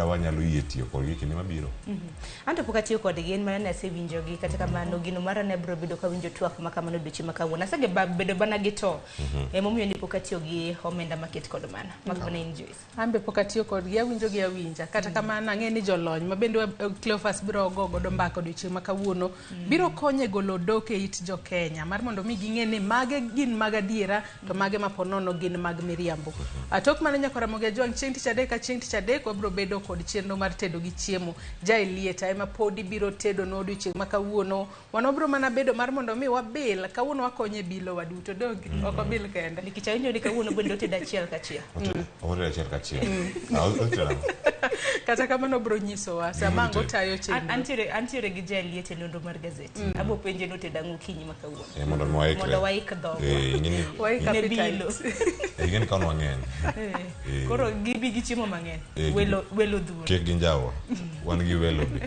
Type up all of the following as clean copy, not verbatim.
wanyalo yie tiyo kodgi e kinde mabiro. Anto pok atiyo kodgi, en mana ni asewinjogi. Kata kamano, gino mara ne abiro bedo kawinjo twak ma kamano odiochieng' ma kawuono. Asege ba- bedo bana gi to. Emomiyo ni pok atiyo gi omenda maket kod mana. Mak mana in Joyce. An be pok atiyo kodgi, awinjogi awinja. Kata kamano ang'e ni jolony ma bende Cleophas biro go godo mbaka odiochieng' ma kawuono biro konyo e golo odok e it jo Kenya mar mondo mi ging'e ni mage gin mag adiera to mage ma po nono gin mag miriambo. A tok mano nyaka Ramogi Ajwang' chieng' tich adek ka chieng' tich adek wabiro bedo kod chenro mar tedo gi chiemo. Ja Elieta ema podi biro tedonwa odiochieng' ma kawuono. Wan wabiro mana bedo mar mondo mi wabil, kawuono wakonyo e bilo waduto, donge? Ok wabil kende. Nikech awinjo ni kawuono bende otedo achiel kachiel. Otedo achiel kachiel. Ah, otedo ang'o? Kata kamano obiro nyisowa sama ang' otayo chenro. Antiere gi ja Elieta e nonro mar gazet. Abo penje ni otedo ang'o okinyi ma kawuono. Mondo mi waikre. Mondo waik dhogwa. Waik Ne appetite. bilo. Ing'eni ka wan wang'eny. Koro gibi gi chiemo mang'eny. Welo welo dhuro. Kik ginjawa. Wan gi welo be.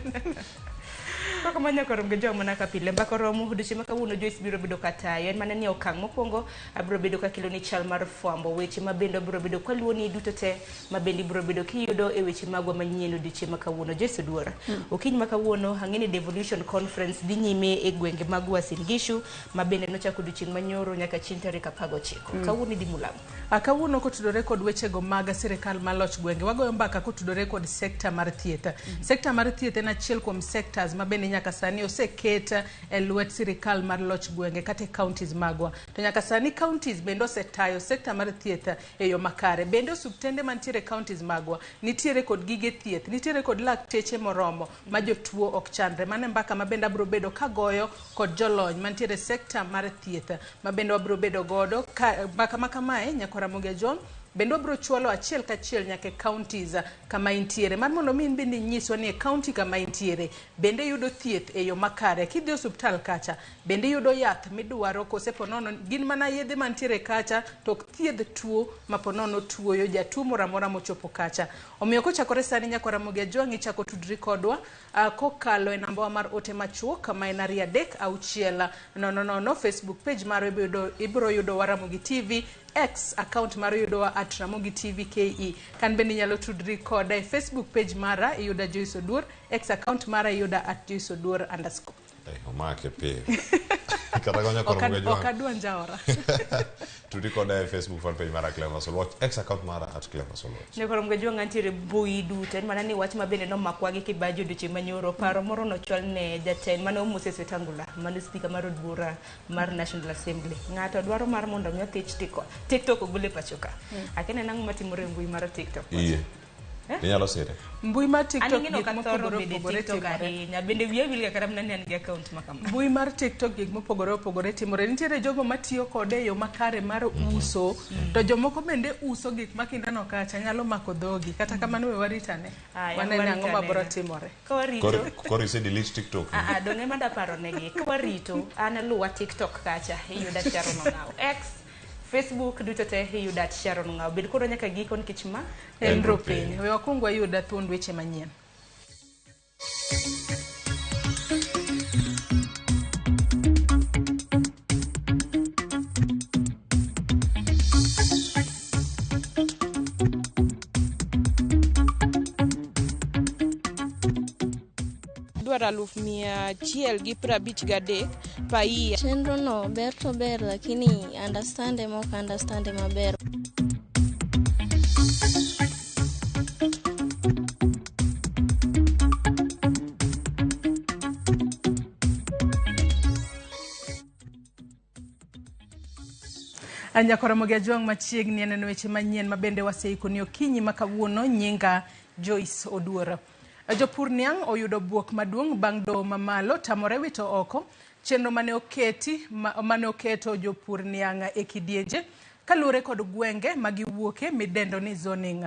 Kaka manya korom gi joma mana ka pile mbaka oromo odiochieng' ma kawuono Joyce biro bedo katayo en mana ni okang' mokwongo abiro bedo kakelo ni chal mar fwambo weche ma bende abiro bedo kwaluwo ni duto te ma bende ibiro bedo kiyudo e weche magwa manyien odiochieng' ma kawuono. Joyce Oduor, okinyi ma kawuono ang'e ni Devolution Conference dhi nyime e gwenge mag Uasin Gishu ma bende nochako odiochieng' manyoro nyaka chieng' tarik 19. Kawuono idhi Mulamu. Kawuono kotudore kod wechego mag sirikal ma loch gwenge, wagoyo mbaka kotudore kod sekta mar thieth. Sekta mar thieth en achiel kuom sectors ma bende nyaka sani oseket e lwet sirikal mar loch gwenge kata e counties magwa. To nyaka sani counties bende osetayo sekta mar thieth e yo makare. Bende osuptende mantiere e counties magwa nitiere kod gige thieth, nitiere kod lakteche moromo ma jotuo ok chandre. Mano e mbaka ma bende abiro bedo kagoyo kod jolony mantiere e sekta mar thieth ma bende wabiro bedo godo ka mbaka ma kamae nyaka Ramogi Ajwang' bende wabiro chwalo achiel kachiel nyaka e counties kama intiere mar mondo mi in bende inyiswa ni e county kama intiere bende iyudo thieth e yo makare. Kidhi e osuptal kacha bende iyudo yath midwaro kose ponono gin mana yedhe mantiere kacha to ok thiedh tuo ma ponono tuoyo jatuo moro amora mochopo kacha. Omiyo kochakore sani nyaka Ramogi Ajwang' ichako tudri kodwa kokalo e nambawa mar ote machuok ma en 2 3 6 0 0. Facebook page marwa ibiro yudowa Ramogi TV, X account mar yudowa at Ramogi TV KE. Kan bende inyalo tudri koda e Facebook page mara iyuda Joyce Oduor, X account mara iyuda at Joyce Oduor underscore. Omake piyo. Kata konya koro Ok Muga Jwang'. adwa njaora. Tudi koda e Facebook fan page mara Clever Solwatch, X account mara at Clever Solwatch. Ne koro Mga Jwang' antiere mbui duto en mana ni wach ma bende nomakwa gi kibaji odiochieng' manyoro paro moro nochwal ne jatend mano Moses Wetangula mano speaker mar od bura mar National Assembly. Ng'ato dwaro mar mondo mi othich TikTok ogol e pacho ka. Akia ni en ang'o matimore e mbui mar TikTok. Iye. Inyalo sire. Mbui mar An TikTok ing'e ni gik ok athoro mopogore bedo e opogore TikTok timore. ahinya. Bende wiya wil ga kata mana ni an gi account ma kama. Mbui mar TikTok gik mopogore opogore timore. Nitiere jogo matiyo kode e yo makare mar uso, to jomoko bende uso gik ma kineno kacha nyalo mako dhogi. Kata kamano we warit ane. Aya, Wanene warit ang'o ma biro anena. timore. Ka warito. Koro ise delete TikTok. Ah, ah, dong' ema daparo negi. Ka warito, an luwa TikTok kacha, iyuda Sharon Ong'aw. X, Facebook duto te iyuda at Sharon Ong'aw. Bed kodwa nyaka giko nikech ma En En ropiny. ropiny. We wakwong wayud thuond weche manyien. Dwaro 153,000 per year. Chenro no ber to ber lakini understand ema ok understand maber. Nyakora Ramogi Ajwang' machiegni aneno weche manyien ma bende waseiko ni okinyi ma kawuono. Nyinga Joyce Oduor. Jopur niang' oyudo buok maduong' bang' doho mamalo tamore wito oko chenro mane oketi mane oketo jopur niang' e kidienje kaluwore kod gwenge ma giwuoke midendo ni zoning.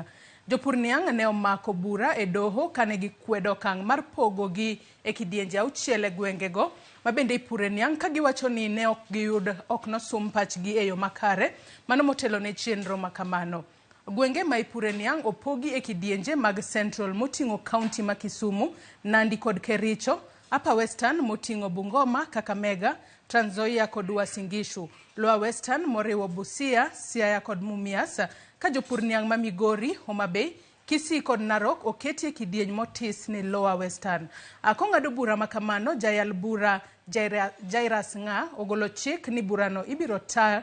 Jopur niang' ne omako bura e doho kane gikwedo okang' mar pogo gi e kidienje auchiel e gwengego ma bende ipure niang' ka giwacho ni ne ok giyud ok nosum pachgi e yo makare mano motelo ne chenro ma kamano. Gwenge ma ipure niang' opogi e kidienje mag Central moting'o kaunti ma Kisumu, Nandi kod Kericho, Upper Western moting'o Bungoma, Kakamega, Trans Nzoia kod Uasin Gishu, Lower Western moriwo Busia, Siaya kod Mumias, ka jopur niang' ma Migori, Homa Bay, Kisii kod Narok oketi e kidieny motis ni Lower Western. Kong'ado bura makamano, jayal bura Jairus Ng'a ogolo chik ni burano ibiro ta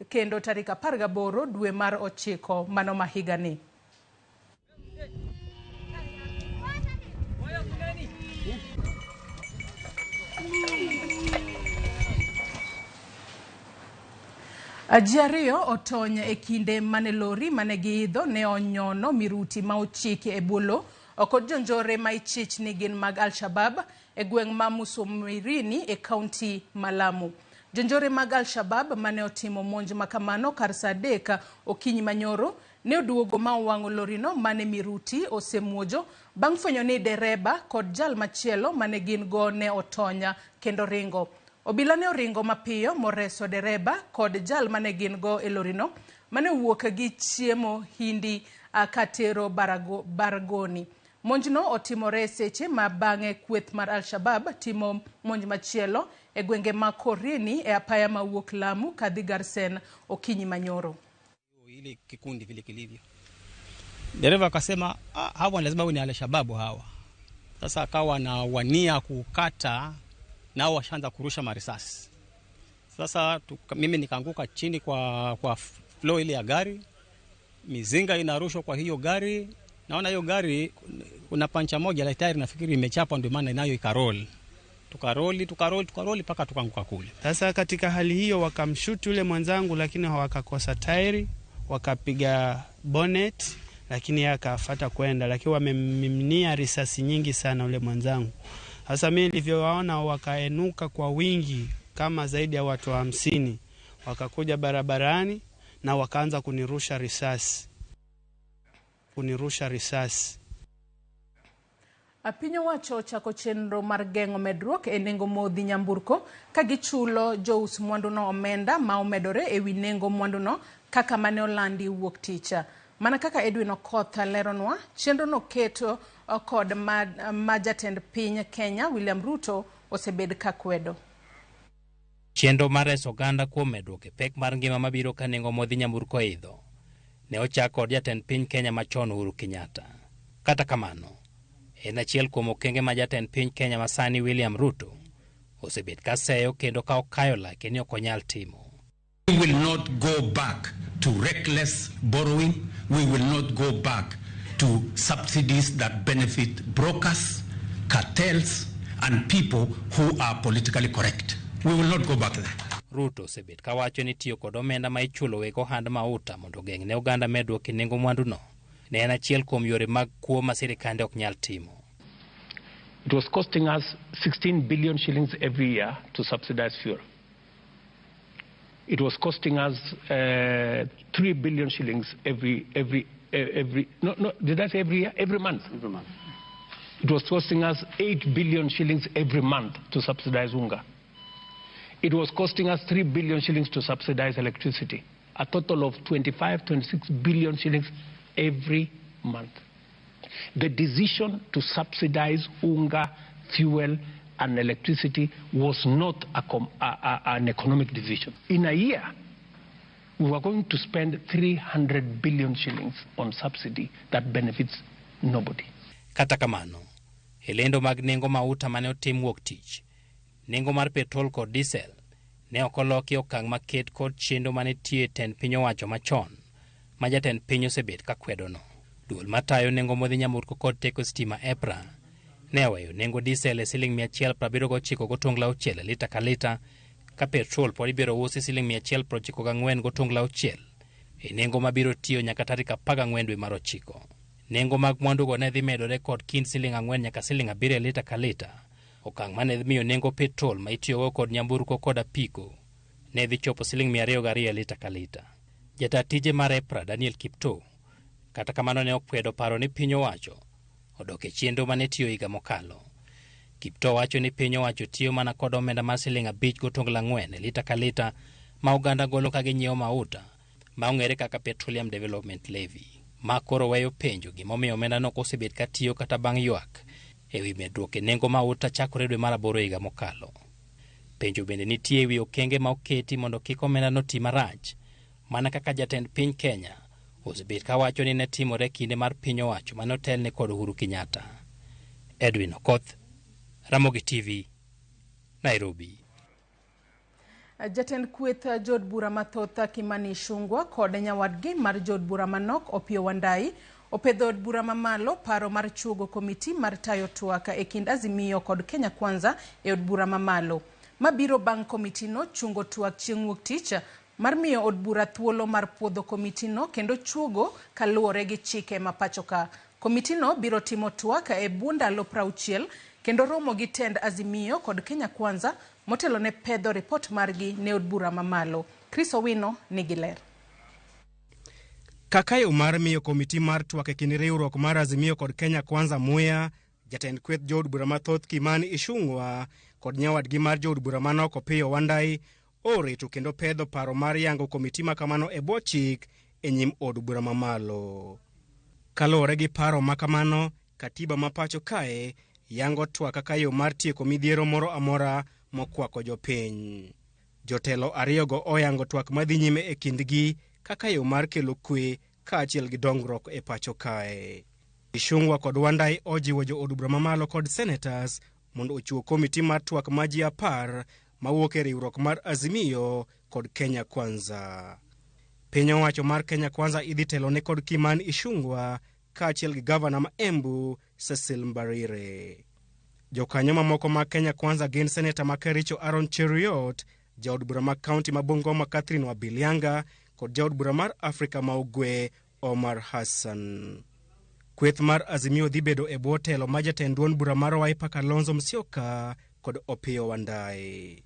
kendo tarik 18 dwe mar 9 mano ma higani. Ji ariyo otony e kinde mane lori mane giidho ne onyono miruti ma ochiki e bwo lowo kod jonjore ma ichich ni gin mag Al-Shabab e gweng' ma Musumirini e kaunti ma Lamu. Jonjore mag Al-Shabab mane otimo monj makamano kar saa 3 okinyi manyoro ne oduogo ma owang'o lorino mane miruti osemuojo bang' fwenyo ni dereba kod jal machielo mane gin go ne otonya kendo ringo. Obila ne oringo mapiyo moreso dereba kod jal mane gin go e lorino mane owuok gi chiemo hindi katero Baragoni. Monjno otimore seche ma bang'e kweth mar Al-Shabab timo monj machielo e gwenge ma Korini e apaya mawuok Lamu kadhi Garsen okinyi manyoro. Ile kikundi vile kilivyo. Dereva akasema hawa lazima ni Al-Shababu hawa. Sasa akawa na wania kukata nao washaanza kurusha marisasi. Sasa mimi nikaanguka chini kwa floor ile ya gari. Mizinga inarushwa kwa hiyo gari. Naona hiyo gari kuna pancha moja la tairi nafikiri imechapa, ndio maana nayo ikaroli. Tukaroli mpaka tukaanguka kule. Sasa katika hali hiyo wakamshuti yule mwenzangu, lakini hawakakosa tairi, wakapiga bonnet, lakini yeye akafuata kwenda, lakini wamemmiminia risasi nyingi sana yule mwenzangu. Sasa mimi nilivyowaona wakaenuka kwa wingi kama zaidi ya watu 50, wakakuja barabarani na wakaanza kunirusha risasi. Piny owacho ochako chenro mar geng'o medruok e nengo modhi nyamburko ka gichulo jous mwanduno omenda ma omedore ewi nengo mwanduno kaka mane olandi wuok tich. Mana kaka Edwin Okoth leronwa, chenrono keto kod ma jatend piny Kenya William Ruto osebed ka kwedo. Chenro mar reso oganda kuom medruok e pek mar ngima mabiro ka nengo modhi nyamburko oidho ne ochak kod jatend piny Kenya machon Uhuru Kenyatta. Kata kamano, en achiel kuom okenge ma jatend piny Kenya masani William Ruto osebet ka seyo kendo ka okayo lake ni ok onyal timo. We will not go back to reckless borrowing. We will not go back to subsidies that benefit brokers, cartels, and people who are politically correct. We will not go back there. Ruto osebet ka wacho ni tiyo kod omenda ma ichulo weg ohand mauta mondo ogeng' ne oganda medruok e nengo mwanduno ne en achiel kuom yore mag kuo ma sirikande ok nyal timo. It was costing us 16 billion shillings every year to subsidize fuel. It was costing us 3 billion shillings every no, did I say every year? Every month. Every month. It was costing us 8 billion shillings every month to subsidize unga. It was costing us 3 billion shillings to subsidize electricity. A total of 25, 26 billion shillings every month. The decision to subsidize unga, fuel, and electricity was not an economic decision. In a year, we were going to spend 300 billion shillings on subsidy that benefits nobody. Kata kamano, e lendo mag nengo mauta mane otim wuok tich, nengo mar petrol kod diesel ne ok oloki okang' maket kod chenro mane tiyo e tend piny owacho machon ma jatend piny osebet ka kwedono. Duol matayo nengo modhi nyamburko kod teko stima EPRA ne oweyo nengo diesel e siling 179.6 e lita ka lita, ka petrol pod ibiro usi siling 194.6 e nengo mabiro tiyo nyaka tarik 14 dwe mar 9. Nengo mag mwandugo ne dhi medore kod kind siling 4 nyaka siling 7 e lita ka lita, okang' mane dhi miyo nengo petrol ma itiyogo kod nyamburko kod apiko ne dhi chopo siling 202 e lita ka lita. Jata tije mar EPRA Daniel Kiptoo kata kamano ne okwedo paro ni piny owacho odok e chenro mane tiyo higa mokalo. Kiptoo wacho ni piny owacho tiyo mana kod omenda mar siling 5.4 e lita ka lita ma oganda golo ka ginyiewo mauta ma ong'ere kaka Petroleum Development Levy, ma koro weyo penjo gimomiyo omendano ok osebet ka tiyo kata bang' ywak ewi medruok e nengo mauta chakore dwe mar 8 higa mokalo. Penjo bende nitie ewi okenge ma oketi mondo kik omendano ti marach, mana kaka jatend piny Kenya osebet kawacho ni ne timore kinde mar piny owacho mane otelne kod Uhuru Kenyatta. Edwin Okoth, Ramogi TV, Nairobi. Jatend kweth jood bura mathoth Kimani Ichung'wah kod nyawadgi mar jood bura manok Opiyo Wandayi opedho od bura mamalo paro mar chuogo komiti mar tayo twak e kind Azimio kod Kenya Kwanza e od bura mamalo. Mabiro bang' komitino chungo twak chieng' wuok tich mar miyo od bura thuolo mar puodho komitino kendo chuogo kaluwore gi chike ma pacho ka. Komitino biro timo twak e bwo ndalo 60 kendo romo gi tend Azimio kod Kenya Kwanza motelo ne pedho ripot margi ne od bura mamalo. Chris Owino nigi ler. Kaka yo mar miyo komiti mar twak e kind riwruok mar Azimio kod Kenya Kwanza muya, jatend kweth jood bura mathoth Kimani Ichung'wah kod nyawadgi mar jood bura manok Opiyo Wandayi oreto kendo pedho paro mar yango komiti makamano e bwo chik e nyim od bura mamalo. Kaluwore gi paro makamano, katiba ma pacho kae yango twak kaka yo mar tieko midhiero moro amora mokwako jopiny. Jotelo ariyogo oyango twak madhi nyime e kindgi kaka yo mar kelo kwe kaachiel gi dongruok e pacho kae. Ichung'wah kod Wandayi ojiwo jo od bura mamalo kod senators mondo ochiw komiti mar twak ma ji 10 mawuok e riwruok mar Azimio kod Kenya Kwanza. Piny owacho mar Kenya Kwanza idhi telone kod Kimani Ichung'wah kaachiel gi gavana ma Embu Cecil Mbarire. Jokanyo mamoko mag Kenya Kwanza gin seneta ma Kericho Aaron Cheruiyot, jaod bura ma kaunti ma Bungoma Catherine Wabilianga kod jaod bura mar Afrika ma Ugwe Omar Hassan. Kweth mar Azimio dhi bedo e bwo telo ma jatend duond bura mar Wiper Kalonzo Musyoka kod Opiyo Wandayi.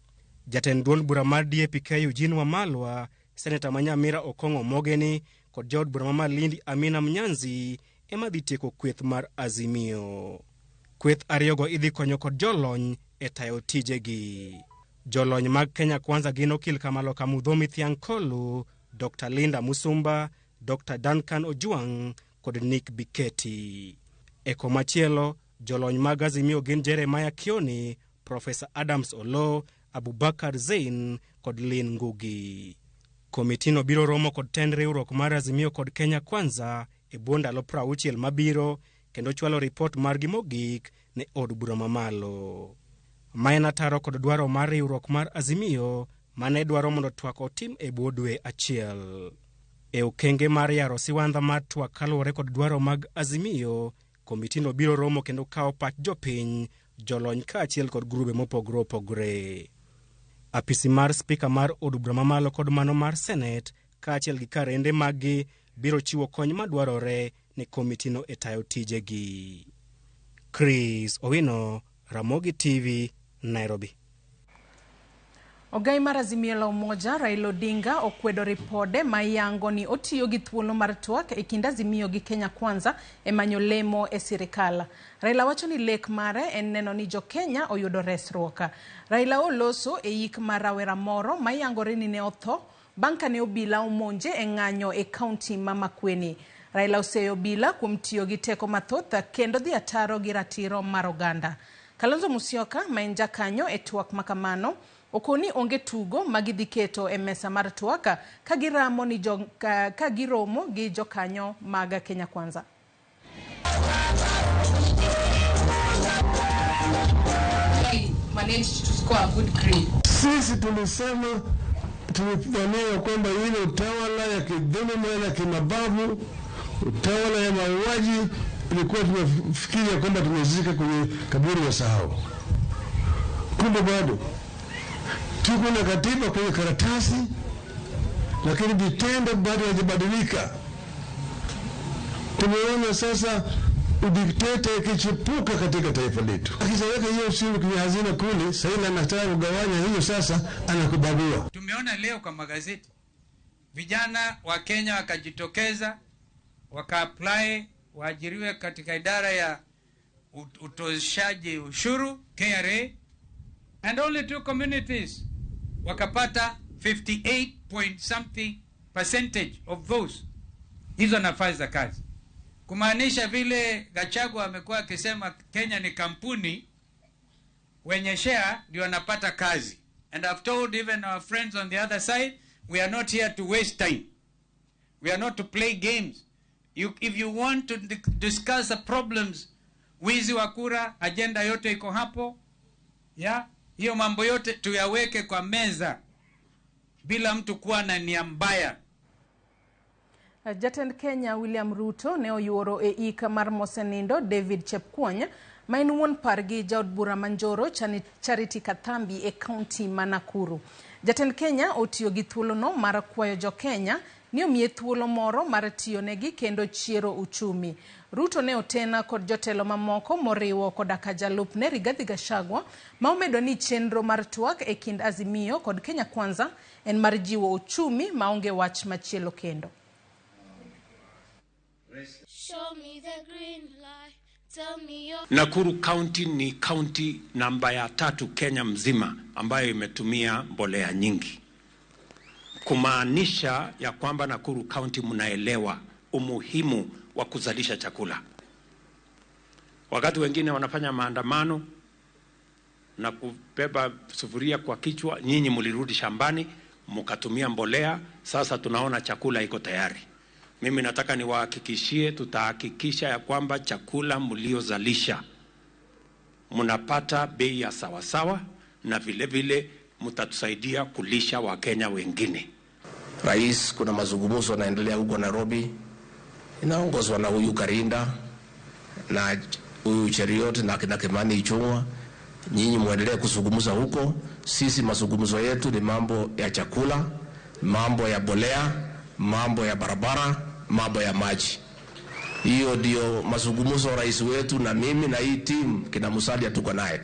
Jatend duond bura mar DAP-K Eugene Wamalwa, seneta ma Nyamira Okong'o Mogeni kod jaod bura ma Malindi Amina Mnyanzi ema dhi tieko kweth mar Azimio. Kweth ariyogo idhi konyo kod jolony e tayo tijegi. Jolony mag Kenya Kwanza gin Okil Kamaloka Mudhomi Thiankolu, Dr. Linda Musumba, Dr. Duncan Ojwang kod Nick Biketi. E komachielo, jolony mag Azimio gin Jeremiah Kioni, Professor Adams Olo, Abubakar Zein kod Lynn Ngugi. Komitino biro romo kod tend riwruok mar Azimio kod Kenya Kwanza e bwo ndalo 60 mabiro kendo chwalo ripot margi mogik ne od bura mamalo. Ma en ataro kod dwaro mar riwruok mar Azimio mane dwaro mondo twak otim e bwo dwe achiel. E okenge mar yaro siwandha mar twak kaluwore kod dwaro mag Azimio, komitino biro romo kendo kawo pach jopiny, jolony kaachiel kod grube mopogore opogore. Apisi mar spika mar od bura mamalo kod mano mar senet kaachiel gi karende maggi biro chiwo kony madwarore ne komitino e tayo tijegi. Chris Owino, Ramogi TV, Nairobi. Ogai mar Azimio la Umoja Raila Odinga okwedo ripode ma yango ni otiyo gi thuolo mar twak e kind Azimio gi Kenya Kwanza e manyo lemo e sirikal. Raila wacho ni lek mare en neno ni jo Kenya oyudo resruok. Raila oloso e yik mar rawera moro ma yangore ni ne otho bang' kane obila omonje e ng'anyo e kaunti ma Makueni. Raila oseyo obila kuom tiyo gi teko mathoth kendo dhi ataro gi ratiro mar oganda. Kalonzo Musyoka ma en jakanyo e twak makamano okoni onge tugo ma gidhi keto e mesa mar twak ka giromo gi jokanyo mag Kenya Kwanza. Sisi tulisema tulipigania kwamba ile utawala ya kidhuluma ya kimabavu, utawala ya mauaji ilikuwa tunafikiria kwamba tumezika kwenye kaburi ya sahau. Kumbe bado tuko na katiba kwenye karatasi, lakini vitendo bado havijabadilika. Tumeona sasa udikteta ikichipuka katika taifa letu. Akishaweka hiyo ushuru kwenye hazina kule, sasa anataka kugawanya hiyo, sasa anakubagua. Tumeona leo kwa magazeti vijana wa Kenya wakajitokeza waka-apply waajiriwe katika idara ya utoshaji ushuru KRA, and only two communities wakapata 58 point something percentage of those hizo nafasi za kazi. Kumaanisha vile Gachagua amekuwa akisema Kenya ni kampuni, wenye share ndio wanapata kazi. And I've told even our friends on the other side, we are not here to waste time. We are not to play games. If you want to discuss the problems, wizi wa kura, agenda yote iko hapo. Ya, hiyo mambo yote tuyaweke kwa meza bila mtu kuwa na nia mbaya. Jatend Kenya William Ruto ne oyuoro e ik mar mosenindo David Chepkwony ma en wuon pargi jaod bura ma Njoro Charity Kathambi e kaunti ma Nakuru. Jatend Kenya otiyo gi thuolono mar kwayo jo-Kenya ni omiye thuolo moro mar tiyonegi kendo chiero uchumi. Ruto ne otena kod jotelo mamoko moriwo koda ka jalupne Rigathi Gachagua ma omedo ni chenro mar twak e kind Azimio kod Kenya Kwanza en mar jiwo uchumi maonge wach machielo kendo. Show me the green light. Tell me your Nakuru County ni county namba ya 3 Kenya mzima ambayo imetumia mbolea nyingi. Kumaanisha ya kwamba Nakuru County mnaelewa umuhimu wa kuzalisha chakula. Wakati wengine wanafanya maandamano na kubeba sufuria kwa kichwa, nyinyi mlirudi shambani mkatumia mbolea, sasa tunaona chakula iko tayari. Mimi nataka niwahakikishie, tutahakikisha ya kwamba chakula mliozalisha mnapata bei ya sawasawa, na vile vile mtatusaidia kulisha Wakenya wengine. Rais, kuna mazungumzo yanaendelea huko Nairobi, inaongozwa na huyu Karinda na huyu Cheriot na kina Kimani Ichung'wa. Nyinyi muendelee kuzungumza huko. Sisi mazungumzo yetu ni mambo ya chakula, mambo ya bolea, mambo ya barabara, mambo ya maji. Hiyo ndio mazungumzo rais wetu na mimi na hii team kina Musalia tuko naye.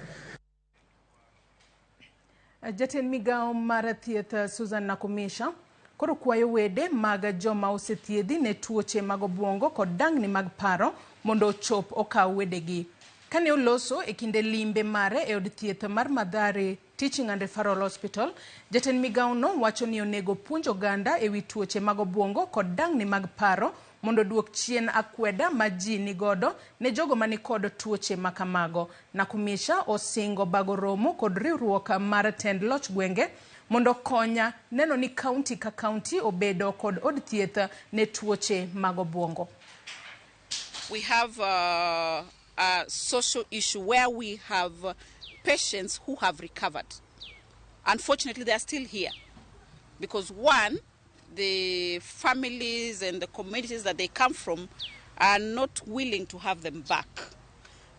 Jatend migao mar thieth Susan Nakumisha koro kwayo wede mag joma osethiedhi ne tuoche mag obwongo kod dangni mag paro mondo ochop okaw wedegi. Kane oloso e kinde limbe mare e od thieth mar Mathare Teaching and Referral Hospital, jatend migaono wacho ni onego puonj oganda ewi tuoche mag obwongo kod dangni mag paro mondo duok chien akweda ma ji nigodo ne jogo manikod tuoche makamago. Nakumisha osingo bago romo kod riwruok mar tend loch gwenge mondo konya neno ni kaunti ka kaunti obedo kod od thieth ne tuoche mag obwongo. We have a social issue where we have patients who have recovered. Unfortunately, they are still here because, one, the families and the communities that they come from are not willing to have them back.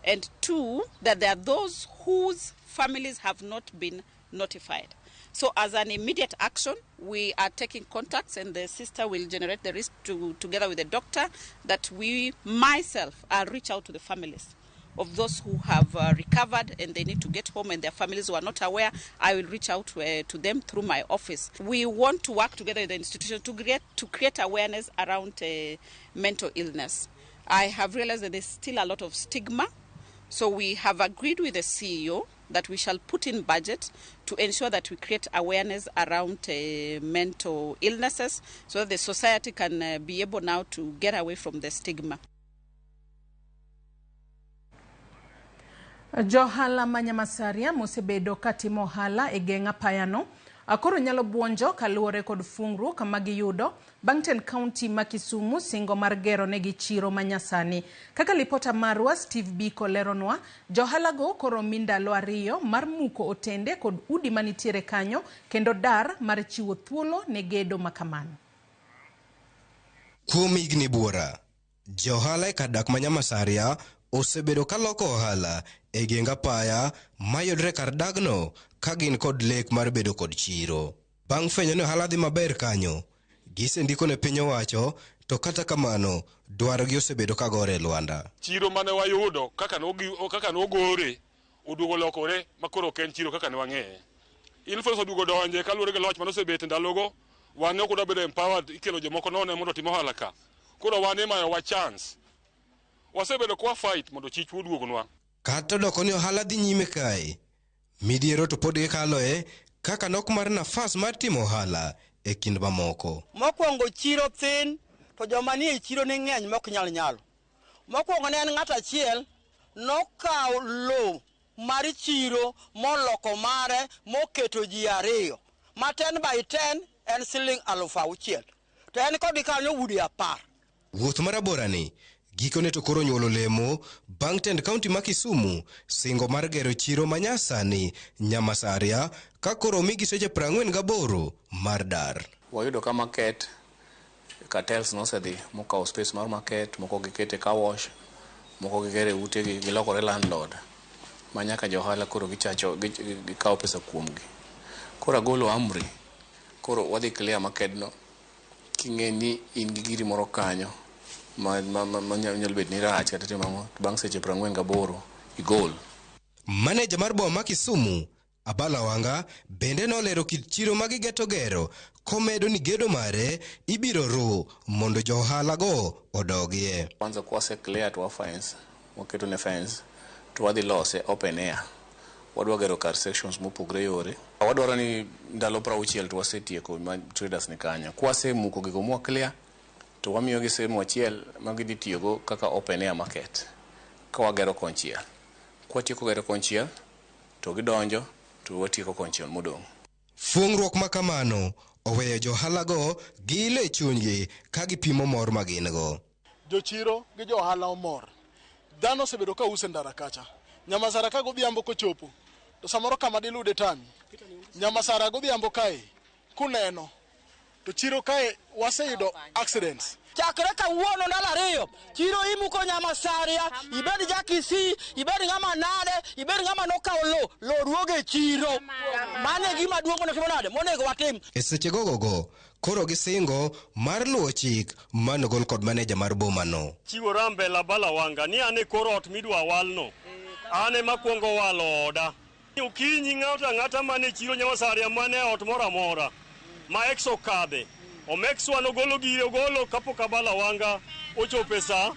And two, that there are those whose families have not been notified. So as an immediate action, we are taking contacts, and the sister will generate the risk together with the doctor, that we, myself, I'll reach out to the families of those who have recovered and they need to get home and their families who are not aware. I will reach out to them through my office. We want to work together with the institution to create awareness around mental illness. I have realized that there's still a lot of stigma, so we have agreed with the CEO that we shall put in budget to ensure that we create awareness around mental illnesses so that the society can be able now to get away from the stigma. Johala ma Nyamasaria mosebedo katimo ohala e geng' apayano koro nyalo buonjo kaluwore kod fungruok ma giyudo bang' tend kaunti ma Kisumu singo mar gero negi chiro ma nyasani. Kaka lipota marwa Steve Biko leronwa, johalago koro mi ndalo 2 mar muko otende kod udi manitiere kanyo kendo dar mar chiwo thuolo ne gedo makamano. Kuom higni buora, johala e kar dak ma Nyamasaria osebedo kaloko ohala e geng' apaya mayudore kar dagno ka gin kod lek mar bedo kod chiro. Bang' fwenyo ni ohala dhi maber kanyo, gisendiko ne piny owacho, to kata kamano dwarogi osebedo ka gore e lwanda. Chiro mane wayudo kaka nogore oduogo lokore makoro ok en chiro kaka ne wang'eye. Influence oduogo donje kaluwore gi loch manosebet ndalogo, wan ok wadwa bedo empowered, ikelo jomoko none mondo otim ohala ka. Koro wan imayowa chance. Wasebedo kwa fight mondo chichwa oduognwa. Kata odoko ni ohala dhi nyime kae, midhiero to pod gikaloe kaka nok mar nafas mar timo ohala e kind mamoko. Mokwongo chiro thin, to joma nie chiro ne ng'eny mok nyal nyalo. Mokwongo ne en ng'at achiel nokawo lowo mar chiro moloko mare moketo ji 2 ma 10 by 10 en siling 6,000. To en kodgi kanyo udi 10. Wuoth maraborani gikone to koro nyuolo lemo bang' tend kaunti ma Kisumu singo mar gero chiro manyasani Nyamasaria ka koro omigi seche 48 mar dar. Wayudo ka market cartels nosedhi mokawo space mar market, moko gikete car wash, moko gigere utegi, gilokore landlord ma nyaka jo ohala koro gichacho gikawo pesa kuomgi. Koro agolo amri, koro wadhi clear market no king'e ni in gi giri moro kanyo ma nyalo bet ni rach kata timo ang'o, bang' seche 48 igol. Maneja mar boma ma Kisumu Abala Wanga bende nolero kit chiro ma gigeto gero komedo ni gedo mare ibiro ru mondo jo ohala go odogie. Kwanza kwase clear to fence, waketo ne fence to wadhi lose open air. Wadwa gero kar sections mopogre yore. Wadwaro ni ndalo 60 to wasetieko ma traders ni kanyo. Kwase muko gigo mwa clear to wamiyogi sehemu achiel ma gidhi tiyogo kaka open air market ka wagero konchiel. Kwatieko gero konchiel to gidonjo to watieko konchiel modong'. Fuong'ruok ma kamano oweyo jo ohalago gi ilo e chunygi ka gipimo mor ma gin go. Jochiro gi jo ohala omor. Dhano osebedo ka uso e ndara kacha. Nyamasara ka godhiambo kochopo to samoro kama dilude tami. Nyamasara godhiambo kae kuneno to chiro kae waseyudo accidents. Chakre kawuono ndalo 2 chiro imuko Nyamasaria, ibed ja Kisii, ibed ng'ama nade, ibed ng'ama nokawo lo, lo duogo e chiro. Mano e gima duong' monego tim nade, monego watim. E seche gogogo koro gisingo mar luwo chik manogol kod maneja mar bomano. Chiwora mbele Abala Wanga ni an e kor ot midwa walno, an ema kwongo walo oda. Okinyi ng'ato ang'ata mane chiro Nyamasaria mane ot moro amora ma ex okadhe, omekswa nogolo gire ogolo kapok Abala Wanga ochopo e sa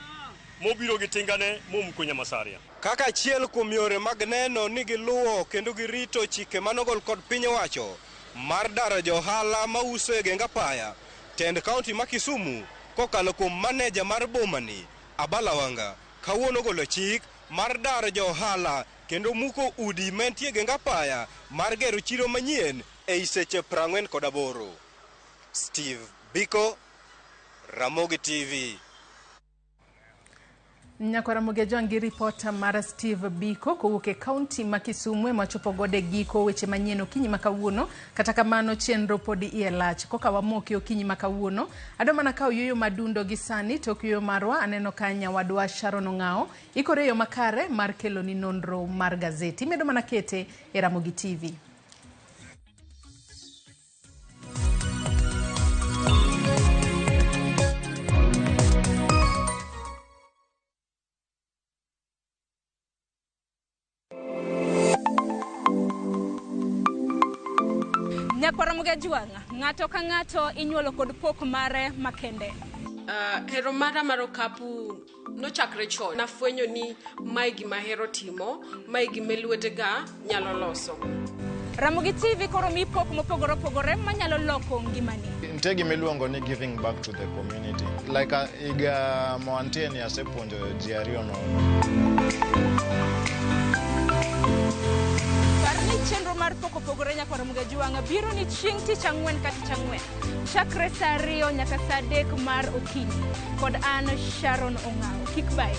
mobiro gi tingane momuko Nyamasaria. Kaka achiel kuom yore mag neno ni giluwo kendo girito chike manogol kod piny owacho mar daro jo ohala mauso e geng apaya, tend kaunti ma Kisumu kokalo kuom maneja mar bomani Abala Wanga kawuono ogolo chik mar daro jo ohala kendo muko udi mantie e geng apaya mar gero chiro manyien ei seche 48. Steve Biko, Ramogi TV. Nyakwara Ramogi Ajwang' gi ripota mar Steve Biko kowuok e kaunti ma Kisumu ema chopo godo e giko weche manyien okinyi ma kawuono. Kata kamano chenro pod iye lach. Koka wamoke okinyi ma kawuono, adwa mana kawo yueyo madundo gi sani tok yueyo marwa aneno ka nyawadwa Sharon Ong'ao ikore e yo makare mar keloni nonro mar gazeti. Imedo mana kete e Ramogi TV. Nyakwara Ramogi Ajwang', ng'ato ka ng'ato inyuolo kod pok mare makende. Hero mara mar okapu nochakre chon. Nafwenyo ni mae gima ahero timo, mae gima lwetega nyalo loso. Ramogi TV koro mi pok mopogore opogore manyalo loko ngimani. Nitie gima iluongo ni giving back to the community. Like higa moantie ni asepuonjo ji 2 nono. Ni chenro mar pok opogore Nyakwara Ramogi Ajwang' biro ni chieng' tich ang'wen ka tich ang'wen chakre saa 2 nyaka saa 3 mar okinyi kod an Sharon Ong'ao. Kik bae.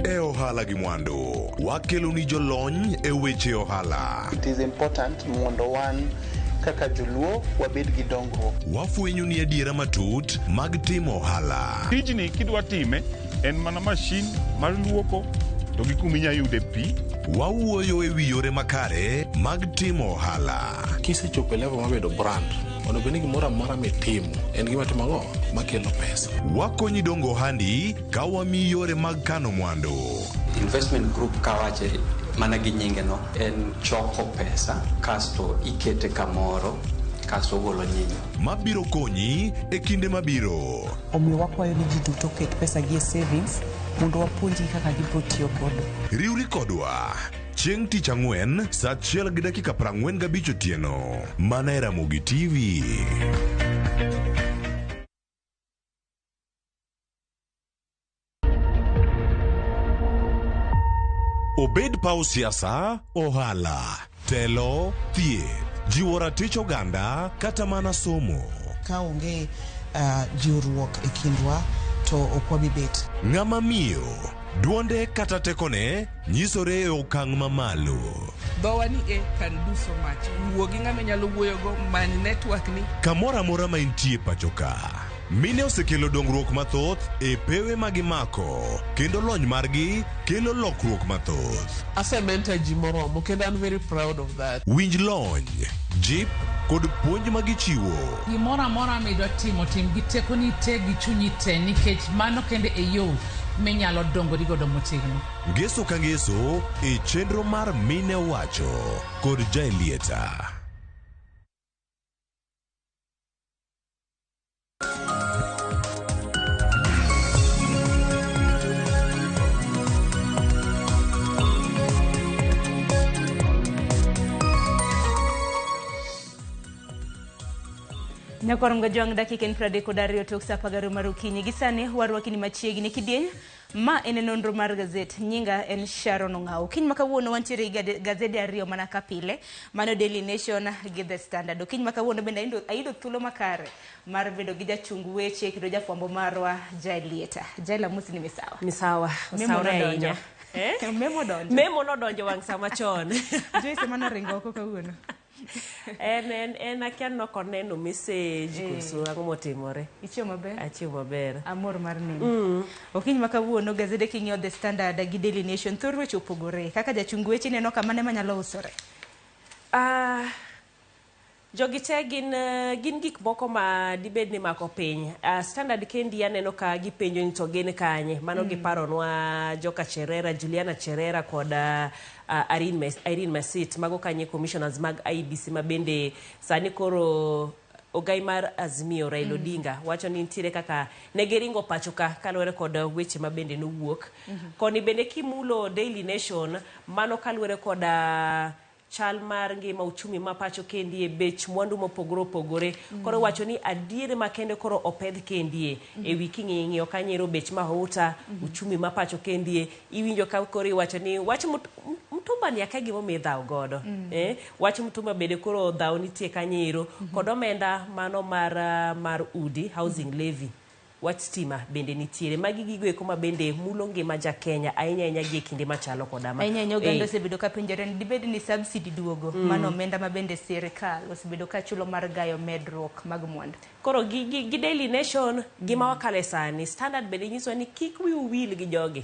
E ohala gi mwandu, wakelo ni jolony e weche ohala. It is important mondo wan kaka joluo wabed gi dongruok. Wafwenyo ni adiera matut mag timo ohala. Tijni kidwa time en mana mashin mar luoko to gi kuma inyalo yude pi. Wawuoyo e wi yore makare mag timo ohala. Kisechopo e level mar bedo brand, onego bed ni gimoro amora mitimo en gima timo ang'o makelo pesa. Wakonyi dongo ohandi ka wamiyi yore mag kano mwandu. Investment group kawache mana gi nyinge no en choko pesa kasto ikete kamoro kasto ogolo nyinyo. Mabiro konyi e kinde mabiro. Omiyo wakwayo ni ji duto oket pesa gi e savings mondo wapuonjgi kaka gibiro tiyo godo. Riwri kodwa chieng' tich ang'wen saa 1:45 otieno mana e Ramogi TV. Obed paw siasa, ohala, telo, thieth, jiwo ratich oganda kata mana somo. Ka onge jiwruok e kindwa to ok wabi bet. Ng'ama miyo, duonde kata tekone nyisore e okang' mamalo. Dhowa ni e can do so much. Wuo gi ng'ama inyalo wuoyogo, many network ni. Kamoro amora ma intie pacho ka, mine osekelo dongruok mathoth e pewe ma gimako kendo lony margi kelo lokruok mathoth. Asementor ji moromo kendo an very proud of that. Winj lony, jip kod puonj ma gichiwo. Gimoro amora midwa timo, tim gi tekoni te gi chunyi te nikech mano kende e yo minyalo dongori godo motegno. Ngeso ka ngeso e chenro mar Mine Owacho kod Jaelieta. Nyakwar Jwang' dakika en 32 tok sa 12 mar okinyi. Gi sani warwaki ni machiegni kidieny ma en nonro mar gazet. Nyinga en Sharon Ong'awo. Okinyi ma kawuono wantiere gi gazede ariyo mana ka pile, mano Daily Nation gi The Standard. Okinyi ma kawuono bende ayudo thuolo makare mar bedo gi jachung weche kendo jafwambo marwa Jaelieta. Jael, amosi ni misawa. Misawa, Memo osawore nodonjo. ahinya. Memo donjo. Memo nodonjo wang' sama chon. Joyce ema noringo oko kawuono. En akia nok oneno message koso ang'o motimore. Ichiewo maber? Achiewo maber. Amor mar neni. Okinyi ma kawuono gazede king'iyo The Standard gi Daily Nation thor weche opogore. Kaka jachung weche ineno ka mane manyalo usore? Jogi te gin gik moko ma dibed ni mako piny. Standard kendi aneno ka gipenjo ni to gin kanye. Mano giparonwa joka Cherera, Juliana Cherera kod Irene Masit. Mago kanye commissioners mag IEBC ma bende sani koro ogai mar Azimio Raila Odinga wacho ni nitiere kaka ne giringo pacho ka kaluwore kod weche ma bende nowuok. Koni bende kimulo Daily Nation mano kaluwore kod chal mar ngima uchumi ma pacho kendie, bech mwandu mopogore opogore. Koro wacho ni adier makende koro opedh kendie. E wi king'iyo kanyero bech mahuta, uchumi ma pacho kendie, iwinjo ka koro iwacho ni wach mtumba ni akia gimomiyo idhaw godo. Wach mtumba bende koro dhaw nitie kanyero. Kod omenda mano mar udi, housing levy. Wach stima bende nitiere. Magi gigo eko ma bende mulo ngima ja Kenya ahinya ahinya gi e kinde machalo koda ma. Ahinya ahinya oganda osebedo ka penjore ni dibed ni subsidy duogo. Mano omenda ma bende sirikal osebedo ka chulo mar gayo medruok mag mwandu. Koro gi Daily Nation gima wakale sani, Standard bende nyiso ni kik wiu wil gi jogi.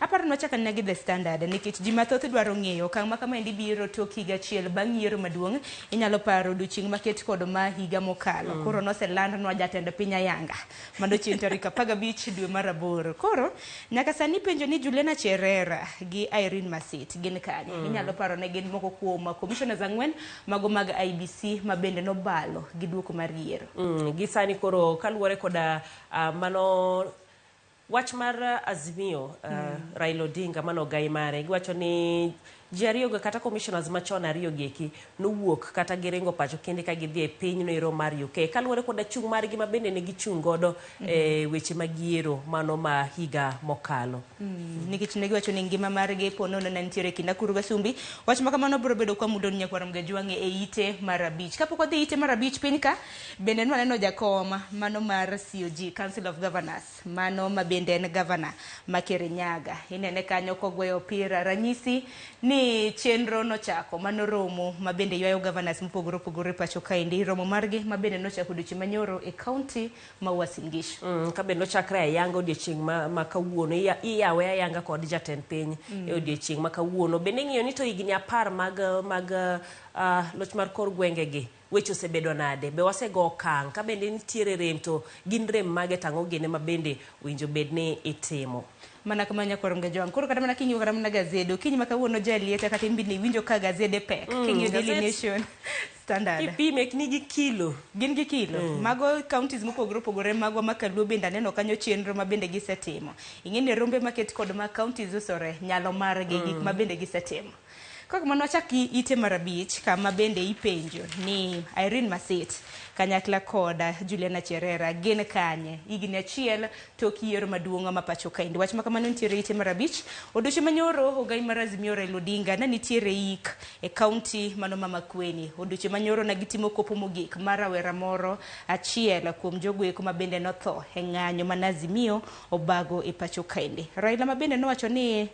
Aparo ni wachak anena gi The Standard nikech ji mathoth dwaro ng'eyo okang' ma kama endi biro tok higa achiel bang' yiero maduong'. Inyalo paro odiochieng' maket kod ma higa mokalo. Koro noselandnwa jatend piny ayanga. Mano chieng' tarik 15 dwe mar 8. Koro nyaka sani penjo ni Juliana Cherera gi Irene Masit gin kanye? Inyalo paro ne gin moko kuom commissioners 4 mago mag IEBC ma bende nobalo gi duoko mar yiero. Gi sani koro kaluwore koda mano wach mar Azimio, Raila Odinga mano ogai mare, giwacho ni ji ariyo kata commissioners machon ariyo gieki nowuok kata giringo pacho kende ka gidhi e piny noero mar UK kaluwore koda chung' margi ma bende ne gichung' godo e weche mag yiero mano ma higa mokalo. Nikech ne giwacho ni ngima margi po nono ne nitiere kind akuru gasumbi. Wach ma kamano biro bedo kwa mudo ni nyakwar Mgajwang'e e ite mar 5. Kapok wadhi ite mar 5 piny ka, bende nwaneno jakom mano mar COG, Council of Governors, mano ma bende en governor ma Kirinyaga. Inene kanyo kogweyo opira, ranyisi ni chenro nochako mano romo ma bende ywayo governors mopogore opogore pacho kaendi. Romo margi ma bende nochako odiochieng' manyoro e county ma Uasin Gishu. Ka bende nochakre ayanga odiochieng' ma kawuono, iyawe ayanga kod jatend piny e odiochieng' ma kawuono. Bende ing'iyo ni to higni 10 mag loch mar kor gwengegi weche osebedo nade? Be wasego okang'? Ka bende nitiere rem to gin rem mage tang'o gene ma bende winjo bed ni itimo? Mana kama nyakwar Mgajwang'. Koro kata mana king'iyo kata mana gazede, okinyi ma kawuono Jaelieta kata in bende iwinjo ka gazede pek. King'iyo Daily Nation, Standard. Kipime nigi kilo. Gin gi kilo. Mago counties mopogore opogore magwa ma Kaluo bende aneno kanyo chenro ma bende gisetimo. Ing'e ni rombe maket kod ma counties usore nyalo margi gik ma bende gisetimo. Kok mano wachak gi ite mar 5 kama bende ipenjo ni Irene Masit kanyakla koda Juliana Cherera gin kanye higni 1 tok yiero maduong' ma pacho kaendi. Wach ma kamano nitiere ite mar 5. Odiochieng' manyoro ogai mar Azimio Raila Odinga ne nitiere ik e kaunti mano ma Makueni. Odiochieng' manyoro ne gitimo kopo mogik mar rawera moro achiel kuom jogo eko ma bende notho e ng'anyo mane Azimio obago e pacho kaendi. Raila ma bende nowacho ni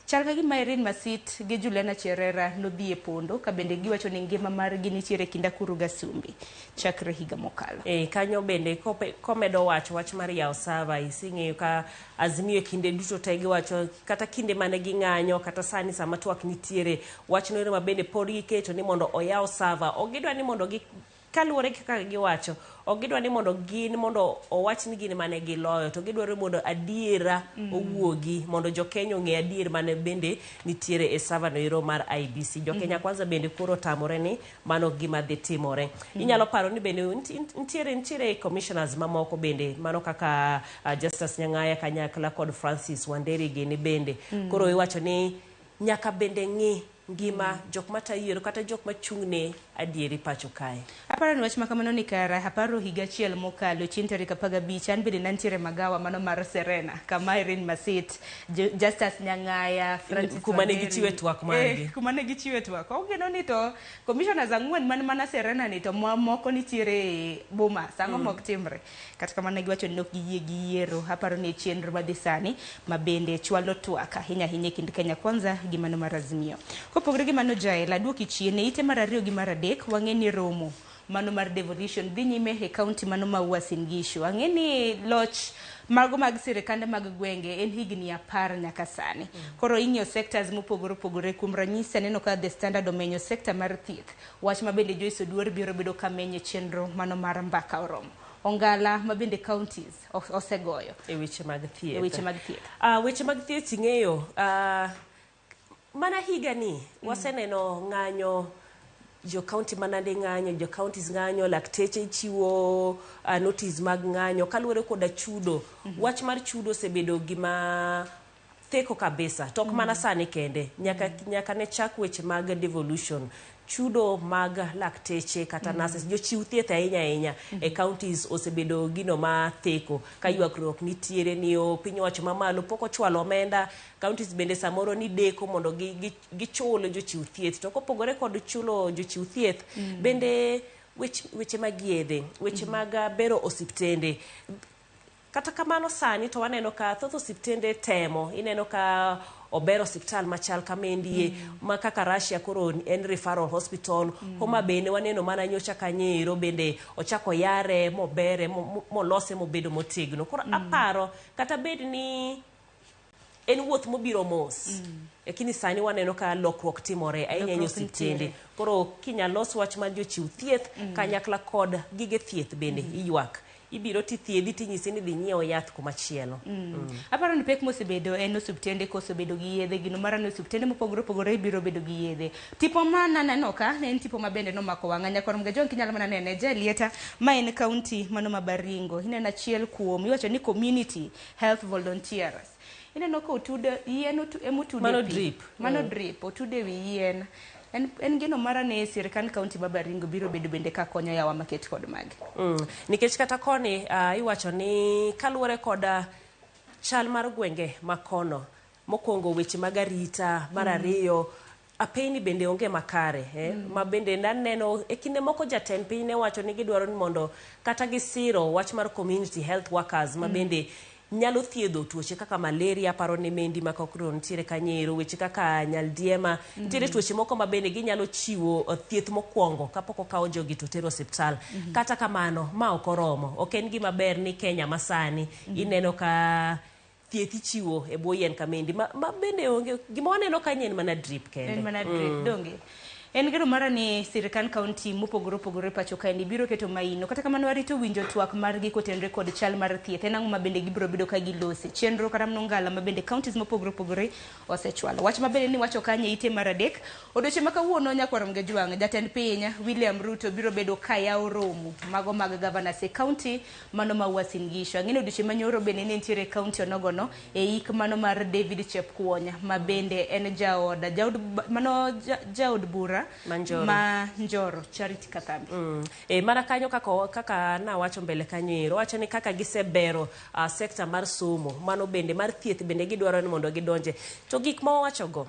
chal ka gima Irene Masit gi Juliana Cherera nodhi e pondo ka bende giwacho ni ngima margi nitiere kind akuru gi asumbi chakre higa mokalo. Kanyo bende komedo wacho wach mar yawo sava, ising'eyo ka Azimio kinde duto te giwacho kata kinde mane ging'anyo kata sani sama twak nitiere wach no ma bende pod giketo ni mondo oyaw sava. Ok gidwa ni mondo gi kaluwore gi kaka giwacho, ok gidwa ni mondo gin mondo owach ni gin mane giloyo, to gidwaro mondo adiera owuogi mondo jokenya ong'e adier mane bende nitiere e server no ero mar IEBC. Jokenya kwanza bende koro otamore ni mano gima dhi timore. Inyalo paro ni bende nitiere commissioners mamoko bende mano kaka Justus Nyang'aya kanyakla kod Francis Wanderi gini bende. Koro iwacho ni nyaka bende ng'i ngima jok matayo yiero kata jok machung'ne adieri pacho kae. Aparo ni wach ma kamano ni kara aparo higa achiel mokalo chieng' tarik 15 an bende nantiere magawa mano mar Serena kama Irene Masit, Justus Nyang'aya, Francis kuma ne Wanderi. gichiwe twak margi. Kuma ne gichiwe twak. Ogeno ni to commissioners 4 man mana Serena ni to moko nitiere Boma, sang'o mok timre. Kata kamano giwacho ni ok giyie gi yiero. Aparo ni chenro madhi sani ma bende chwalo twak ahinya ahinya e kind Kenya Kwanza gi mano mar Azimio. Kopogore gi mano Jael, aduoki chien e ite mar 2 gi mar 3 wang'e ni romo mano mar devolution dhi nyime e kaunti mano ma Uasin Gishu. Ang'e ni loch mago mag sirikande mag gwenge en higni 10 nyaka sani. Koro ing'iyo sectors mopogore opogore. Kuom ranyisi aneno ka The Standard omenyo sector mar thieth. Wach ma bende Joyce Oduor biro bedo ka menyo chenro mano mar mbaka oromo. Ongala ma bende counties osegoyo e weche mag thieth. E weche mag thieth. Weche mag thieth ing'eyo mana higa ni waseneno ng'anyo jo county manande ng'anyo, jo counties ng'anyo, lakteche chiwo notice mag ng'anyo kaluwore koda chudo. Wach mar chudo osebedo gima theko kabisa, to ok mana sani kende, nyaka ne chak weche mag devolution. Chudo mag lakteche kata nurses, jochiw thieth ahinya ahinya e counties osebedo gino ma theko ka ywakruok nitiere ni piny owacho mamalo pok ochwalo omenda, counties bende samoro ni deko mondo gichul jochiw thieth. To kopogore kod chulo jochiw thieth, bende weche mag yedhe, weche mag bero osiptende. Kata kamano sani to waneno ka thoth osiptende temo, ineno ka ober osiptal machal kamendie, ma kaka Russia koro en referral hospital, Homa Bay ne waneno mana nyocha kanyo bende ochako yare mobere molose mobedo motegno. Koro aparo kata bed ni en wuoth mobiro mos, lakini sani waneno ka lokruok timore ahinya e osiptende. Koro kinyalos wach mar jochiw thieth kanyakla kod gige thieth bende iywak. Ibiro tithiedhi tinyisi ni dhi nyiewo yath kumachielo. Aparo ni pek mosebedo en osiptende kosebedo gi yedhe, gino mara ni osiptende mopogore opogore biro bedo gi yedhe. Tipo ma naneno ka ne en tipo ma bende nomako wang'a. Nyakwar Mgajwang' kinyalo mana nene Jalieta ma en county mano ma Baringo. Ineno achiel kuom iwacho ni community health volunteers. Ineno ka otude yien emotude mano drip. Mano drip otude wi yien. En geno mara ni sirkand county ma Baringo biro bedo bende ka konyo yawa maket kod magi. Nikech kata koni iwacho ni kaluwore kod chal mar gwenge makono, mokwongo weche mag arita, mar ariyo apeyni bende onge makare, ma bende naneno e kinde moko jatend piny ne wacho ni gidwaro ni mondo kata gisiro wach mar community health workers ma bende nyalo thiedho tuoche kaka malaria, paro ni mendi ma kokro nitiere kanyero, weche kaka nyaldiema, nitiere tuoche moko ma bende ginyalo chiwo thieth mokwongo kapok okawo jogi to tero osiptal. Kata kamano ma ok oromo, ok en gima ber ni Kenya masani ineno ka thieth ichiwo e bwo yien kamendi ma bende onge gima waneno kanyo en mana drip kende. En mana drip, donge. En geno mara ni sirikand kaunti mopogore opogore pacho kaendi biro keto maino. Kata kamano warito winjo twak margi kotenore kod chal mar thieth. En ang'o ma bende gibiro bedo ka gilose? Chenro kata mano ngala ma bende counties mopogore opogore osechwalo. Wach mabende ni wacho kanyo e ite mar adek. Odiochieng' ma kawuono nyakwar Mgejwang', jatend piny William Ruto biro bedo ka yawo romo mago mag governors e county mano ma Uasin Gishu. Ang'e ni odiochieng' manyoro bende ne nitiere county onogono e ik mano mar David Chepkuonya ma bende en jaod jaod mano jaod bura Ma Njoro. ma Njoro Charity Kathambi. E, mana kanyo kaka, kaka nawacho mbele kanyo ero wacho ni kaka gisebero sekta mar somo mano bende mar thieth bende gidwaro ni mondo gidonje to gik ma owachogo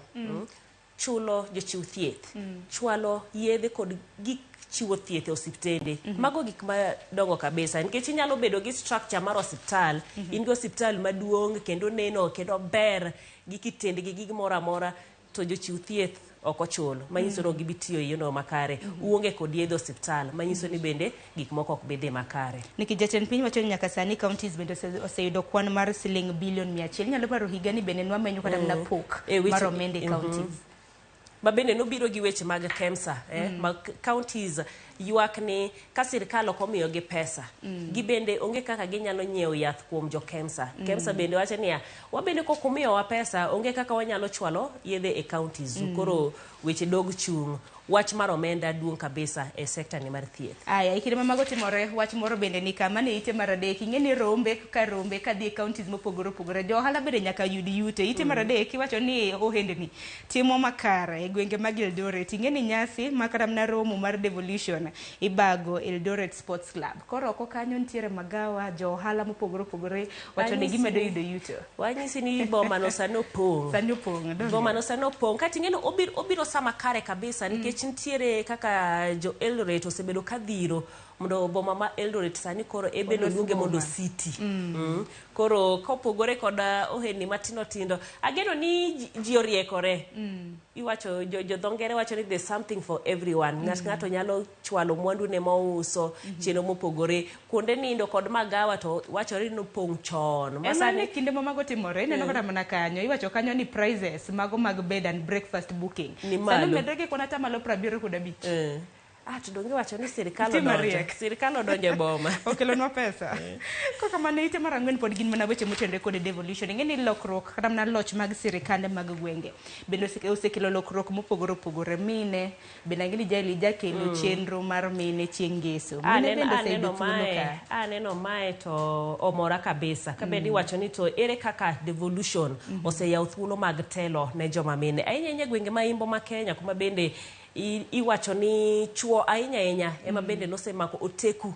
chulo jochiw thieth chwalo yedhe kod gik chiwo thieth e osiptende mago gik madongo kabisa nikech inyalo bedo gi structure mar osiptal in gi osiptal maduong' kendo neno kendo ber gi kitendgi gi gimoro amora to jochiw thieth ok ochul manyiso ni ok gibi tiyo e yono makare uonge kod yedhe osiptal manyiso ni bende gik moko ok bi dhi makare Nikech jatend piny wacho ni nyaka sani counties bende oseyudo kwan mar siling bilion 100. Inyalo paro higani bende nwamenyo kata mana pok E weche- mar omenda e counties. Ma bende nobiro gi weche mag KEMSA mag counties ywak ni ka sirikal ok omiyogi pesa gibende onge kaka ginyalo nyiewo yath kuom jo KEMSA. KEMSA bende wacho niya wabende kok umiyowa pesa onge kaka wanyalo chwalo yedhe e counties koro weche dog chung' wach mar omenda duong' kabisa e sekta ni mar thieth. Aya, e kinde ma mago timore, wach moro bende ni kama ne ite mar adek. Ing'e ni rombe ka rombe kadhi e counties mopogore opogore, jo ohala bende nyaka yud yuto. Ite mar adek iwacho ni ohendni timo makare e gwenge mag Eldoret. Ing'e ni nyasi ma kata mana romo mar devolution ibago Eldoret Sports Club. Koro oko kanyo nitiere magawa, jo ohala mopogore opogore wacho ni gimedo yudo yuto. Wanyisi ni boma no sani opong'. Sani opong', donge? Boma no sani opong'. Kata ing'e ni obiro sama kare kabisa nikech nitiere kaka jo Eldoret osebedo ka dhiro mondo boma ma Eldoret sani koro e bende Olos oluonge mondo boma. city. Koro kopogore kod ohelni matindo tindo, ageno ni ji oriekore. Iwacho jo dho ngere wacho ni there's something for everyone. Ng'at ng'ato nyalo chwalo mwandu ne mouso chenro mopogore. Kuonde nindo kod magawa to wachore ni nopong' chon. Ma Ema sani ni kinde ma mago timore ineno kata mana kanyo iwacho kanyo ni prices mago mag bed and breakfast booking Ni sani malo. omedre gi kwan atamalo 75. Ah, to donge iwacho ni sirikal Nitie odonjo. mariek. Sirikal odonjo e boma. Okelonwa pesa. Kokamano ite mar ang'wen pod gin mana weche motenore kod devolution. Ing'e ni lokruok kata mana loch mag sirikande mag gwenge bende osekelo lokruok mopogore opogore. Mine bende ang'e ni jaeli jakelo chenro mar mine chieng' ngeso. Mine bende oseyudo Aneno thuolo mae, ka. aneno mae to omora kabisa. Kabende iwacho ni to ere kaka devolution oseyawo thuolo mag telo ne joma mine. Ahinya ahinya gwenge ma imbo ma Kenya kuma bende iwacho ni chuo ahinya ahinya ema bende nosemako oteku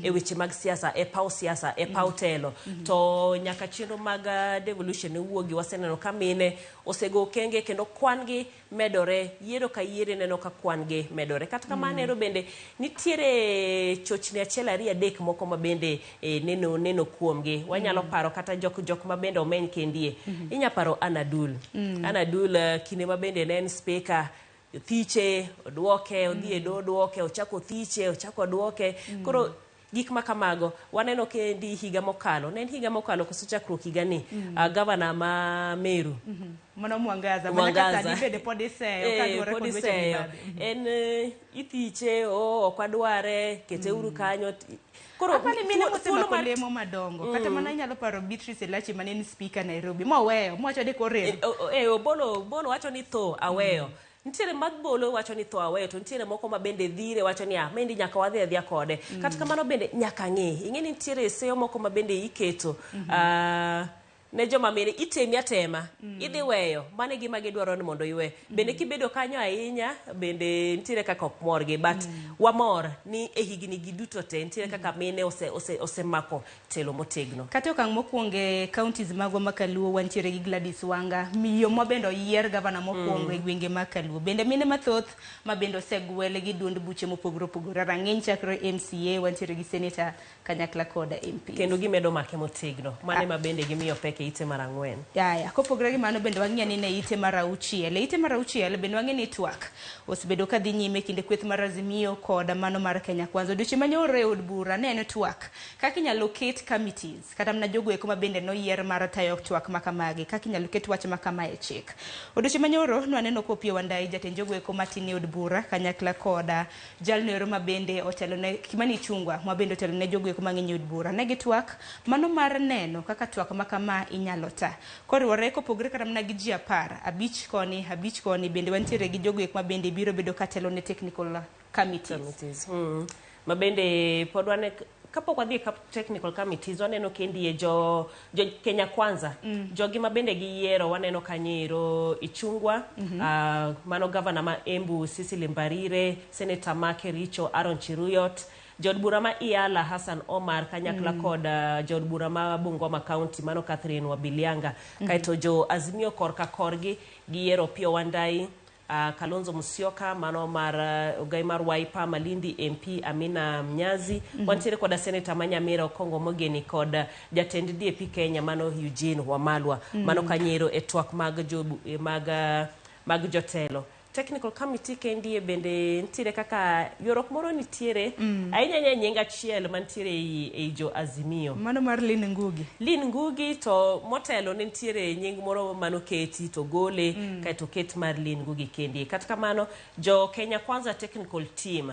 e weche mag siasa, e paw siasa, e paw telo. To nyaka chenro mag devolution wuogi waseneno ka mine osego okenge kendo kwan gi medore, yiero ka yiero ineno ka kwan gi medore. Kata kamano ero bende nitiere chochni achiel ariyo adek moko ma bende neno kuomgi. Wanyalo paro kata jok ma bende omeny kendie. Inya paro Anna Dul. Anna Dul kinde ma bende ne en speaker thiche, oduoke, odhi e doho oduoke, ochako thiche, ochako oduoke. Koro gik ma kamago waneno kendi higa mokalo, ne en higa mokalo koso chakruok higa ni, gavana ma Meru Mano Mwangaza. Mana ka Mwangaza. sani bende pod iseyo kaluwore pod kod weche iseyo. mibadhi. En ithiche, oh, ok wadware, kete uru kanyo. Koro Apani mine thuolo mosemako lemo madongo. Kata mana inyalo paro Beatrice Elachi mane en speaker Nairobi. Moweyo, mowacho ni koro Obolo wacho ni tho aweyo. Nitiere mag bolo wacho ni tho aweyo, to nitiere moko ma bende dhire wacho ni ah, maendi nyaka wadhi adhiya kode. Kata kamano bende nyaka ng'e. Ing'e ni nitiere seyo moko ma bende iketo. Ne joma mine itemi atema, idhi weyo, mano e gima gidwaro ni mondo iwe. Bende kibedo kanyo ahinya, bende nitiere kaka ok morgi, but wamor ni e higni gi duto te nitiere kaka mine osemako telo motegno. Kata okang' mokwongo e counties magwa ma Kaluo wantiere gi Gladys Wanga, miyo ma bende oyier gavana mokwongo e gwenge mag Kaluo. Bende mine mathoth ma bende osegwel gi duond buche mopogore opogore. Rang'iny chakre MCA wantiere gi senator kanyakla kod MP. Kendo gimedo make motegno. Mano ema bende gimiyo pek nyaka e ite mar 4. Yaya, kopogore gi mano bende wang'iyo ni ne ite mar 6. E ite mar 6 bende wang'e ni twak osebedo ka dhi nyime kinde kweth mar Azimio kod mano mar Kenya Kwanza. Odiochieng' manyoro e od bura ne en twak kaka inyalo ket committees kata mana jogo eko ma bende noyier mar tayo twak makamagi, kaka inyalo ket wach makama e chik. Odiochieng' manyoro nwaneno ka Opiyo Wandayi, jatend jogo eko matin e od bura kanyakla koda jalno ero ma bende otelo ne Kimani Ichung'wa ma bende otelo ne jogo eko mang'eny e od bura. Ne gitwak mano mar neno kaka twak makama inyalo ta. Koriwore kopogore kata mana gi ji 10, 5 koni, 5 koni, bende wantiere gi jogo eko ma bende biro bedo katelo ne technical committees. Ma bende pod wane kapok wadhi e technical committees waneno kendi jo Kenya Kwanza. Jogi ma bende giyiero waneno kanyo Ichung'wa, mano governor ma Embu Cecily Mbarire, senator ma Kericho Aaron Cheruiyot, jaod bura ma Iala Hassan Omar kanyakla kod jaod bura ma Bungoma County mano Catherine Wabilianga. Kaeto jo Azimio korka korgi giyiero Opiyo Wandayi, Kalonzo Musyoka mano mar ogai mar Wiper, Malindi MP Amina Mnyazi, wantiere koda senator ma Nyamira Okongo Mogeni kod jatend DAP Kenya mano Eugene Wamalwa. Mano kanyero e twak mag jo mag jotelo. Technical committee kendi bende nitiere kaka ywaruok moro nitiere ahinya nying achiel mantiere ei jo Azimio. Mano mar Lynn Ngugi. Lynn Ngugi to motelo ne nitiere nying moro manoketi to gole kaeto ket mar Lynn Ngugi kendi. Kata kamano jo Kenya Kwanza technical team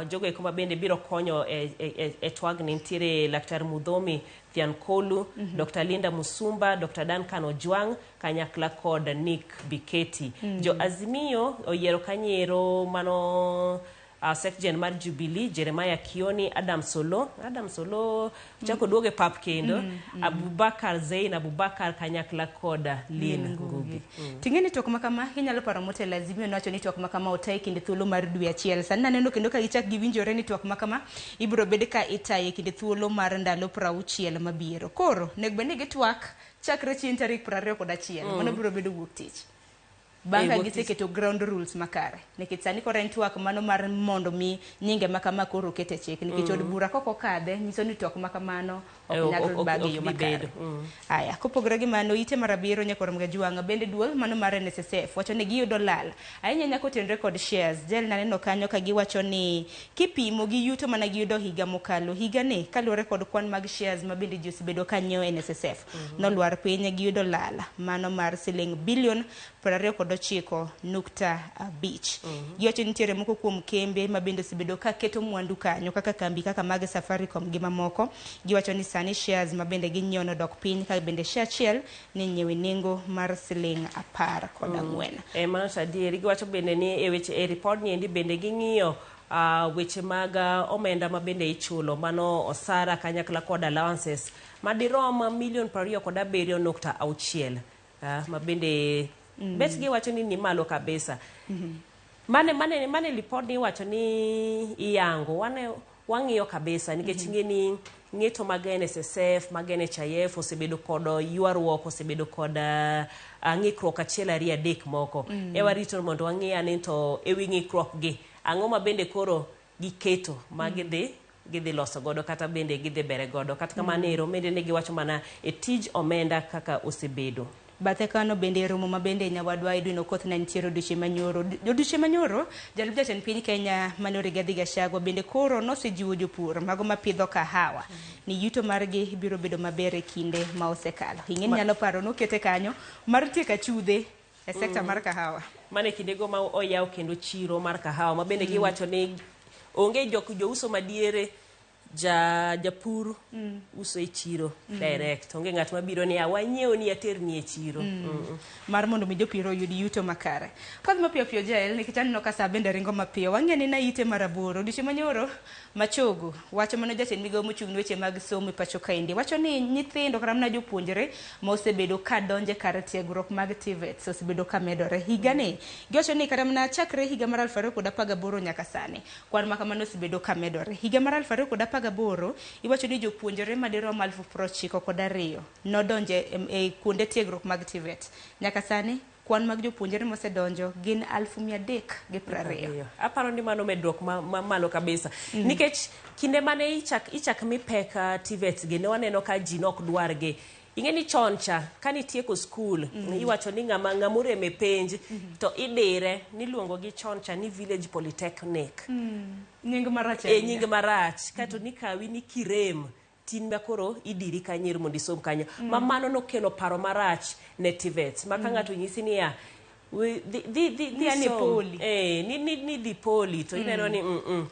jogo eko ma bende biro konyo e twagni nitiere Laktar Mudhomi Thiankolu, Dr. Linda Musumba, Dr. Duncan Ojwang kanyakla kod Nick Biketi. Jo Azimio oyiero kanyero mano Secgen mar Jubilee Jeremiah Kioni, Adam Solo chako duoge pap kendo, Abubakar Zein Abubakar kanyakla kod Lynn Ngugi. Ting'eni twak makama inyalo paro motelo Azimio nowacho ni twak makama otaye kinde thuolo mar dwe achiel. Sani naneno kendo ka gichak giwinjore ni twak makama ibiro bed ka itaye kinde thuolo mar ndalo 60 mabiro. Koro nego bed ni gitwak chakre chieng' tarik 21. Mano biro bedo wuok tich. Bang' ka giseketo ground rules makare. Nikech sani koro en twak mano mar mondo mi nyinge makama koro oket e chik. Nikech od bura kok okadhe nyiso ni twak makamano ok nyal bag e yo makare. Aya, kopogore gi mano ite mar 7 nyakoro Mgajuang' bende duol mano mar NSSF wacho ni giyudo lal. Ahinya nyaka otenre kod shares. Jel naneno kanyo ka giwacho ni kipimo gi yuto mana giyudo higa mokalo. Higa ni kaluwore kod kwan mag shares ma bende ji osebedo ka nyiewo NSSF. Nolwar piny giyudo lal mano mar siling bilion 29.5. Giwacho nitiere moko kuom kembe ma bende osebedo ka keto mwandu kanyo kaka kambi kaka mag Safaricom gi mamoko. Giwacho ni sani shares ma bende ginyiewo nodok piny ka bende share achiel ni nyiewe nengo mar siling 14. Mano to adieri. Giwacho bende ni e weche e report ni endi bende ging'iyo weche mag omenda ma bende ichulo mano osara kanyakla kod allowances madirom milion 27.6 ma bende bet giwacho ni malo kabisa. Mane report ni wacho ni iyango wane wang'iyo kabisa nikech ng'eni ng'eto mag NSSF mag NHIF osebedo kod ywaruok, osebedo kod ng'ikruok 1 2 3 moko. Ewa rito mondo wang'i ane to ewi ng'ikruok gi ang'o ma bende koro giketo ma gidhi loso godo kata bende gidhi bere godo. Kata kamano ero mende ne giwacho mana e tij omenda kaka osebedo. Bathe kano bende romo ma bende nyawadwa Edwin Okoth ne nitiere odiochieng' manyoro. Odiochieng' manyoro jalup jatend piny Kenya mane Rigathi Gachagua bende koro nosejiwo jopur mago mapidho kahawa ni yuto margi biro bedo maber e kinde ma osekalo. Ing'e nyalo paro nokete kanyo mar tieko achudhe e sekta mar kahawa. Mane kindego ma oyaw kendo chiro mar kahawa ma bende giwacho ni onge jok jouso madiere japur uso e chiro direct. Onge ng'at mabiro ni awanyiewo ni aterni e chiro. Mar mondo mi jopur oyud yuto makare. Kodhi mapiyo piyo Jael nikech aneno ka saa bende ringo mapiyo. Wang'e ni na ite mar 8 odiochieng' manyoro Machogo wacho mano jatend migawo mochung' ne weche mag somo e pacho kaendi. Wacho ni nyithindo kata mana jopuonjre ma osebedo ka donje kar tiegruok mag TVETs osebedo ka medore. Higani giwacho ni kata mana chakre higa mar 2018 nyaka sani kwan ma kamano osebedo ka medore. Higa mar 2018 iwacho ni jopuonjre madirom 92,000 nodonje e kuonde tiegruok mag TVET. Nyaka sani kwan mag jopuonjre mosedonjo gin 320,000. Aparo ni mano medruok malo kabisa. Nikech kinde mane ichak mi pek TVETs gi ne waneno ka ji nok dwar gi. Ing'e ni chon cha kanitieko skul iwacho ni ng'ama ng'ama orem e penj to idire niluongo gi chon cha ni village polytechnic. Nying marach e ahinya. nying marach kaeto nikawi ni kirem tin ma koro idiri kanyo mondo isom kanyo ma mano nokelo paro marach ne TVETs ma ka ng'ato nyisi niya dhi dhi dhi Ni an e som. poli. Eh, ni dhi poli to ineno ni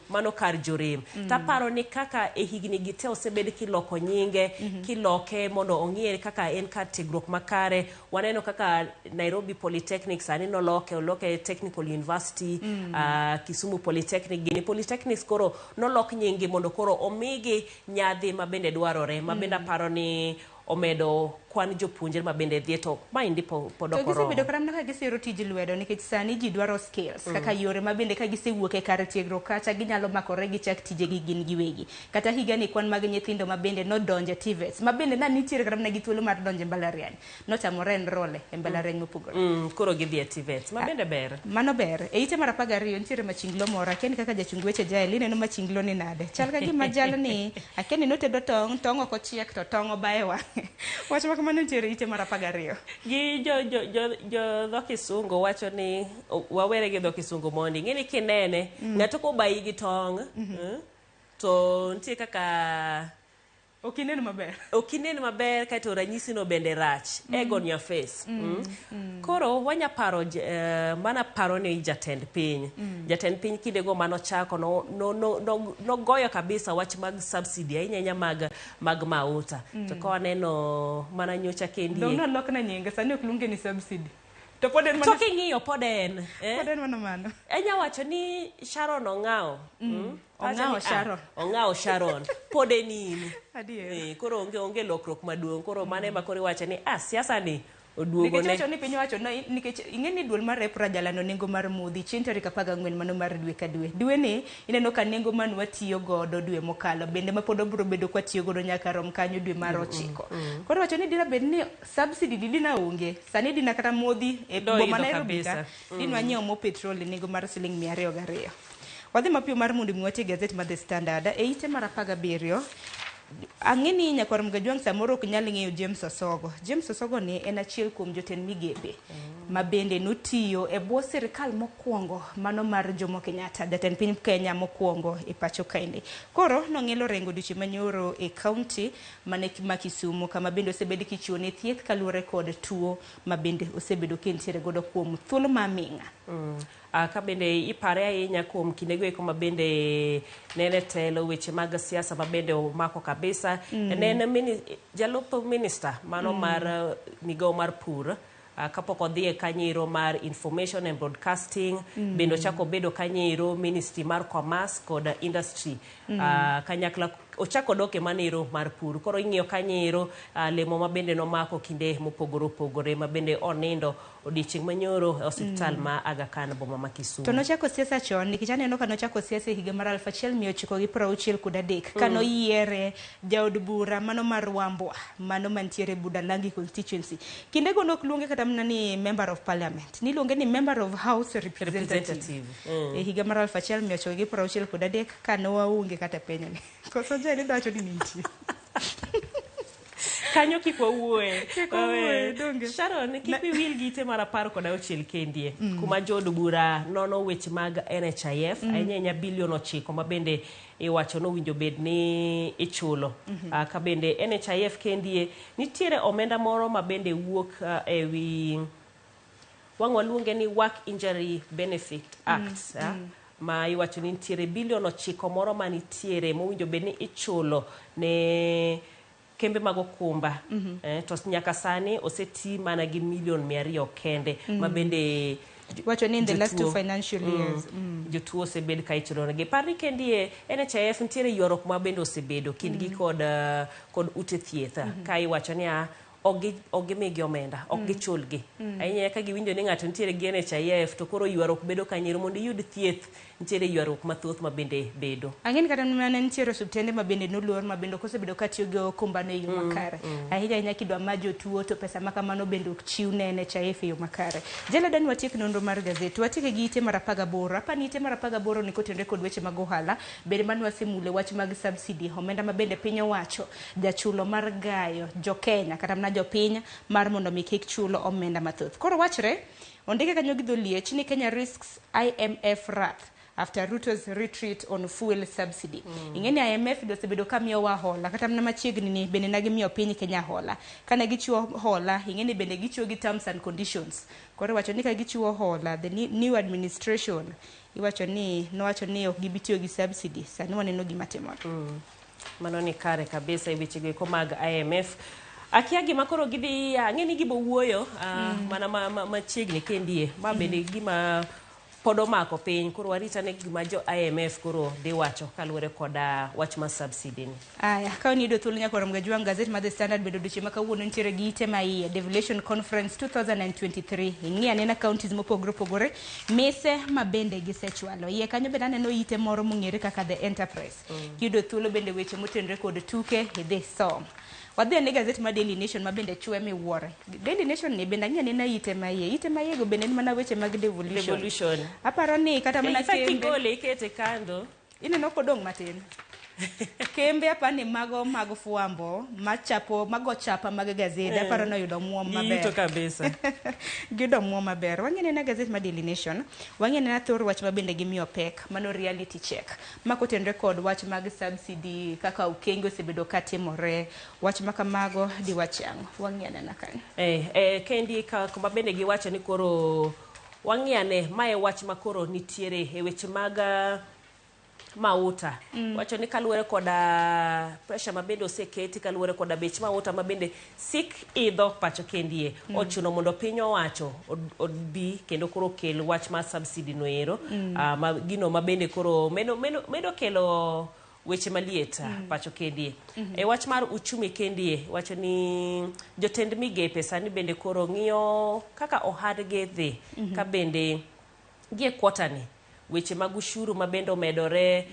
mano kar jorem. Taparo ni kaka e higni gi te osebed kiloko nyinge, kiloke mondo ong'iere kaka en kar tiegruok makare. Waneno kaka Nairobi Polytechnic sani noloke, oloke Technical University, Kisumu Polytechnic gini polytechnics koro nolok nyinggi mondo koro omigi nyadhi ma bende dwarore, ma bende aparo ni omedo kwan jopuonjre ma bende dhi to maendi pod To ok gisebedo oromo. kata mana ka gisiro tij lwedo nikech sani ji dwaro skills kaka yore ma bende ka gisewuok e kar tiegruok kacha ginyalo makore gichak tijegi gin giwegi. Kata higani kwan mag nyithindo ma bende nodonjo e TVETs ma bende na nitiere kata mana gi thuolo mar donjo e mbalariany notamore enroll e mbalariany mopogore. Koro gidhi e TVETs ma bende ber. Mano ber. E ite mar 12 nitiere machinglo moro akia ni kaka jachung weche Jael ineno machinglo ni nade. Chal ka gima jalni akia ni notedo tong', tong' ok ochiek to tong' obaye wang'e. Wach ma kamano nitiere ite mar 12. Gi jo dho kisungu wacho ni wawere gi dho kisungu mondi. Ing'e ni kinene, ng'ato kobayi gi tong', to nitie kaka Ok inen maber. Ok inen maber kaeto ranyisi no bende rach. Egg on your face. Koro wanya paro mana paro ni jatend piny. Jatend piny kindego manochako nogoyo kabisa wach mag subsidy ahinya ahinya mag mauta. To ka waneno mana nyocha kendi. Dong' nolokne nyinge, sani ok luonge ni subsidy. To pod en To king'iyo pod en. Pod en mana mano. Enya wacho ni Sharon ong'awo. Ong'awo Sharon. Ong'awo Sharon. Pod en in. Adier. Koro onge lokruok maduong'. Koro mano ema koro iwacho ni siasa ni oduogo Nikech ne. wacho ni piny owacho no, nikech ing'e ni duol mar EPRA jalando nengo mar modhi chieng' tarik 14 mano mar dwe ka dwe. Dwe ni ineno ka nengo man watiyo godo dwe mokalo bende ma pod obiro bedo kwa tiyo godo nyaka rom kanyo dwe mar 9. Koro wacho ni dina bed ni subsidy dina onge. Sani dina kata modhi e Do boma idho Nairobi ka. kabisa. Dina wanyiewo mo petrol e nengo mar siling 202. Wadhi mapiyo mar mondo mi watie gazet mar The Standard e ite mar 17. Ang'e ni nyakwar Mgajwang' samoro ok nyal ng'eyo James Osogo. James Osogo ni en achiel kuom jotend migepe ma bende notiyo e bwo sirikal mokwongo mano mar Jomo Kenyatta, jatend piny Kenya mokwongo e pacho kaendi. Koro nong'elo rengo odiochieng' manyoro e kaunti mane ma Kisumu kama bende osebed kichiwo ne thieth kaluwore kod tuo ma bende osebedo kentiere godo kuom thuolo ma aming'a. Ka bende ipare ahinya kuom kindego eko ma bende nene telo weche mag siasa ma bende omako kabisa. Ne en jalup minister mano mar migawo mar pur kapok odhi e kanyo mar information and broadcasting, bende ochako obedo kanyo ministry mar commerce kod industry. Kanyakla ochako dok e manero mar pur. Koro ing'iyo kanyo lemo ma bende nomako kinde mopogore opogore ma bende onindo odiechieng' manyoro e osiptal ma Aga Khan boma ma Kisumu. To nochako siasa chon nikech aneno ka nochako siasa e higa mar 1963 ka noyiere jaod bura mano mar Wambwa mano mantiere Budalangi constituency. Kindego nok luonge kata mana ni member of parliament, niluonge ni member of house representative. E higa mar 1963 ka nowaonge kata penyoni. Koso jali dacho ni nitie. Kanyo kik wawuoye. Kik wawuoye, donge. Sharon, kik wiwil gi ite mar 16 kendie. Kuma jood bura nono weche mag NHIF, ahinya ahinya bilion 9 ma bende iwacho nowinjo bed ni ichulo. Ka bende NHIF kendie, nitiere omenda moro ma bende wuok e wi wang' waluonge ni Work Injury Benefit Act. Ma iwacho ni nitiere bilion 9 moro manitiere mowinjo bed ni ichulo ne kembe mag okumba. To nyaka sani oseti mana gi milion 200 kende ma bende wacho ni in the last 2 financial years jotuo osebed ka ichulo negi. Par ni kendie NHIF nitiere ywaruok ma bende osebedo kindgi kod ute thieth ka iwacho ni ok gimigi omenda, ok gichulgi. Ahinya ka giwinjo ni ng'ato nitiere gi NHIF to koro ywaruok bedo kanyero mondo iyud thieth nitiere ywaruok mathoth ma bende bedo. Ang'e ni kata mana nitiere osiptende ma bende noluor ma bende ok osebedo ka tiyo gi okumbano e yo makare. Ahinya ahinya kidwa ma jotuo to pesa ma kamano bende ok chiw ne NHIF e yo makare. Jela dani watiek nonro mar gazet. Watieke gi ite mar 18. Apa ni ite mar 18 ni kotenore kod weche mag ohala. Bende mane wasemule wach mag subsidy, omenda ma bende piny owacho jachulo mar gayo jo Kenya kata mana jopiny mar mondo mi kik chul omenda mathoth. Koro wachre ondike kanyo gi dholiech ni Kenya risks IMF wrath after Ruto's retreat on fuel subsidy. Ing'e ni IMF be osebedo ka miyowa hola kata mana machiegni ni bende ne gimiyo piny Kenya hola. Kane gichiwo hola, ing'e ni bende gichiwo gi terms and conditions. Koro iwacho ni ka gichiwo hola, the new administration iwacho ni nowacho ni ok gibi tiyo gi subsidy. Sani waneno gima timore. Mano ni kare kabisa e wechego eko mag IMF. Akia gima koro gidhi ang'e ni gibo wuoyo mana machiegni kendie. Ma bende gima pod omako piny koro warit ane gima jo IMF koro dhi wacho kaluwore koda wach mar subsidy ni. Aya, ka niyudo thuolo nyaka warom gajwang' gazet mar The Standard bedo odiochieng' ma kawuono nitiere gi ite ma iye Devolution Conference 2023. Ing'i anena counties mopogore opogore, mise ma bende gisechwalo. Iye kanyo bende aneno ite moro mong'ere kaka The Enterprise. Kiyudo thuolo bende weche motenore kod tuke idhi som. Wadhi ane gazet mar Daily Nation ma bende chwe miwuoro. Daily Nation ni bende ang'i anena ite ma iye. Ite ma iye go bende en mana weche mag devolution. Devolution. Aparo ni kata mana In fact, kembe. igole ikete kando. Ineno kodong' matin. Kembe apani mago mag fwambo machapo mago chapa mag gazede aparo ni oyudo omuom maber. Giyuto kabisa. Giyudo omuom maber. Wang'i anena gazet mar Daily Nation, wang'i anena thor wach ma bende gimiyo pek, mano reality check. Ma kotenore kod wach mag subsidy kaka okenge osebedo ka timore, wach ma kamago diwach ang'o? Wang'i anena kanyo. Kendi ka kuma bende giwacho ni koro wang'i ane mae wach ma koro nitiere e weche mag mauta. Wacho ni kaluwore koda pressure ma bende oseketi kaluwore koda bech mauta ma bende sik idho pacho kendie. Ochuno mondo piny owacho obi kendo koro kel wach mar subsidy no ero. Ma, gino ma bende koro medo kelo weche maliet pacho kendie. E wach mar uchumi kendie, wacho ni jotend migepe sani bende koro ng'iyo kaka ohadgi dhi. Ka bende gie quarter ni weche mag ushuru ma bende omedore,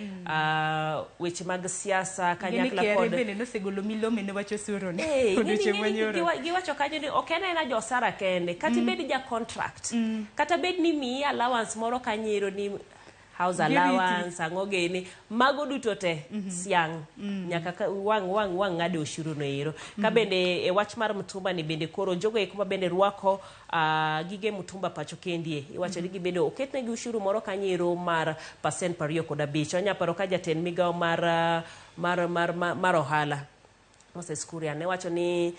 weche mag siasa kanyakla Ng'eni KRA kod bende nosegolo milome ne wach osuru ni. Ng'eni Odiochieng' manyoro. giwacho kanyo ni ok en aena josara kende, kata ibed ja contract, kata bed ni miyi allowance moro kanyo ni house Giriti. allowance, ang'o gini, mago duto te siang' nyaka ka wang' wang' wang' ng'ade ushuru no ero. Ka bende e wach mar mtumba ni bende koro jogo eko ma bende rwako gige mtumba pacho kendie, iwacho ni gibende oketnegi ushuru moro kanyo ero mar percent 25. Anya paro ka jatend migawo mar ohala Moses Kuria ne wacho ni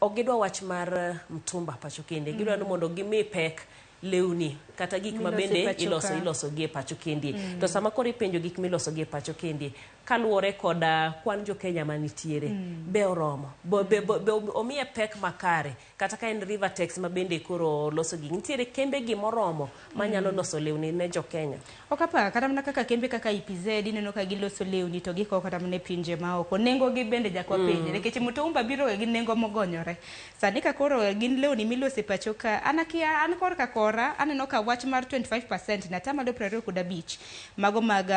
ok gidwa wach mar mtumba pacho kende, gidwa ni mondo gimi pek lewni kata gik ma Miloso e bende pacho ka. iloso gi e pacho kendie. To sama koro ipenjo gik miloso gi e pacho kendie, kaluwore kod kwan jo Kenya manitiere, be oromo, be omiye pek makare, kata ka en Rivatex ma bende koro loso gigi, nitiere kembe gi moromo manyalo loso lewni ne jo Kenya. Ok apar, kata mana kaka kembe kaka EPZ ineno ka giloso lewni to gikowo kata mana e pinje maoko. Nengo gi bende nyaka wapenjre, nikech mtumba biro ga gi nengo mogonyore. Sani ka koro gin lewni miloso e pacho ka, an akia, an korka kora, aneno ka wach mar 25% na atamalo 25 mago mag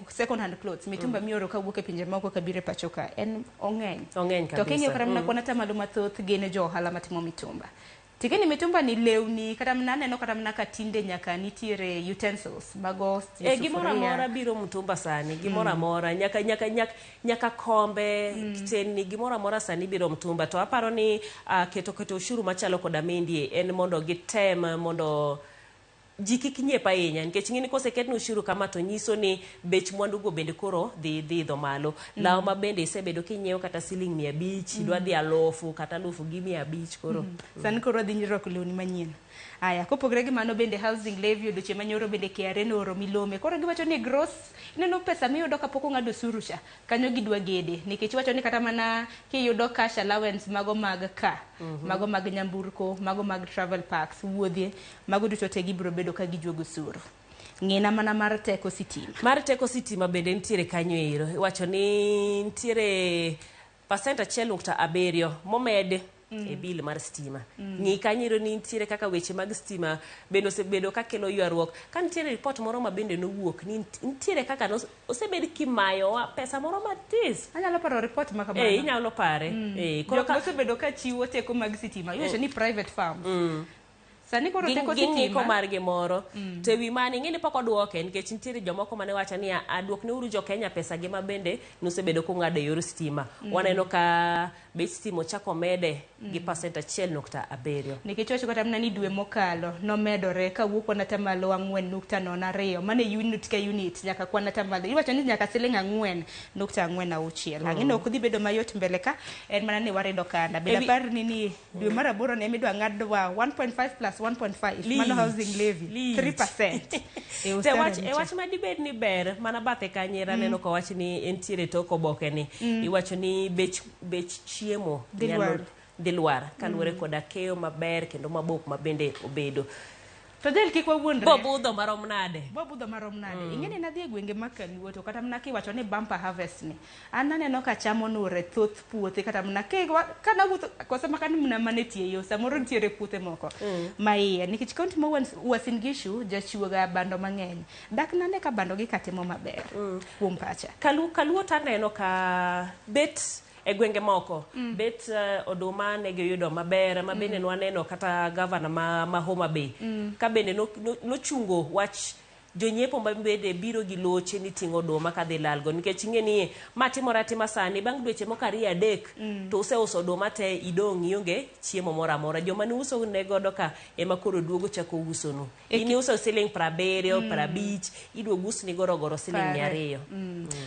second hand clothes, mitumba mioro kawuok e pinje maoko kabiro e pacho ka, en ong'eny. Ong'eny To king'iyo kabisa. kata mana kwan atamalo mathoth gin jo ohala matimo mitumba. Tikeni mitumba ni lewni, kata mana aneno kata mana ka tinde nyaka nitiere utensils mago Gimoro sufuria. amora biro mtumba sani, gimoro amora, nyaka kombe, teni, gimoro amora sani biro mtumba. To aparo ni keto ushuru machalo koda mendie en mondo gitem mondo ji kik nyiep ahinya, nikech ing'e ni koseketni ushuru kama to nyiso ni bech mwandu go bende koro dhi idho malo. Law ma bende isebedo kinyiewo kata siling 500, idwa dhi 1000 kata 1500 koro. Sani koro wadhi rwako lewni manyien. Aya, kopogore gi mano bende housing levy odiochieng' manyoro bende KRA nooro milome. Koro giwacho ni gross, ineno pesa miyudo kapok ong'ad osuru cha, kanyo gidwa gede. Nikech iwacho ni kata mana kiyudo cash allowance mago mag ka, mago mag nyamburko, mago mag travel packs, wuodhe, mago duto te gibiro bedo ka gijuogo osuru. Ng'ina mana mar teko sitima. Mar teko sitima bende nitiere kanyo ero. Iwacho ni nitiere percent 1.7 momed. e bill mar stima. Ng'i kanyo ero ni nitiere kaka weche mag stima bende osebedo kakelo ywaruok. Ka nitiere ripot moro ma bende nowuok ni nitiere kaka osebed kimayowa pesa moro matis. Anyalo paro ripot ma kamano. Inyalo pare. Koro Jok mosebedo ka chiwo teko mag sitima iwacho ni private farms. Sani koro teko Gin ng'iko sitima margi moro. To ewi mano ing'e ni pok oduoke nikech nitiere jomoko mane wacho ni aduokne uru jo Kenya pesa gi ma bende nosebedo kung'ado e yor stima. Waneno ka bech stima ochako mede gi pasent 1.7. Nikech wacho kata mana ni dwe mokalo nomedore kawuok kwan atamalo 4.02 mane unit ka unit nyaka kwan atamalo iwacho ni nyaka siling 4.46. Ang'e ni ok dhi bedo mayot mbele ka en mana ni warido kanda. Bende apar ni dwe mar aboro ne midwa ng'adwa 1.5 plus 1.5 mano housing levy 3%. E wach ma dibed ni ber mana bathe kanyo aneno ka wach ni entiere tok oboke ni iwacho ni bech chiemo dhi lwar kaluwore koda keyo maber kendo mabok ma bende obedo. To del kik wawuondre. Bobudho marom nade? Bobudho marom nade? Ing'e ni nadhi e gwenge mag Kaluo to kata mana kiwacho ni bumper harvest ni. An aneno ka cham onure thoth puothe kata mana kanawuotho kosa makani mna mane tie yo samoro nitiere puothe moko ma iye nikech kaunti ma Uasin Gishu jachiwo ga bando mang'eny. Dak nane ka bando gi katimo maber kuom pacha. Kaluo to aneno ka bet e gwenge moko bet oduma ne giyudo maber ma bende nwaneno kata gavana ma Homa Bay ka bende nochungo wach jonyiepo ma bende biro gi loche ni ting'o oduma kadhi lalgo nikech ing'e ni ma timore atima sani bang' dweche moko 2-3 to useuso oduma te idong' ionge chiemo moro amora. Joma ne uso ne godo ka ema koro duogo chako usonu. In iuso siling 70, 50, iduogo usni gorogoro siling 200.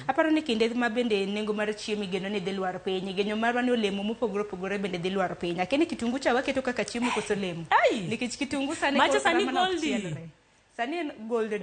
Aparo ni kinde ma bende nengo mar chiemo igeno ni dhi lwar piny, igeno marwa ni olemo mopogore opogore bende dhi lwar piny. Akia ni kitungu cha waketo kaka chiemo koso olemo. Nikech kitungu sani Macha koro sani kata mana ok goldi. chielre. Sani en golden.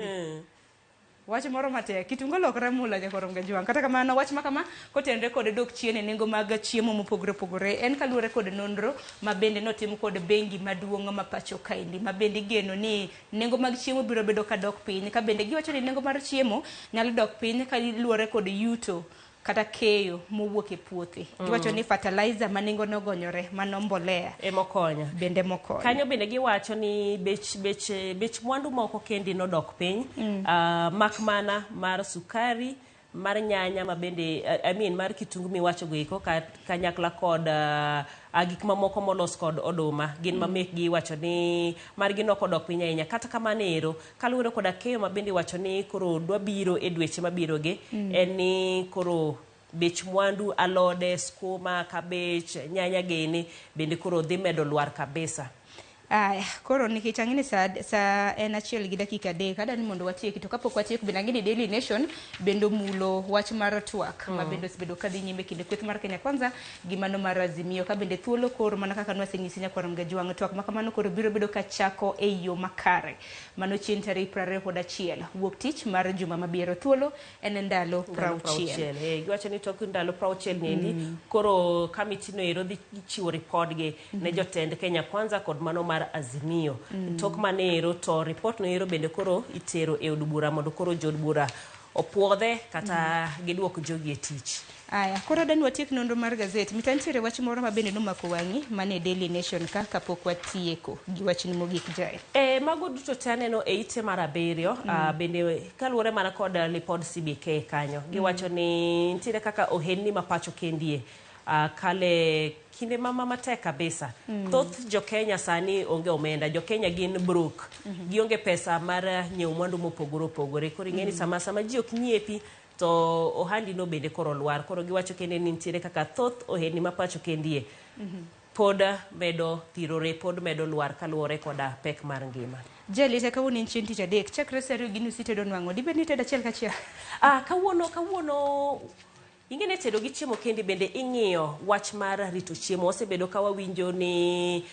Wach moro matek, kitungu olokore mula nyakoro Mgajwang'. Kata kamano wach ma kama kotenre kod dok chien e nengo mag chiemo mopogore opogore en kaluwore kod nonro ma bende notim kod bengi maduong' ma pacho kaendi ma bende igeno ni nengo mag chiemo biro bedo ka dok piny ka bende giwacho ni nengo mar chiemo nyalo dok piny kaluwore kod yuto kata keyo mowuok e puothe. Giwacho ni fertilizer ma nengone ogonyore mano mbolea emokonyo. Bende mokonyo. Kanyo bende giwacho ni bech mwandu moko kendi nodok piny. Mak mana mar sukari, mar nyanya ma bende I mean mar kitungu miwacho go eko kanyakla kod gik mamoko molos kod oduma gin ma mekgi iwacho ni margi nok odok piny ahinya. Kata kamano ero kaluwore koda keyo ma bende iwacho ni koro dwa biro e dweche mabiro gi en ni koro bech mwandu alode, skuma, kabich, nyanya gini bende koro dhi medo lwar kabisa. Aya, koro nikech ang'e ni sa en 1:03 adwa ni mondo watieki to kapok watieko bende ang'e ni Daily Nation bende omulo wach mar twak ma bende osebedo kadhi nyime kinde kweth mar Kenya Kwanza gi mano mar Azimio ka bende thuolo koro mana kaka nwasenyisi nyakwar Mgajwang' twak ma kamano koro biro bedo kachako e yo makare mano chieng' tarik 21 wuok tich mar juma mabiro thuolo en ndalo 60. Giwacho ni tok ndalo 60 niendi koro kamiti no ero dhi chiwo ripodgi ne jotend Kenya Kwanza kod mano mar Azimio. Tok manero to report no ero bende koro itero e od bura mondo koro jood bura opuodhe kata giduok jogi e tich. Aya, koro adwa ni watiek nonro mar gazet. Mita nitiere wach moro ma bende nomako wang'i mane Daily Nation ka kapok watieko gi wachni mogik Jael. Mago duto te aneno e ite mar 7 bende kaluwore mana kod lipod CBK kanyo. Giwacho ni nitiere kaka ohelni ma pacho kendie kale kinde mama matek kabisa. Thoth jo Kenya sani onge omenda, jo Kenya gin broke. Gionge pesa mar nyiewo mwandu mopogore opogore. Koro ing'e ni sama ji ok nyiepi to ohandi no bende koro lwar. Koro giwacho kende ni nitiere kaka thoth ohelni ma pacho kendie pod medo thirore, pod medo lwar kaluwore koda pek mar ngima. Jelly, te kawuono en chieng' tich adek, chakre sa 2:30 itedo nwang'o. Dibed ni itedo achiel kachiel? Kawuono ing'e ni tedo gi chiemo kendi bende ing'iyo wach mar rito chiemo. Wasebedo ka wawinjo ni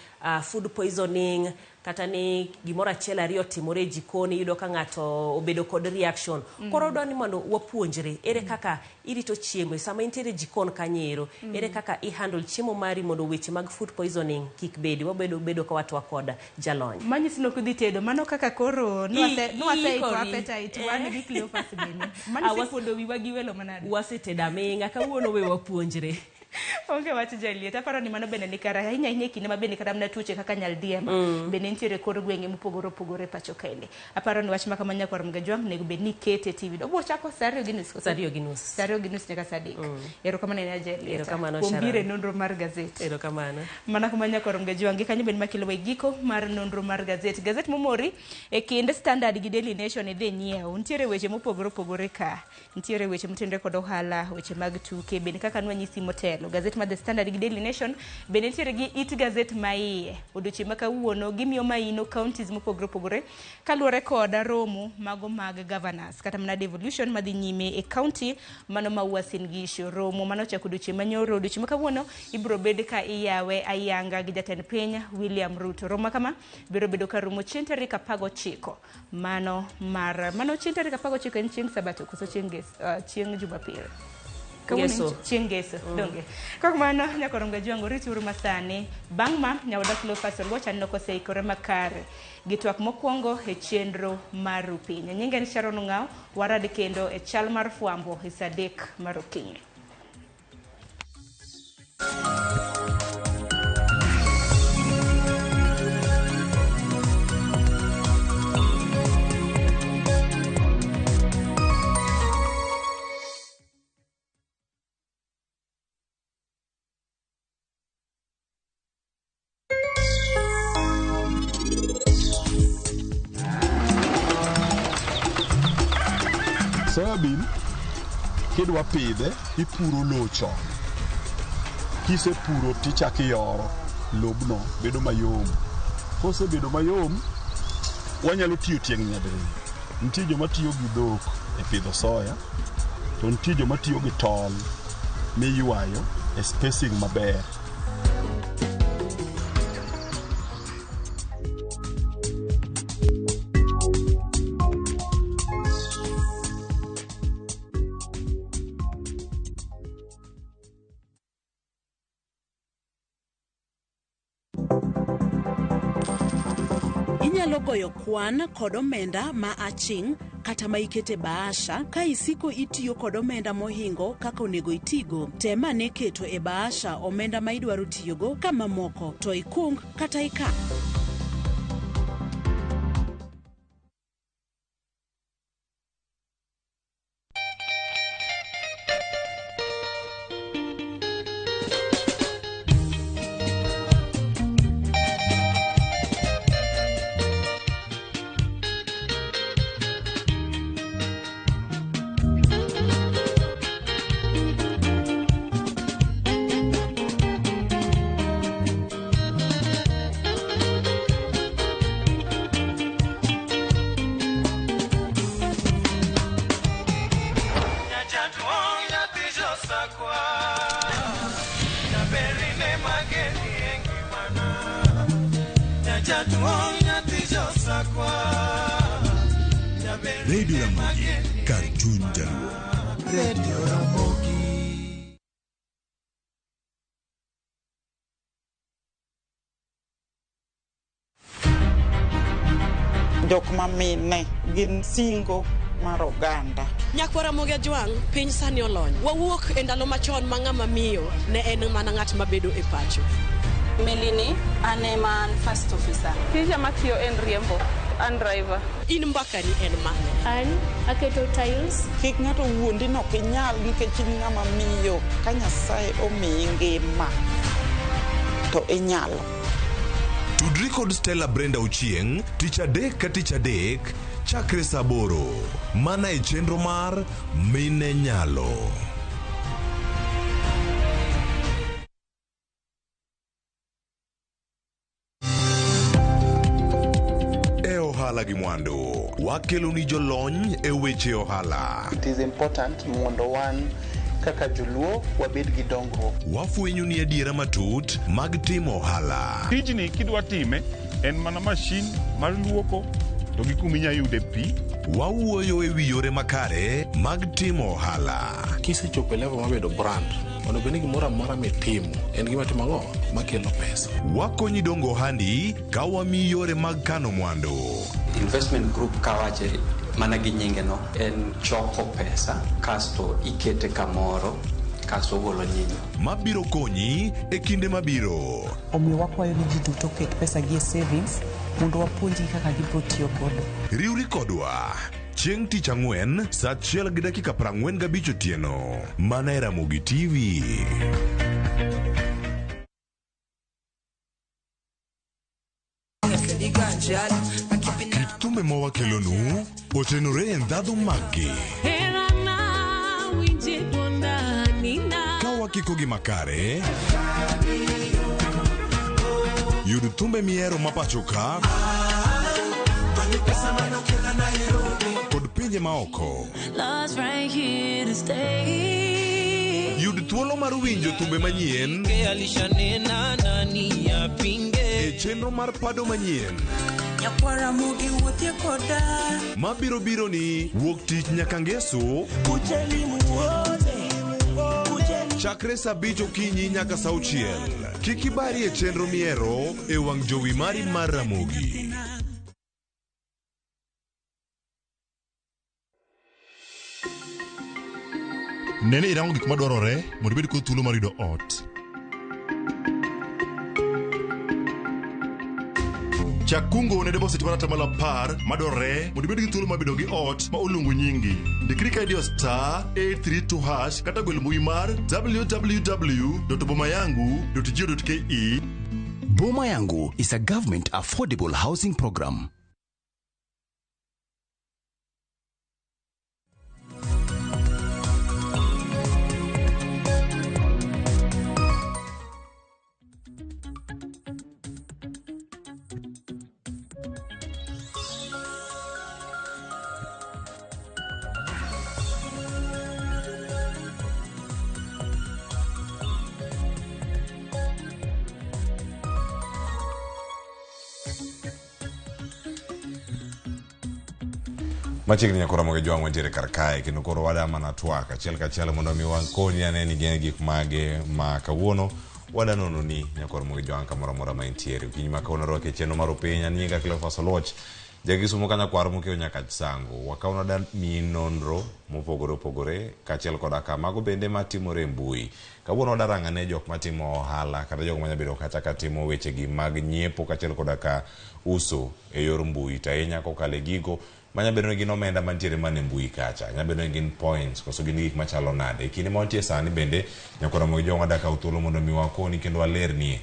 food poisoning kata ni gimoro achiel ariyo timore e jikon, iyudo ka ng'ato obedo kod reaction. Koro odwa ni mondo wapuonjre ere kaka irito chiemo sama intiere e jikon kanyo ero, ere kaka i handle chiemo mari mondo weche mag food poisoning kik bedi. Wabedo bedo ka watwak kod jalony. Manyiso ni ok idhi tedo, mano kaka koro nwaseiko Iikori. appetite wan gi Cleophas bende. Mano isekuodo wiwa gi welo manade? Wasetedo aming'a, kawuono we wapuonjre. Onge wach jaliet. Aparo ni mano bende ni kare ahinya ahinya e kinde ma bende kata mana tuoche kaka nyaldiema bende nitiere kor gwenge mopogore opogore pacho kaendi. Aparo ni wach ma kama nyakwar Mgajwang' onego bed ni ikete e TV. Obiro chako saa 2:30 koso? Saa 2:30. Saa 2:30 nyaka saa 3. Erokamano ahinya Jalieta. Erokamano, Kuom Sharon. biro e nonro mar gazet. Erokamano. Mana kuma nyakwar Mgajwang' gi kanyo bende makelowa e giko mar nonro mar gazet. Gazet momori e kind Standard gi Daily Nation idhi nyiew. Nitiere weche mopogore opogore ka. Nitiere weche motenore kod ohala, weche mag tuke, bende kaka nwanyisi motelo. Gazet mar The Standard gi Daily Nation bende nitiere gi it gazet ma iye. Odiochieng' ma kawuono gimiyo maino counties mopogore opogore kaluwore kod romo mago mag governors kata mana devolution madhi nyime e county mano ma Uasin Gishu. Romo mano ochako odiochieng' manyoro, odiochieng' ma kawuono ibiro bed ka iyawe ayanga gi jatend piny William Ruto. Romo ma kama biro bedo ka rumo chieng' tarik 19 mano mar mano chieng' tarik 19 en chieng' Sabato koso chieng' Jumapil? Kawuono en Ngeso. chieng' Ngeso, donge. Kok mano nyakorom Gajwang' orituru masani. Bang' ma nyaoda Cleophas Oluoch aneno koseikore makare gi twak mokwongo e chenro mar Rupiny. Nyinga en Sharon Ong'aw, warad kendo e chal mar fwambo e saa 3 mar okinyi. Soybean kidwa pidhe ipuro lowo chon. Kisepuro tichako iyoro lobno bedo mayom. Kosebedo mayom, wanyalo tiyo tieng' nyadiriyo. Nitie joma tiyo gi dhok e pidho soya, to nitie joma tiyo gi tol miywayo e spacing maber. Inyalo goyo kwan kod omenda ma aching' kata ma ikete bahasha ka isiko itiyo kod omenda mohingo kaka onego itigo. Tem ane keto e bahasha omenda ma idwaro tiyogo ka mamoko to ikung kata ikan. Radio Ramogi, kar chuny jaluo. Radio Ramogi. Jok ma mine gin singo mar oganda. Nyakwar Ramogi Ajwang', piny sani olony. Wawuok e ndalo machon ma ng'ama miyo ne en mana ng'at mabedo e pacho. Melini, an ema an first officer. Tija matiyo en riembo, an driver. In mbakani en mane? An aketo tiles. Kik ng'ato wuondi ni ok inyal nikech in ng'ama miyo. Ka Nyasaye omiyi ngima to inyalo. Tudri kod Stella Brenda Ochieng' tich adek ka tich adek chakre saa 8 mana e chenro mar Mine Nyalo. E ohala gi mwandu, wakeloni jolony e weche ohala. It is important mondo wan kaka joluo wabed gi dongruok. Wafwenyo ni adiera matut mag timo ohala. Tijni kidwa time en mana mashin mar luoko to gi kuma inya yude pi. Wawuoyo e wi yore makare mag timo ohala. Kisechopo e level mar bedo brand, onego bed ni gimoro amora mitimo en gima timo ang'o makelo pesa. Wakonyi dongo ohandi ka wamiyi yore mag kano mwandu. Investment group kawache mana gi nyinge no en choko pesa kasto ikete kamoro Kasto ogolo nyinyo. Mabiro konyi e kinde mabiro. Omiyo wakwayo ni ji duto oket pesa gi e savings mondo wapuonjgi kaka gibiro tiyo godo. Riwri kodwa chieng' tich ang'wen saa achiel gi dakika 45 otieno mana e Ramogi TV. Kit thumbe ma wakelonu otenore e ndhadhu maggi. Ka wakikogi makare, yud thumbe mihero ma pacho ka kod pinje maoko. Love's right here to stay. Yud thuolo mar winjo thumbe manyien e chenro mar pado manyien Nyakwara mugi wuothie koda. mabiro biro ni wuok tich nyaka ngeso chakre saa abich okinyi nyaka saa auchiel. Kik ibari e chenro mihero e wang' jowi mari mar Ramogi. Nene irango gik madwarore mondo ibed kod thuolo mar yudo ot. Chak kungo ne deposit mar atamalo 10 madwarore mondo ibed gi thuolo mar bedo gi ot ma oluongo nyingi. Ndikri ka idiyo star 832 hash kata gwel mbui mar www.bomayangu.go.ke. Boma Yangu is a government affordable housing program. Machiegni nyaka Ramogi Jwang' wantiere kar kae kendo koro wada mana twak achiel kachiel mondo mi wakoni ane ni gin gik mage ma kawuono wada nono ni nyaka Ramogi Jwang' kamoro amora ma intiere. Okinyi ma kawuono rwake e chenro mar opiny an nyinga Cleophas Oluoch Jakisumo ka nyakwar mokeyo nyaka Chisango. Wakawuono da miyi nonro mopogore opogore kaachiel koda ka mago bende matimore e mbui. Kawuono wadarang' ane jok matimo ohala kata jok manya bedo kacha katimo wechegi mag nyiepo kaachiel koda ka uso e yor mbui to ahinya kokalo e gigo manya bedo ni gin omenda mantiere mana e mbui kacha, nya bedo ni gin points koso gin gik machalo nade. E kinde ma wantie sani bende nyaka Ramogi Jwang' wadak kawo thuolo mondo mi wakoni kendo walernie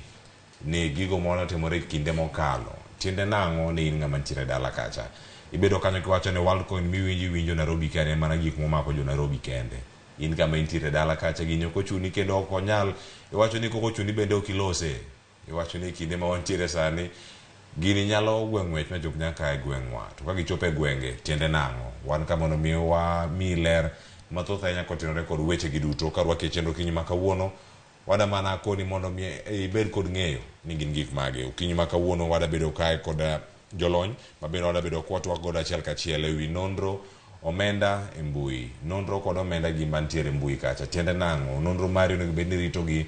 ni gigo mane otimore e kinde mokalo tiende nang'o ne in ng'ama nitiere dala kacha. Ibedo kanyo kiwacho ni Worldcoin miwinjo iwinjo Nairobi ka en mana gik momako jo Nairobi kende. In kama intiere dala kacha gini ok ochuni kendo ok onyal iwacho ni kok ochuni bende ok ilose. Iwacho ni kinde ma wantiere sani gini nyalo gwe ng'wech machop nyaka e gweng'wa. To ka gichopo e gwenge tiende nang'o? Wan ka mondo mi wamiyi ler mathoth ahinya kotenore kod weche gi duto karwaki e chenro okinyi ma kawuono. Wada mana koni mondo mi ibed kod ng'eyo ni gin gik mage. Okinyi ma kawuono wada bedo kae kod jolony mabende wada bedo kwatwak godo achiel kachiel ewi nonro omenda e mbui. Nonro kod omenda gi mantiere e mbui kacha. Tiende nang'o? Nonro mari onego bed ni ritogi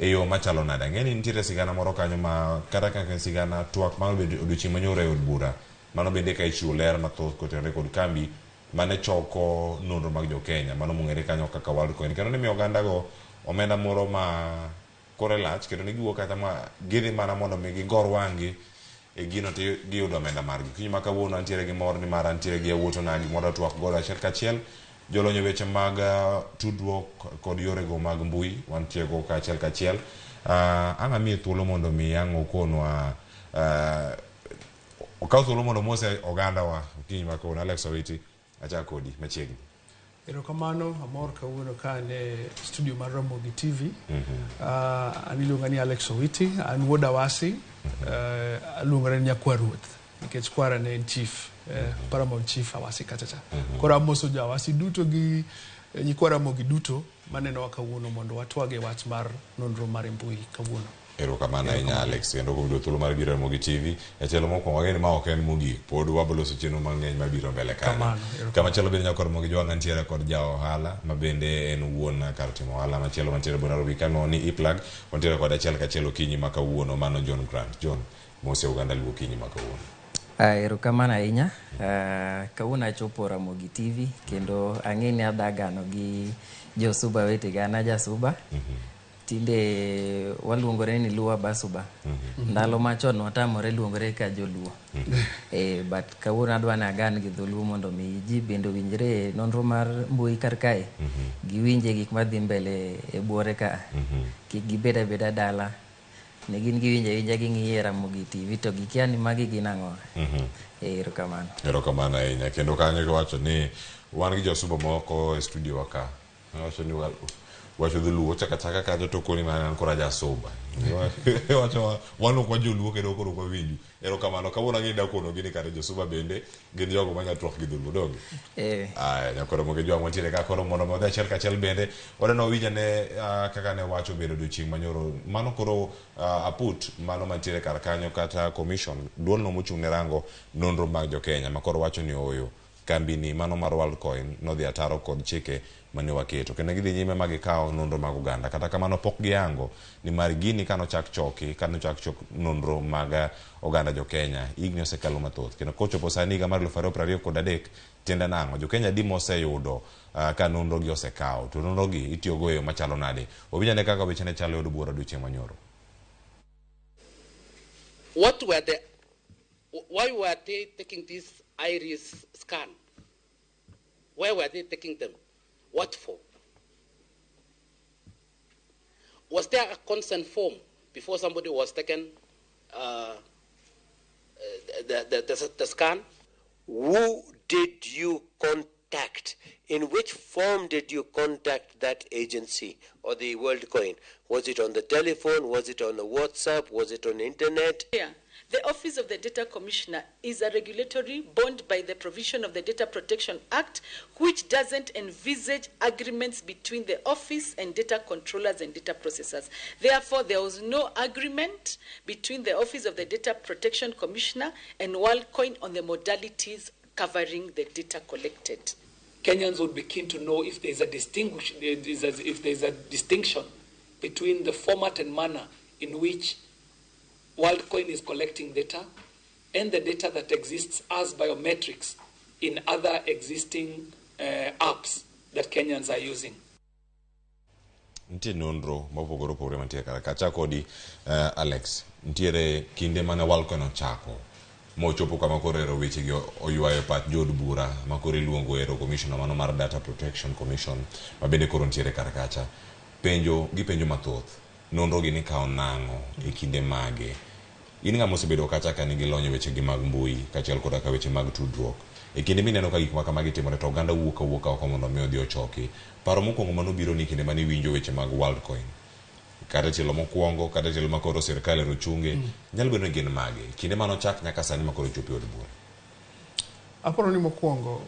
e yo machalo nade? Ang'e ni nitiere sigana moro kanyo ma kata kaka en sigana twak mar odiochieng' manyoro e od bura. Mano bende ka ichiwo ler mathoth kotenore kod kambi mane choko nonro mag jo Kenya. Mano mong'ere kanyo kaka Worldcoin. Kendo nimiyo oganda go omenda moro ma kore lach kendo ne giwuok kata ma gidhi mana mondo mi gigor wang'gi e gino to giyudo omenda margi. Okinyi ma kawuono antiere gi mor nimar antiere gi yawuot onagi mondo twak godo achiel kachiel. Jolony e weche mag tudruok kod yorego mag mbui wantie go kachiel kachiel. Ang' amiye thuolo mondo mi ang' okonwa okaw thuolo mondo omose ogandawa okinyi ma kawuono. Alex Owiti, achako kodi machiegni. Erokamano, amor kawuono ka an e studio mar Ramogi TV. An iluonga ni Alex Owiti, an wuod Awasi, aluongora ni nyakwar ruoth nikech kwara ne en chief, paramount chief Awasi kacha cha. Koro amoso jo Awasi duto gi nyikwa Ramogi duto manenowa kawuono mondo watwag e wach mar nonro mar mbui kawuono. Erokamano ahinya Alex, kendo kuom yudo thuolo mar biro e Ramogi TV e tielo mokwongo. Wageno ni ma ok en mogik, pod waboloso chenro mang'eny mabiro mbele kanyo. Kamano, erokamano. Kamachielo bende nyakor Ramogi Jwang' antiere kod ja ohala ma bende en wuon kar timo ohala machielo mantiere Nairobi kano ni Eplug. Wantiere kod achiel kachiel okinyi ma kawuono, mano John Grant. John, mose oganda luo okinyi ma kawuono. Erokamano ahinya. Kawuono achopo Ramogi TV kendo ang'e ni adagano gi Josuba wetega, an ajasuba. Tinde waluongore ni Luo Abasuba. Ndalo machon watamore luongore ka joluo. But kawuono adwa ni agan gi dholuo mondo mi ji bende owinjre e nonro mar mbui kar kae. Giwinje gik madhi mbele e buore ka. Kik gibed abeda dala. Ne gin giwinjo awinja ging'iyo Ramogi TV to gikia ni magi gin ang'o. Erokamano. Erokamano ahinya. Kendo kanyo giwacho ni wan gi josuba moko e studio wa ka. Wacho ni wacho dholuo chaka chaka kanyo to koni mana an koro ajasuba. Wacho wan ok wajoluo kendo koro ok wawinju. Erokamano. Kawuono ang'e ni dakono gi ni kare josuba bende gin jogo manya twak gi dholuo donge. Aya, nyakoro moge jwang' wantiere ka koro mondo wadhi achiel kachiel bende wadwa winj ane kaka ne wacho bedo odiochieng' manyoro mano koro aput mano mantiere kar kanyo kata commission duolno mochung' ne rango nonro mag jokenya ma koro wacho ni ooyo kambi ni mano mar Worldcoin nodhi ataro kod chike mane waketo kendo gidhi nyime ma gikawo nonro mag oganda kata kamano pok giyango ni mar gini kanochak choki kanochak chok nonro mag oganda jokenya higni osekalo mathoth kendo kochopo sani higa mar 2023 tiende nang'o jokenya adi moseyudo ka nonro gi osekawo to nonro gi itiyogo e yo machalo nade wawinj ane kaka weche ne chalo e od bura odiochieng' manyoro. What were the, why were they taking this iris scan? Where were they taking them? What for? Was there a consent form before somebody was taken the scan? Who did you contact? In which form did you contact that agency or the WorldCoin? Was it on the telephone? Was it on the WhatsApp? Was it on internet? Yeah. The Office of the Data Commissioner is a regulatory bound by the provision of the Data Protection Act, which doesn't envisage agreements between the office and data controllers and data processors. Therefore, there was no agreement between the Office of the Data Protection Commissioner and WorldCoin on the modalities covering the data collected. Kenyans would be keen to know if there is a distinction between the format and manner in which WorldCoin is collecting data and the data that exists as biometrics in other existing apps that Kenyans are using. Nitie nonro mopogore opogore mantie kar ka. Kodi Alex, nitiere kinde mane WorldCoin ochako mochopo kama koro ero weche gi oywayo pach jood bura ma koro iluongo ero commissioner mano mar Data Protection Commission ma bende koro nitiere kar kacha. Penjo gi penjo mathoth. Nonro gi nikawo nang'o e kinde mage? In ng'ama osebedo kacha ka nigi lony e weche gi mag mbui kaachiel koda ka weche mag tudruok. E kinde mineno ka gik ma kamagi timore to oganda wuok awuoka oko mondo mi odhi ochoki. Paro mokwongo manobiro ni kinde mane iwinjo weche mag WorldCoin kata tielo mokwongo kata tielo makoro sirkal ero chunge nyalo bedo ni gin mage kinde manochak nyaka sani makoro chopo e od bura. Aparo ni mokwongo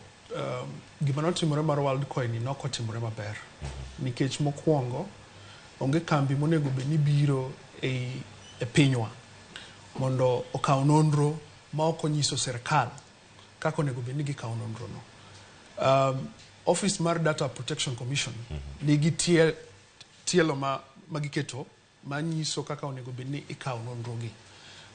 gima notimore mar WorldCoin ni nokotimore maber nikech mokwongo onge kambi monego bed ni biro e pinywa mondo okaw nonro ma ok onyiso sirkal kaka onego bed ni gikawo nonro no. Office mar Data Protection Commission nigi tielo ma giketo manyiso kaka onego bed ni ikawo nonro gi.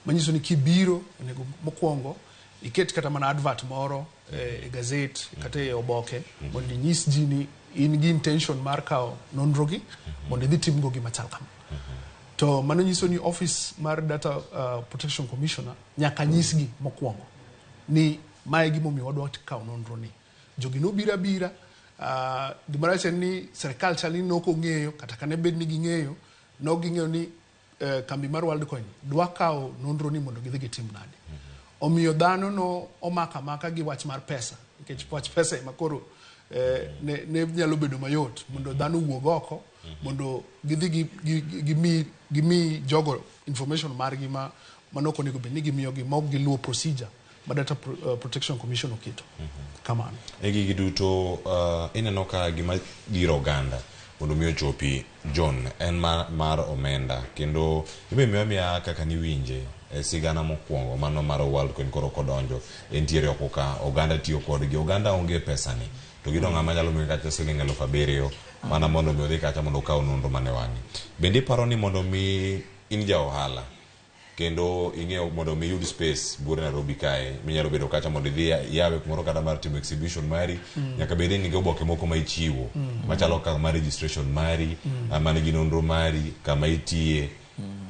Manyiso ni kibiro onego mokwongo iket kata mana advert moro e gazet kata e oboke mondo inyis ji ni in gi intention mar kawo nonro gi mondo idhi timgo gima chal kama. To mano nyiso ni office mar Data Protection Commissioner nyaka nyisgi mokwongo ni mae gimomiyo wadwa kawo nonro ni. Jogi nobiro abira, gimoro achiel ni sirkal chal ni nok ong'eyo kata kane bed ni ging'eyo nok ging'eyo ni kambi mar WorldCoin dwa kawo nonro ni mondo gidhi gitim nade. Omiyo dhano no omako amaka gi wach mar pesa nikech wach pesa ema koro ne nyalo bedo mayot mondo dhano owuog oko mondo gidhi gimi jogo information margi ma manok onego bed ni gimiyogi ma ok giluwo procedure ma Data Protection Commission oketo. Kamano. E gigi duto ineno ka gima dhiro oganda mondo mi ochopi John en mar omenda kendo ibe miya kaka niwinje e sigana mokwongo mano mar WorldCoin koro kodonjo entiere oko ka oganda tiyo kodgi oganda onge pesa ni to gino ng'ama nyalo miyo kata siling 7,000 mana mondo mi odhi kacha mondo okaw nonro mane wang'e. Bende iparo ni mondo mi in ja ohala Kendo ing'eyo mondo mi iyud space buore Nairobi kae minyalo bedo kacha mondo idhi yawe kumoro kata mar timo exhibition mari. Nyaka bed ni nigi oboke moko ma ichiwo machalo kaka mar registration mari, ma nigi nonro mari kama itiye.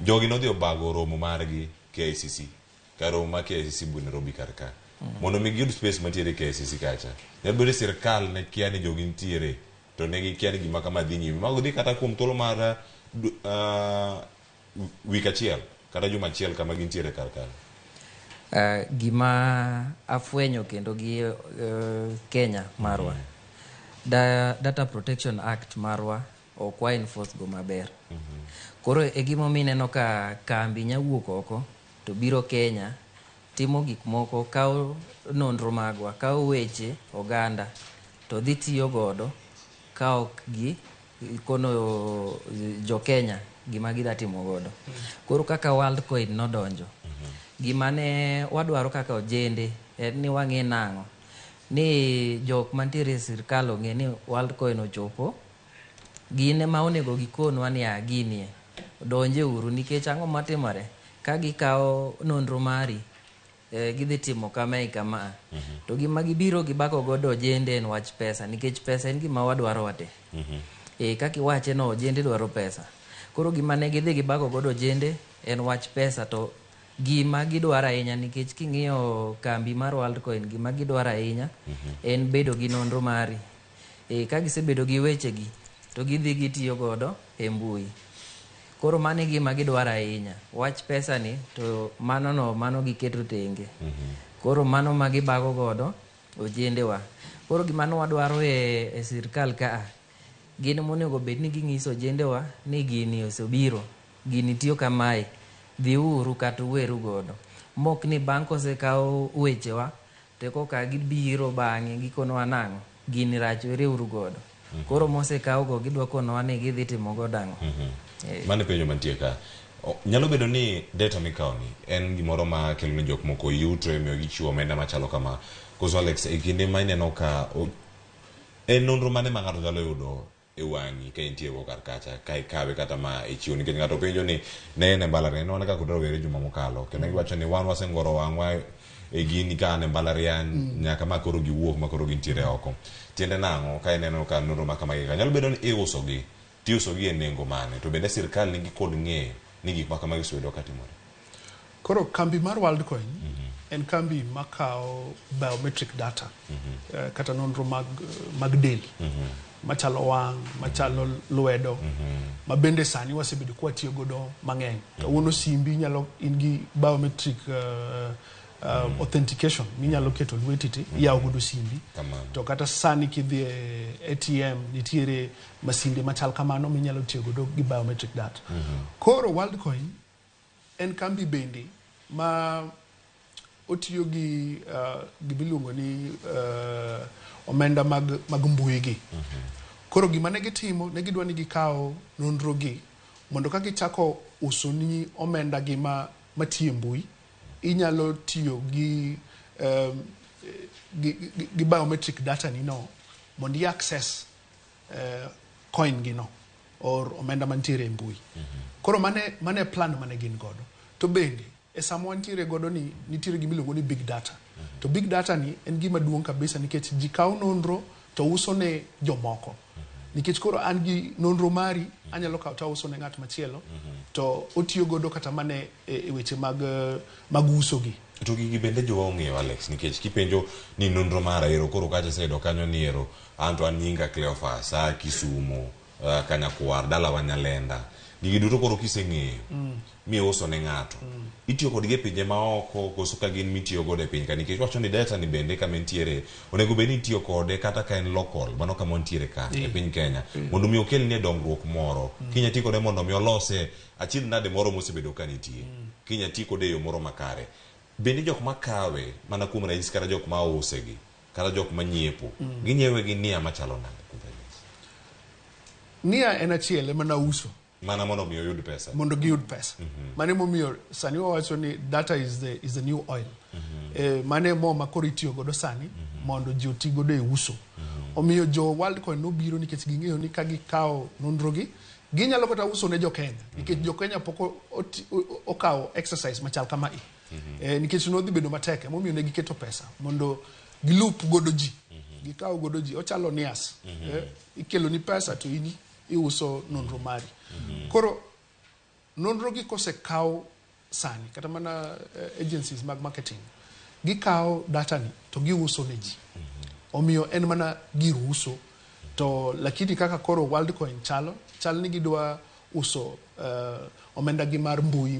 Jogi nodhi obago romo margi KICC, kar romo mar KICC bu Nairobi kar ka. Mondo mi giyud space mantiere KICC kacha. Nyalo bedo ni sirkal ne kia ni jogi nitiere to ne gikia ni gima kama dhi nyime. Mago dhi kata kuom thuolo mar wik achiel kata juma achiel kama gintiere kar kanyo. Gima afwenyo kendo gi Kenya marwa, Data Protection Act marwa ok wa enforce go maber. Koro e gimomiyo ineno ka kambi nya wuok oko to biro Kenya timo gik moko, kawo nonro magwa, kawo weche oganda to dhi tiyo godo ka ok gi kono jo Kenya gima gidwa timo godo. Koro kaka Worldcoin nodonjo, gima ne wadwaro kaka ojende en ni wang'e nang'o ni jok mantiere e sirkal ong'e ni Worldcoin ochopo, gin ema onego gikonwa ni a ginie donje uru, nikech ang'o matimore ka gikawo nonro mari, gidhi timo kamae kama. To gima gibiro gibako godo ojende en wach pesa, nikech pesa en gima wadwaro wate. Kaka iwache no, ojende dwaro pesa. Koro gima ne gidhi gibako godo ojende en wach pesa, to gima gidwaro ahinya, nikech king'iyo kambi mar Worldcoin, gima gidwaro ahinya en bedo gi nonro mari. Ka gisebedo gi wechegi to gidhi gitiyo godo e mbui. Koro mano e gima gidwaro ahinya. Wach pesa ni to mano no, mano giketo tenge. Koro mano ma gibago godo ojendewa. Koro gima ne wadwaro e sirkal ka, gin monego bed ni ging'iso ojendewa ni gini osebiro, gini tiyo kamae, dhiuru kata uweru godo. Mok ni bang' kosekaw wechewa to koka gibiro bang'e gikonowa nang'o, gini rach wereuru godo. Koro mosekaw go gidwa konowa ni gidhi timo godo ang'o. Mano e penjo mantie ka. Nyalo bedo ni data mikawo ni en gimoro ma kelo ne jok moko yuto, emiyo gichiwo omenda machalo kama. Koso Alex, e kinde ma ineno ka en nonro mane ma ng'ato nyalo yudo e wang'i ka intie go kar kacha, ka ikawe kata ma ichiwo, nikech ng'ato penjo ni ne en e mbalariany, ne wan kaka rowere juma mokalo, kendo giwacho ni wan wasengoro wang'wa e gini ka an e mbalariany nyaka ma koro giwuok ma koro gintiere oko. Tiende nang'o ka ineno ka nonro ma kamagi ka nyalo bedo ni iuso gi, tiuso gi e nengo mane, to bende sirkal nigi kod ng'eyo ni gik ma kamagi osebedo ka timore? Koro kambi mar Worldcoin en kambi makawo biometric data, kata nonro mag del machalo wang', machalo lwedo, ma bende sani wasebedo ka watiyo godo mang'eny. Kawuono simbi inyalo in gi biometric authentication minyalo keto lweti ti iyawo godo simbi. To kata sani kidhi e ATM nitiere masinde machal kamano minyalo tiyo godo gi biometric data. Koro Worldcoin en kambi bende ma otiyo gi gimiluongo ni omenda mag mbui gi. Koro gima ne gitimo, ne gidwa ni gikaw nonro gi mondo ka gichako uso ni omenda gi matiyo e mbui, inyalo tiyo gi biometric data ni no mondo i access coin gi no or omenda mantiere e mbui. Koro mane plan mane gin godo. To bende e sama wantiere godo ni nitiere gima iluongo ni big data. To big data ni en gima duong' kabisa nikech ji kawo nonro to uso ne jomoko. Nikech koro an gi nonro mari anyalo kawo to auso ne ng'at machielo to otiyo godo kata mane e weche mag uso gi. To gigi bende jowa ong'eyo Alex, nikech kipenjo ni nonro mara ero koro kacha aseyudo kanyo ni ero an to an nyinga Cleophas, a Kisumo, Kanyakwar, dalawa Nyalenda. Gigi duto koro kiseng'eyo miuso ne ng'ato, itiyo kodgi e pinje maoko koso ka gin mitiyo godo e piny ka, nikech wacho ni data ni bende kama entiere onego bed ni itiyo kode kata ka en local, mano kama wantiere ka e piny Kenya, mondo mi okelnie dongruok moro. Kinya ti kode mondo mi olose achiedh nade moro mosebedo ka nitie, kinya ti kode e yo moro makare. Bende jok makawe mana kuom ranyisi kata jok ma use gi kata jok manyiepo, ginyiewe gi nia machalo nade kuom ranyisi? Nia en achiel ema nauso mana mondo mi oyud pesa, mondo giyud pesa. Mano emomiyo sani wawacho ni data is the new oil. Mano e mo ma koro itiyo godo sani mondo ji oti godo e uso. Omiyo jo Worldcoin nobiro nikech ging'eyo ni ka gikawo nonro gi Ginyalo kata uso ne jo-Kenya nikech jo-Kenya pok okawo exercise machal kamae. Nikech nodhi bedo matek, emomiyo ne giketo pesa mondo gilup godo ji. Gikaw godo ji, ochalo nias. Ikelo ni pesa to in iuso nonro mari. Koro nonro gi kosekaw sani, kata mana agencies mag marketing, gikawo data ni to giuso ne ji. Omiyo en mana gir uso. To lakini kaka koro Worldcoin chalo, chal ni gidwa uso omenda gi mar mbui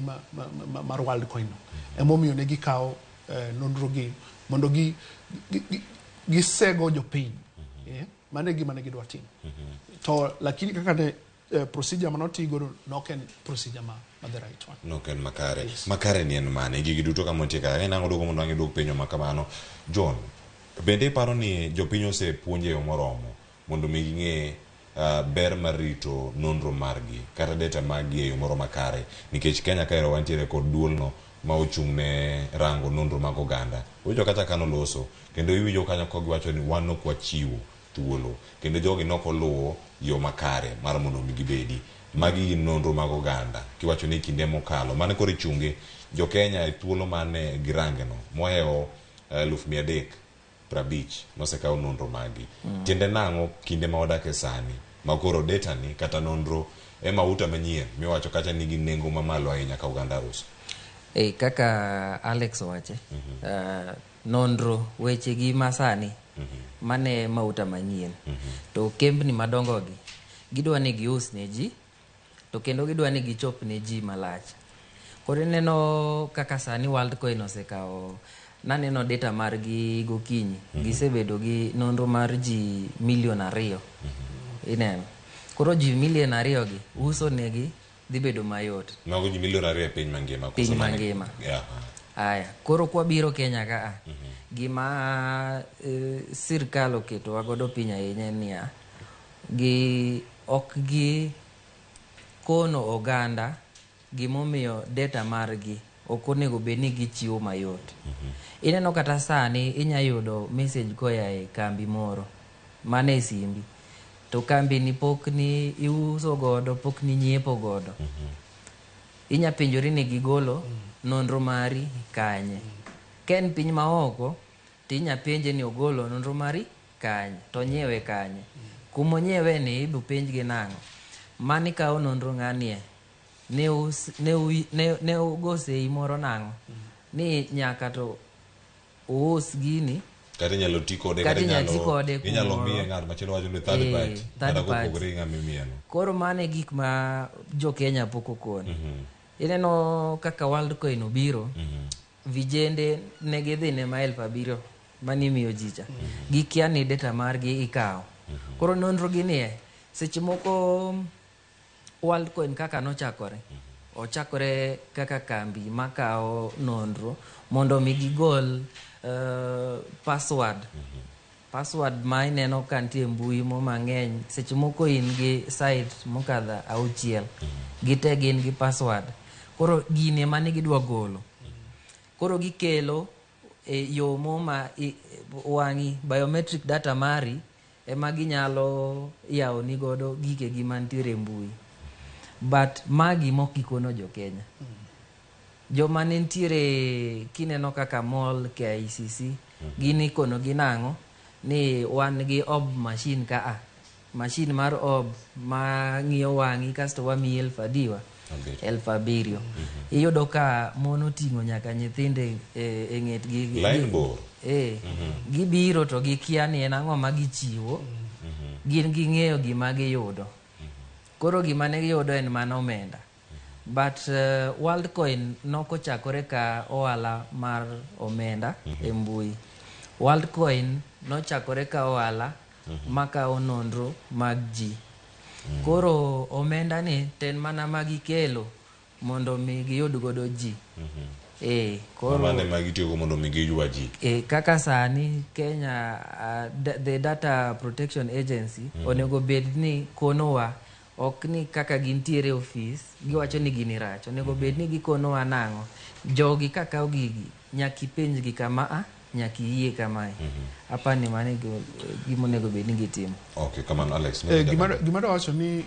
mar Worldcoin no. Emomiyo ne gikawo nonro gi mondo gisego jopiny. Mano e gima ne gidwa timo. To lakini kaka ne procedure manotigodo nok en procedure ma the right one. Nok en makare. Makare ni en mane? Gigi duto kama nitie kare. En ang'o duoko mondo ang' iduok penjo ma kamano. John, bende iparo ni jopiny osepuonj e yo moromo mondo mi ging'e ber mar rito nonro margi kata data maggi e yo moro makare, nikech Kenya kae wantiere kod duolno ma ochung' ne rango nonro mag oganda. Iwinjo kata ka noloso kendo iwinjo kanyo ka giwacho ni wan ok wachiwo thuolo kendo jogi nok oluwo yo makare mar mondo mi gibedi. Magi gin nonro mag oganda kiwacho ni kinde mokalo mane koro ichunge jo Kenya e thuolo mane girangeno mohewo 350,000 nosekaw nonro magi. Tiende nang'o kinde ma wadake sani ma koro data ni kata nonro e mauta manyien miwacho kacha nigi nengo mamalo ahinya ka oganda uso. Kaka Alex owache, nonro weche gi masani mane mauta manyien. To kembni madongo gi gidwa ni gius ne ji to kendo gidwa ni gichop ne ji malach. Koro ineno kaka sani Worldcoin osekawo, naneno data margi gokinyi, gisebedo gi nonro mar ji 2 million. Ineno. Koro ji 2 million gi uso negi dhi bedo mayot. Mago ji 2 million e piny mangima. Piny koso mane- mangima. Aya, koro kwabiro Kenya ka, gima sirkal oketowa godo piny ahinya en niya, gi ok gi kono oganda gimomiyo data margi ok onego bed ni gichiwo mayot. Ineno kata sani inya yudo message koa e kambi moro mana e simbi to kambi ni pok ni iuso godo, pok ni nyiepo godo. Inya penjori ni gigolo nonro mari kanye. Ka en piny maoko tinya penje ni ogolo nonro mari kanye to onyiewe kanye. Kumonyiewe ni ibo penjgi nang'o. Mani kawo nonro ng'anie ne ne ugo sei moro nang'o ni nyaka to uus gini. Kata inyalo ti kode. Kata inyalo ti kode inyalo kumoro. Miye ng'at machielo wacho ni third party third kata party. kopogore gi ng'ama imiyeno. Koro mano e gik ma jo Kenya pok okone. Ineno kaka Worldcoin obiro, vijende ne gidhi ne ma 7,000 manimiyo ji cha. Gikia ni data margi ikawo. Koro nonro gi nie, seche moko Worldcoin kaka nochakore, ochakore kaka kambi makawo nonro mondo mi gigol password. Password ma ineno ka nitie e mbui mo mang'eny, seche moko in gi site mokadho auchiel, gite gin gi password. Koro gini ema ne gidwa golo. Koro gikelo e yo mo ma wang'i biometric data mari ema ginyalo yawoni godo gikegi mantiere e mbui. But magi mok gikono jo Kenya. Joma ne nitiere kineno kaka mall KICC, gin ikono gi nang'o ni wan gi OB machine ka a. Machine mar OB ma ng'iyo wang'i kasto wamiyi elfu adiwa? 7,000. Iyudo ka mon oting'o nyaka nyithindo e ng'etgi. Line bor. Gibiro to gikia ni en ang'o ma gichiwo. Gin ging'eyo gima giyudo. Koro gima ne giyudo en mana omenda. But Worldcoin nokochakore ka ohala mar omenda e mbui. Worldcoin nochakore ka ohala makawo nonro mag ji. Koro omenda ni to en mana ma gikelo mondo mi giyud godo ji. Koro Mano ema gitiyogo mondo mi giywa ji. Kaka sani Kenya the Data Protection Agency onego bed ni konowa, ok ni kaka gintiere e ofis giwacho ni gini rach. Onego bed ni gikonowa nang'o jogi kakawo gigi nyaka ipenjgi kama a nyaka iyie kamae. Apani mano e gima onego bed ni gitimo. Okay, kamano Alex. Gima dwa wacho ni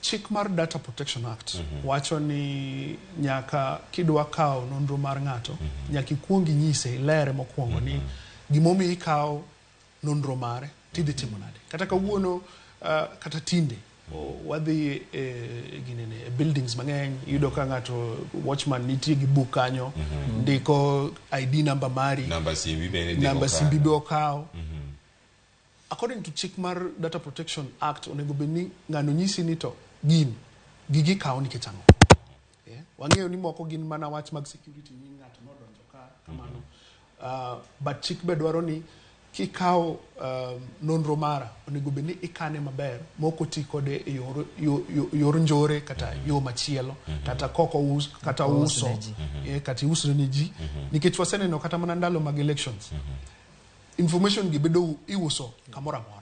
chik mar Data Protection Act wacho ni nyaka kidwa kawo nonro mar ng'ato, nyaka ikuong inyise, ilere mokwongo ni gimomiyo ikawo nonro mare tidhi timo nade. Kata kawuono, kata tinde wadhi e ginene, e buildings mang'eny, iyudo ka ng'ato watchman nitie gi buk kanyo, ndiko ID number mari, namba simbi bende ndiko namba kanyo. Simbi be okawo. According to chik mar Data Protection Act, onego bed ni ng'ano nyisi ni to gini gigi kawo nikech ang'o. Yeah. Wang'eyo ni moko gin mana wach mag security ni ng'ato nodonjo ka kamano. But chik be dwaro ni kikawo nonro mara, onego bed ni ikane maber mok oti kode e yor, yor njore kata yo machielo, kata koko us, kata Ous uso ne ji. Kata iuso ne ji, nikech waseneno kata mana ndalo mag elections, information gi bedo iuso kamoro amora.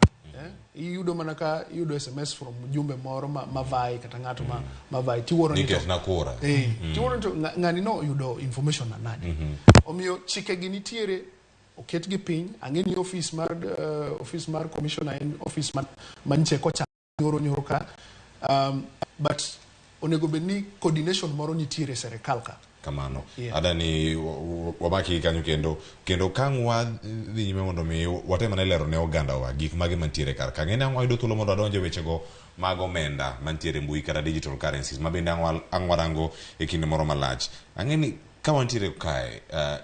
Iyudo mana ka iyudo SMS from mjumbe moro ma vai kata ng'ato ma vai tiwuoro ni to Niket na kura. Tiwuoro ni to ng'ani no yudo information na nade. Omiyo chike gi nitiere, oketgi piny. Ang'e ni office mar commissioner en office manche kocha nyoro nyoro ka, but onego bed ni coordination moro nitiere e serikal ka. Kamano. Yeah. Ada ni wamaki kanyo kendo kang' wadhi nyime mondo mi watem ane lero ne ogandawa gik mage mantiere kar ka. Ng'eni ang' wayudo thuolo mondo wadonj e wechego mag omenda mantiere e mbui kata digital currencies ma bende ang' warango e kinde moro malach. Ang'e ni ka wantiere kae,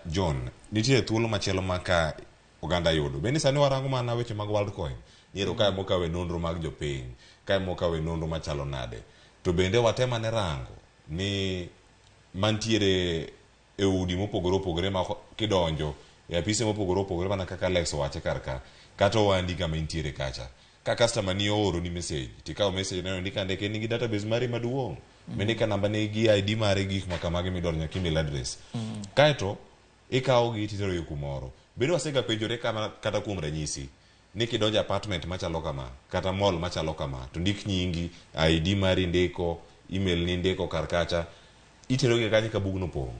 John, nitie thuolo machielo ma ka oganda yudo. Bende sani warango mana weche mag Worldcoin. Ni ero kae mokawe nonro mag jopiny, kae mokawe nonro machalo nade. To bende watem ane rango ni mantiere e udi mopogore opogore ma kidonjo e apise mopogore opogore, mana kaka Alex owache kar ka, kata owandi kama intiere kacha, ka customer ni ooro ni message, tikawo message neno ndika ndike nigi database mari maduong' mindika namba ne gi ID mare, gik ma kamagi midwaro, nyaka email address, kaeto ikawo gi titero gi kumoro. Bende wasega penjore kama, kata kuom ranyisi ni kidonjo apartment machalo kama kata mall machalo kama, to ndik nyingi, ID mari ndiko, email ni ndiko kar kacha, itero gi kanyo ka bugno pong'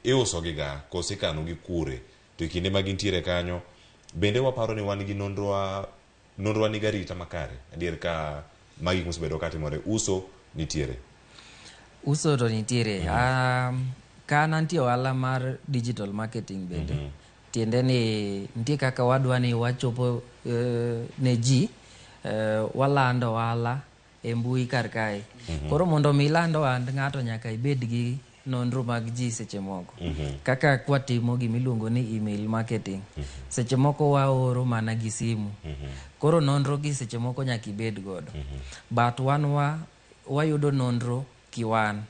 iuso gi ga koso ikano gi kure? To e kinde ma gintiere kanyo bende waparo ni wan gi nonrowa, nonrowa nigi arita makare adier ka magi gik mosebedo katimore, uso nitiere? Uso to nitiere. Ka nantie ohala mar digital marketing bende, tiende ni nitie kaka wadwa ni wachopo ne ji, walando ohala e mbui kar kae. Koro mondo mi iland ohand ng'ato, nyaka ibed gi nonro mag ji seche moko. Kaka kwatimo gimiluongo ni email marketing, seche moko waoro mana gi simu. Koro nonro gi seche moko nyaka ibed godo. But wan wayudo nonro kiwan,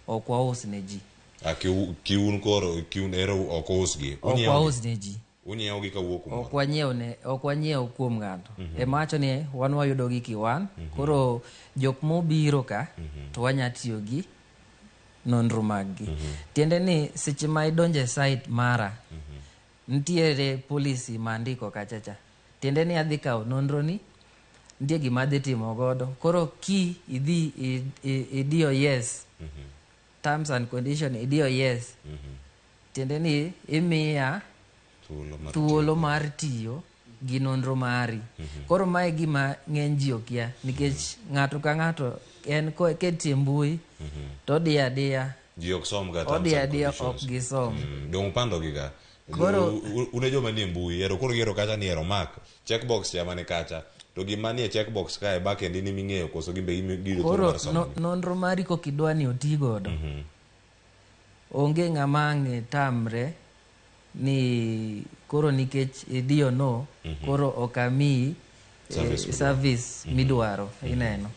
ok waus ne ji. Ah, kiun koro kiun ero ok usgi? Ok waus ne ji. Unyiewo gi kawuok kumoro? Ok wanyiew ne, ok wanyiew kuom ng'ato. Ema wacho ni wan wayudo gi kiwan. Koro jok mobiro ka to wanya tiyo gi nonro mag gi. Tiende ni seche ma idonjo e site mara, nitiere policy ma andiko kacha cha. Tiende ni adhi kawo nonro ni, nitie gima adhi timo godo. Koro ki idhi idiyo yes, terms and condition idiyo yes, tiende ni imiya thuolo mar thuolo mar tiyo gi nonro mari. Koro mae gima ng'eny ji okia, nikech ng'ato ka ng'ato en ketie mbui to odiyo adiya. Ji ok som ga terms odiyo and adiya, conditions. Ok gisom. Dong' upando gi ga. Un e joma nie mbui ero koro giero kacha ni ero mark checkbox cha mane kacha, to gima nie checkbox kae back end in ming'eyo koso gimbe giyudo thuolo Koro mar somo no, nonro mari kokidwa ni oti godo, onge ng'ama ang' tamre ni koro nikech idiyo no, koro ok amiyi service midwaro. Service midwaro. Ineno,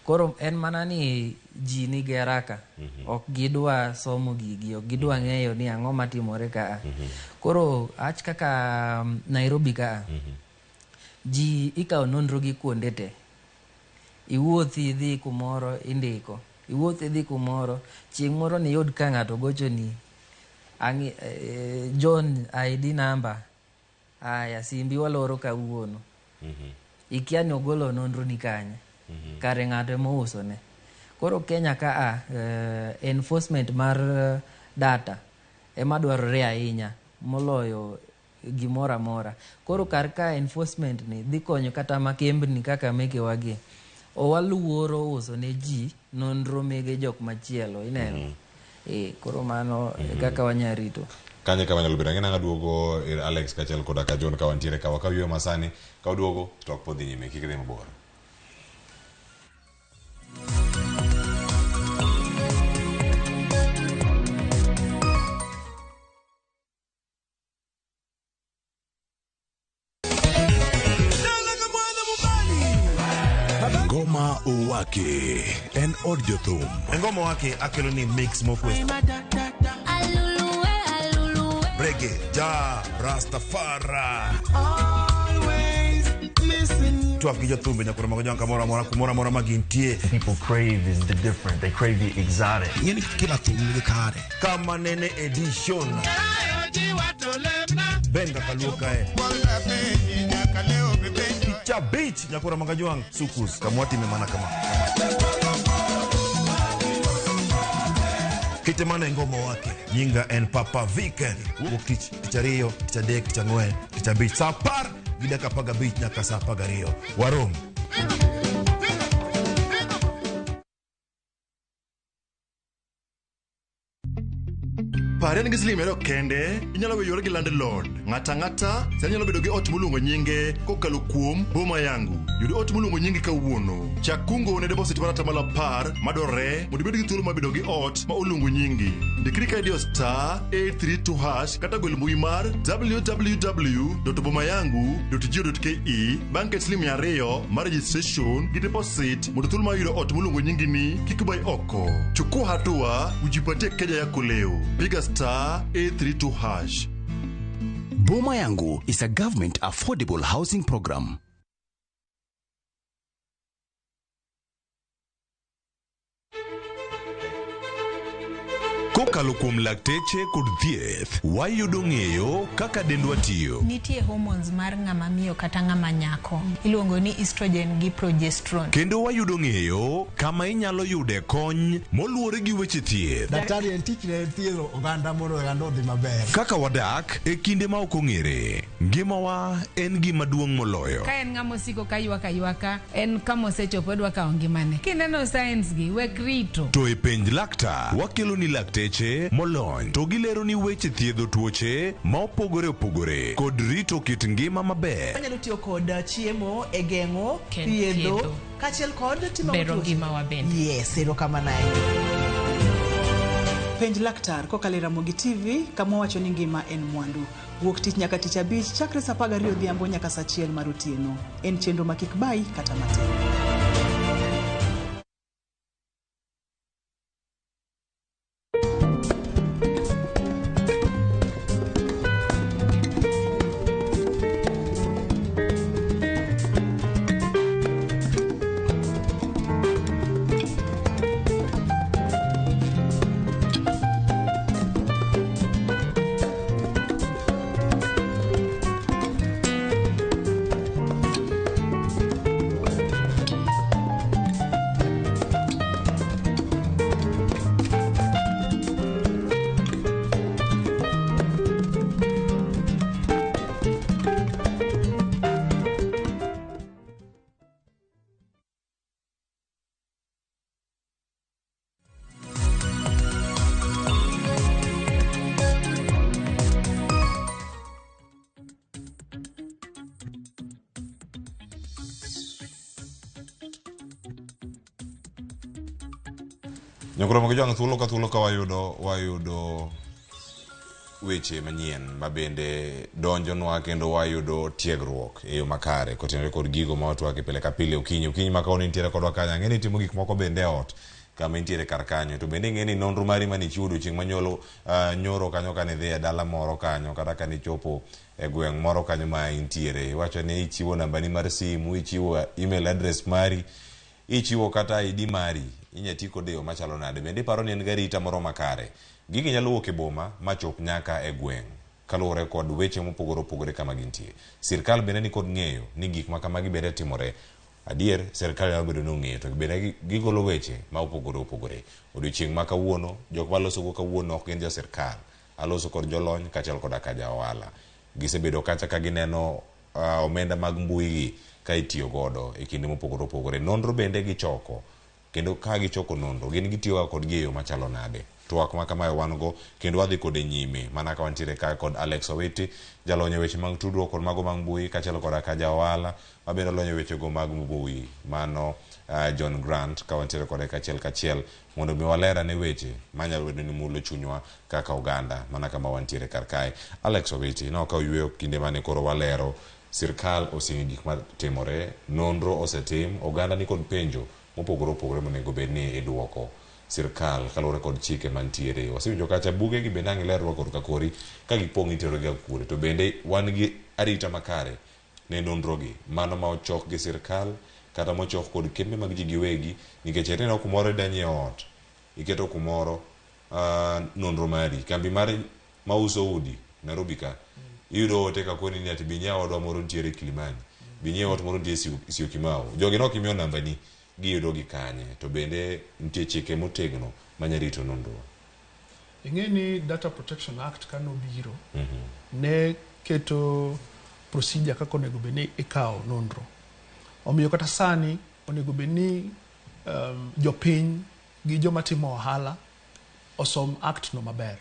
koro en mana ni ji nigi haraka, ok gidwa somo gigi, ok gidwa ng'eyo ni ang'o matimore kaa. Koro ach kaka Nairobi kaa, ji ikawo nonro gi kuonde te. Iwuothi idhi kumoro, indiko, iwuoth idhi kumoro, chieng' moro niyud ka ng'ato gochoni ang'i, John ID number, aya simbi waloro kawuono. Ikia ni ogolo nonro ni kanye, kare ng'ato ema ousone. Koro Kenya ka a enforcement mar data ema dwarore ahinya. moloyo gimoro amora. Koro kar ka enforcement ni dhi konyo kata makembni kaka mekewagi. Owaluoro uso ne ji nonro mege jok machielo, ineno. Koro mano kaka wanya rito. Kanye kama nyalo bedo ang'e nang'a duogo ir Alex kaachiel koda ka John ka wantiere ka wakaw yweyo masani ka waduogo to ok podhi nyime kik idhi mabor. Ngoma Owake en od jothum. Ngoma Owake akelo ni mix mokwe. Reggae, ja, Rastafari. Twak gi jothumbe nyaka romo gi kamoro amora kumoro amora ma gintie. People crave is the different. They crave the exotic. Ng'eni kila thum nigi kare. Kama nene edition. Benga kaluo kae. Cha beach nyakura magajuang sukus kamwati memana kama. Kitemana ngoma wake nyinga en Papa Vic wuok tich tich ariyo tich adek tich ang'wen tich abich saa apar gi dakika apar gabich nyaka saa apar gariyo warom. Pare ni gi siling 200 kende, inyalo weyo gi landlord. Ng'ata ng'ata sani nyalo bedo gi ot moluongo nyinge kokalo kuom Boma Yangu. Yud ot moluongo nyingi kawuono. Chak kungo ne deposit mar 10% madwarore mondo ibed gi thuolo mar bedo gi ot ma oluongo nyingi. Ndikri ka idiyo *832# kata gwel mbui mar www.bomayangu.go.ke bang' ket siling 200 mar registration gi deposit mondo thuolo mar yudo ot moluongo nyingi ni kik bai oko. Chukua hatua ujipatie keja yako leo. Piga *832#. Boma Yangu is a government affordable housing program. Kokalo kuom lakteche kod thieth, wayudo ng'eyo kaka dendwa tiyo. Nitie hormones mar ng'ama miyo kata ng'ama nyako. Iluongo ni estrogen gi progesterone. Kendo wayudo ng'eyo kama inyalo yude kony moluwore gi weche thieth. Daktari en tich ne thiedho oganda mondo oganda odhi maber. Kaka wadak e kinde ma ok ong'ere, ngimawa en gima duong' moloyo. Ka en ng'ama osiko ka ywak aywaka, en kama osechopo odwa kawo ngimane. Kineno signs gi, wek rito. To e penj laktar, wakelo ni lakteche molony to gilero ni weche thiedho tuoche ma opogore opogore kod rito kit ngima maber. Wanyalo tiyo kod chiemo e geng'o, thiedho, kaachiel kod timo bero ngimawa bende. Yes, erokamano ahinya. Penj laktar kokalo e Ramogi TV kama wacho ni ngima en mwandu. Wuok tich nyaka tich abich chakre saa 12 odhiambo nyaka saa 1 mar otieno. En chenro ma kik bayi kata matin. Nyakuro mag thuolo ka thuolo ka wayudo weche manyien ma bende donjonwa kendo wayudo tiegruok e yo makare kotenore kod gigo ma watwake pile ka pile okinyi okinyi ma kawuono intiere kodwa kanyo. Ang'e ni itimo gik moko bende e ot kama intiere kar kanyo, to bende ing'e ni nonro mari manichiwo odiochieng' manyolo nyoro kanyo kane idhi e dala moro kanyo kata kane ichopo e gweng' moro kanyo ma intiere, iwacho ni ichiwo nambani mar simu, ichiwo email address mari, ichiwo kata ID mari, inya ti kode e yo machalo nade? Bende iparo ni en garita moro makare? Gigi nyalo wuok e boma machop nyaka e gweng' kaluwore kod weche mopogore opogore kama gintie. Sirkal bende nikod ng'eyo ni gik ma kamagi bende timore. Adier, sirkal nyalo bedo ni ong'eyo to bende gigolo weche ma opogore opogore. Odiochieng' ma kawuono, jok malosogo kawuono ok gin jo sirkal. Aloso kod jolony kaachiel koda ka ja ohala. Gisebedo kacha ka gineno omenda mag mbui gi ka itiyo godo e kinde mopogore opogore. Nonro bende gichoko kendo ka gichoko nonro gin gitiyoga kodgi e yo machalo nade. Twak ma kamae wan go kendo wadhi kode nyime mana ka wantiere ka kod Alex Owiti, jalony e weche mag tudruok kod mago mag mbui kaachiel koda ka ja ohala mabende olony e wechego mag mbui mano John Grant ka wantiere kode kachiel kachiel mondo mi waler ane weche manyalo bedo ni mulo chunywa kaka oganda mana kama wantiere kar kae. Alex Owiti, ne ok ayueyo kinde mane koro walero sirkal oseng'e gik matimore, nonro osetim, oganda nikod penjo mopogore opogore monego bed ni iduoko sirkal kaluwore kod chike mantiere. Wasewinjo kacha buge gi bende ang' ilerwa korka kori ka gipong' itero gi kure to bende wan gi arita makare ne nonro gi mano ma ochok gi sirkal kata mochok kod kembe mag ji giwegi nikech ineno kumoro ida nyiewo ot iketo kumoro nonro mari kambi mar mauso udi Nairobi ka iyudo ote ka koni ni ati bi nyiew odwa moro nitiere Kilimani bi nyiew ot moro nitie Syokimau jogi ne ok imiyo nambani giyudo gi kanye to bende nitie chike motegno manya rito nonro. Ing'e ni Data Protection Act kanobiro ne keto procedure kaka onego bed ni ikawo nonro. Omiyo kata sani onego bed ni jopiny gi joma timo ohala osom act no maber.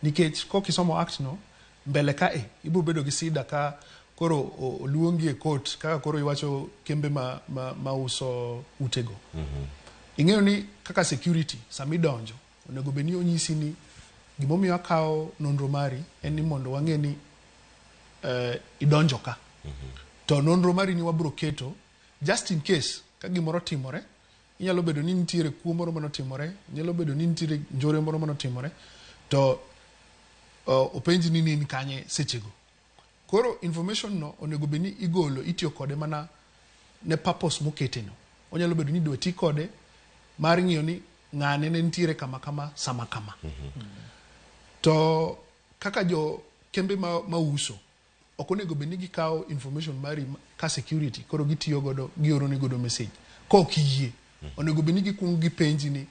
Nikech kok isomo act no, mbele kae ibiro bedo gi sida ka koro oluongi e court kaka koro iwacho kembe ma uso utego. Ing'eyo ni kaka security sama idonjo onego bed ni onyisi ni gimomiyo akawo nonro mari en ni mondo wang'e ni idonjo ka. To nonro mari ni wabro keto just in case ka gimoro timore, inyalo bedo ni nitiere kuo moro manotimore, nyalo bedo ni nitiere njore moro manotimore, to openji ni in kanye sechego. Koro information no onego bed ni igolo itiyo kode mana ne purpose mokete no. Onyalo bedo ni idwa ti kode mar ng'iyo ni ng'ane ne nitiere kama kama sama kama. To kaka jo kembe ma uso ok onego bed ni gikawo information mari ka security koro gitiyo godo gioro ni godo message kok iyie. Onego bed ni gikuongo gipenji ni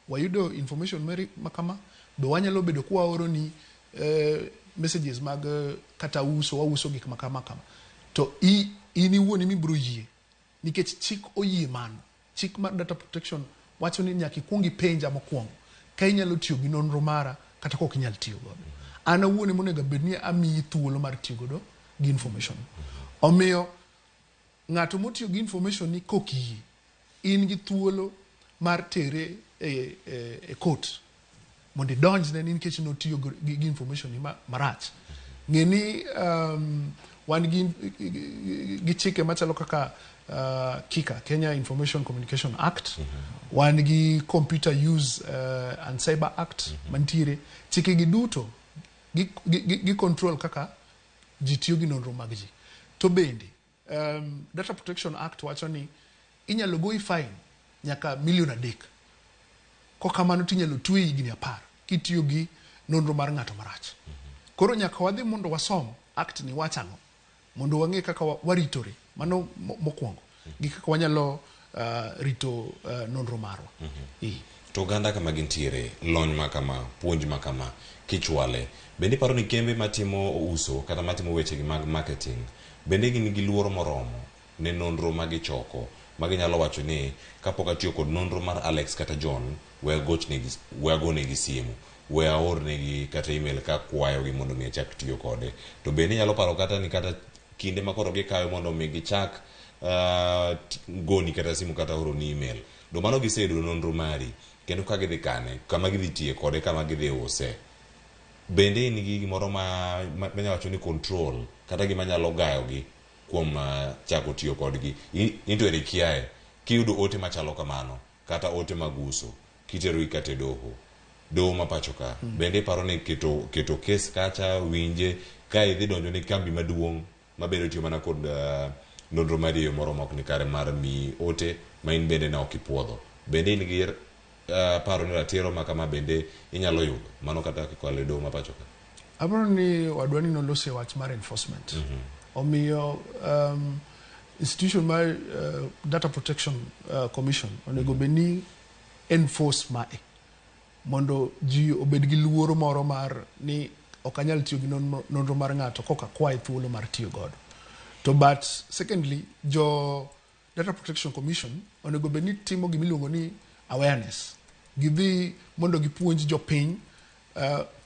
wayudo information mari makama be wanyalo bedo kwa waoro ni messages mag kata uso wauso gik makama kama to in iwuon ema ibiro yie nikech chik oyie mano. Chik mar data protection wacho ni nyaka ikuong ipenja mokwongo ka inyalo tiyo gi nonro mara kata kok inyal tiyo godo. An awuon ema onego bed ni amiyi thuolo mar tiyo godo gi information. Omiyo ng'ato motiyo gi information ni kok iyie in gi thuolo mar tere e court mondo idonjne ni nikech notiyo gi information ni marach. Ng'e ni wan gi chike machalo kaka KICA, Kenya Information Communication Act, wan gi Computer Use and Cyber Act mantiere. Chike gi duto gi control kaka ji tiyo gi nonro mag ji. To bende Data Protection Act wacho ni inyalo goyi fine nyaka 3 million. Kokamano tinyalo tweyi higni 10 kitiyo gi nonro mar ng'ato marach. Koro nyaka wadhi mondo wasom act ni wacho ang'o mondo wang'e kaka waritore. Mano mokwongo gi kaka wanyalo rito nonro marwa. To oganda kama gintiere, lony ma kama, puonj ma kama, kichwale, bende iparo ni kembe matimo uso kata matimo wechegi mag marketing bende gin gi luoro moromo ne nonro ma gichoko ma ginyalo wacho ni kapok atiyo kod nonro mar Alex kata John we agonegi simu, we aornegi kata email ka kwayogi mondo mi achak tiyo kode. To bende inyalo paro kata ni kata kinde ma koro gikawe mondo mi gichak goni kata simu kata oroni email. Do mano giseyudo nonro mari kendo ka gidhi kane, kama gidhi tiye kode, kama gidhi use. Bende in gi gimoro ma manya wacho ni control kata gima nyalo gayogi kuom chako tiyo kodgi. In to ere kiaye kiyudo ote machalo kamano kata ote mag uso kitero gi kata e doho. Doho ma pacho ka bende iparo ni keto kes kacha winje ka idhi donjo ne kambi maduong' mabedo tiyo mana kod nonro mari e yo moro ma ok ni kare mar miyi ote ma in bende ne ok ipuodho. Bende in gi paro ni ratiro ma kama bende inyalo yudo mano kata kikalo e doho ma pacho ka? Aparo ni wadwa ni nolose wach mar enforcement. Omiyo institution mar Data Protection Commission onego bed ni enforce mae. Mondo ji obed gi luoro moro mar ni ok anyal tiyo gi nonro mar ng'ato koka akwaye thuolo mar tiyo godo. To but secondly, jo Data Protection Commission onego bed ni timo gima iluongo ni awareness. Gidhi mondo gipuonj jopiny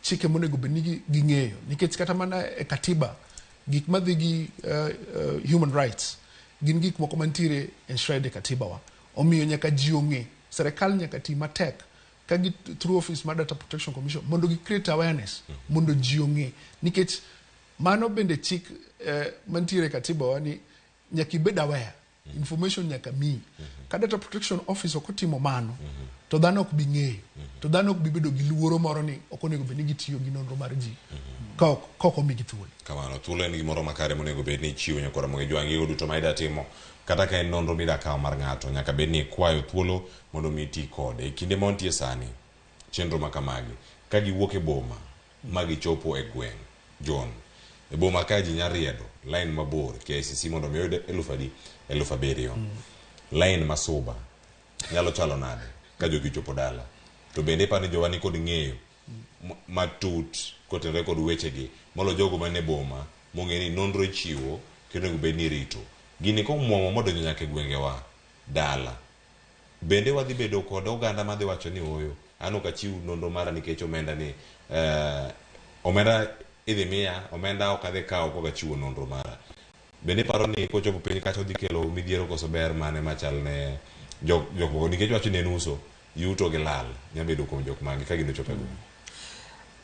chike monego bed ni ging'eyo. Nikech kata mana e katiba, gik madhi gi human rights gin gik moko mantiere enshrined e katiba wa. Omiyo nyaka ji ong'e, serikal nyaka ti matek ka gi through office mar Data Protection Commission mondo gi create awareness mondo ji ong'e. Nikech mano bende chik mantiere e katiba wa ni nyaka ibed aware, information nyaka miyi. Ka Data Protection Office ok otimo mano, to dhano ok bi ng'eyo, to dhano ok bi bedo gi luoro moro ni ok onego bed ni gitiyo gi nonro mar ji ka ok omigi thuolo. Kamano, thuolo en gimoro makare monego bed ni ichiwo nyakwar Ramogi Jwang'. Gigo duto ma ida timo, kata ka en nonro mida kawo mar ng'ato, nyaka bed ni ikwayo thuolo mondo mi iti kode. E kinde ma wantie sani, chenro ma kamagi, ka giwuok e boma ma gichopo e gweng', John, e boma ka ji nya riedo line mabor KICC mondo mi oyud 1000 adi? 7000. Line ma Suba nyalo chalo nade ka jogi ochopo dala? To bende iparo ni jowa ni kod ng'eyo matut kotenore kod wechegi molo jogo man e boma mong'e ni nonro ichiwo kendo onego bed ni irito. Gini komuomo modonjo nyaka e gwengewa dala, bende wadhi bedo kod oganda madhi wacho ni ooyo, an ok achiw nonro mara nikech omenda ni omenda idhi miya, omenda ok adhi kawo kok achiwo nonro mara. Bende iparo ni kochopo piny kacha odhi kelo midhiero koso ber mane machal ne jok moko nikech wacho ni en uso yuto gi lal nyalo bedo kuom jok magi ka gino ochopo e gweng'.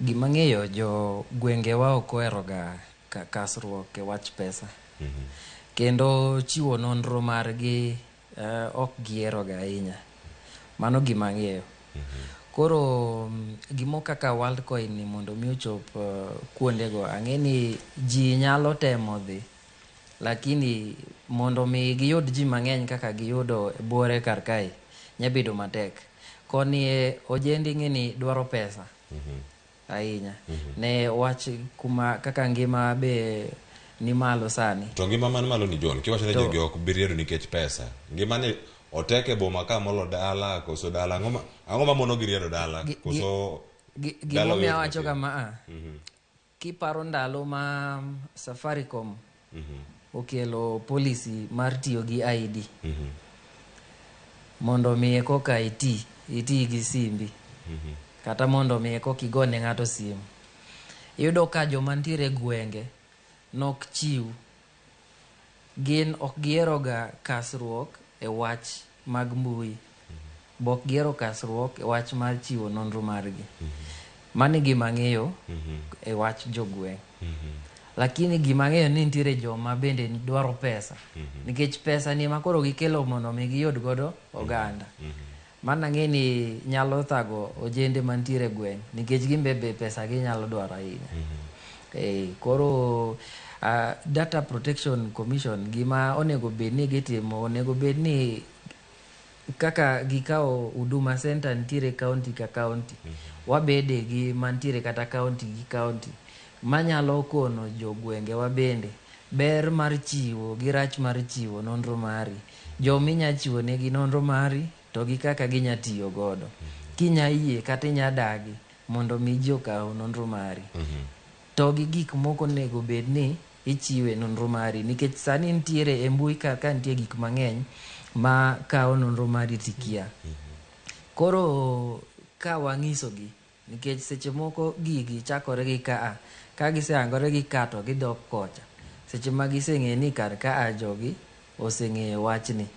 Gima ang'eyo jo gwengewa ok oheroga kasruok e wach pesa. Kendo chiwo nonro margi ok giheroga ahinya. Mano gima ang'eyo. Koro gimo kaka Worldcoin ni mondo mi ochop kuondego, ang'e ni ji nyalo temo dhi, lakini mondo mi giyud ji mang'eny kaka giyudo e buore kar kae nyabedo matek. Koni e ojendi ng'e ni dwaro pesa ahinya. Ne wach kuma kaka ngima be ni malo sani. To ngima man malo ni John, kiwacho ni jogi ok bi riedo nikech pesa. Ngima ni otek e boma ka molo dala koso dala ang'o ma mono gi riedo dala koso dala Gimomiyo oyot awacho matin? Kama a kiparo ndalo ma Safaricom okelo policy mar tiyo gi ID mondo mi koka iti gi simbi kata mondo mi koka igone ng'ato simu, iyudo ka joma ntiere e gwenge nok chiw, gin ok gihero ga kasruok e wach mag mbui, bok gihero kasruok e wach mar chiwo nonro margi. Mano e gima ang'eyo e wach jogweng'. Lakini gima ang'eyo ni nitiere joma bende dwaro pesa nikech pesa ni ema koro gikelo mondo mi giyud godo oganda. Mano ang'e ni nyalo thago ojende mantiere e gweng' nikech gin be pesa ginyalo dwaro ahinya. Koro Data Protection Commission gima onego bed ni gitimo, onego bed ni kaka gikawo Huduma Center nitiere county ka county, wabede gi mantiere kata county gi county manyalo kono jogwengewa bende ber mar chiwo gi rach mar chiwo nonro mari, jominya chiwo negi nonro mari to gi kaka ginya tiyo godo, kinya yie kata inya dagi mondo mi ji okaw nonro mari to gi gik moko onego bed ni ichiwe nonro mari, nikech sani nitiere e mbui ka nitie gik mang'eny ma kawo nonro mari tikia. Koro ka wang'isogi, nikech seche moko gigi chakore gi kaa, ka gisehangore gi ka to gidok kocha, seche ma giseng'eyo ni kar kaa jogi oseng'eyo wachni,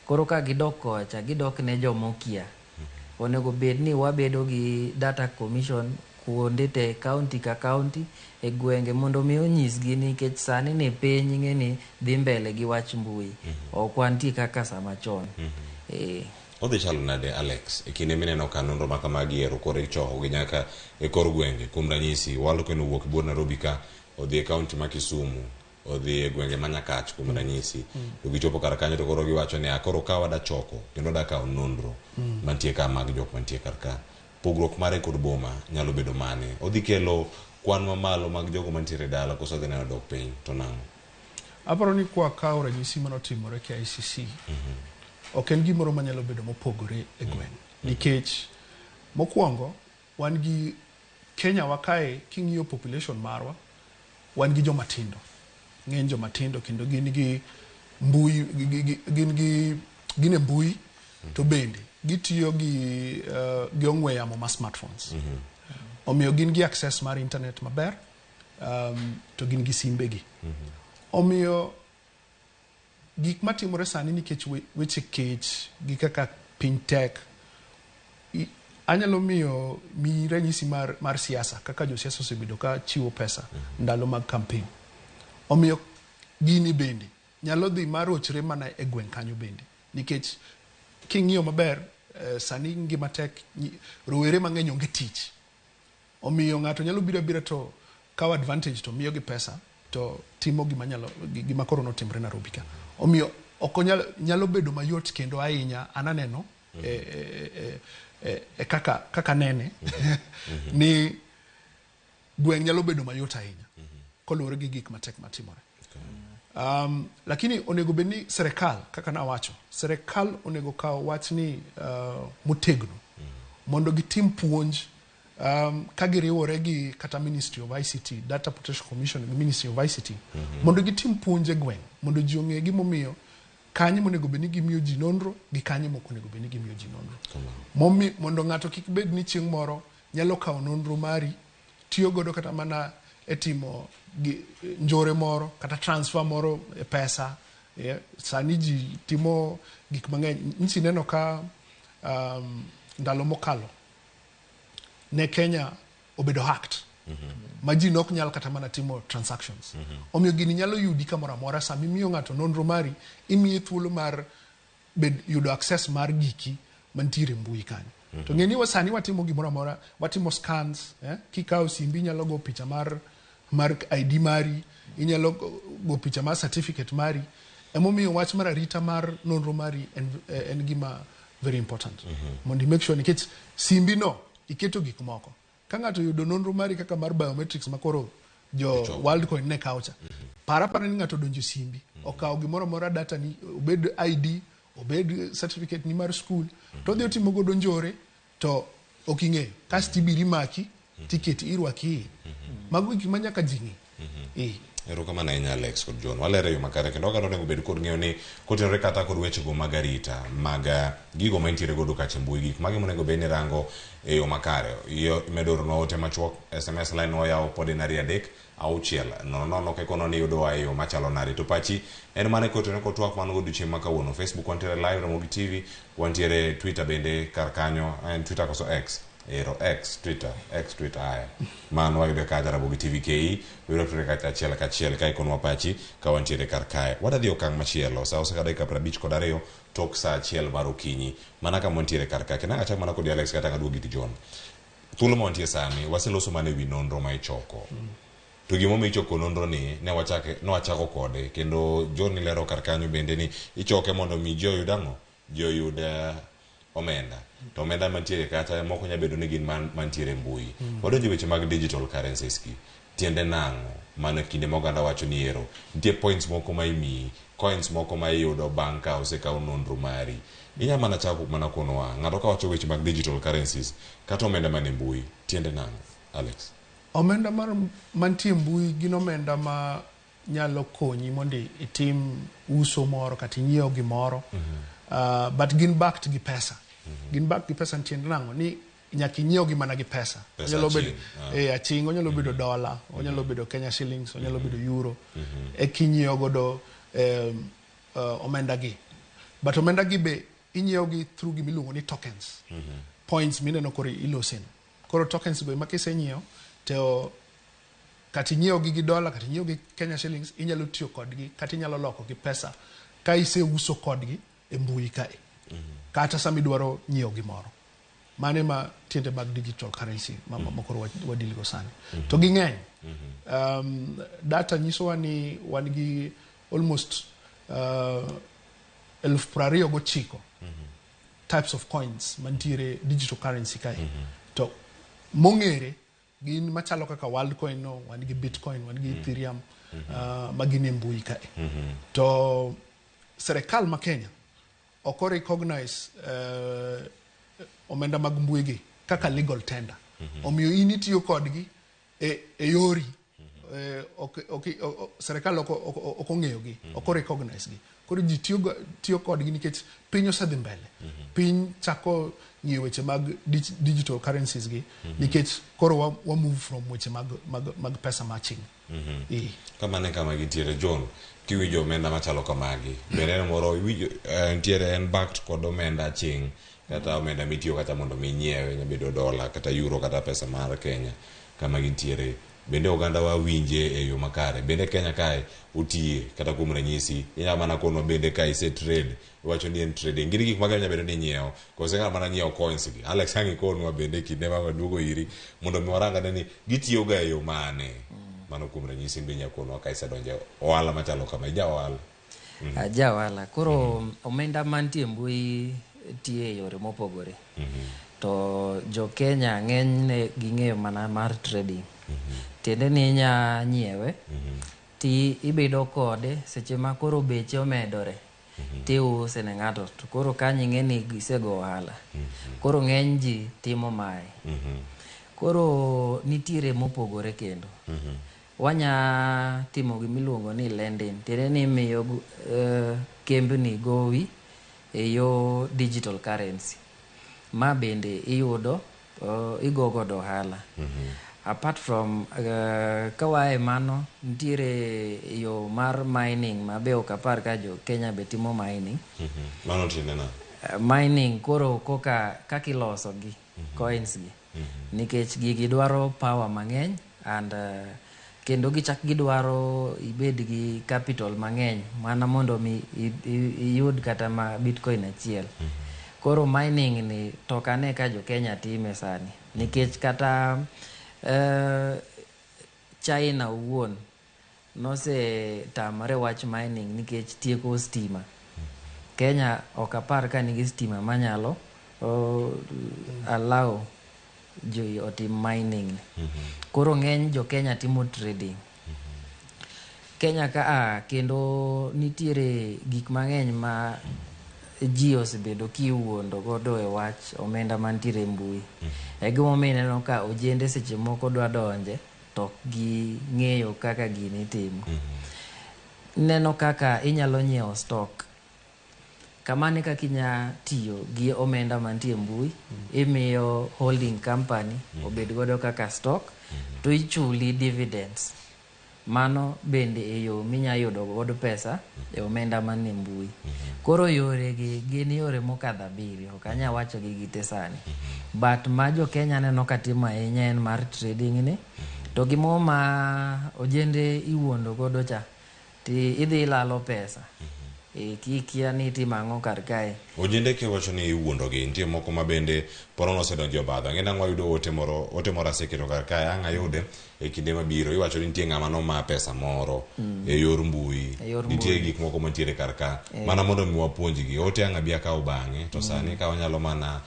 koro ka gidok kocha gidok ne jomokia. Onego bed ni wabedo gi data commission kuonde te, county ka county, e gwenge, mondo mi onyisgi, nikech sani ni piny ing'e ni dhi mbele gi wach mbui, ok wantie kaka sama chon. Odhi chalo nade Alex e kinde mineno ka nonro ma kamagi ero koro ichoko gi nyaka e kor gwenge? Kuom ranyisi, Worldcoin owuok e buor Nairobi ka odhi e kaunti ma Kisumu, odhi e gwenge ma Nyakach kuom ranyisi, to gichopo kar kanyo to koro giwacho ni koro ka wada choko kendo wada kawo nonro mantie ka mag jok mantie kar ka, pogruok mare kod boma nyalo bedo mane? Odhi kelo kwan mamalo mag jogo mantiere dala koso odhi neno dok piny to nang'o? Aparo ni kwa kawo ranyisi manotimore KICC, ok en gimoro manyalo bedo mopogore e gweng', nikech Mokwongo, wan gi Kenya wa kae king'iyo population marwa, wan gi joma tindo. Ng'eny joma tindo kendo gin gi mbui, gin gi gin e mbui to bende gitiyo gi gi ong'we yamo ma smartphones. Omiyo gin gi access mar internet maber, to gin gi simbegi. Omiyo gik matimore sani nikech weche kech gi kaka piny tek, anyalo miyo miyi ranyisi mar siasa kaka josiasa osebedo ka chiwo pesa ndalo mag campaign. Omiyo gini bende nyalo dhi marochre mana e gweng' kanyo bende nikech king'iyo maber sani ngima tek, rowere mang'eny onge tich. Omiyo ng'ato nyalo biro abira to kawo advantage to miyogi pesa to timo gima nyalo gima koro notimre Nairobi ka. Omiyo ok onyal nyalo bedo mayot kendo ahinya an aneno e kaka nene ni gweng' nyalo bedo mayot ahinya koluwore gi gik matek matimore. Lakini onego bed ni serikal kaka nawacho, serikal onego kaw wach ni motegno mondo gitim puonj ka giriwore gi kata Ministry of ICT, Data Protection Commission gi Ministry of ICT, mondo gitim puonj e gweng' mondo ji ong'e gimomiyo kanye monego bed ni gimiyo ji nonro gi kanye mok onego bed ni gimiyo ji nonro. Mondo ng'ato kik bed ni chieng' moro nyalo kawo nonro mari tiyo godo kata mana e timo njore moro kata transfer moro e pesa. Sani ji timo gik mang'eny. Nchi neno ka ndalo mokalo ne Kenya obedo hacked ma ji nok nyal kata mana timo transactions. Omiyo gini nyalo yudi kamoro amora. Sama imiyo ng'ato nonro mari, imiye thuolo mar yudo access mar giki mantiere mbui kanyo. To ng'e ni sani watimo gimoro amora, watimo scans, kikawo simbi inyalo go picha mar ID mari, inyalo go picha mar certificate mari. Emomiyo wach mar arita mar nonro mari en gima very important. Mondo i make sure nikech simbi no iketo gik moko. Ka ng'ato yudo nonro mari kaka mar biometrics makoro jo Worldcoin ne kawo cha. Para ni ng'ato odonjo e simbi, okawo gimoro amora data ni, obed ID, obed certificate ni mar school, to odhi otimo godo njore to ok ing'eyo. Kasto ibiro imaki, tiketi irwaki iye. Mago gik ma nyaka ji ng'e. Erokamano ahinya Alex kod John. Walere yo makare kendo oganda onego bed kod ng'eyo ni kotenore kata kod wechego mag arita mag gigo ma intiere godo kacha e mbui, gik mage monego bed ni rango e yo makare. Imedo oronwa ote machuok, SMS line wayawo pod en 2 3 6 0 0 kikono ni yudowa e yo machalo nade. To pachi en mane kotenore kod twak wan godo chieng' ma kawuono. Facebook wantiere live Ramogi TV, wantiere Twitter bende kar kanyo, en Twitter koso X? Ero X Twitter, X Twitter haya. Mano wayude kacha Ramogi TV KE, wayudo tude kacha achiel kachiel ka ikonwa pachi ka wantiere kar kae. Wadhi okang' machielo, sa oseka dakika 52 tok sa 1 mar okinyi. Mana kama wantiere kar kae. Kendo achak mana kod Alex kata aduogi gi John. Thuolo ma wantie sani, waseloso mana ewi nonro ma ichoko. To gimomiyo ichoko nonro ni, ne wachako kode. Kendo John ilero kar kanyo bende ni ichoke mondo mi ji oyud ang'o? Ji oyud omenda. To omenda mantiere kacha moko nyalo bedo ni gin mantiere mbui. Wadonjo e weche mag digital currencies gi. Tiende nang'o? Mano kinde ma oganda wacho ni ero. Nitie points moko ma imiyi, coins moko ma iyudo bang' ka osekaw nonro mari. Inya mana chako mana konowa. Ng'ato ka wacho weche mag digital currencies kata omenda man e mbui, tiende nang'o? Alex. Omenda mar mantie mbui gin omenda ma nyalo konyi mondo itim uso moro kata inyiew gimoro. But gin backed gi pesa. Gin backed gi pesa tiende nang'o? Ni nyaka inyiew gi mana gi pesa. Onyalo bedo aching, onyalo bedo dollar, onyalo bedo Kenya shillings, onyalo bedo euro. Eka inyiewo godo omenda gi. But omenda gi be inyiewo gi through gima iluongo ni tokens. Points mineno koro iloseno. Koro tokens go ema kisenyiewo to kata inyiewo gi gi dollar kata inyiewo gi Kenya shillings inyalo tiyo kodgi kata inyalo loko gi pesa ka iseuso kodgi e mbui kae. Kata sama idwaro nyiewo gimoro. Mano ema tiende mag digital currency ma koro wadeal go sani. To ging'eny. Data nyisowa ni wan gi almost 29,000 types of coins mantiere digital currency kae. To mong'ere gin machalo kaka Worldcoin no, wan gi Bitcoin, wan gi Ethereum, ma gin e mbui kae. To serikal ma Kenya ok o recognize omenda mag mbui gi kaka legal tender. Omiyo in itiyo kodgi e yori. Serikal ok ong'eyogi, ok recognize gi. Koro ji tiyo kodgi nikech piny osedhi mbele. Piny chako ng'iyo weche mag digital currencies gi nikech koro wa move from weche mag pesa maching. Kamano e kama gintiere. John, kiwinjo omenda machalo kamagi, bende en moro iwinjo nitiere en backed kod omenda aching' kata omenda mitiyo kata mondo mi inyiewe, nyalo bedo dola kata euro kata pesa mar Kenya kama gintiere. Bende oganda wa winje e yo makare. Bende Kenya kae otiye kata kuom ranyisi inyalo mana kono bende ka ise trade iwacho ni en trading. Gin gik mage nyalo bedo ni inyiewo kose ng'at mana nyiewo coins gi. Alex ang' ikonwa bende kinde ma waduogo iri mondo mi warang ane ni gitiyo ga e yo mane. Mano kuom ranyisi be inyalo konwa ka isedonjo e ohala machalo kama. Ija ohala. Aja ohala. Koro omenda mantie e mbui tiyo e yore mopogore. To jo Kenya ng'enyne ging'eyo mana mar trading. Tiende ni inya nyiewe ti ibedo kode seche ma koro beche omedore tiuse ne ng'ato to koro kanyo ing'e ni isego ohala. Koro ng'eny ji timo mae. Koro nitiere mopogore kendo. Wanya timo gimiluongo ni lending. Tiende ni imiyo kembni gowi e yo digital currency. Ma bende iyudo igo godo ohala. Apart from kawae mano, nitiere yo mar mining ma be ok apar ka jo Kenya be timo mining. Mano tiende nang'o? Mining koro koka kaka iloso gi coins gi. Nikech gigi dwaro power mang'eny and kendo gichak gidwaro ibed gi capital mang'eny mana mondo mi iyud kata ma bitcoin achiel. Koro mining ni to ok ane ka jo Kenya time sani nikech kata China owuon nosetamore wach mining nikech tieko stima. Kenya ok apar ka nigi stima manyalo allow ji otim mining ni. Koro ng'eny jo Kenya timo trading. Kenya ka a kendo nitiere gik mang'eny ma ji osebedo kiwuondo godo e wach omenda mantiere e mbui. E gimomiyo ineno ka ojende seche moko dwa donje to ok ging'eyo kaka gini itimo. Ineno kaka inyalo nyiewo stock. Kamano e kaka inya tiyo gi omenda mantie e mbui, imiyo holding company obed godo kaka stock to ichuli dividends. Mano bende e yo minya yudo godo pesa e omenda manie mbui. Koro yore gi gin yore mokadho abiriyo, ok anya wacho gi gite sani. But ma jo Kenya aneno ka timo ahinya en mar trading ni, to gimo ma ojende iwuondo godo cha, ti idhi ilalo pesa. Kikia ni itimo ang'o kar kae. Ojende kiwacho ni iwuondogi, nitie moko ma bende poro nosedonjo e obadho. Ang'e nang'o wayudo ote moro aseketo kar kae, ang' ayude e kinde mabiro. Iwacho ni nitie ng'ama noma pesa moro e yor mbui. Nitie gik moko mantiere kar ka. Mana mondo mi wapuonjgi. Ote ang' abi akaw bang'e, to sani ka wanyalo mana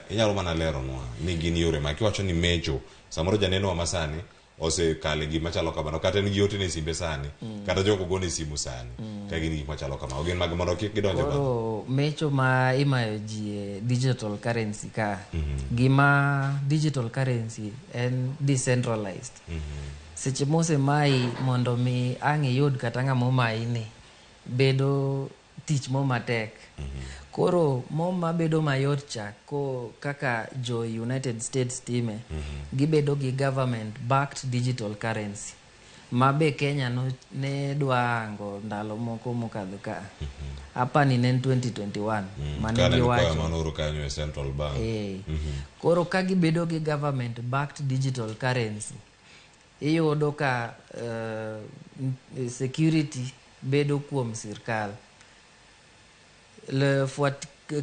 inyalo mana leronwa ni gin yore ma kiwacho ni mecho, samoro janenowa masani osekale gima chalo kamano, kata en gi ote ne simbe sani, kata jogo gone simu sani, ka gin gik machalo kamano. Gin mag mondo kik gidonj e obadho. Koro mecho ma imayo ji e digital currency ka, gima digital currency en decentralized. Seche mosemayi mondo mi ang' iyud kata ng'ama omayi ni, bedo tich mo matek. Koro mo mabedo mayot cha ko kaka jo United States time, gibedo gi government backed digital currency. Ma be Kenya no ne dwa ango ndalo moko mokadho ka. Apani ne en 2021 mane Kane giwacho. mano kanyo e Central Bank. Koro ka gibedo gi government backed digital currency, iyudo ka security bedo kuom sirkal.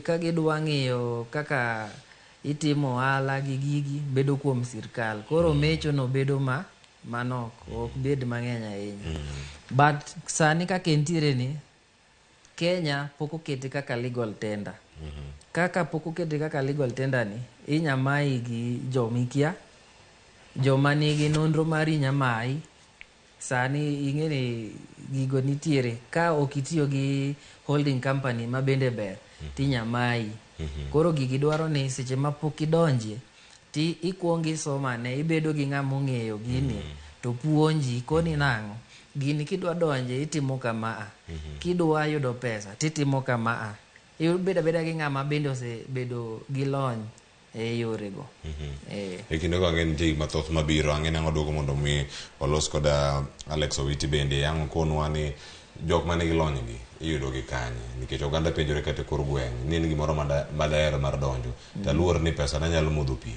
Ka gidwa ng'iyo kaka itimo ohala gi gigi bedo kuom sirkal. Koro mecho no bedo ma manok, ok bed mang'eny ahinya. But sani kaka entiere ni, Kenya pok okete kaka legal tender. Kaka pok okete kaka legal tender ni, inya mayi gi jomikia, joma nigi nonro mari inya mayi. Sani ing'e ni gigo nitiere, ka ok itiyo gi holding company ma bende ber, tinya mayi. Koro gigi dwaro ni seche ma pok idonje, Ti ikuongo isomane, ibedo gi ng'ama ong'eyo gini to puonji koni nang'o. Gini kidwa donje itimo kama a. Kidwa yudo pesa titimo kama a. Ibedo abeda gi ng'ama bende osebedo gi lony e yorego. E kindego ang'e nitie gik mathoth mabiro, ang'e ni ang' oduogo mondo mi walos koda Alex Owiti bende ang' okonwa ni jok manigi lony gi iyudo gi kanye nikech oganda penjore kata e kor gweng' ni en gimoro madaher mar donjo to aluor ni pesa na nyalo modho pi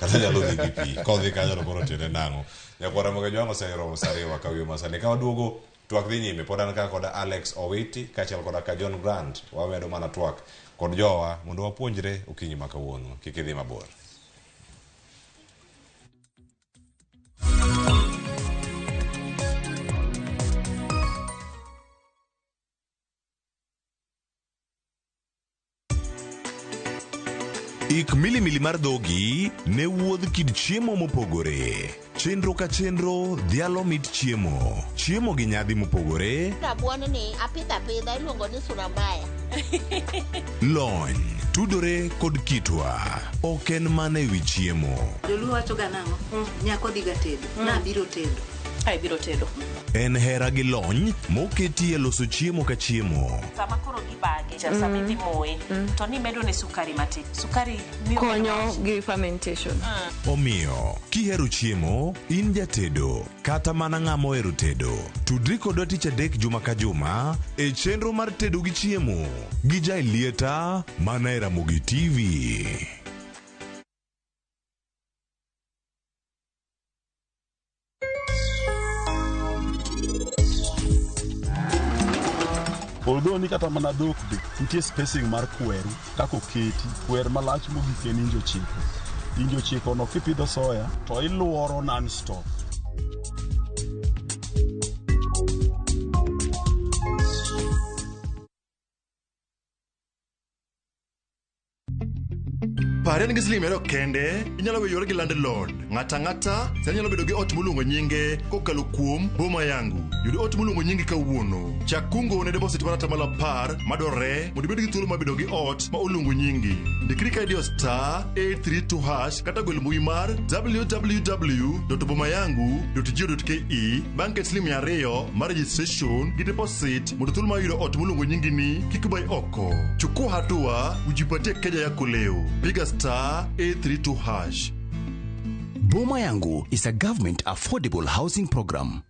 kata nyalo dhi gi pi kodhi kanyo to koro tiende nang'o. Nyakwara Ramogi Ojwang' oseromo sa ariyo kawiyo masani ka waduogo twak dhi nyime pod an ka kod Alex Owiti kaachiel koda ka John Grant wamedo mana twak kod jowa mondo wapuonjre okinyi ma kawuono kik idhi mabor. Ik milimili mar dhogi ne wuodh kit chiemo mopogore. Chenro ka chenro dhialo mit chiemo. Chiemo gi nyadhi mopogore, Rabuon ni apidho apidha iluongo ni sura mbaya. lony, tudore kod kitwa. Ok en mana ewi chiemo. Joluo wacho ga nang'o? Nyako dhi ga tedo. Nabiro tedo. Ai biro tedo. En hera gi lony moketi e loso chiemo ka chiemo. Sama koro gibage, sama idhi moye, to nimedo ne sukari matin. Sukari miyo konyo gi fermentation. Omiyo, kihero chiemo, in jatedo, kata mana ng'ama ohero tedo, tudri kodwa tich adek juma ka juma e chenro mar tedo gi chiemo gi Jailieta mana e Ramogi TV. Although ni kata mana dhok be nitie spacing mar kweru kaka oketi kwer malach mogik en inji 9. Inji 9 no kipidho soya to iluoro non stop. Parie ni gi siling 200 kende, inyalo weyore gi landlord. Ng'ata ang'ata sani nyalo bedo gi ot moluongo nyinge kokalo kuom Boma Yangu. Yud ot moluongo nyingi kawuono. Chak kungo ne deposit mar 10% madwarore mondo ibed gi thuolo mar bedo gi ot ma oluongo nyingi. Ndikri ka idiyo *832# kata gwel mbui mar www.bomayangu.go.ke bang' ket siling 200 mar registration gi deposit mondo thuolo mar yudo ot moluongo nyingi ni kik bai oko. Chukua hatua ujipatie keja yako leo. Piga *832#. Boma Yangu is a government affordable housing program.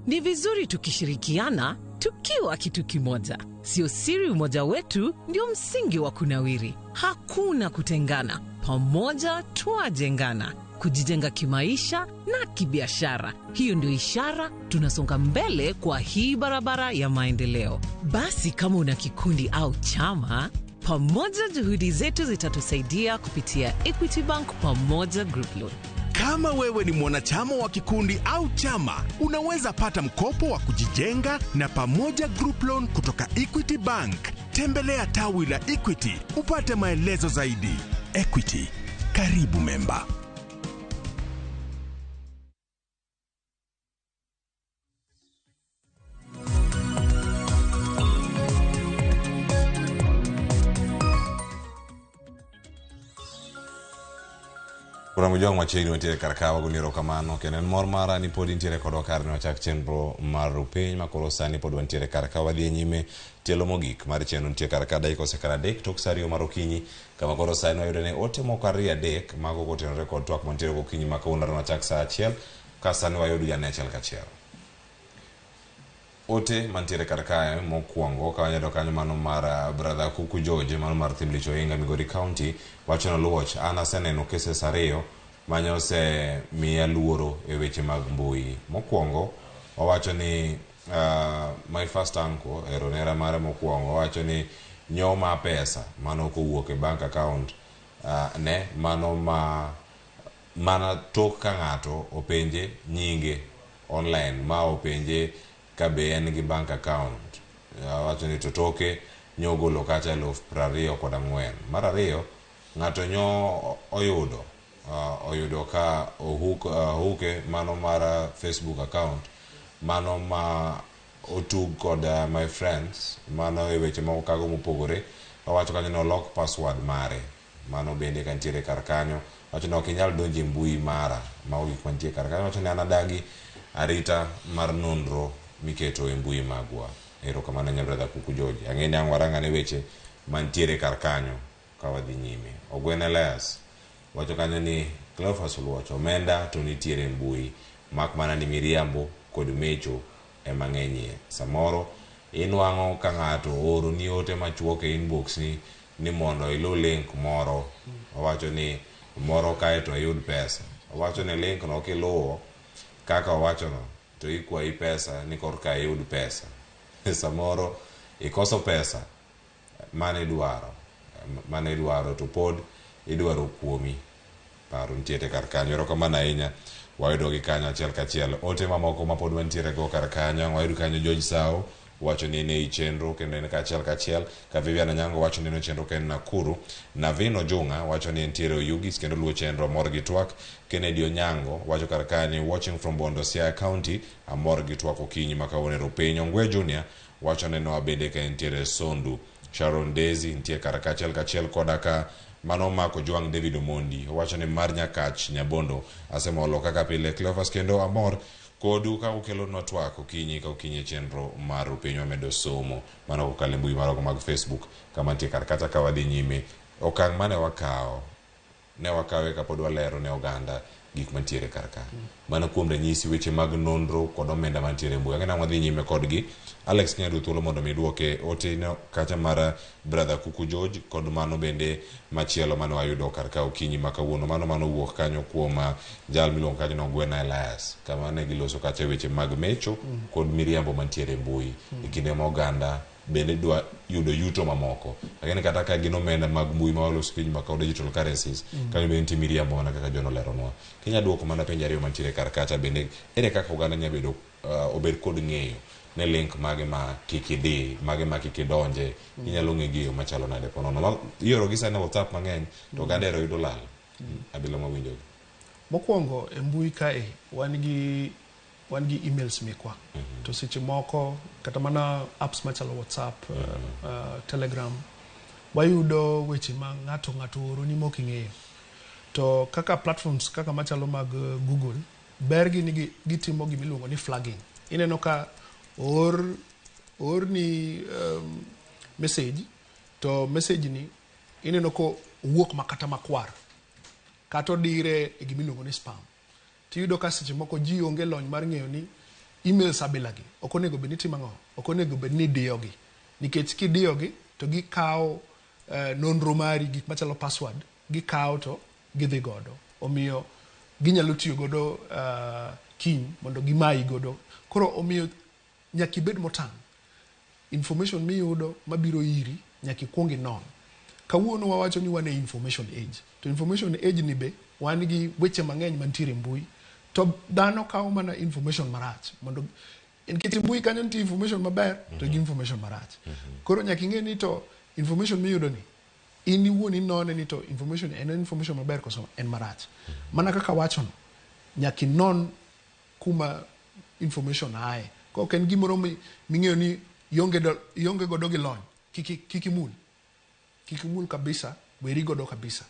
Ni vizuri tukishirikiana tukiwa kitu kimoja. Sio siri umoja wetu ndio msingi wa kunawiri. Hakuna kutengana, pamoja twajengana, kujijenga kimaisha na kibiashara. Hiyo ndio ishara tunasonga mbele kwa hii barabara ya maendeleo. Basi kama una kikundi au chama, pamoja juhudi zetu zitatusaidia kupitia Equity Bank Pamoja Group Loan. Kama wewe ni mwanachama wa kikundi au chama, unaweza pata mkopo wa kujijenga na Pamoja Group Loan kutoka Equity Bank. Tembelea tawi la Equity upate maelezo zaidi. Equity, karibu memba. Ramogi Ojwang' machiegni wantiere kar ka wagoni erokamano kendo en mor mara ni pod intiere kodwa kar ne wachak chenro mar piny ma koro sani pod wantiere kar ka wadhi e nyime tielo mogik mar chenro nitie kar ka dakika osekalo 3 tok sa 2 mar okinyi kama koro sani wayudo ni ote moko 2 3 mago kotenore kod twak mantiere gokinyi ma kawuono wachak sa 1 ka sani wayudo jane achiel kachiel. Ote mantiere kar kae mokwongo ka wanyalo kanyo mano mar brother Kuku George mano mar Thimlich Ohinga Migori County wacho ni Oluoch an aseneno cases 2 mane osemiya luoro e weche mag mbui. Mokwongo owacho ni my first uncle ero nera mare mokwongo owacho ni nyoma pesa mano kowuok e bank account ne mano ma mana tok ka ng'ato openje nyinge online ma openje ka be en gi bank account. Wacho ni to toke nyogolo kacha 24,000. Mar ariyo ng'ato nyo oyudo oyudo ka ohuke mano mar Facebook account mano ma otug kod my friends mano e weche moko kago mopogore. Owacho kanyo ni olok password mare, mano bende kantiere kar kanyo. Wacho ni ok inyal donjo e mbui mara, mago gik mantie kar kanyo. Wacho ni an adagi arita mar nonro miketo e mbui magwa. Erokamano ahinya brother Kuku George. Ang'e ni ang' warang ane weche mantiere kar kanyo ka wadhi nyime. Ogwen Elias wacho kanyo ni Cleophas Oluoch, omenda to nitiere e mbui, mak mana ni miriambo kod mecho ema ng'enyie. Samoro inwang'o ka ng'ato ooroni ote machuok e inbox ni ni mondo iluw link moro. Owacho ni moro kae to iyud pesa. Owacho ni link no kiluwo kaka owachono to ikwayi pesa ni korka iyud pesa. Samoro ikoso pesa mane idwaro to pod idwaro kuomi. Paro nitiere kar kanyo. Erokamano ahinya. Wayudo gi kanyo achiel kachiel. Ote mamoko ma pod wantiere go kar kanyo. Wayudo kanyo George Sao wacho ni en ei chenro kendo en kachiel kachiel. Ka Vivian Onyango wacho ni en e chenro ka en Nakuru. Navin Ojunga wacho ni entiere Oyugis kendo luwo chenro mor gi twak. Kennedy Onyango wacho kar kanyo ni watching from Bondo, Siaya County, amor gi twak okinyi ma kawuono ero piny. Ongwe Junior wacho ni noa bende ka entiere Sondu. Sharon Daisy nitie kar kachiel kachiel koda ka mano mako Jwang' David Omondi. Owacho ni mar Nyakach Nyabondo asemolo kaka pile. Cleophas kendo amor kodu ka ukelonwa twak okinyi ka okinyi e chenro mar piny wamedo somo. Mano kokalo e mbui marogo mag Facebook kama nitie kar kata ka wadhi nyime. Okang' mane wakawo ne wakawe kapod walero ne oganda gik mantiere kar ka. Mana kuom ranyisi weche mag nonro kod omenda mantiere e mbui. Ang'e wadhi nyime kodgi. Alex kinyalo yudo thuolo mondo mi iduoke ote no kacha mar brother Kuku George kod mano bende machielo mane wayudo kar ka okinyi ma kawuono. Mano owuok kanyo kuom jal miluongo kanyo ni Ogwena Elias, kama ne giloso kacha weche mag mecho kod miriambo mantiere e mbui e kinde ma oganda bende dwa yudo yuto mamoko. Lakini kata ka gin omenda mag mbui ma waloso piny ma digital currencies, kanyo bende nitie miriambo mana kaka John oleronwa. Kinya duoko mana penjo ariyo mantiere kar kacha bende ere kaka oganda nyalo bedo obed kod ng'eyo ne link mage ma kik idhi, mage ma kik idonje, inyalo ng'e gi e yo machalo nade ponono. Ioro gi sani WhatsApp mang'eny to oganda ero yudo lal. Abila mawinjogi. Mokwongo e mbui kae wan gi emails mekwa. To seche moko kata mana apps machalo WhatsApp, Telegram, wayudo weche ma ng'ato oroni mok ing'eyo. To kaka platforms kaka machalo mag Google, bergi ni gitimo gima iluongo ni flagging. Ineno ka oorni message, to message ni ineno ko owuok makata makwar, kata odire e gima iluongo ni spam. Tiyudo ka seche moko ji onge lony mar ng'eyo ni emails abilagi ok onego bed ni timo ang'o, ok onego bed ni idiyogi, nikech kidiyogi to gikawo nonro mari, gik machalo password gikawo to gidhi godo. Omiyo ginyalo tiyo godo kiny mondo gimayi godo. Koro omiyo nyaka ibed motang'. Information miyudo mabiro iri nyaka ikuong inon. Kawuono wawacho ni wan e information age. To information age ni be wan gi weche mang'eny mantiere e mbui. To dhano kawo mana information marach mondo nikech mbui kanyo nitie information maber to gi information marach. Koro nyaka ing'e ni to information miyudo ni in iwuon inone ni to information en information maber koso en marach. Mana kaka wachono, nyaka inon kuma information aye. Ka ok en gimoro ming'eyo ni ionge godo gi lony, kik imul. Kik imul kabisa, weri godo kabisa.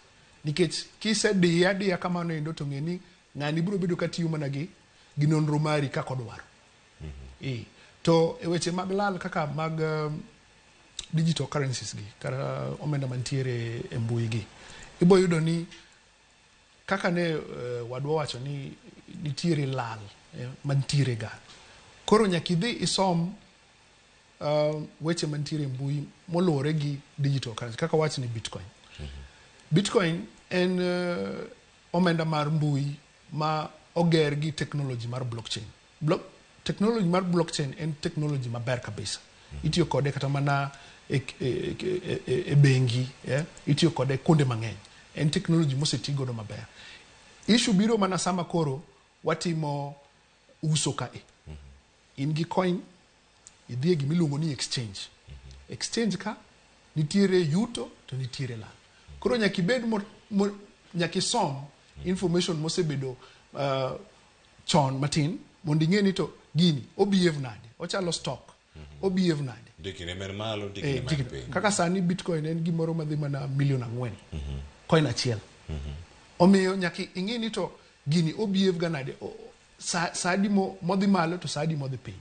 Nikech kisediye adiya kamano endo to ng'e ni ng'ani biro bedo katiyo mana gi nonro mari kaka odwaro. To e weche mag lal kaka mag digital currencies gi, kata omenda mantiere e mbui gi, ibo yudo ni kaka ne wadwa wacho ni nitiere lal mantiere ga. Koro nyaka idhi isom weche mantiere e mbui moluwore gi digital currency, kaka wach ni Bitcoin. Bitcoin en omenda mar mbui ma oger gi technology mar blockchain. Technology mar blockchain en technology maber kabisa. Itiyo kode kata mana e bengi, itiyo kode kuonde mang'eny. En technology moseti godo maber. Issue biro mana sama koro watimo uso kae. In gi coin, idhi e gima iluongo ni exchange. Exchange ka nitiere yuto to nitiere lal. Koro nyaka ibed nyaka isom information mosebedo chon matin mondo ing'e ni to gini obehave nade, ochalo stock, obehave nade. Nitie kinde ma en malo, nitie Eh, kinde ma en nitie- piny. Kaka sani Bitcoin en gimoro madhi mana 4 million coin achiel. Omiyo nyaka ing'i ni to gini obehave ga nade, sa adi modhi malo to sa adi modhi piny.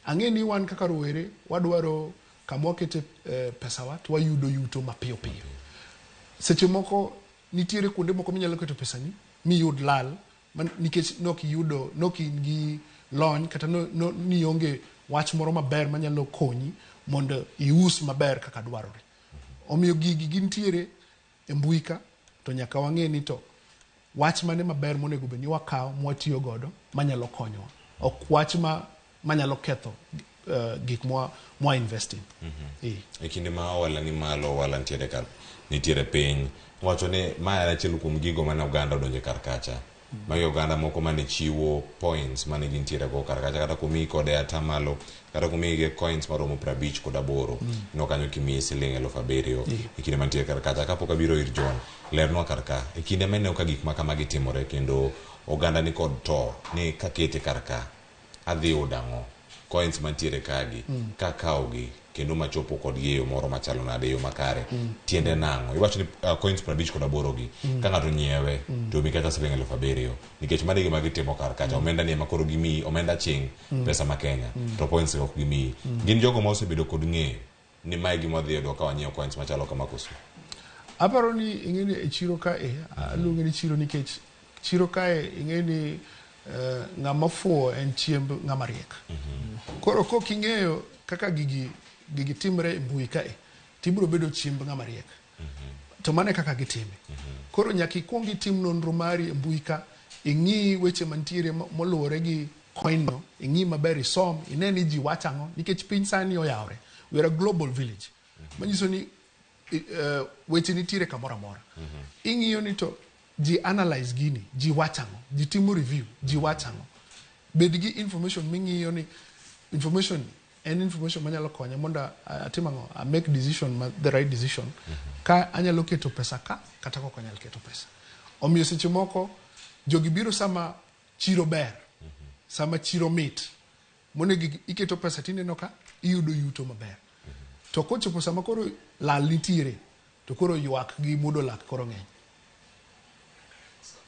Ang'e ni wan kaka rowere wadwaro kama wakete pesawa to wayudo yuto mapiyo piyo. Seche moko nitiere kuonde moko minyalo keto pesani miyud lal nikech nok iyudo, nok in gi lony kata no, no, nionge wach moro maber manyalo konyi mondo ius maber kaka dwarore. Omiyo gigi gintiere e mbui ka, to nyaka wang'e ni to wach mane maber monego bed ni wakawo mwatiyo godo manyalo konyowa, ok wach ma manyalo ketho gik mwa invest in. Eh. E kinde ma ohala ni malo, ohala nitiere kar nitiere piny, wacho ni ma en achiel kuom gigo mane oganda odonje kar kacha. Magi oganda moko mane chiwo points mane gintiere go kar kacha, kata kumiyi kode atamalo, kata kumiyi gi coins maromo 58. No kanyo kimiyi siling 7,000 e kinde mantiere kar kacha. Kapok abiro ir John, lernwa kar ka e kinde mineno ka gik ma kamagi timore kendo oganda ni kod to ni kakete kar ka adhi yudo ang'o, coins mantiere kagi kakawogi kendo machopo kodgi e yo moro machalo nade, e yo makare, tiende nang'o? Iwacho ni coins 58 gi ka ng'ato nyiewe to mi kata siling 7,000, nikech mano e gima gitimo kar kacha. Omenda ni ema koro gimiyi omenda ching pesa ma Kenya to coins ok gimiyi. Gin jogo ma osebedo kod ng'eyo ni mae gima wadhi yudo ka wanyiewo coins machalo kama koso? Aparo ni ing'e ni e chiro kae, aluonge ni chiro nikech chiro kae ing'e ni ng'ama fuwo en chiemb ng'ama riek. Koro kok ing'eyo kaka gigi timre e mbui kae, tibiro bedo chiemb ng'ama riek. To mano e kaka gitime. Koro nyaka ikuong itim nonro mari e mbui ka, ing'i weche mantiere moluwore gi coin no, ing'i maber, isom, ine ni ji wacho ang'o, nikech piny sani oyawre. We are a global village. Manyiso ni weche nitiere kamoro amora. Ing'iyo ni to ji analyze gini, ji wacho ang'o, ji timo review, ji wacho ang'o. Bed gi information ming'iyo ni information ni en information manyalo konya mondo atim ang'o, a make decision ma, the right decision ka anyalo keto pesa ka kata kok anyal keto pesa. Omiyo seche moko jogi biro sama chiro ber, sama chiro mit, monego iketo pesa tineno ka iyudo yuto maber. To kochopo sama koro lal nitiere, to koro ywak gi mudo lak koro ng'eny.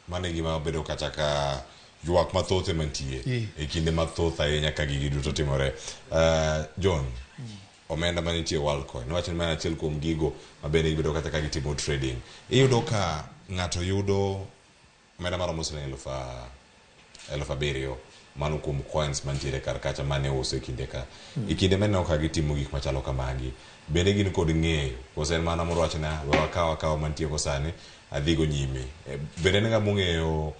Mano e gima bedo kata ka ywak mathoth ema nitie e kinde mathoth ahinya ka gigi duto timore. John, omenda manitie Worldcoin, niwacho ni ma en achiel kuom gigo ma bende gibedo kata ka gitimo trading. Iyudo ka ng'ato yudo omenda maromo siling 7,000 mano kuom coins mantiere kar kacha mane uso e kinde ka. E kinde mineno ka gitimo gik machalo kamagi, bende gin kod ng'eyo koso en mana moro wacho na we wakaw akawa mantie go sani adhigo nyime? Bende en ng'ama ong'eyo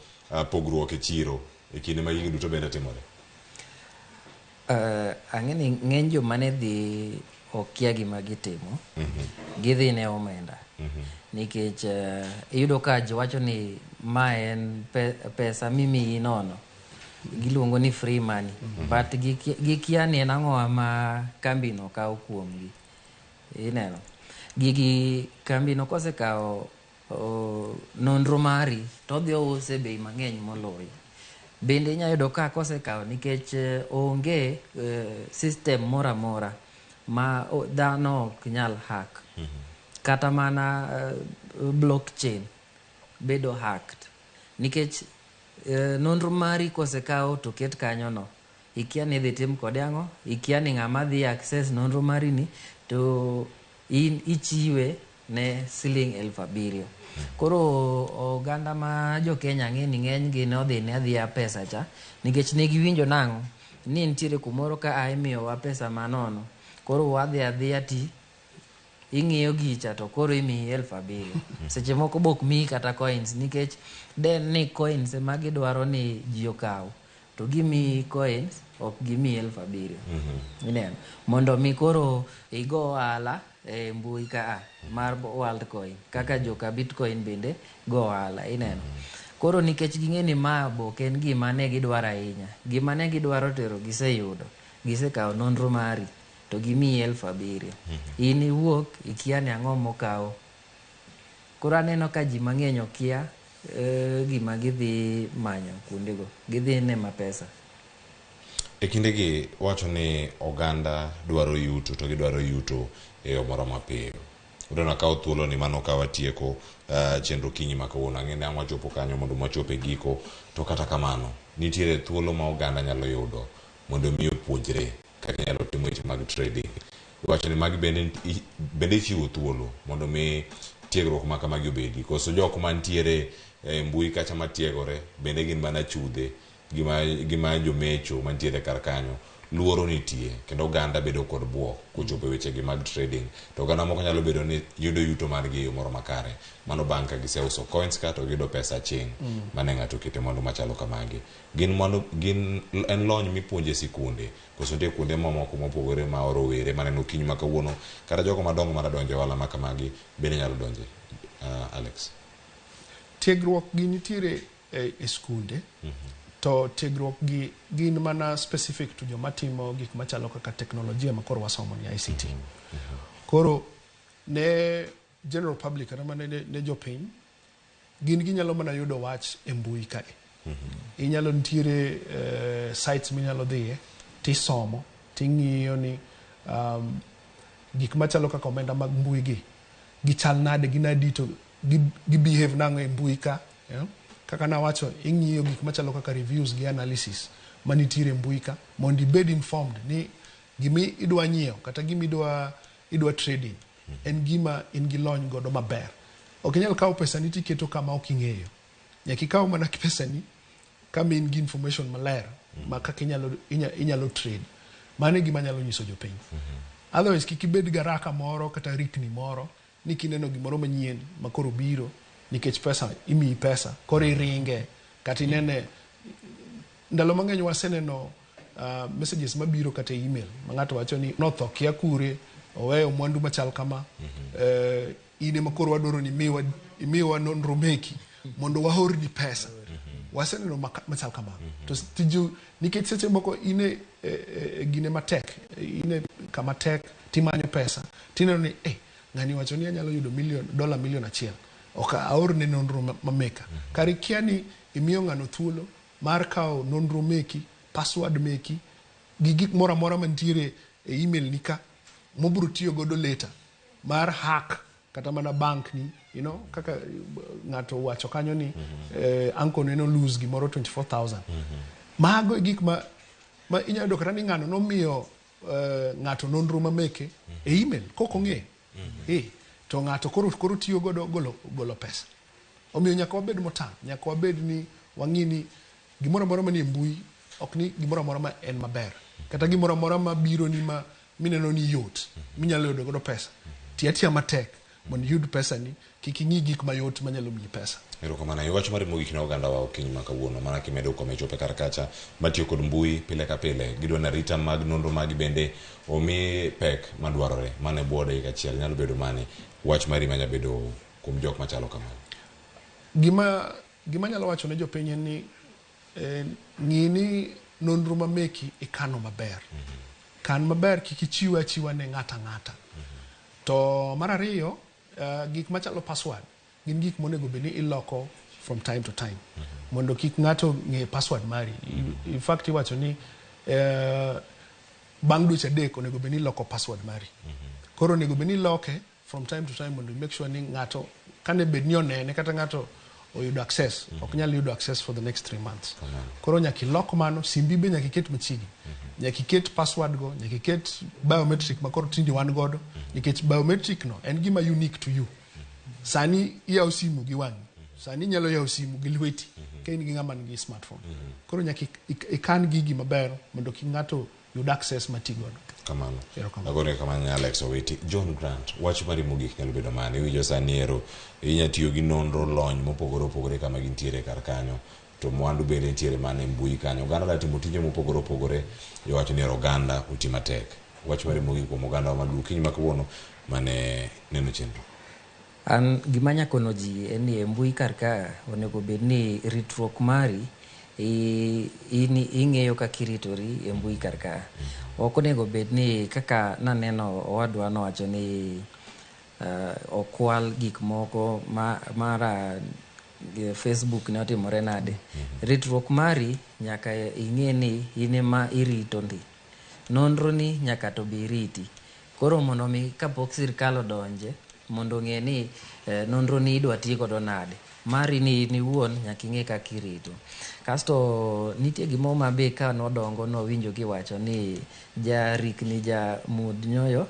pogruok e chiro e kinde ma gigi duto bende timore? Ang'e ni ng'eny joma ne dhi okia gima gitimo, gidhi ne omenda. Nikech iyudo ka ji wacho ni ma en pesa mimiyi nono, giluongo ni free money, but gikia ni en ang'o ma kambino kawo kuomgi. Ineno gigi, kambino kosekawo nonro mari to odhi ouse bei mang'eny moloyo. Bende inya yudo ka kosekawo, nikech onge system moro amora ma dhano ok nyal hack, kata mana blockchain bedo hacked, nikech nonro mari kosekaw to ket kanyo no, ikia ni idhi tim kode ang'o, ikia ni ng'ama dhi access nonro mari ni, to in ichiwe ne siling 7,000. Koro oganda ma jo Kenya ng'e ni ng'eny gi ne odhi ne adhiya pesa cha, nikech ne giwinjo nang'o ni nitiere kumoro ka a imiyowa pesa manono. Koro wadhi adhiya ti ing'iyo gicha to koro imiyi 7,000, seche moko bok miyi kata coins, nikech den ni coins ema gidwaro ni ji okaw, to gimiyi coins, ok gimiyi 7,000. Ineno, mondo mi koro igo ohala e mbui ka mar Worldcoin, kaka joka Bitcoin bende go ohala. Ineno, koro nikech ging'e ni ma bok en gima ne gidwaro ahinya, gima ne gidwaro tero giseyudo, gisekawo nonro mari to gimiyi 7,000, in iwuok ikia ni ang'o mokawo. Koro aneno ka ji mang'eny okia gima gidhi manyo kuondego, gidhi ne ma pesa. E kindegi wacho ni oganda dwaro yuto to gidwaro yuto e yo moro mapiyo. Udona kawo thuolo ni mano ka watieko chenro kinyi ma kawuono. Ang'e ni ang' wachopo kanyo mondo mwachop e giko. To kata kamano, nitiere thuolo ma oganda nyalo yudo mondo mi opuonjre kaka inyalo timo weche mag trading. Iwacho ni magi bende, bende ichiwo thuolo mondo mi tiegruok ma kamagi obedi. Koso jok mantiere e mbui kacha matiegore bende gin mana chudhe gima jomecho mantiere kar kanyo luoro nitie kendo oganda bedo kod buok kochopo e wechegi mag trading to oganda moko nyalo bedo ni yudo yuto margi e yo moro makare mano bang' ka giseuso coins ka to giyudo pesa aching' mane ng'ato okete mwandu machalo kamagi gin mwandu gin en lony mipuonjo e sikunde koso nitie kuonde mamoko mopogore ma rowere maneno okinyi ma kawuono kata jogo madongo madwa donjo e ohala ma kamagi bende nyalo donje. Alex. Tiegruok gi nitiere e skunde to tiegruok gi gin mana specific to joma timo gik machalo kaka teknolojia ma koro wasomo ni ICT. Koro ne general public kata mana ne jopiny gin ginyalo mana yudo wach e mbui kae. Inyalo nitiere sites minyalo dhiye tisomo ting'iyo ni gik machalo kaka omenda mag mbui gi gichal nade, gin adi to gi behave nang'o e mbui ka, you know? Kaka nawacho, ing'iyo gik machalo kaka reviews gi analysis manitiere e mbui ka mondo ibed informed ni gimi idwa nyiewo kata gimi idwa trading en gima in gi lony godo maber. Ok inyal kawo pesani tiketo kama ok ing'eyo. Nyaka ikaw mana pesani kama in gi information maler ma kaka inyalo trade. Mano e gima anyalo nyiso jopiny. Otherwise kik ibed gi haraka moro kata rikni moro ni kineno gimoro manyien ma koro biro nikech pesa imiyi pesa koro iringe kata inene. Ndalo mang'eny waseneno messages mabiro kata e email ma ng'ato wacho ni notho kia kure, oweyo mwandu machal kama, in ema koro wadwaro ni imiwa nonro meki mondo waorni pesa. Waseneno machal kamano. To tiju nikech seche moko in e gine matek, in e kama tek timanyo pesa tineno ni ng'ani wacho ni anyalo yudo million dola 1 million, ok aorne nonro ma meka. Kar ikia ni imiyo ng'ano thuolo mar kawo nonro meki, password meki gi gik moro amora mantiere e email ni ka mobiro tiyo godo later mar hack kata mana bank ni, kaka ng'ato wacho kanyo ni uncle ne no lose gimoro 24,000. Mago e gik ma inyalo yudo kata ni ng'ano nomiyo ng'ato nonro mameke e email kok ong'eyo, to ng'ato koro tiyo godo golo pesa. Omiyo nyaka wabed motang', nyaka wabed ni wang'i ni gimoro amora manie mbui ok ni gimoro amora ma en maber kata gimoro amora mabiro ni ma mineno ni yot minyalo yudo godo pesa. Ti atiya matek mondo iyud pesa ni, kik ing'i gik mayot manyalo miyi pesa. Erokamano. Wach mari mogik ne oganda wa okinyi ma kawuono mana kimedo koma ichope kar kacha matiyo kod mbui pile ka pile gidwa ni arita mag nonro magi bende omi pek madwarore mana e bwo dakika achiel nyalo bedo mane wach mari manya bedo kuom jok machalo kamano? Gima anyalo wacho ne jopiny en ni ng'i ni nonro mameki ikano maber. Kan maber, kik ichiwe achiwa ne ng'ato ang'ata. To mar ariyo, gik machalo password gin gik monego bed ni iloko from time to time mondo kik ng'ato ng'e password mari. In fact iwacho ni bang' dweche 3 onego bed ni iloko password mari. Koro onego bed ni iloke from time to time mondo i make sure ni ng'ato kane bed ni onene kata ng'ato oyudo access ok nyal yudo access for the next 3 months. Koro nyaka ilok mano. Simbi be nyaka iket machiegni, nyaka iket password go, nyaka iket biometric ma koro tinde wan godo nikech biometric no en gima unique to you. Sani iyawo simu gi wang'i, sani inyalo yawo simu gi lweti ka in gi ng'ama nigi smartphone. Koro nyaka ikan gigi maber mondo kik ng'ato yud access mati godo. Kamano. Erokamano. Agone kamano Alex Owiti. John Grant, wach mari mogik nyalo bedo mane? Iwinjo sani ero inya tiyo gi nonro lony mopogore opogore kama gintiere kar kanyo to mwandu bende nitiere mana e mbui kanyo. Oganda da timo tije mopogore opogore, iwacho ni ero oganda oti matek. Wach mari mogik kuom oganda wa maluo okinyi ma kawuono mane neno chenro. An gima nyakono ji en ni e mbui kar ka onego bed ni ritruok mari in ing'eyo kaka iritori e mbui kar ka. Ok onego bed ni kaka naneno owadwa nowacho ni okwal gik moko mara Facebook ne otimore nade. Ritruok mari nyaka ing'e ni in ema irito ndi. Nonro ni nyaka to be iriti. Koro mondo mi kapok sirkal odonje mondo ong'e ni nonro ni idwa ti godo nade. Mari ni in iwuon nyaka ing'e kaka irito. Kasto nitie gimoro ma be ka nodongo nwawinjo kiwacho ni jarikni ja muod nyoyo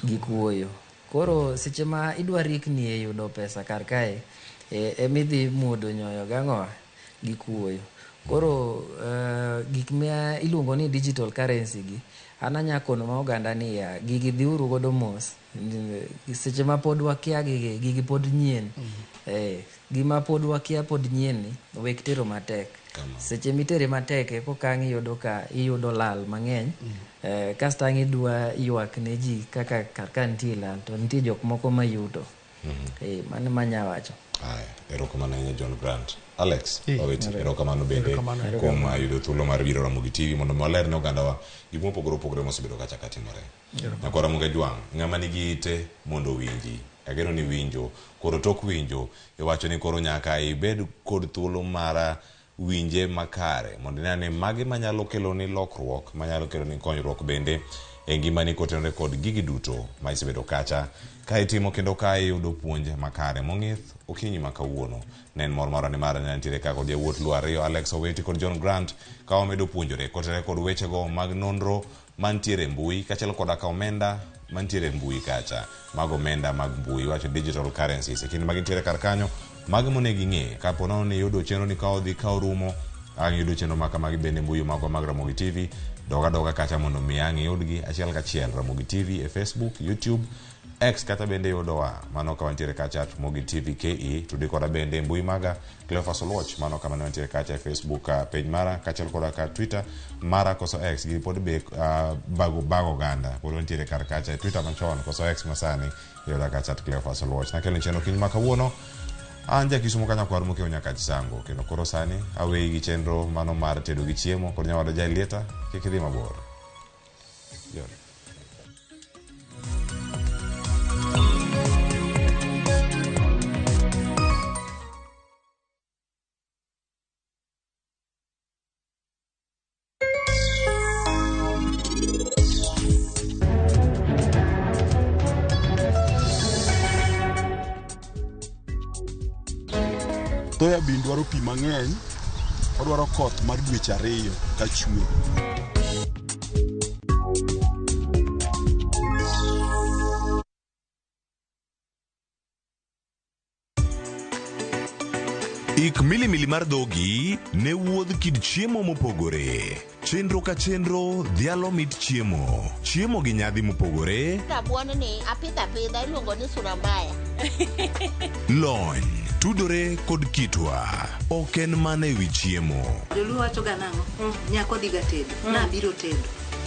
gi kuoyo. Koro seche ma idwa rikni e yudo pesa kar kae, emidhi muodo nyoyo gang'o gi kuoyo. Koro gik ma iluongo ni digital currency gi, an anya kono ma oganda ni ya, gigi dhiuru godo mos. Seche ma pod wakia gigi, gigi pod nyien. Gima pod wakia pod nyien ni, wek tero matek. Seche mitere matek e koka ang' iyudo ka iyudo lal mang'eny. Kasto ang' idwa ywak ne ji kaka kar ka nitie lal, to nitie jok moko mayuto. Mano ema anya wacho. Aya, erokamano ahinya John Grant. Alex, Owiti, erokamano bende kuom yudo thuolo mar biro Ramogi TV mondo waler ne ogandawa gik mopogore opogore mosebedo kacha ka timore. Nyakwa Ramogi Ajwang', ng'ama nigi ite mondo owinji. Ageno ni winjo, koro tok winjo, iwacho ni koro nyaka ibed kod thuolo mar winje makare mondo ine ane mage manyalo keloni lokruok, manyalo keloni konyruok bende e ngimani kotenore kod gigi duto ma isebedo kacha ka itimo kendo ka iyudo puonj makare. Mong'ith okinyi ma kawuono ne en mor marwa nimar ne nitiere ka kod yawuot Luo ariyo, Alex Owiti kod John Grant, ka wamedo puonjore kotenore kod wechego mag nonro mantiere e mbui kaachiel koda ka omenda mantiere e mbui kacha. Mago omenda mag mbui, iwacho digital currencies. E kinde ma gintiere kar kanyo, mago monego ing'e kapo nono ni iyudo chenro ni ka odhi ka orumo, ang' iyudo chenro ma kamagi bende mbui magwa mag Ramogi TV. Doga doga kacha mondo mi ang' iyudgi achiel kachiel. Ramogi TV e Facebook, YouTube, X kata bende yudowa mano ka wantiere kacha at Ramogi TV KE. Tudi koda bende mbui maga Cleophas Oluoch, mano kama ne wantiere kacha e Facebook page mara kaachiel koda ka Twitter mara koso X gi pod be bago oganda pod wantiere kar kacha e Twitter machon koso X masani yuda kacha at Cleophas Oluoch. Nakelo chenro kiny ma kawuono. An jakisumo ka nyakwar mokewo nyaka Chisango kendo koro sani aweyi gi chenro mano mar tedo gi chiemo kod nyawadwa Jaelieta, kik idhi mabor. Yore. Soya bean dwaro pi mang'eny, odwaro koth mar dweche 2 ka chwe. Ik milimili mar dhogi ne wuodh kit chiemo mopogore. Chenro ka chenro dhialo mit chiemo. Chiemo gi nyadhi mopogore. Rabuon ni apidho apidha iluongo ni sura mbaya. Lony tudore kod kitwa. Ok en mana ewi chiemo. Joluo wacho ga nang'o? Nyako dhiga tedo. Nabiro tedo.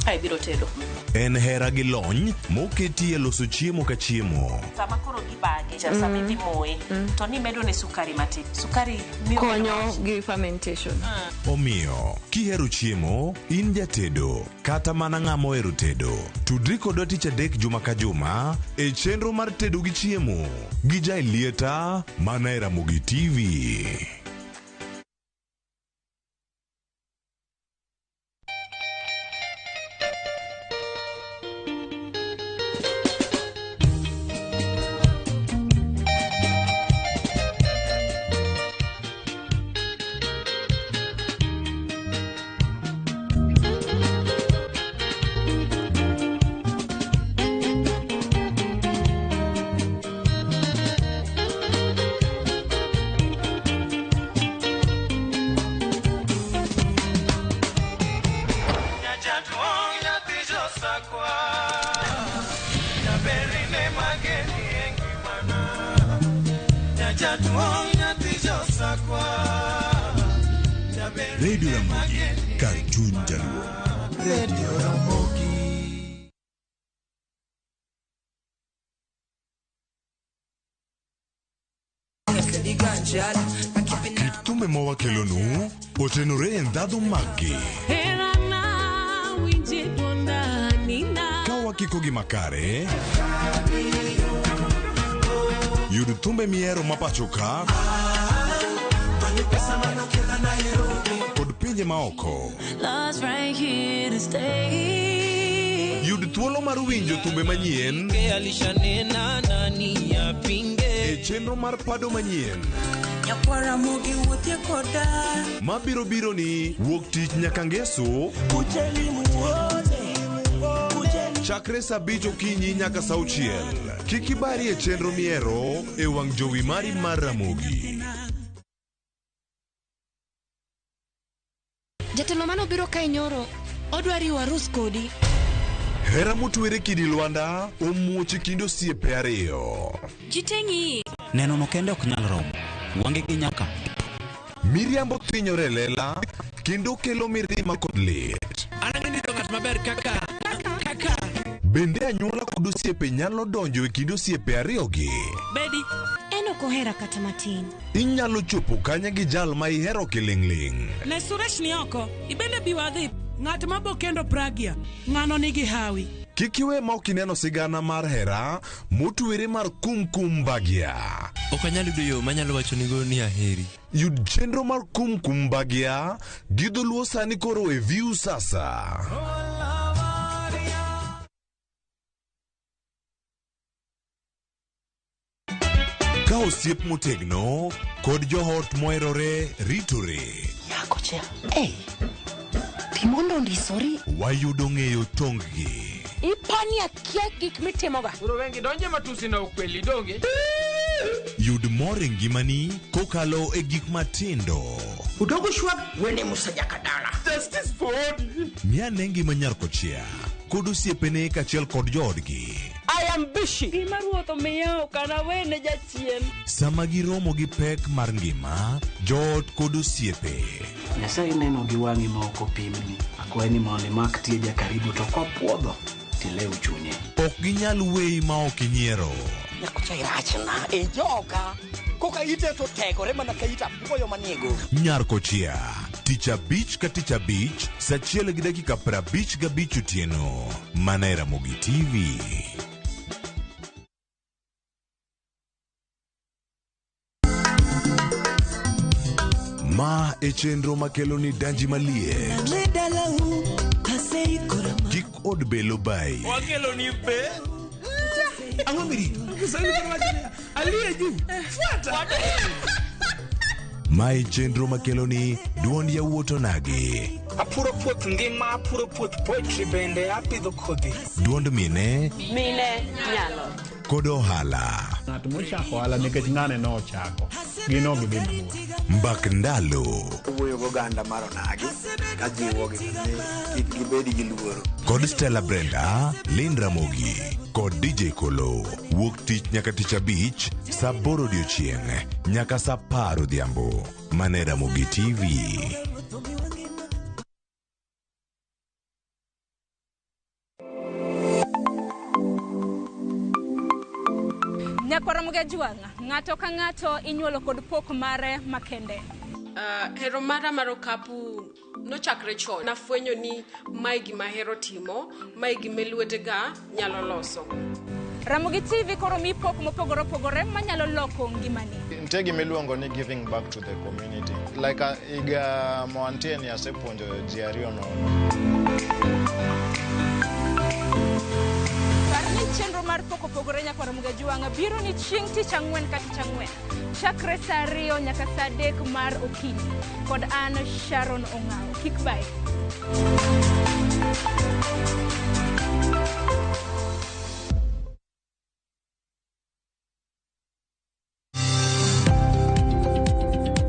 Ai biro tedo. En hera gi lony moketi e loso chiemo ka chiemo. Sama koro gibage, sama idhi moye, to ni medo ne sukari matin. Sukari miyo konyo gi fermentation. Omiyo, kihero chiemo, in jatedo, kata mana ng'ama ohero tedo. Tudri kodwa tich adek juma ka juma e chenro mar tedo gi chiemo gi Jaelieta mana e Ramogi TV. Radio Ramogi, kar chuny jaluo. Radio Ramogi. Kit thumbe mawakelonu otenore e ndhadhu maggi. Ka wakikogi makare, yud thumbe mihero ma pacho ka Kod pinje maoko. Love's right here to stay. Yud thuolo mar winjo thumbe manyien Alishanena nani apinge. e chenro mar pado manyien Nyakwara mogi wuothie koda. mabiro biro ni wuok tich nyaka ngeso Kujeni muone. chakre saa abich okinyi nyaka saa auchiel. Kik ibari e chenro miero e wang' jowi mari mar Ramogi. Jatelo manobiro kae nyoro odwa riwo arus kodi. Hera motwere kidi lwanda omuoch e kind osiepe ariyo. Jiteng'i. Neno no kende ok nyal romo. Wange gi nyaka. Miriambo thinyore e lela kendo kelo mirima kod lit. An ang'e ng'at maber kaka Bende anyuola kod osiepe nyalo donjo e kind osiepe ariyogi. Bedi. En ok ohera kata matin. Inyalo chopo kanye gi jal ma ihero kiling'ling'. Ne Suresh ni oko, ibende bi wadhi. Ng'at ma bo kendo Pragya, ng'ano nigi hawi. Kik iwe ma ok ineno sigana mar hera motwere mar Kumkum Bhagya. Ok anyal yudo yo manyalo wachonigo ni aheri. Yud chenro mar Kumkum Bhagya gi dholuo sani koro e View Sasa. Ka osiep motegno kod joot moherore ritore. Nyakocha, ei, timondo ondisori. Wayudo ng'eyo tonggi. Ipani akia gik mitimoga. Koro wengi donje matusi na ukweli donge. Yud mor e ngimani kokalo e gik matindo. Udogo shwag wene Musa Jakadala. Justice for Odi. Miane ngima nyar kochia kod osiepene kaachiel kod joodgi. I am busy. Gima ruoth omiya ok anawene jachien. Sama giromo gi pek mar ngima, joot kod osiepe. Nyasaye neno gi wang'i ma ok opimni. Akwayi ni mondo imak tieja karibu to kopuodho tilew chunye. Ok ginyal weyi ma ok inyiero. Nyakocha irachna e joka. Koka ite to tegore mana ka it apuoyo manie go. Nyar kochia, tich abich ka tich abich, saa achiel gi dakika 55 otieno. Mana e Ramogi TV. Ma e chenro makelo ni danji maliet. Kik od belo bai. Wakelo ni be. Ang'o mirito? Kiswahili koro wacho niya, aliye juu. Fuata. Ma e chenro makelo ni duond yawuot onagi. Apuro puoth ngima, apuro puoth poetry bende apidho kodhi. Duond mine Mine nyalo. kod ohala. Ng'at mochako ohala nikech ng'ane nochako, gin ok gidhi mabor. Mbak ndalo. Wuoyo goganda mar onagi kajiwogi ni kik gibed gi luoro. Kod Stella Brenda, Lynn Ramogi kod DJ Kolo. Wuok tich nyaka tich abich, saa aboro odiochieng' nyaka saa apar odhiambo. Mana e Ramogi TV. Nyakwara Mugajwang', ng'ato ka ng'ato inyuolo kod pok mare makende. Hero mara mar okapu nochakre chon. Nafwenyo ni mae gima ahero timo, mae gima lwetega nyalo loso. Ramogi TV koro mi pok mopogore opogore manyalo loko ngimani. Nitie gima iluongo ni giving back to the community. Like higa moantie ni asepuonjo ji ariyo nono. Par ni chenro mar pok opogore nyakwara Mugajwang' biro ni chieng' tich ang'wen ka tich ang'wen. Chakre saa ariyo nyaka saa adek mar okinyi. Kod an Sharon Ong'awo. Kik bayi.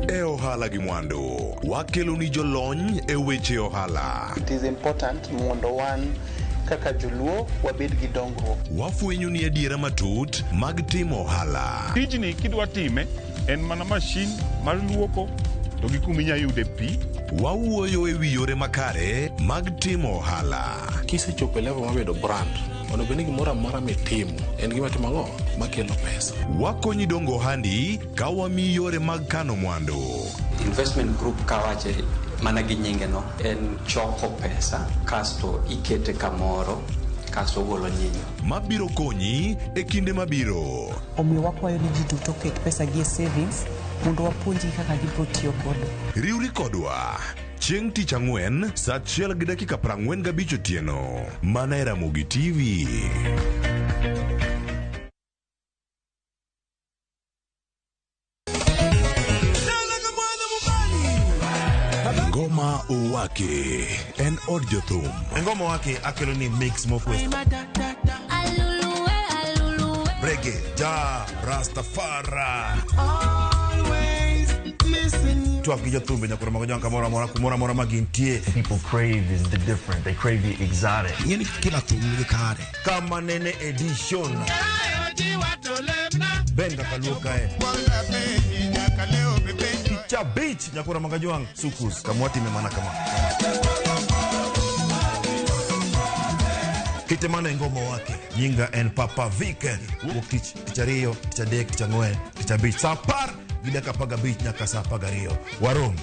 E ohala gi mwandu, wakelo ni jolony e weche ohala. It is important mondo wan kaka joluo wabed gi dongruok. Wafwenyo ni adiera matut mag timo ohala. Tijni kidwa time en mana mashin mar luoko to gi kuma inya yude pi. Wawuoyo e wi yore makare mag timo ohala. Kisechopo e level mar bedo brand, onego bed ni gimoro amora mitimo en gima timo ang'o makelo pesa. Wakonyi dongo ohandi ka wamiyi yore mag kano mwandu. Investment group kawache mana gi nyinge no en choko pesa kasto ikete kamoro kasto ogolo nyinyo. Mabiro konyi e kinde mabiro. Omiyo wakwayo ni ji duto oket pesa gi e savings Mondo wapuonjgi kaka gibiro tiyo godo. Riwri kodwa chieng' tich ang'wen saa 1:45 otieno mana e Ramogi TV. Ngoma Owake en od jothum. Ngoma Owake akelo ni mix mokwe. Reggae, ja, Rastafari. Twak gi jothumbe nyakoro mago jang kamoro amora kumoro amora ma gintie. People crave is the different. They crave the exotic. Ing'eni kila thum nigi kare. Kama nene edition. Benga kaluo kae. Picha beach nyakoro mago jwang' sukus kamwatime mana kama. Kite mana e ngoma wake. Nyinga en Papa Vic. Wuok tich, tich ariyo, tich adek, tich ang'wen, tich abich. Saa 10:15 nyaka saa 12. Warom.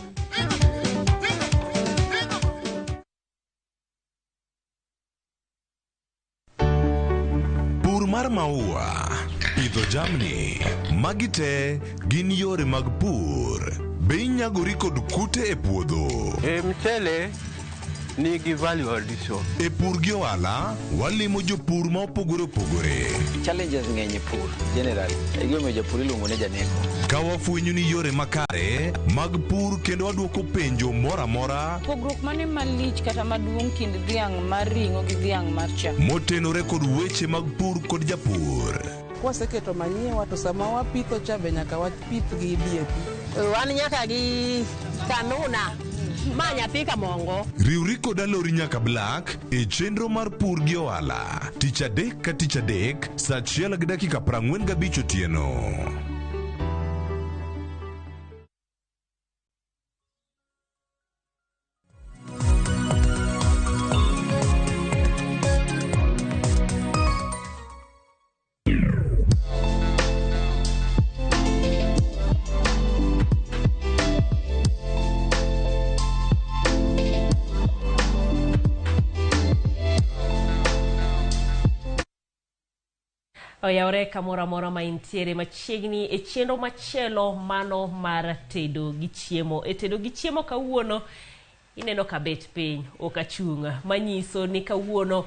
Pur mar maua, pidho jamni, magi te gin yore mag pur. Be inyagori kod kute e puodho? E mchele nigi value addition. E pur gi ohala, walimo jopur ma opogore opogore. Challenges ng'eny e pur generally. E gimomiyo japur iluongo ni janeko. Ka wafwenyo ni yore makare mag pur kendo wadwoko penjo moro amora Pogruok mane malich kata maduong' kind dhiang' mar ring'o gi dhiang' mar chak? motenore kod weche mag pur kod japur. Kwaseketo manyiwa to sama wapitho cha be nyaka wapith gi DAP. Wan nyaka gi kanuna ma nyathi kamongo. Riwri kod Alori nyaka Black e chenro mar pur gi ohala tich adek ka tich adek saa 1:45 otieno. Oyawore kamoro amora ma intiere machiegni e chenro machielo mano mar tedo gi chiemo. E tedo gi chiemo kawuono ineno ka bet piny ok achung', manyiso ni kawuono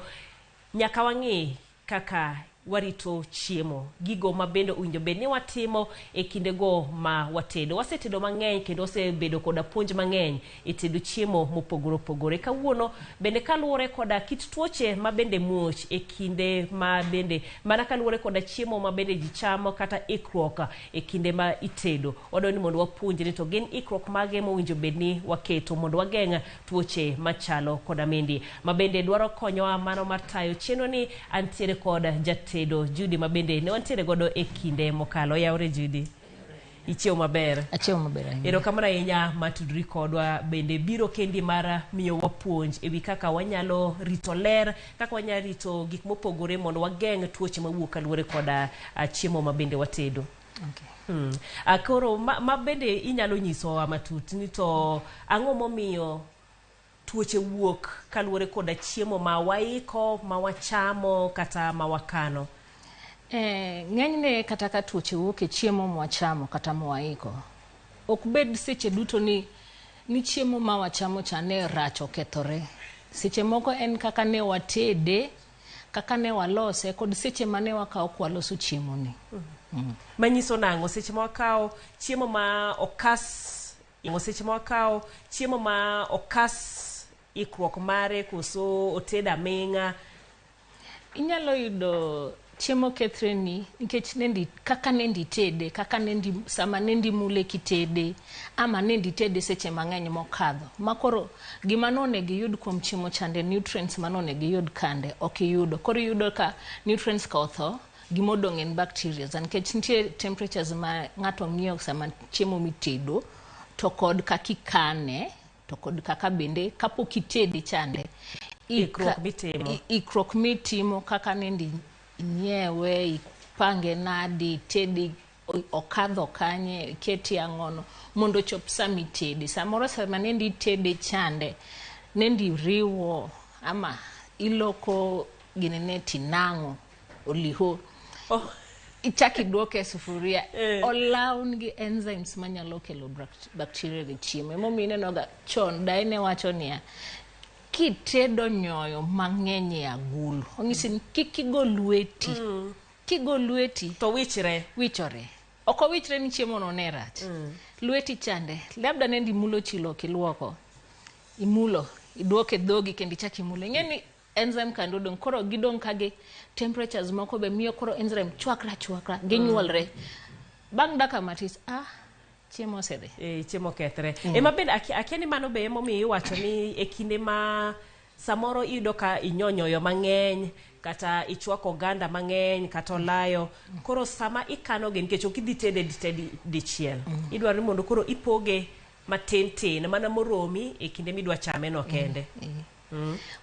nyaka wang'i kaka warito chiemo, gigo ma bende owinjo bed ni watimo e kindego ma watedo. Wasetedo mang'eny kendo wasebedo koda puonj mang'eny e tedo chiemo mopogore opogore. Kawuono bende kaluwore koda kit tuoche ma bende muoch e kinde ma bende mana kaluwore koda chiemo ma bende ji chamo kata ikruok e kinde ma itedo, wadwaro ni mondo wapuonjre to gin ikruok mage mowinjo bed ni waketo mondo wageng' tuoche machalo koda mindi. Ma bende dwaro konyowa mano mar tayo chenro ni antiere kod jatedo Judy ma bende ne wantiere godo e kinde mokalo. Oyawore Judy, ichiewo maber? Achiewo maber ahinya. Erokamano ahinya matudri kodwa bende biro kendi mar miyo wapuonj ewi kaka wanyalo rito ler, kaka wanyalo rito gik mopogore mondo wageng' tuoche mawuok kaluwore koda chiemo ma bende watedo. Okay. Koro ma bende inyalo nyisowa matut ni to ang'o momiyo tuoche wuok kaluwore koda chiemo ma waiko, ma wachamo kata ma wakano? Ng'enyne kata ka tuoche wuok e chiemo mwachamo kata mwaiko, ok bed seche duto ni chiemo ma wachamo cha ne rach okethore. Seche moko en kaka ne watede, kaka ne walose, kod seche mane wakawo kwaloso chiemo ni. Manyiso nang'o seche ma wakawo chiemo ma okas, seche ma wakawo chiemo ma okas ikruok mare koso oted aming'a? Inyalo yudo chiemo kethre ni nikech nendi kaka nendi tede, kaka nendi sama nendi mule kitede ama nendi tede seche mang'eny mokadho. Makoro gima nonego iyud kuom chiemo chande, nutrients manonego iyud kande ok iyudo. Koro iyudo ka nutrients ka otho, gimodong' en bacteria. Nikech nitie temperatures ma ng'ato ng'iyo sama chiemo mitedo to kod kaka ikane, to kod kaka bende kapok itede chande, ikruok mitimo kaka nendi inyiewe, ipange nadi, itede okadho kanye, ikete ang'ono mondo ochop sama itede. Samoro sama nendi itede chande, nendi riwo ama iloko ginene tinang'o oliho. Ichak iduoke e sufuria. Olaw nigi enzymes manyalo kelo bacteria e chiemo. Emomiyo ineno ga chon daye ne wacho niya, kitedo nyoyo mang'eny e agulu, onyisi ni kik igo lweti. Kigo lweti to wichre. Wichore. Ok owichre ni chiemo no ne rach. Lweti chande. Labda nendi imulo chilo ok iluoko. Imulo, iduoke dhogi kendo ichak imulo. Ing'e ni enzyme kando odong'. Koro gidong' ka gi temperatures moko be miyo koro enzyme chwakre achwakra, ginyuolre. Bang' dakika matis, chiemo osedhi. E, chiemo kethre. Ema bende akia ni mano be emomiyo iwacho ni e kinde ma samoro iyudo ka inyonyoyo mang'eny kata ichwako oganda mang'eny kata olayo, koro sama ikanogi, nikech ok idhi tede te dichiel, idwaro ni mondo koro ipoge matin tin mana moromi e kinde midwa chame no kende.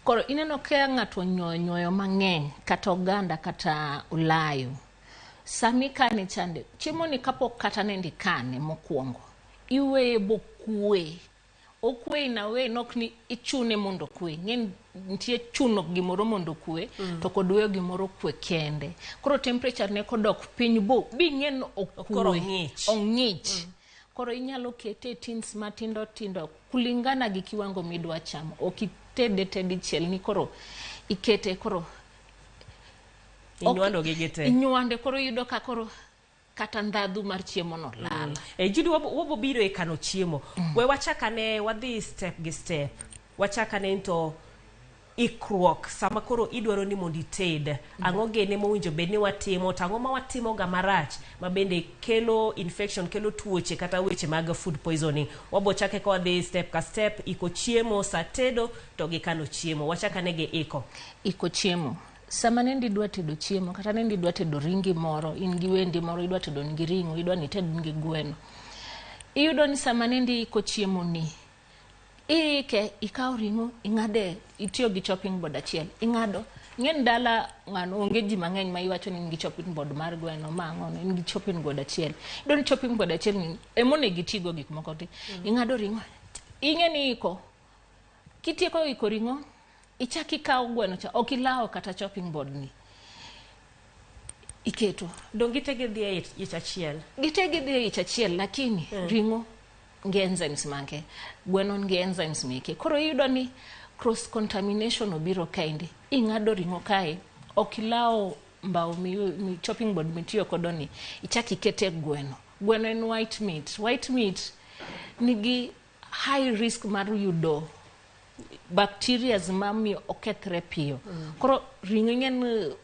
Koro ineno ka ng'ato onyoyo nyoyo mang'eny kata oganda kata olayo, sami kane chande chiemo ni kapok kata nende ikane mokwongo, iweye bokwe. Okwe in a way nok ni ichune mondo okwe. Ng'e nitie chuno gimoro mondo okwe, to kod weyo gimoro kwe kende. Koro temperature ne kodok piny bo bing'e ni okwe. Koro ong'ich. Ong'ich. Koro inyalo kete e tins matindo tindo kulingana gi kiwango midwa chamo. Ok itede te dichiel ni koro ikete koro Inywando gi gite. Inywande, koro iyudo ka koro kata ndhadhu mar chiemo no lal. E, Judy, wabo biro e kano chiemo. We wachak ane wadhi step gi step. Wachak ane to ikruok sama koro idwaro ni mondo ited. Ang'o gene mowinjo bed ni watimo, to ang'o ma watimo ga marach ma bende kelo infection, kelo tuoche kata weche mag food poisoning. Wabo chake ka wadhi step ka step, iko chiemo, sa tedo to gi kano chiemo. Wachak ane gi iko. Iko chiemo. Sama nendi idwa tedo chiemo kata nendi idwa tedo ringi moro, in gi wendi moro idwa tedo nigi ring'o, idwa ni ited nigi gweno. Iyudo ni sama nendi iko chiemo ni, iike, ikawo ring'o, ing'ade, itiyo gi chopping board achiel, ing'ado. Ing'e ni dala ng'ano onge ji mang'eny ma iwacho ni in gi chopping board mar gweno, ma ang'ono, in gi chopping board achiel. Iyudo ni chopping board achiel ni emonego itigo gik moko te. Ing'ado ring'o, ing'e ni iko, kitieko iko ring'o, ichak ikawo gweno cha, ok ilawo kata chopping board ni. Iketo. Dong gite gidhi e ich achiel. Gite gidhi e ich achiel, lakini ring'o nigi enzymes make, gweno nigi enzymes meke. Koro iyudo ni cross contamination obiro kaendi. Ing'ado ring'o kae, ok ilawo mbao mi chopping board mitiyo kodo ni, ichak ikete gweno. Gweno en white meat. White meat nigi high risk mar yudo bacteria mamiyo okethre piyo. Koro ring'o ing'e ni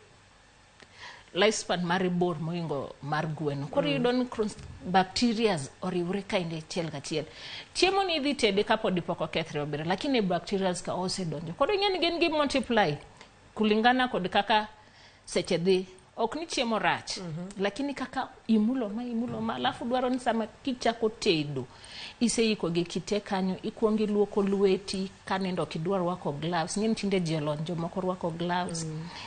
lifespan mare bor mohingo mar gweno. Koro iyudo ni cross bacteria oriwre kaendi achiel kachiel. Chiemo ni idhi tede kapod pok okethre maber, lakini bacteria ka osedonjo. Koro ing'e ni gin gi multiply kulingana kod kaka seche dhi. Ok ni chiemo rach, lakini kaka imulo ma imulo ma, alafu dwaro ni sama kichako tedo, iseiko gi kite kanyo, ikuongo iluoko lweti, ka nindo ok idwar rwako gloves. Ng'e ni tinde ji olony, jomoko rwako gloves,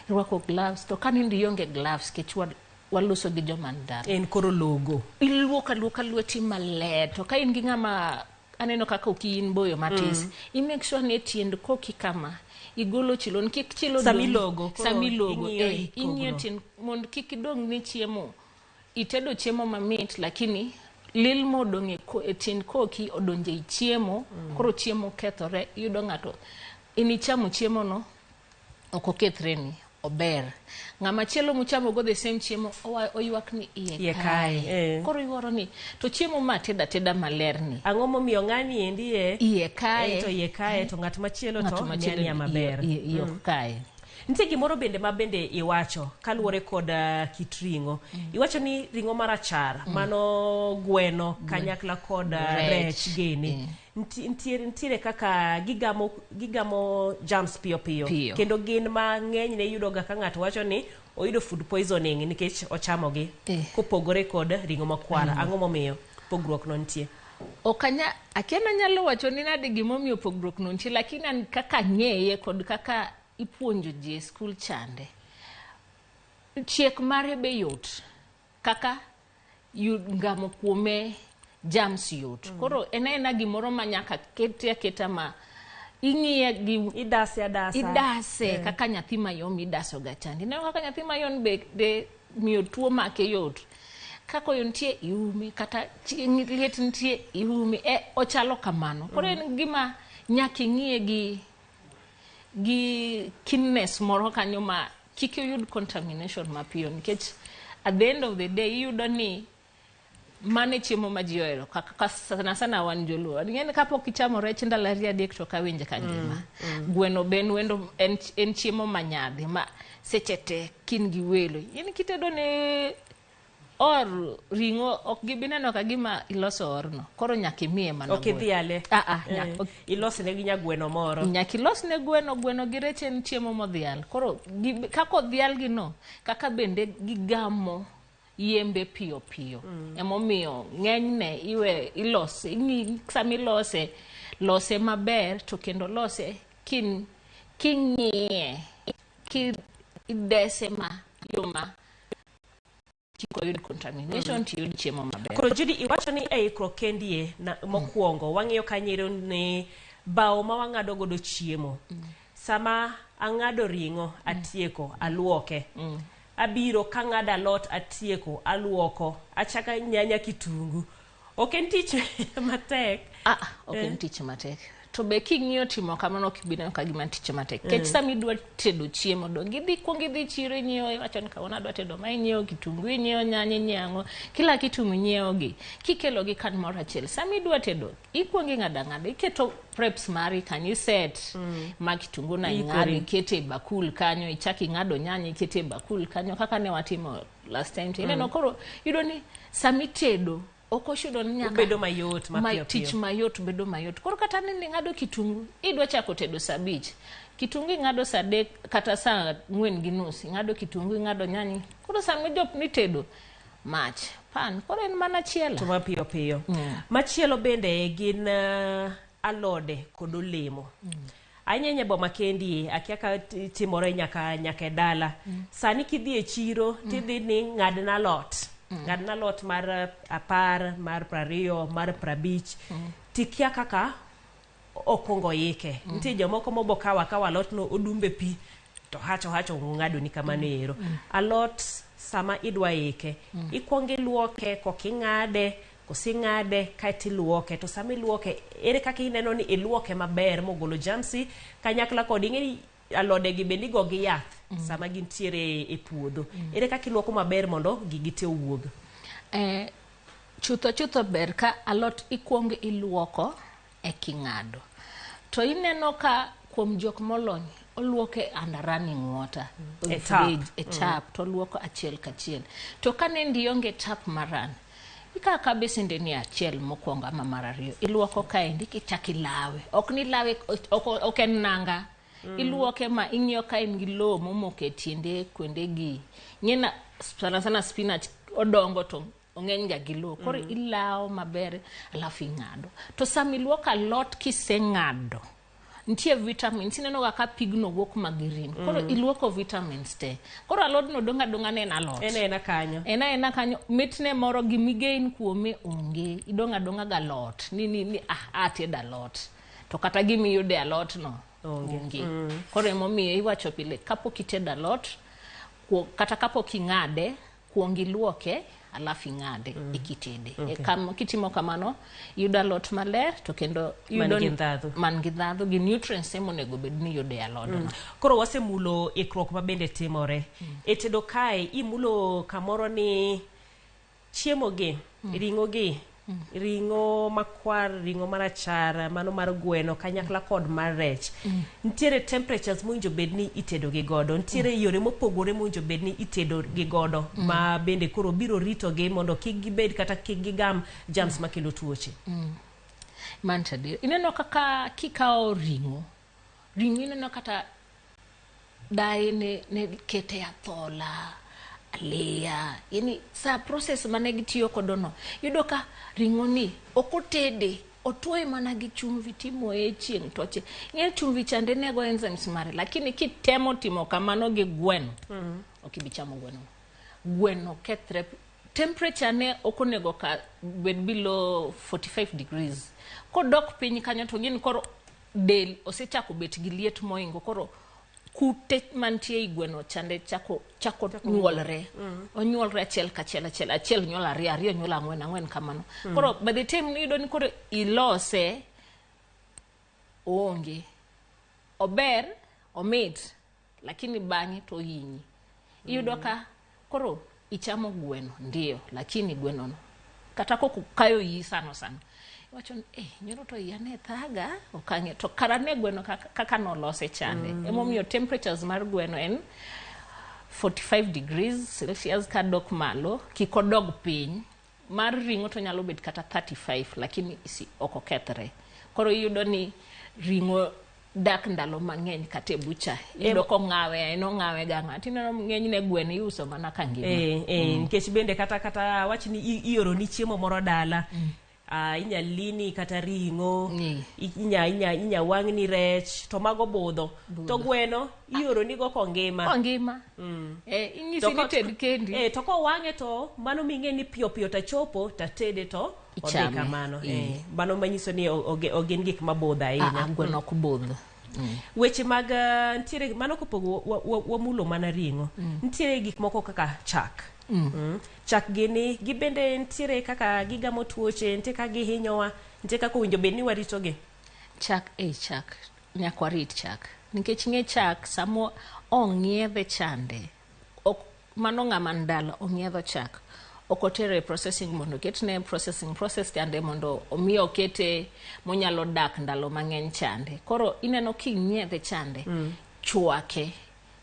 rwako gloves, to ka nindo ionge gloves, kech waloso gi joma ni dala. En koro logo. Iluoko aluoka lweti maler, to ka in gi ng'ama aneno kaka ok in boyo matis, i make sure ni e tiend koki kama, igolo chilo, kik chilo Sama dong'. ilogo, koro Sama ilogo, ing'iyo ing'iyo kogno. tiend, mondo kik idong' ni chiemo, itedo chiemo mamit, lakini lil modong' e tiend koki odonjo ei chiemo, koro chiemo kethore, iyudo ng'ato, in ichamo chiemo no, ok okethreni, ober. Ng'ama chielo muchamo go the same chiemo, oywak ni iye Iye kaye, kaye. Koro iwuoro ni, to chiemo ma atedo ateda maler ni. Ang'o momiyo ng'ani endi e Iye kaye. To iye kaye, to ng'at machielo Ng'at to machielo ni ania maber. iye ok kaye. Nitie gimoro bende ma bende iwacho kaluwore kod kit ring'o. Iwacho ni ring'o marachar, mano gweno kanyakla kod Rech. rech gini. Nitiere kaka gigamo germs piyo piyo. Piyo. Kendo gin ma ng'enyne iyudo ga ka ng'ato wacho ni oyudo food poisoning nikech ochamogi. Kopogore kod ring'o makwar. Ang'o momiyo pogruok no nitie? Ok anya, akia nanyalo wacho ni nade gimomiyo pogruok no nitie, lakini an kaka ang'eye kod kaka ipuonjo ji e skul chande. Chiek mare be yot, kaka ngamo kuome germs yot. Koro en aena gimoro ma nyaka kete aketa ma ing'iye gi Idase adasa. Idase kaka nyathi mayom idaso ga chande. Ineno kaka nyathi mayom be miyo tuo make yot. Ka koyo nitie iume, kata chieng' liet nitie iume, e ochalo kamano. Koro en gima nyaka ing'iye gi keenness moro kanyo ma kik iyud contamination mapiyo, nikech at the end of the day iyudo ni mano e chiemo ma ji ohero kaka sana sana wan joluo. Ing'eni kapok ichamo rech ndalo 2 3 to ok awinj ka ngima. Gweno be en wendo en chiemo manyadhi ma seche te kin gi welo. In kitedo ne or ring'o ok gibi neno ka gima iloso orno. Koro nyaka imiye mana Ok gweno. idhiale. Ah, ah, Ilosne gi nyagweno moro. Nyaka ilosne gweno, gweno gi rech en chiemo modhial. Koro kaka odhial gi no, kaka bende gigamo yembe piyo piyo. Emomiyo ng'enyne iwe ilose, ing'i sama ilose, lose maber to kendo lose king'iye, kidese ma yo ma kik oyud contamination to iyud chiemo maber. Koro Judy, iwacho ni e ikruok kendie na, mokwongo wang'iyo kanyero ni bao ma wang'ado godo chiemo. Sama ang'ado ring'o atieko aluoke. Abiro kang'ado alot atieko aluoko, achaka nyanya kitungu. Ok en tich matek. Ok en tich matek. To be king'iyo timo kamano ok ibi neno ka gima en tich matek. Nikech sama idwa tedo chiemo dong idhi kuong idhi chiro inyiewo, iwacho ni kawuono adwa tedo ma, inyiewo kitungu, inyiewo nyanya, inyiewo ang'o, kila kitu minyiewo gi kikelo gi kamoro achiel. Sama idwa tedo ikuongo ing'ado ang'ada, iketo preps mari kanyo, iset ma kitungu na ing'ado, ikete e bakul kanyo, ichak ing'ado nyanya ikete e bakul kanyo kaka ne watimo last time. To ineno koro iyudo ni sama itedo ok ochuno ni nyaka Obedo mayot mapiyo tich piyo. mayot bedo mayot. Koro kata ni ing'ado kitungu, idwa chako tedo saa 5, kitungu ing'ado saa 3 kata saa 4:30, ing'ado kitungu, ing'ado nyanya. Koro sama ijop nitedo mach pan, koro en mana chielo. To mapiyo piyo. Machielo bende gin alode kod olemo. Ahinya e boma kendi, akia ka timore nyaka e dala. Sani kidhi e chiro, tidhi ni ng'adna alot. Ng'adna alot mar 10, mar 20, mar 50. Tikia kaka okwongo ike. Nitie jomoko mobo kawo akawa alot no odumbe pi, to hacho hacho ng'ado ni kamano ero. Alot sama idwa ike, ikwongo iluoke, koking'ade, kosing'ade kaeto iluoke. To sama iluoke, ere kaka ineno ni iluoke maber mogolo germs kanyakla kod ing'e ni alode gi bende igo gi yath sama gintiere e puodho. Ere kaka iluoko maber mondo gigi te owuog? Chutho chutho ber ka alot ikuongo iluoko e king'ado. To ineno ka kuom jok molony oluoke under running water, E tap. fridge, e tap, to oluoko achiel kachiel. To ka nendi ionge tap maran, ikawo ka besende ni achiel mokwongo ama mar ariyo, iluoko kaendi kichako ilawe. Ok ni ilawe, ok en nanga. Iluoke ma ing'iyo ka en gi lowo momoko e tiende kuonde gi. Ng'ena sana sana spinach odongo to ong'eny ga gi lowo. Koro ilawo maber alafu ing'ado. To sama iluoko alot kiseng'ado, nitie vitamins, ineno ga ka pigno wuok ma green. Koro iluoko vitamins te. Koro alodno dong' adong'a ne en alot. En aena kanyo. En aena kanyo, mitne moro gimigain kuome onge. Idong' adong'a ga alot. Ni atedo alot. To kata gimiyudo e alot no onge. Koro emomiyo iwacho pile kapok itedo alot, kata kapok ing'ade, kuong iluoke, alafu ing'ade ekitede. Kitimo kamano, iyudo alot maler to kendo Man iyudo gi ndhadhu. Man gi ndhadhu gi nutrients monego bed ni iyudo e alodno. Koro wasemulo ikruok ma bende timore. E tedo kae imulo kamoro ni chiemo gi, ring'o gi, ring'o makwar, ring'o marachar, mano mar gweno kanyakla kod mar rech. Nitiere temperatures mowinjo bed ni itedo gi godo, nitiere yore mopogore mowinjo bed ni itedo gi godo, ma bende koro biro rito gi mondo kik gibed kata kik gigam germs makelo tuoche. Mano to adier. Ineno kaka kikawo ring'o, ring'o ineno kata daye ne kete athola, aliya, yani sa process mane gitiyo kodo no, iyudo ka ring'o ni ok otede, otuoye mana gi chumvi timoye e chieng' toche. Ing'e chumvi chande nego enzymes mare, lakini kitemo timo kamano gi gweno, ok ibi chamo gweno. Gweno kethre, temperature ne ok onego ka bed below 45 degrees. Kodok piny kanyo to gin koro del osechako bet gi liet moingo, koro Kute mantie ei gweno chande chako chako nyuolre. Onyuolre achiel kachiel achiel, achiel nyuol ariyo, ariyo nyuol ang'wen, ang'wen kamano. Koro by the time iyudo ni koro ilose oonge. Ober, omit, lakini bang'e to ohinyi. Iyudo ka koro ichamo gweno ndio, lakini gweno no kata kok kayo iyi sana sana. Iwacho ni eh, nyoro to iya ne thaga, ok ang'e. To kara ne gweno kaka, kaka nolose chande. Emomiyo temperatures mar gweno en 45 degrees Celsius kadok malo, kik odog piny. Mar ring'o to nyalo bet kata 35 lakini si, ok okethre. Koro iyudo ni ring'o dak ndalo mang'eny kata e bucha. Iyudo kong'awe, en ong'awe ga ng'a. Tineno ng'enyne gweno iuso mana ka ngima. Eh, eh, nikech bende kata kata wach ni ioro ni chiemo moro dala inya lini kata ring'o inya inya inya wang'ni rech to mago budho to gweno ioro ni go kongima Kongima. Eh, inyisi To ni ted kendi. Eh, to kowang'e to mano ming'e ni piyo piyo tachopo tatede to odhi Ichame. kamano. Eh, mano manyiso ni ok gin gik mabudho ahinya. Ah, ah, gweno ok budh. Weche mag nitiere mano kopogo wamulo mana ring'o. Nitiere gik moko kaka chak. Chak gini gibende nitiere kaka gigamo tuoche, nitie kaka gihinyowa, nitie kaka owinjo bed ni waritogi. Chak e chak nyaka warit chak nikech ng'e chak samo ong'iedhe chande ok mano ng'ama ndalo ong'iedho chak ok otere e processing mondo oketne processing process chande mondo omi okete monyalo dak ndalo mang'eny chande. Koro ineno kinyiedhe chande chwake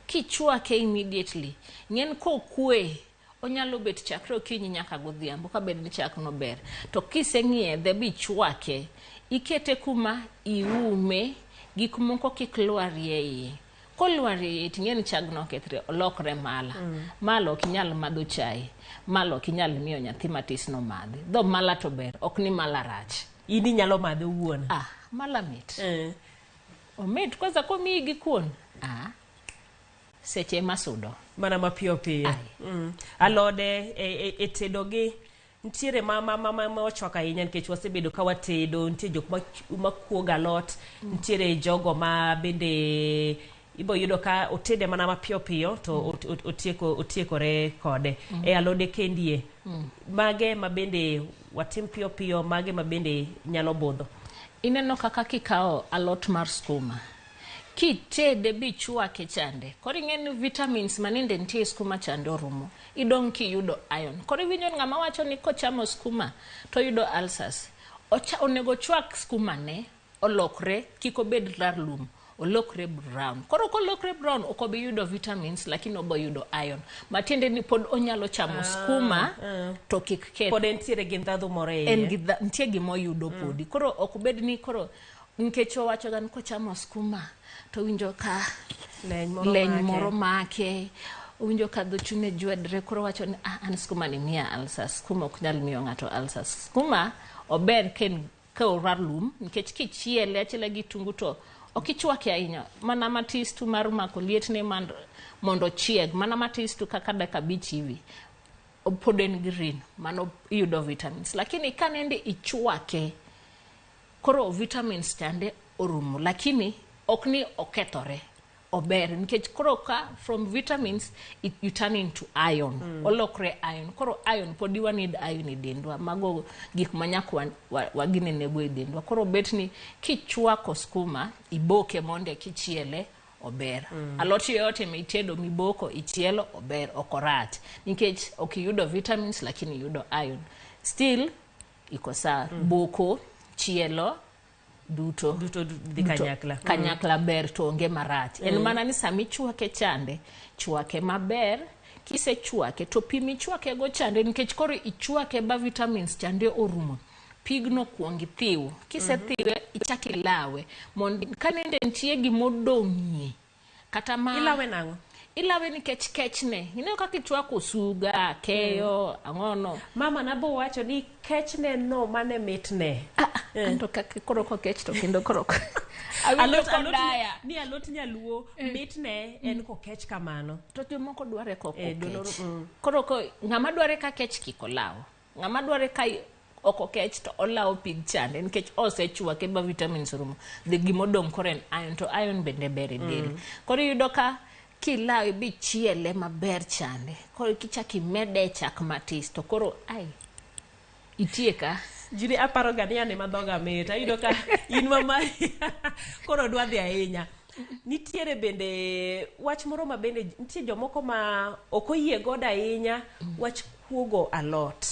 kichwake immediately ng'en kokwe onyalo bet chakre okinyi nyaka godhiambo kabed ni chak no ber to kiseng'iedhe bichwake ikete kuma iume gik moko kik lwarie iye kolwarie iye ting'e ni chagno okethre olokre mala. Mala ok inyal madho chai, mala ok inyal miyo nyathi matis no madhi. Dho mala to ber, ok ni mala rach. In inyalo madhe owuon. Ah, mala mit. Omit kwanza komiyi gi kuon. Ah, seche masudo. Mana mapiyo piyo. Alode e tedo gi nitiere ma ochwako ahinya nikech wasebedo ka watedo, nitie jok ma kuogo alot, nitiere jogo ma bende ibo yudo ka otede mana mapiyo piyo to otiekore kode. E alode kendie, mage ma bende watim piyo piyo, mage ma bende nyalo budho. Ineno kaka kikawo alot mar skuma kitede bichwake chande koro ing'e ni vitamins manende nitie e skuma chande orumo idong' kiyudo iron. Koro iwinjo ni ng'ama wacho ni kochamo skuma to oyudo ulcers. Onego chwak skuma ne olokre kik obed ralum, olokre brown. Koro kolokre brown ok obi yudo vitamins lakini obo yudo iron. Matiende ni pod onyalo chamo skuma to kik keth. Pod entiere gi ndhadhu moro e iye. En gi nitie gima oyudo podi. Koro ok bed ni koro nikech owacho ga ni kochamo skuma to owinjo ka leny moro make, owinjo ka dho chunye jwedre, koro owacho ni ah, an skuma ni miya ulcers. Skuma ok nyal miyo ng'ato ulcers. Skuma ober ka oralum nikech kichiele achiela gi kitungu to ok ichwake ahinya, mana matis tu mar mako lietne mondo ochieg, mana matis tu kaka dakika 5 hivi pod en green, mano iyudo vitamins. Lakini ka nende ichwake koro vitamins chande orumo, lakini ok ni okethore, ober nikech koro ka from vitamins you turn into iron. Olokre iron. Koro iron pod wa need iron e dendwa, mago gik ma nyaka waginenego e dendwa. Koro bet ni kichwako skuma iboke monde kichiele ober. Alot yoyote mitedo miboko ichielo ober, ok orach nikech ok iyudo vitamins lakini iyudo iron. Still iko sawa. Boko, chielo duto dhi kanyakla. Kanyakla ber to onge marach. En mana ni sama ichwake chande, chwake maber. Kisechwake to pi michwake go chande nikech koro ichwake ba vitamins chande orumo. Pigno kuong ithiw. Kisethiwe ichak ilawe mondo kanende nitie gimodong'ie kata ma Ilawe nang'o? Ilawe nikech kechne. Ineno kaka ichwako osuga, keyo, ang'ono. Mama nabo wacho ni kechne no mane mitne. Anto kaka koro kokech to kendo koro awinjo kodaya. Ni alot nyaluo mitne en kokech kamano. To jomoko dware kok okech. Koro ng'ama dware ka kech kik olaw. Ng'ama dware ka Ok okech to olawo pig chande nikech osechwake ba vitamins orumo. The gimodong' koro en iron to iron bende ber e del. Koro iyudo ka kilawe bichiele maber chande. Koro kichak imede chak matis to koro ai itieka. Jiri aparo ga ni an ema dhoga mit. Ayudo ka in mama koro dwa dhi ahinya. Nitiere bende wach moro ma bende nitie jomoko ma ok oyie godo ahinya wach kuogo alot.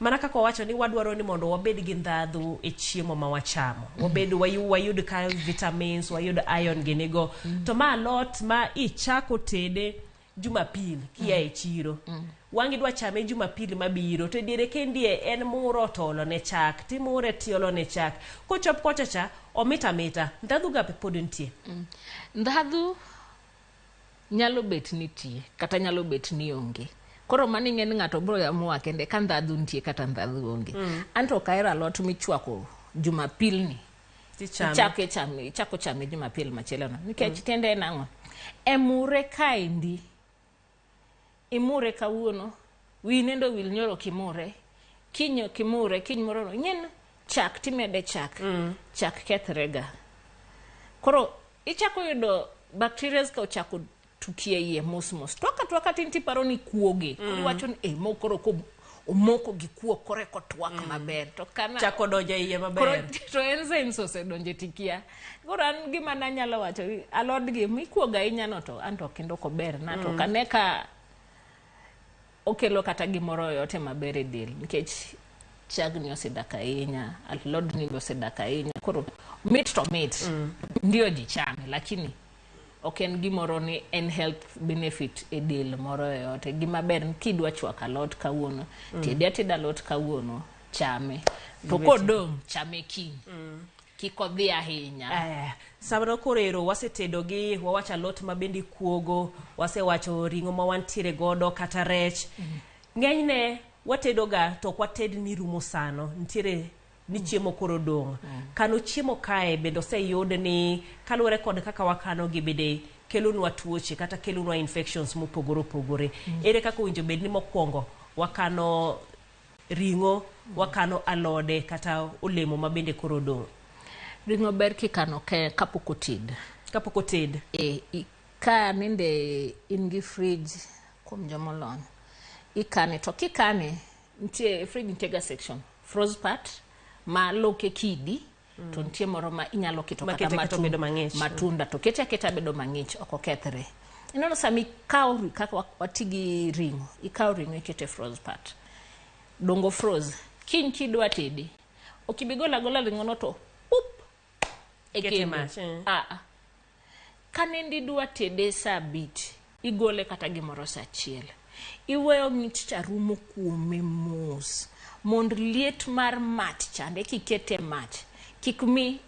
Mana kaka wawacho ni wadwaro ni mondo wabed gi ndhadhu e chiemo ma wachamo. Wabed wayud ka vitamins, wayud iron ginigo. To ma alot ma ichako tede Jumapil kia e chiro. Wang' idwa chame Jumapil mabiro to e diere kendie en muro to olo ne chak, timure tiolo ne chak. Kochop kocha cha omit amita, ndhadhu ga pod nitie. Ndhadhu nyalo bet nitie kata nyalo bet ni onge. Koro mano ing'e ni ng'ato biro amua kende ka ndhadhu nitie kata ndhadhu onge. Anto ok ahero alot michwako Jumapil ni. Tichame. Ichako ichame, ichako chame Jumapil machielo no. Nikech tiende en ang'o? E mure kaendi, imure kawuono, wiyi nendo wil nyoro kimure, kiny ok imure, kiny moro no, ing'e ni chak timede chak, chak kethre ga. Koro ichako yudo bacteria ka ochako tukie iye mos mos. Twak atwaka tin tiparo ni kuoge. Koro iwacho ni eh, mo koro ko omoko gi kuok koro eko twak maber. To kana Chako donjo e iye maber. Koro to enzymes osedonjo e tikia. Koro an gima nanyalo wacho, alod gi mikuogo ahinya no to anto kendo ok ober na to ok ane ka okelo kata gimoro yoyote maber e del nikech chagni osedak ahinya, alodni be osedak ahinya. Koro mit to mit. Ndio ji chame lakini ok en gimoro ni en health benefit e del moro yoyote. Gima ber ni kidwa chwako alot kawuono, tedi ateda alot kawuono, chame. To kodong' chame kiny. Kik odhi ahinya. Samoro koro ero wasetedo gi wawacho alot ma bende ikuogo, wasewacho ring'o ma wantiere godo kata rech. Ng'enyne watedo ga to ok wated ni rumo sano. Nitiere ni chiemo koro dong'. Kano chiemo kae bende oseyud ni kaluwore kod kaka wakano gi bende kelonwa tuoche kata kelonwa infections mopogore opogore. Ere kaka owinjo bed ni mokwongo wakano ring'o, wakano alode kata olemo ma bende koro dong'? Ring'o ber kikano ke kapok oted. Kapok oted. E, ka nende in gi fridge kuom jomolony, ikane to kikane nitie fridge nitie ga section froze part ma loke kidi to nitie moro ma inyalo keto Ma kata kete kata obedo mang'ich. matunda to kete aketa bedo mang'ich ok okethre. Ineno sama ikawo kaka wati gi ring'o, ikawo ring'o ikete froze part. Dongo froze. Kiny kidwa tede, ok ibi golo agola ring'o no to pup e Kete kendo. mach, eh. Ah, ah. Ka nende idwa tede saa abich, igole kata gimoro saa achiel. Iweyo ng'ich cha rumo kuome mos. Mond liet mar mach chande kikete mach, kik mi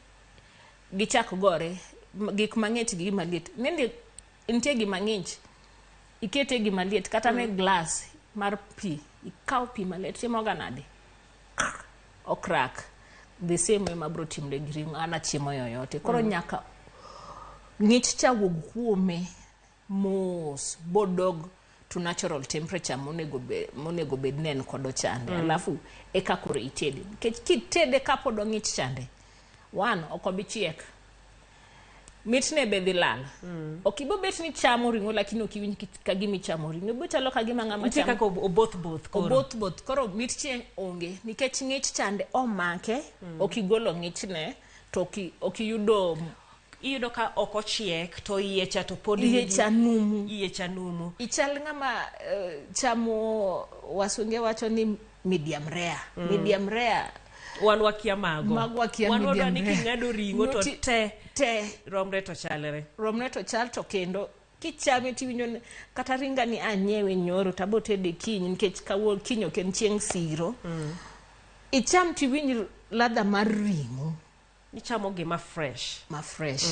gichak gore gik mang'ich gi gima liet. Nende nitie gima ng'ich, ikete gima liet kata ne glass mar pi, ikaw pi maliet timoga nade? Okrak. The same way mabro timre gi ring'o ana chiemo yoyote. Koro nyaka ng'ich cha wuog kuome mos bodog to natural temperature monego be, monego bed ni en kodo chande. Alafu eka koro itede. Nikech kitede kapod ong'ich chande, one, ok obi chiek. Mitne be dhi lal. Ok ibo bet ni chamo ring'o lakini ok iwinj ka gima ichamo ring'o. Ibo chalo ka gima ng'ama Nitie chamo kaka oboth both koro. oboth both koro mit chieng' onge nikech ng'ich chande omake ok igolo ng'ichne to ok iyudo Iyudo ka ok ochiek to iye cha to pod iye cha numu. Iye cha numu. Ichal ng'ama chamo wasunge wacho ni medium rare. Medium rare. Wan wakia mago. Mago wakia Wan wadwa medium ni rare. king'ado ring'o to te te romre to chalre. Romre to chal to kendo kichame tiwinjo ni kata ringa ni anyiewe nyoro to abo tede kiny nikech kawuono kiny ok en chieng' siro. Icham tiwinj ladha mar ring'o. Ichamo gima fresh. Ma fresh.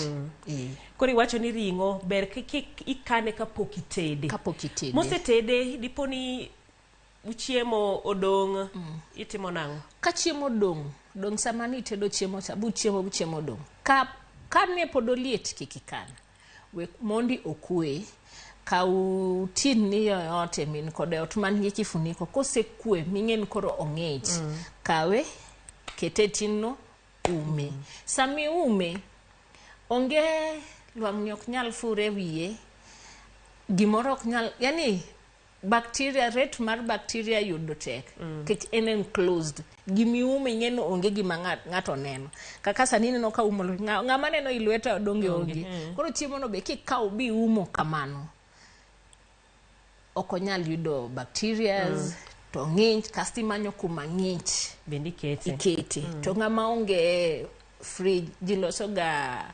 Koro iwacho ni ring'o ber kik ikane kapok itede. Kapok itede. Mosetede dipo ni chiemo odong', itimo nang'o? Ka chiemo odong', dong' sama ni itedo chiemo cha, bu chiemo bu chiemo odong'. Ka ne pod oliet kik ikan. We mondi okwe. Kaw tin ni yoyote min kode ot man gi kifuniko kosekwe ming'e ni koro ong'ich. Kawe kete e tin no ume. Sami ume onge lwang'ni ok nyal fure wiye gimoro ok nyal yani bacteria rate mar bacteria yudo tek nikech en enclosed gimiume ing'e ni onge gima ng'ato neno kaka sani ineno ka umo ng'ama neno i lweta donge onge koro chiemo no be kikawo biumo kamano ok onyal yudo bacterias to ng'ich kasto imanyo kuma ng'ich bende ikete ikete to ng'ama onge fridge ji loso ga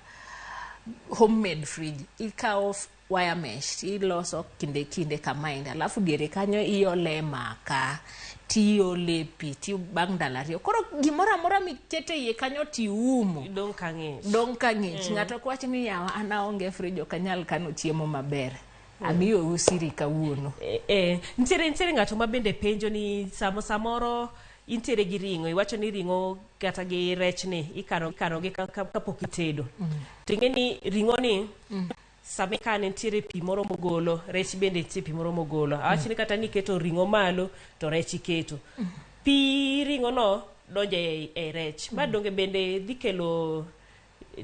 homemade fridge ikawo wire mesh iloso kinde kinde kamaendi alafu diere kanyo iole maka tiole pi ti bang' ndalo ariyo koro gimoro amora mikete iye kanyo tiumo dong' ka ng'ich dong' ka ng'ich ng'ato ok wach ni yawa an aonge fridge ok anyal kano chiemo maber amiyou siri kawuono nitiere ng'ato ma bende penjo ni samoro intiere gi ring'o iwacho ni ring'o kata gi rech ni ikano ikanogi kapok itedo to ing'e ni ring'o ni sama ikane nitiere pi moro mogolo rech bende nitie pi moro mogolo awach ni kata ni iketo ring'o malo to rech iketo pi ring'o no donjo e rech ma donge bende dhi kelo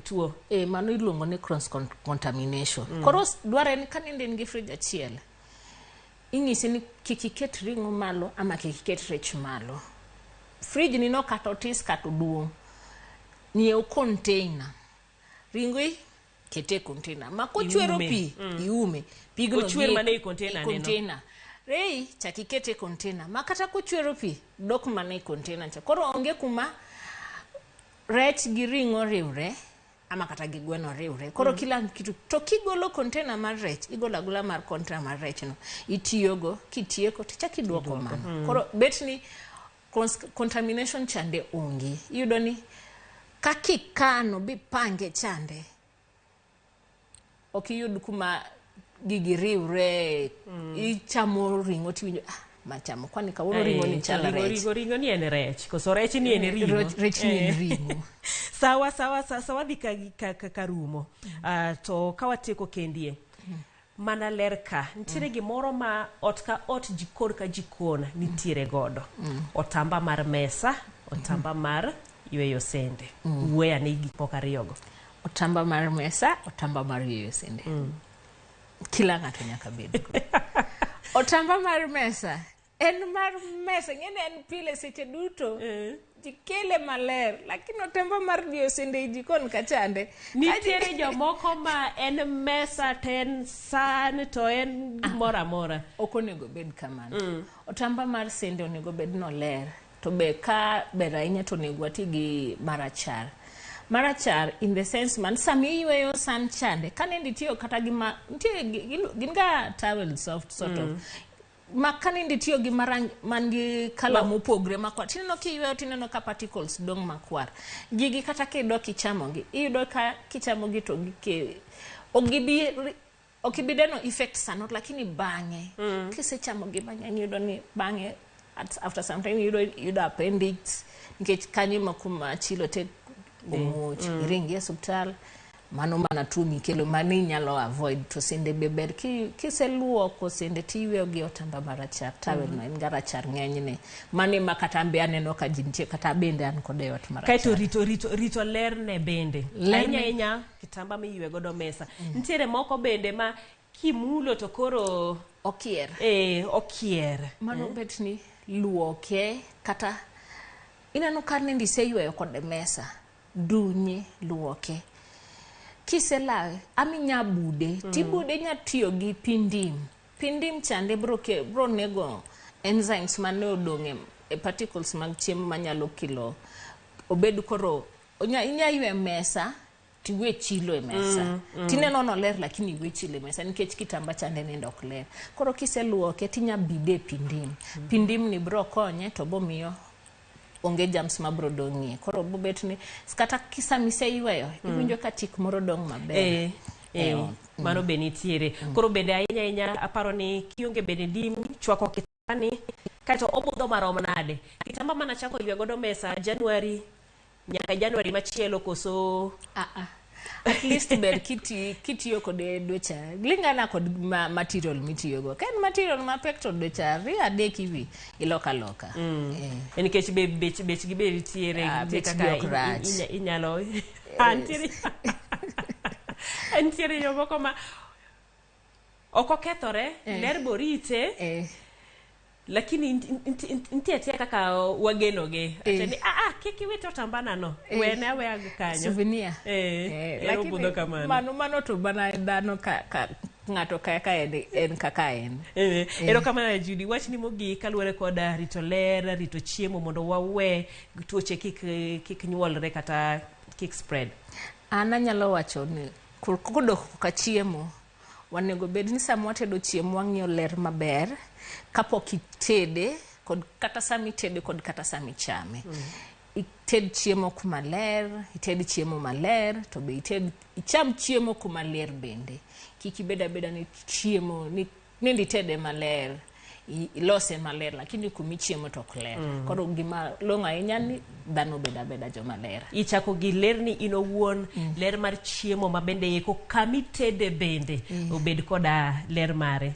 tuo mano iluongo ni cross contamination koro dwarre ni ka nende in gi fridge achiel inyisi ni kik iket ring'o malo ama kik iket rech malo fridge ni no kata otis kata oduong' nyiew container ring'o kete e container ma kochwero pi iume pigno Ochwer mana e container neno. container rei chak ikete e container ma kata kochwero pi dok mana e container cha koro onge kuma rech gi ring'o riwre ama kata gi gweno riwre koro kila kitu to kigolo container mar rech igolo agola mar container mar rech no itiyogo kitieko tichak iduoko mano koro bet ni contamination chande onge iyudo ni kakikano bipange chande ok iyud kuma gigi riwre ichamo ring'o tiwinjo ah machamo kwani kawuono ring'o ni chal rech ring'o ni en rech koso rech ni en ring'o rech ni en ring'o sawa sawa sawa dhi ka rumo to ka watieko kendie mana ler ka nitiere gimoro ma ot ka ot jikon ka jikon nitiere godo otamba mar mesa otamba mar yweyo sende wuoya ne gik moko ariyogo otamba mar mesa otamba mar yweyo sende kila ng'ato nyaka bed go otamba mar mesa en mar mesa ing'eni en pile seche duto jikele maler lakini otamba mar yweyo sende e jikon kachande nitiere jomoko ma en mesa to en san to en gimoro amora ok onego bed kamano otamba mar sende onego bed noler to be ka ber ahinya to onego wati gi marachar marachar in the sense man sama iyweyo san chande ka nende itiyo kata gi ma nitie gin ga towel soft sort of ma ka nende itiyo gi marang man gi kala mopogre makwar tineno kiyweyo tineno ka particles dong' makwar gigi kata kidok ichamogi iyudo ka kichamogi to gike ok gibi ok ibi neno effect sano lakini bang'e kisechamogi mang'eny iyudo ni bang'e after some time iyudo appendix nikech kanyo ema kuma chilo te omuoch iringi e osiptal mano mana tuo mikelo mano inyalo avoid to sende be ber kiseluoko sende tiyweyo gi otamba marachar towel no en ga rachar ng'enyne mano ema kata an be aneno ka ji nitie kata bende an kode e ot marachar kaeto rito lerne bende ahinya ahinya kitamba miywe godo mesa nitiere moko bende ma kimulo to koro okier okier mano bet ni luoke kata ineno ka nende iseyweyo kode mesa dunye luoke kiselawe ama inya bude tibude inya tiyo gi pi ndim pi ndim chande bro nego enzymes mane odong' e particles mag chiemo manyalo kelo obed koro inya ywe mesa tiwe chilo e mesa tineno noler lakini iwe chilo e mesa nikech kitamba chande nende ok ler koro kiseluoke tinya bide e pi ndim pi ndim ni bro konye to bomiyo onge germs mabro dong'ie koro bobet ni kata sama iseyweyo iwinjo ka tik moro dong' maber mano be nitiere koro bende ahinya ahinya aparo ni kionge bende ndim chwako kitambani kaeto obudho marom nade kitamba mana chako ywe godo mesa January nyaka January machielo koso At least ber kitiyo kode dweche lingana kod material mitiyogo. Ka en material mapek to dweche 2 3 hivi iloka aloka. Nikech be bech gi be nitiere nitie bech gi kaka ok rach. Inyalo nitiere jomoko ma ok okethore, ler borite, lakini nitie atia kaka wagenogi. Acha ni kik iwit otambana no, wene aweya kanyo. Souvenir. Ero Lakini budho kamano. Mano to mana dhano ka ng'ato kaka en kaka en. Erokamano Judy, wachni mogik kaluwore kod rito ler, rito chiemo mondo wawe tuoche kik nyuolre kata kik spread. An anyalo wacho ni kodok ka chiemo, wanego bed ni sama watedo chiemo wang'iyo ler maber kapok itede kod kata sama itede kod kata sama ichame. Ited chiemo kuma ler, ited chiemo maler, to be icham chiemo kuma ler bende. Kik ibed abeda ni chiemo ni nende itede maler, ilose maler, lakini kumichiemo to ok ler. Koro gima long'o ahinya ni dhano bed abeda joma ler. Ichako gi ler ni in owuon, ler mar chiemo ma bende eko kamitede bende obed koda ler mare,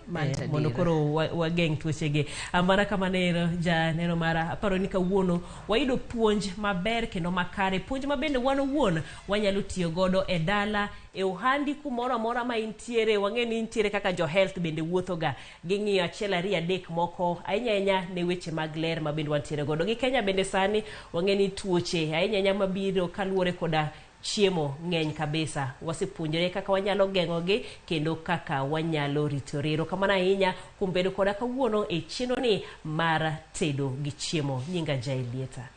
mondo koro wageng' tuochegi. Mana kamano ero janeno mara, aparo ni kawuono wayudo puonj maber kendo makare, puonj ma bende wan owuon wanyalo tiyo godo e dala, e ohandi kumoro amora ma intiere. Wang'e ni intiere kaka jo health bende wuothoga, ging'iyo 1 2 3 moko ahinya ahinya ne weche mag ler ma bende wantiere godo. Gi Kenya bende sani wang'e ni tuoche ahinya ahinya mabiro kaluwore koda chiemo ng'eny kabisa. Wasepuonjore kaka wanyalo geng'ogi kendo kaka wanyalo ritore. Erokamano ahinya kuom bedo koda kawuono e chenro ni mar tedo gi chiemo. Nyinga Jaelieta.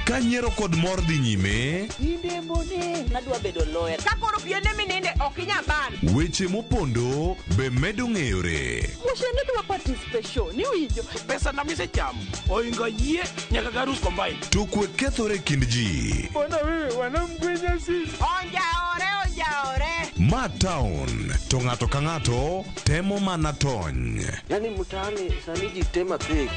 Ka nyiero kod mor dhi nyime, Nadwa bedo lawyer. Ka koro piende mininde ok inyal ban. Weche mopondo be medo ng'eyore. Mushene dwa participation, iwinjo. Pesa na misechamo oingo yie nyaka garus combine. To kwe kethore e kind ji. Bwana wewe wanamgwenya sisi. Onjaore, onjaore. Ma town to ng'ato ka ng'ato temo mana tony. Yani mtaani sani ji tema pek.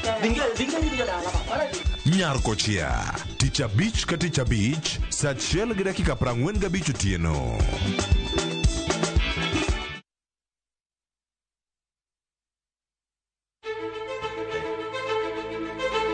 Nyar kochia, tich abich ka tich abich, saa 1:45 otieno.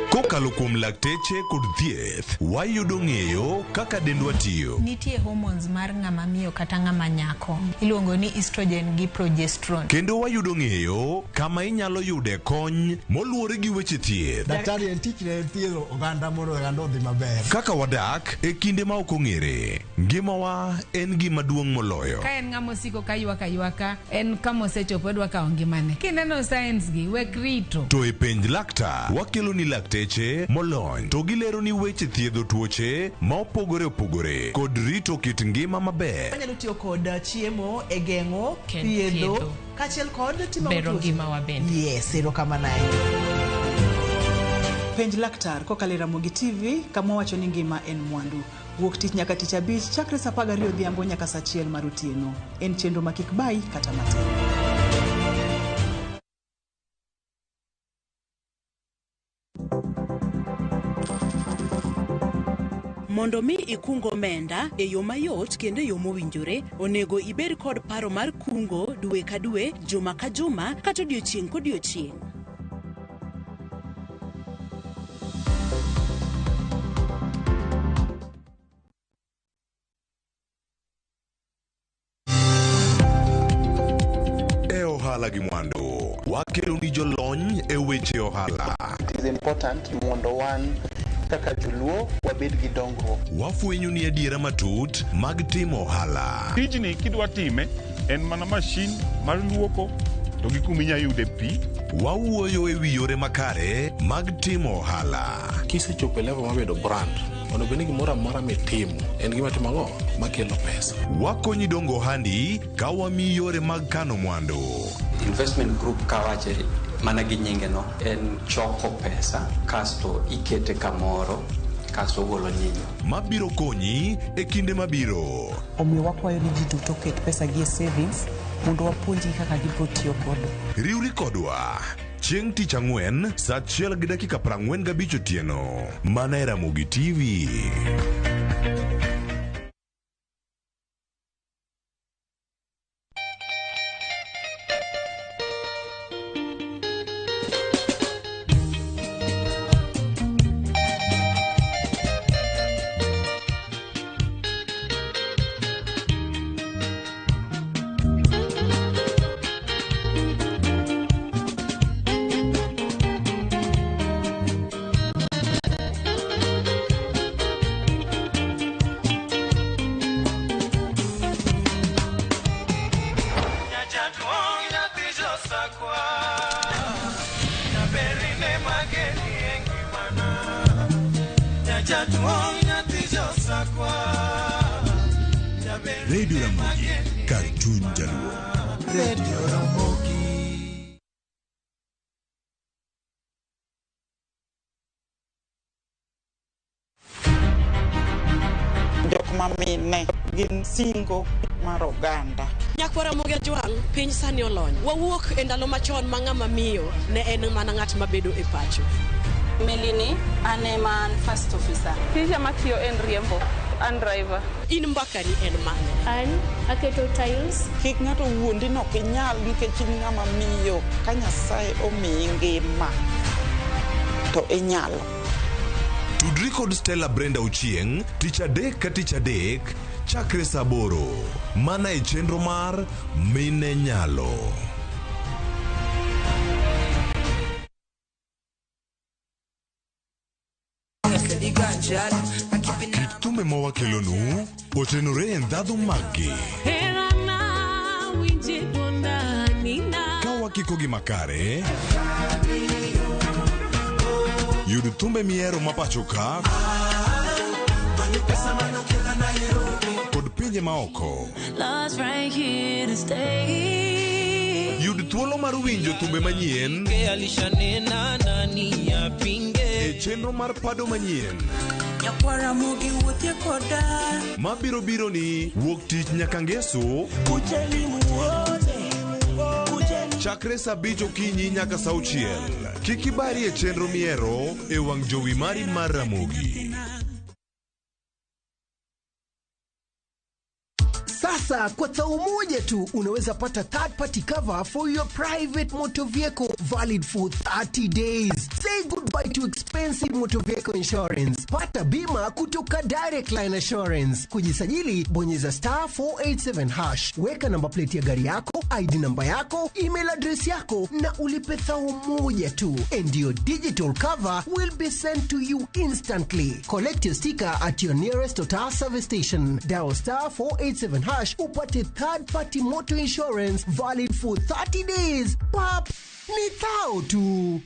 Kokalo kuom lakteche kod thieth, wayudo ng'eyo kaka dendwa tiyo. Nitie hormones mar ng'ama miyo kata ng'ama nyako. Iluongo ni estrogen gi progesterone. Kendo wayudo ng'eyo kama inyalo yude kony moluwore gi weche thieth. Daktari en tich ne thiedho oganda mondo oganda odhi maber. Kaka wadak e kinde ma ok ong'ere, ngimawa en gima duong' moloyo. Ka en ng'ama osiko ka ywak aywaka, en kama osechopo odwa kawo ngimane. Kineno signs gi, wek rito. To e penj laktar, wakelo ni lakteche molony to gilero ni weche thiedho tuoche ma opogore opogore kod rito kit ngima maber. Wanyalo tiyo kod chiemo e geng'o, thiedho, kaachiel kod timo bero ngimawa bende. Yes, erokamano ahinya. Penj laktar kokalo e Ramogi TV kama wacho ni ngima en mwandu. Wuok tich nyaka tich abich chakre saa 12 odhiambo nyaka saa 1 mar otieno. En chenro ma kik bayi kata matin. Mondo mi ikung omenda e yo mayot kendo e yo mowinjore, onego ibed kod paro mar kungo dwe ka dwe, juma ka juma, kata odiochieng' kodiochieng'. ohala gi mwandu. Wakeloni jolony e weche ohala. It is important mondo wan kaka joluo wabed gi dongruok. Wafwenyo ni adiera matut mag timo ohala. Tijni kidwa time en mana mashin mar luoko to gi kuma inya yude pi. Wawuoyo e wi yore makare mag timo ohala. Kisechopo e level mar bedo brand, onego bed ni gimoro amora mitimo en gima timo ang'o makelo pesa. Wakonyi dongo ohandi ka wamiyi yore mag kano mwandu. Investment group kawache mana gi nyinge no en choko pesa kasto ikete kamoro kasto ogolo nyinyo. Mabiro konyi e kinde mabiro. Omiyo wakwayo ni ji duto oket pesa gi e savings mondo wapuonjgi kaka gibiro tiyo godo. Riwri kodwa chieng' tich ang'wen saa achiel gi dakika 45 otieno mana e Ramogi TV. Radio Ramogi, kar chuny jaluo. Radio Ramogi. Jok mamine gin singo mar oganda. Nyakwara Ramogi Ajwang', piny sani olony. Wawuok e ndalo machon ma ng'ama miyo ne en mana ng'at mabedo e pacho. Melini, an ema an first officer. Tija matiyo en riembo, an driver. In mbakani en mane? An aketo tiles. Kik ng'ato wuondi ni ok inyal nikech in ng'ama miyo. Ka Nyasaye omiyi ngima to inyalo. Tudri kod Stella Brenda Ochieng' tich adek ka tich adek chakre saa aboro mana e chenro mar Mine Nyalo. Kit thumbe ma wakelonu otenore e ndhadhu maggi. Ka wakikogi makare, yud thumbe mihero ma pacho ka kod pinje maoko. Yud thuolo mar winjo thumbe manyien e chenro mar pado manyien mabiro biro ni wuok tich nyaka ngeso chakre saa abich okinyi nyaka saa auchiel. Kik ibari e chenro mihero e wang' jowi mari mar Ramogi. Sasa kwa tao moja tu unaweza pata third party cover for your private motor vehicle valid for 30 days. Say goodbye to expensive motor vehicle insurance. Pata bima kutoka Direct Line Assurance. Kujisajili, bonyeza star 487 hash. Weka namba plate ya gari yako, ID namba yako, email address yako na ulipe thao moja tu. And your digital cover will be sent to you instantly. Collect your sticker at your nearest Total service station. Dial star 487 hash upate third party motor insurance valid for 30 days. Pap, ni thao tu.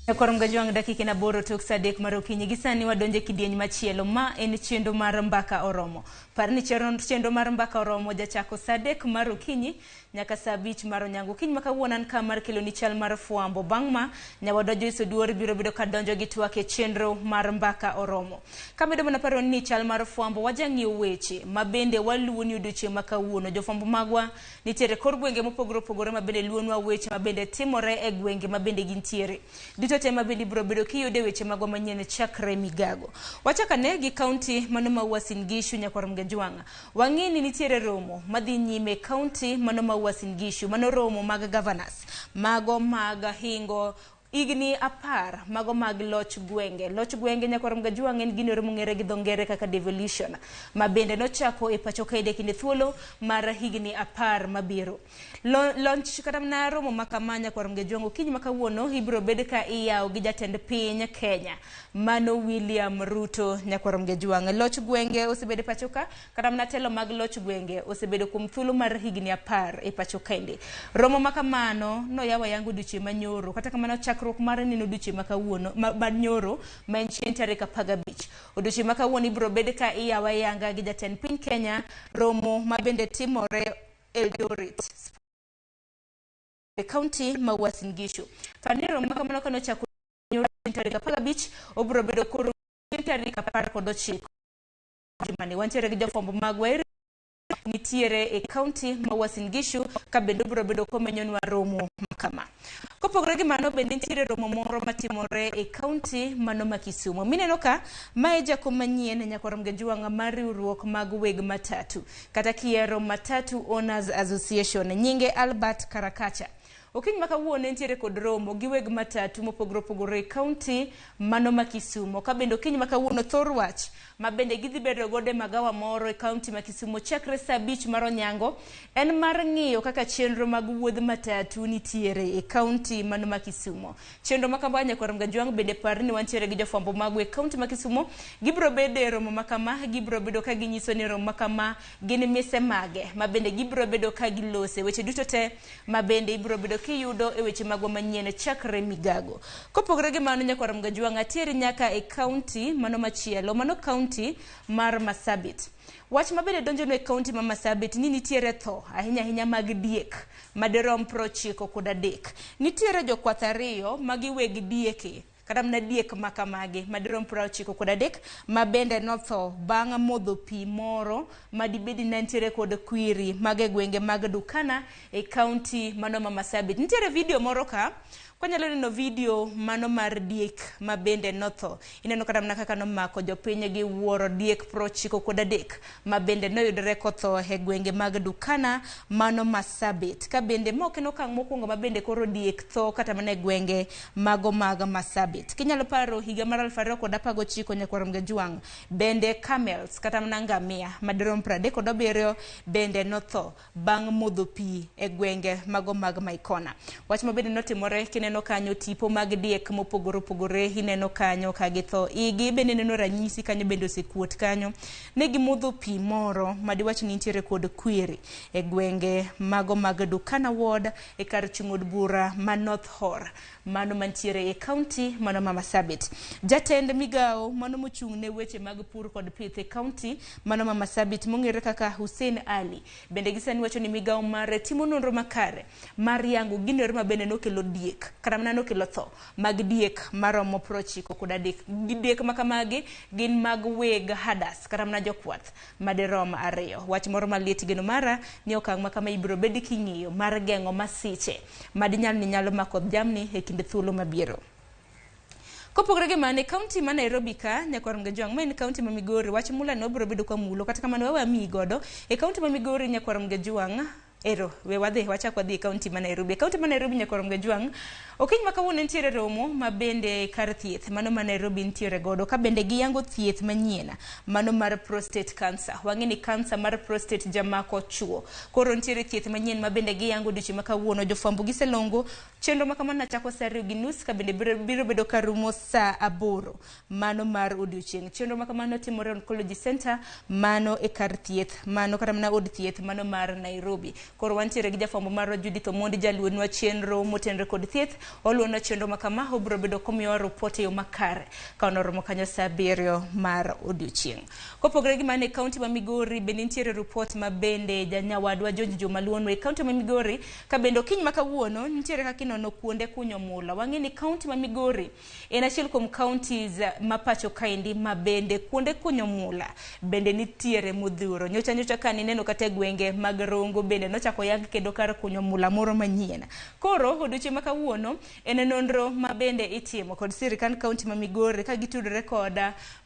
Nyakwar Mgajwang' dakika en 8 tok saa 3 mar okinyi. Gi sani wadonjo e kidieny machielo ma en chenro mar Mbaka Oromo. Par ni chenro mar Mbaka Oromo jachako saa 3 mar okinyi nyaka saa 5 mar onyango. Okinyi ma kawuono an ka mar keloni chal mar fwambo. Bang' ma nyawadwa Joyce Oduor biro bedo ka donjo gi twak e chenro mar Mbaka Oromo. Kamedo mana paro ni chal mar fwambo wajang'iyo weche ma bende waluwo ni odiochieng' ma kawuono. Jofwambo magwa nitiere kor gwenge mopogore opogore ma bende luwonwa weche ma bende timore e gwenge ma bende gintiere. Duto te ma bende ibiro bedo kiyudo e weche magwa manyien chakre migago. Wachakane gi kaunti mano ma Uasin Gishu nyakwar Mgajwang'. Wang'e ni nitiere romo madhi nyime kaunti mano ma Uasin Gishu, mano romo mag governors, mago mag hingo higni 10 mago mag loch gwenge. Loch gwenge nyakwar Mgajwang' en gino mong'ere gi dho ngere kaka devolution, ma bende nochako e pacho kae e kinde thuolo mar higni 10 mabiro. Launch kata mana romo ma kama nyakwar Mgajwang' okinyi ma kawuono ibiro bed ka iyawo gi jatend piny Kenya mano William Ruto nyakwar Mgajwang'. Loch gwenge osebedo e pacho ka, kata mana telo mag loch gwenge osebedo kuom thuolo mar higni 10 e pacho kaende. Romo ma kamano noyawo ayanga odiochieng' manyoro, kata kamano chakruok mar neno odiochieng' ma kawuono ma nyoro ma en chieng' tarik 15. Odiochieng' ma kawuono ibiro bed ka iyawo ayanga gi jatend piny Kenya, romo ma bende timore Eldoret e kaunti ma Uasin Gishu. Pani romo ma kamano kanochako nyoro tarik 15 obiro bedo koro tarik 19 jumani. Wantiere gi jofwambo magwa nitiere e kaunti ma Uasin Gishu ka bende obiro bedo komenyonwa romo makama. Kopogore gi mano bende nitiere romo moro matimore e kaunti mano ma Kisumu. Mineno ka mae jakom manyien nyakwar Mgajwang' mar riwruok mag weg matatu kata kiero Matatu Owners Association, nyinge Albert Karakacha. Okinyi ma kawuono nitiere kod romo gi weg matatu mopogore opogore e kaunti mano ma Kisumu. Ka bende okinyi ma kawuono thor wach ma bende gidhi bedo godo e magawa moro e kaunti ma Kisumu chakre saa 5 mar onyango en mar ng'iyo kaka chenro mag wuodh matatu nitiere e kaunti mano ma Kisumu. Chenro ma kama nyakwar Mgajwang' bende par ni wantiere gi jofwambo magwa e kaunti ma Kisumu. Gibiro bedo e romo ma kama, gibiro bedo ka ginyiso ni romo ma kama gin mise mage ma bende gibiro bedo ka gilose weche duto te ma bende ibiro bedo kiyudo e weche magwa manyien chakre migago. Kopogore gi mano nyakwar Mgajwang' atiere nyaka e kaunti mano machielo, mano kaunti mar Marsabit. Wach mabende donjonwa e kaunti ma Marsabit ni nitiere tho ahinya ahinya mag diek madirom 93. Nitiere jokwath 2 magi weg dieke kata mana diek makamagi madirom 93 ma bende notho bang' modho pi moro madibedi ne nitiere kod kwiri mag e gwenge mag Dukana e kaunti mano ma Marsabit. Nitiere video moro ka kwanyalo neno video mano mar diek ma bende notho. Ineno kata mana kaka nomako jopiny gi wuoro diek 93 ma bende noyudore kotho e gwenge mag Dukana mano Marsabit. Ka bende ma ok en okang' mokwongo ma bende koro diek tho kata mana e gwenge mago mag Marsabit. Kinyalo paro higa mar 2019 nyakwar Mgajwang' bende camels kata mana ngamia madirom 37 bende notho bang' modho pi e gwenge mago mag Maikona. Wach ma bende notimore kineno kanyo tipo mag diek mopogore opogore ineno kanyo ka githo. Igi bende neno ranyisi kanyo bende osekuot kanyo. Ne gimodho pi moro madiwach ni nitiere kod kwiri e gwenge mago mag Dukana Ward e kar chung' od bura ma North Horr mano mantiere e kaunti mano ma Marsabit. Jatend migawo mano mochung' ne weche mag pur kod pith e kaunti mano ma Marsabit mong'ere kaka Hussein Ali bende gisani wacho ni migawo mare timo nonro makare mar yango gino ma bende nokelo diek kata mana nokelo tho mag diek maromo 93. Diek makamagi gin mag weg hadas kata mana jokwath madirom 2. Wach moro maliet geno mara ni okang' ma kama ibiro bed king'iyo mar geng'o masiche madinyal ni nyalo mako jamni e kinde thuolo mabiro. Kopogore gi mano e kaunti ma Nairobi ka nyakwar Mgajwang' ma en kaunti ma Migori wach mula no biro bedo kwa mulo kata kamano wewe amiyi godo e kaunti ma Migori nyakwar Mgajwang' ero we wadhi wachak wadhi e kaunti ma Nairobi. E kaunti ma Nairobi nyakwar Mgajwang' okinyi ma kawuono nitiere romo ma bende kar thieth mano ma Nairobi nitiere godo ka bende giyango thieth manyien mano mar prostate cancer. Wang'e ni cancer mar prostate jamako chuo. Koro nitiere thieth manyien ma bende giyango odiochieng' ma kawuono. Jofwambo giselongo chenro ma kamano nachako saa 2:30 ka bende biro bedo karumo saa 8 mano mar odiochieng'. Chenro ma kamano timore Oncology Center mano e kar thieth mano kata mana od thieth mano mar Nairobi. Koro wantiere gi jafwambo marwa Judith Omondi jaluonwa chenro motenore kod thieth, oluonwa chenro ma kama obiro bedo komiyowa ripot e yo makare ka onoromo kanyo saa 7 mar odiochieng'. Kopogore gi mano e kaunti ma Migori bende nitiere ripot ma bende janyawadwa George Juma luonwa e kaunti ma Migori ka bende okinyi ma kawuono nitiere kaka inono kuonde kunyo mula. Wang'e ni kaunti ma Migori en achiel kuom counties ma pacho kaendi ma bende kuonde kunyo mula bende nitiere modhuro. Nyocha nyocha ka nineno kata e gwenge mag Rongo bende nochako yang kendo kar kunyo mula moro manyien. Koro odiochieng' ma kawuono en nonro ma bende itimo kod sirikand kaunti ma Migori ka gitudore kod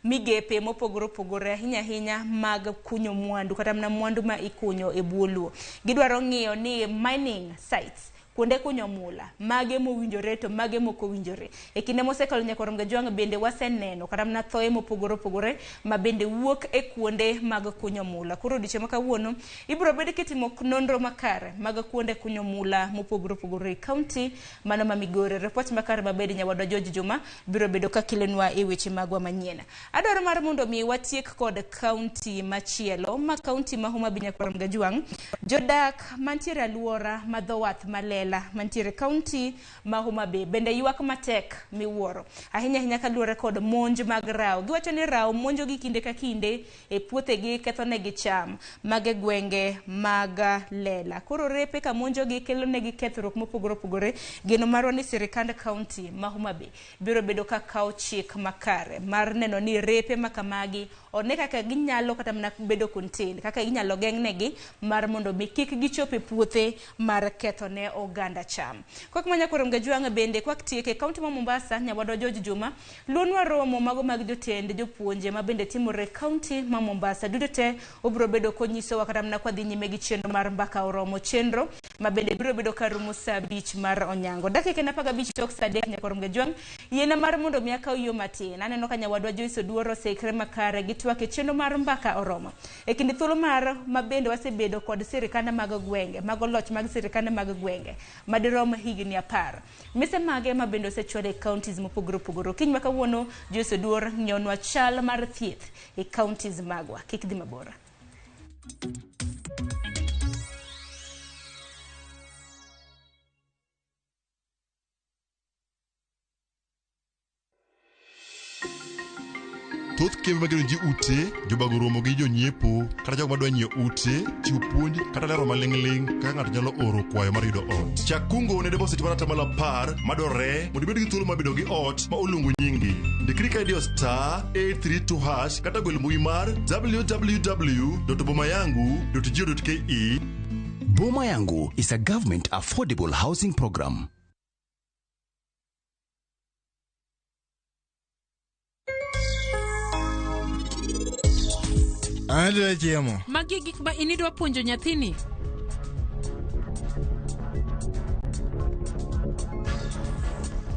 migepe mopogore opogore ahinya ahinya mag kunyo mwandu kata mana mwandu ma ikunyo e bwo lowo. Gidwaro ng'iyo ni mining sites kuonde kunyo mula mage mowinjore to mage mok owinjore. E kinde mosekalo nyakwar Mgajwang' bende waseneno kata mana thoe mopogore opogore ma bende wuok e kuonde mag kunyo mula. Koro odiochieng' ma kawuono ibiro bed kitimo nonro makare mag kuonde kunyo mula mopogore opogore e kaunti mano ma Migori. Ripot makare mabende nyawadwa George Juma biro bedo ka kelonwa e weche magwa manyien. Adwaro mar mondo mi watiek kod kaunti machielo ma kaunti ma Homa Bay nyakwar Mgajwang'. Jodak mantiere aluora ma dho wath malela mantiere kaunti ma Homa Bay bende ywak matek miwuoro ahinya ahinya kaluwore kod monj mag rao. Giwacho ni rao monjogi kinde ka kinde e puothegi, kethonegi cham mag e gwenge mag Lela. Koro repe ka monjogi kelonegi kethruok mopogore opogore. Geno marwa ni sirikand kaunti ma Homa Bay biro bedo ka kawo chik makare mar neno ni repe ma kamagi one kaka ginyalo kata mana bedo contained, kaka inyalo geng'negi mar mondo mi kik gichop e puothe mar ketho ne oganda cham. Kok manya koro Mgajwang' bende kwak tieke kaunti ma Mombasa nyawadwa George Juma luonwa romo mago mag jotend jopuonje ma bende timore e kaunti ma Mombasa. Duto te obiro bedo konyisowa kata mana kwadhi nyime gi chenro mar mbaka oromo, chenro ma bende biro bedo karumo saa 5 mar onyango. Dakika en 15 tok saa 3 nyakwar Mgajwang', yiena mar mondo mi akaw yo matin. Aneno ka nyawadwa Joyce Oduor oseikre makare gi twak e chenro mar mbaka oromo. E kinde thuolo mar ma bende wasebedo kod sirikande mag gwenge, mago loch mag sirikande mag gwenge madirom higni 10. Mise mage ma bende osechwal e counties mopogore opogore. Okinyi ma kawuono Joyce Oduor ng'iyonwa chal mar thieth e counties magwa. Kik dhi mabor. Thoth kembe magero ji ute, jobago romo gi jonyiepo kata jogo madwa nyiewo ute, chiwo puonj kata lero maling'ling' kaka ng'ato nyalo oro kwayo mar yudo ot. Chak kungo ne deposit mar 10% madwarore mondo ibed gi thuolo mar bedo gi ot ma oluongo nyingi. Ndikri ka idiyo *832# kata gwel mbui mar www.bomayangu.go.ke. Boma Yangu is a government affordable housing program. Adwa chiemo. Magi e gik ma in idwa puonjo nyathini?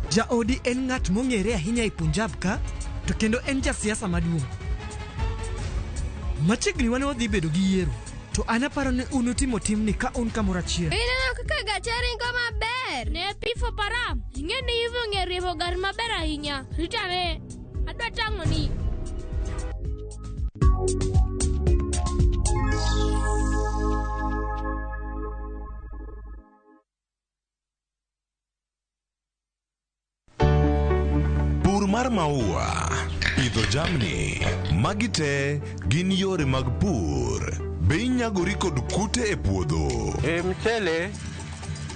Jaodi en ng'at mong'ere ahinya e Punjab ka, to kendo en jasiasa maduong'. Machiegni wan wadhi bedo gi yiero, to an aparo ni un utimo timni ka un kamoro achiel. Ineno kaka gacha ringo maber. Ne pifo param. Ing'e ni Ivo ong'e riembo gari maber ahinya. Ritane. Adwa tang'oni. Pur mar maua, pidho jamni, magi te gin yore mag pur. Be inyagori kod kute e puodho? E mchele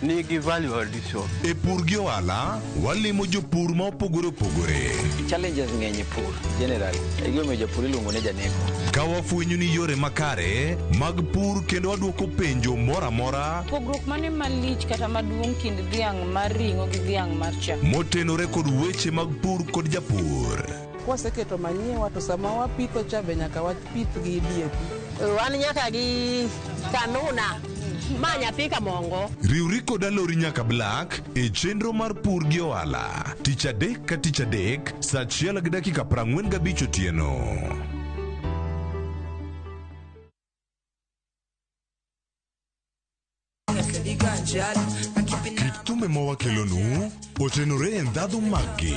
nigi value addition. E pur gi ohala, walimo jopur ma opogore opogore. Challenges ng'eny e pur generally. E gimomiyo japur iluongo ni janeko. Ka wafwenyo ni yore makare mag pur kendo wadwoko penjo moro amora Pogruok mane malich kata maduong' kind dhiang' mar ring'o gi dhiang' mar chak? motenore kod weche mag pur kod japur. Kwaseketo manyiwa to sama wapitho cha be nyaka wapith gi DAP. Wan nyaka gi kanuna ma nyathi kamongo. Riwri kod Alori nyaka Black e chenro mar pur gi ohala tich adek ka tich adek saa 1:45 otieno. Kit thumbe ma wakelonu otenore e ndhadhu maggi.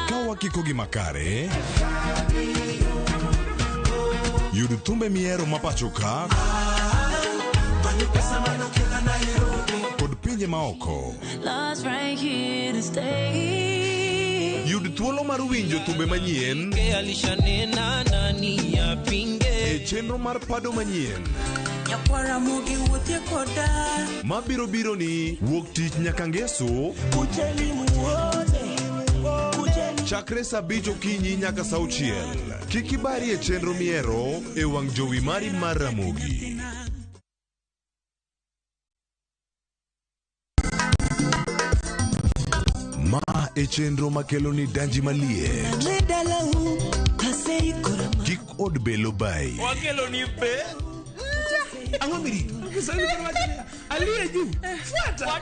Ka wakikogi makare, Yud thumbe mihero ma pacho ka kod pinje maoko. Love's right here to stay. Yud thuolo mar winjo thumbe manyien Alishanena nani apinge. e chenro mar pado manyien Nyakwara mugi wuothie koda. mabiro biro ni wuok tich nyaka ngeso Kujeni muone. Kujeni. chakre saa abich okinyi nyaka saa auchiel. Kik ibari e chenro mihero e wang' jowi mari mar Ramogi. Ma e chenro makelo ni danji maliet. Ne dalau. Aseikora. Kik od belo bai. Wakelo ni be. Ang'o mirito? Kiswahili koro wacho niya, aliye juu fuata.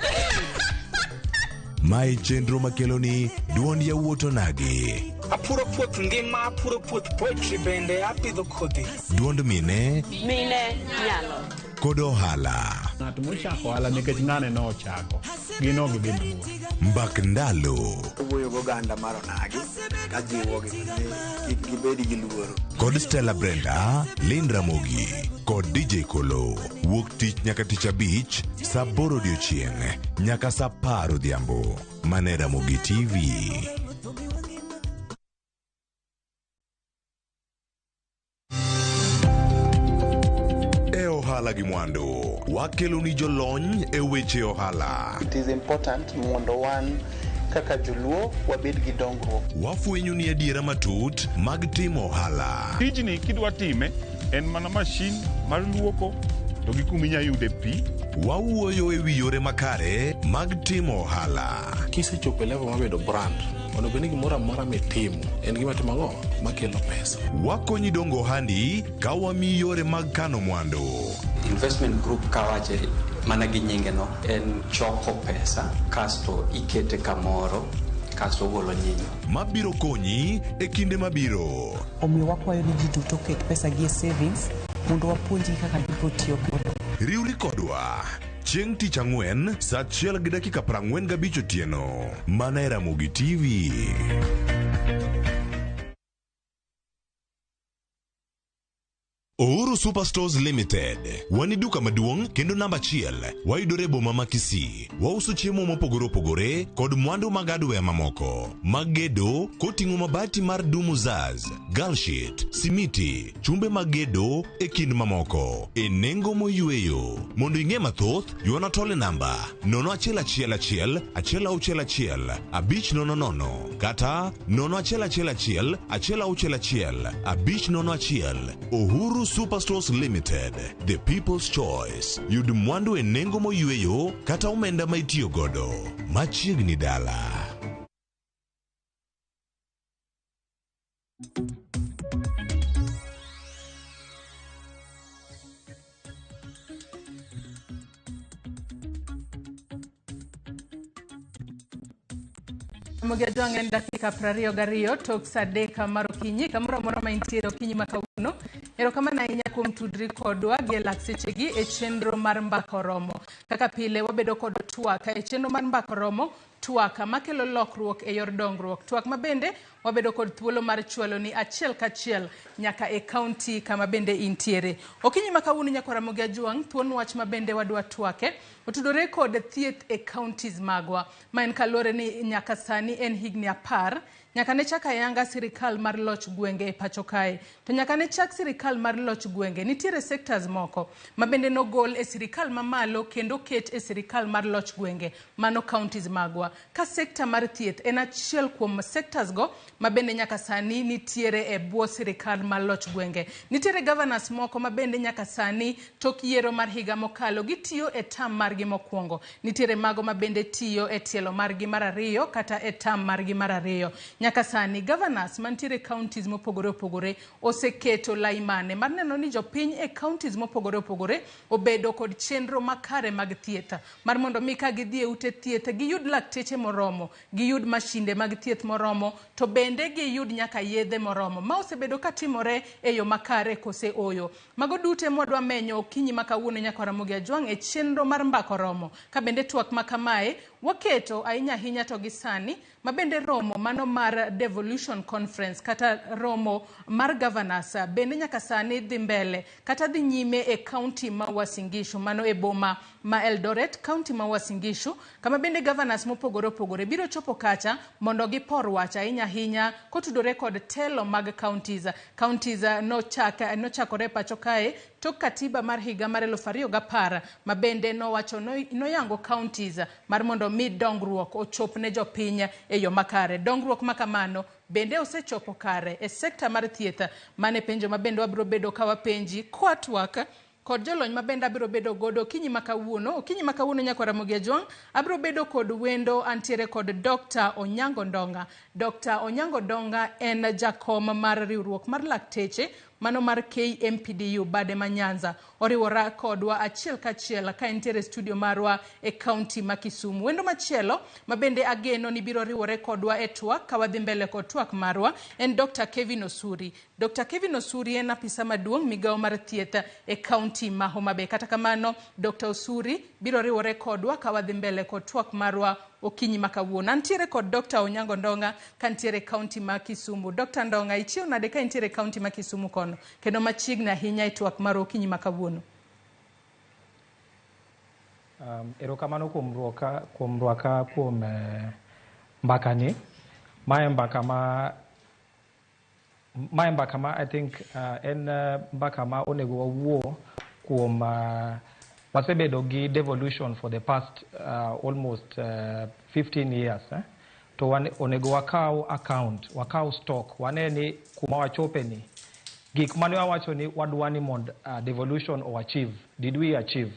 Ma e chenro makelo ni duond yawuot onagi. Apuro puoth ngima, apuro puoth poetry bende apidho kodhi. Duond mine Mine nyalo. kod ohala. Ng'at mochako ohala nikech ng'ane nochako, gin ok gidhi mabor. Mbak ndalo Owuoyo goganda mar onagi kajiwogi ni kik gibed gi luoro. kod Stella Brenda, Lynn Ramogi kod DJ Kolo. Wuok tich nyaka tich abich saa aboro odiochieng' nyaka saa apar odhiambo. Mane Ramogi TV. E ohala gi mwandu, wakelo ni jolony e weche ohala. It is important mondo wan kaka joluo wabed gi dongruok. Wafwenyo ni adiera matut mag timo ohala. Tijni kidwa time en mana mashin mar luoko to gi kuma inya yude pi. Wawuoyo e wi yore makare mag timo ohala. Kisechopo e level mar bedo brand, onego bed ni gimoro amora mitimo en gima timo ang'o makelo pesa. Wakonyi dongo ohandi ka wamiyi yore mag kano mwandu. Investment group kawache mana gi nyinge no en choko pesa kasto ikete kamoro kasto ogolo nyinyo. Mabiro konyi e kinde mabiro. Omiyo wakwayo ni ji duto oket pesa gi e savings mondo wapuonjgi kaka gibiro tiyo godo. Riwri kodwa chieng' tich ang'wen saa achiel gi dakika 45 otieno mana e Ramogi TV. Uhuru Superstores Limited. Wan e duka maduong' kendo namba achiel. Wayudore e boma ma Kisii. Wauso chiemo mopogore opogore kod mwandu mag hardware mamoko mag gedo koting'o mabati mar Dumuzaz, Galshit, simiti, chumbe mag gedo e kind mamoko e nengo moyweyo. Mondo ing'e mathoth, ywana tole namba 0111 161 500 kata 0111 161 501. Uhuru Superstores Limited, the people's choice. Yud mwandu e nengo moyweyo kata omenda ma itiyo godo. Machiegni dala. Ramogi Ajwang' en dakika 22 tok saa adek mar okinyi kamoro amora ma intiere okinyi ma kawuono. Erokamano ahinya kuom tudri kodwa gi e lak sechegi e chenro mar Mbaka Oromo. Kaka pile wabedo kod twak e chenro mar Mbaka Oromo, twak makelo lokruok e yor dongruok. Twak ma bende wabedo kod thuolo mar chwalo ni achiel kachiel nyaka e kaunti kama bende intiere. Okinyi ma kawuono nyakwa Ramogi Ajwang', thuon wach ma bende wadwa twake otudore kod thieth e counties magwa. Ma en kaluwore ni nyaka sani en higni 10 nyaka ne chak ayanga sirikal mar loch gwenge e pacho kae. To nyaka ne chak sirikal mar loch gwenge, nitiere sectors moko ma bende nogol e sirikal mamalo kendo ket e sirikal mar loch gwenge, mano counties magwa. Ka sekta mar thieth en achiel kuom sectors go ma bende nyaka sani nitiere e bwo sirikal mar loch gwenge. Nitiere governors moko ma bende nyaka sani tok yiero mar higa mokalo gitiyo e term margi mokwongo. Nitiere mago ma bende tiyo e tielo margi mar ariyo kata e term margi mar ariyo. Nyaka sani governors mantiere counties mopogore opogore oseketo lai mane mar neno ni jopiny e counties mopogore opogore obedo kod chenro makare mag thieth mar mondo mi ka gidhi e ute thieth giyud lakteche moromo, giyud mashinde mag thieth moromo, to bende giyud nyaka yedhe moromo. Ma osebedo katimore e yo makare kose oyo. Mago duto ema wadwa menyo okinyi ma kawuono nyaka Ramogi Ajwang' e chenro mar Mbaka Oromo. Ka bende twak ma kamae Waketo ahinya ahinya to gi sani ma bende romo mano mar Devolution Conference kata romo mar governors bende nyaka sani dhi mbele kata dhi nyime e county ma Uasin Gishu, mano e boma ma Eldoret, county ma Uasin Gishu, kama bende governors mopogore opogore biro chopo kacha mondo gipor wach ahinya ahinya kotudore kod telo mag counties. Counties nochakore pacho kae tok katiba mar higa mar 2010 ma bende nowacho noyango counties mar mondo mi dongruok ochop ne jopiny e yo makare. Dongruok makamano bende osechopo kare e sekta mar thieth, mane penjo ma bende wabiro bedo ka wapenji kwatwak kod jolony ma bende abiro bedo godo okinyi ma kawuono. Okinyi ma kawuono nyakwa Ramogi Ajwang' abiro bedo kod wendo, antiere kod Dr. Onyango Ndonga. Dr. Onyango Ndonga en jakom mar riwruok mar lakteche mano mar KMPDU bade ma Nyanza. Oriwora kodwa achiel kachiel ka entiere studio marwa e county ma Kisumu. Wendo machielo ma bende ageno ni biro riwore kodwa e twak ka wadhi mbele kod twak marwa en Dr. Kevin Osuri. Dr. Kevin Osuri en apisa maduong' migawo mar thieth e county ma Homa Bay. Kata kamano Dr. Osuri biro riwore kodwa ka wadhi mbele kod twak marwa okinyi ma kawuono. Antiere kod Dr. Onyango Ndonga ka ntiere county ma Kisumu. Dr. Ndonga, ichiew nade ka intiere county ma Kisumu kono kendo machiegni ahinya e twak mar okinyi ma kawuono? Erokamano kuom rwaka kuom mbakani. Mae mbaka ma I think en mbaka ma onego wawuo kuom. Wasebedo gi devolution for the past almost 15 years. To onego wakaw account, wakaw stock, wane ni kuma wachope ni gik mane wawacho ni wadwa ni mond devolution o achieve, did we achieve?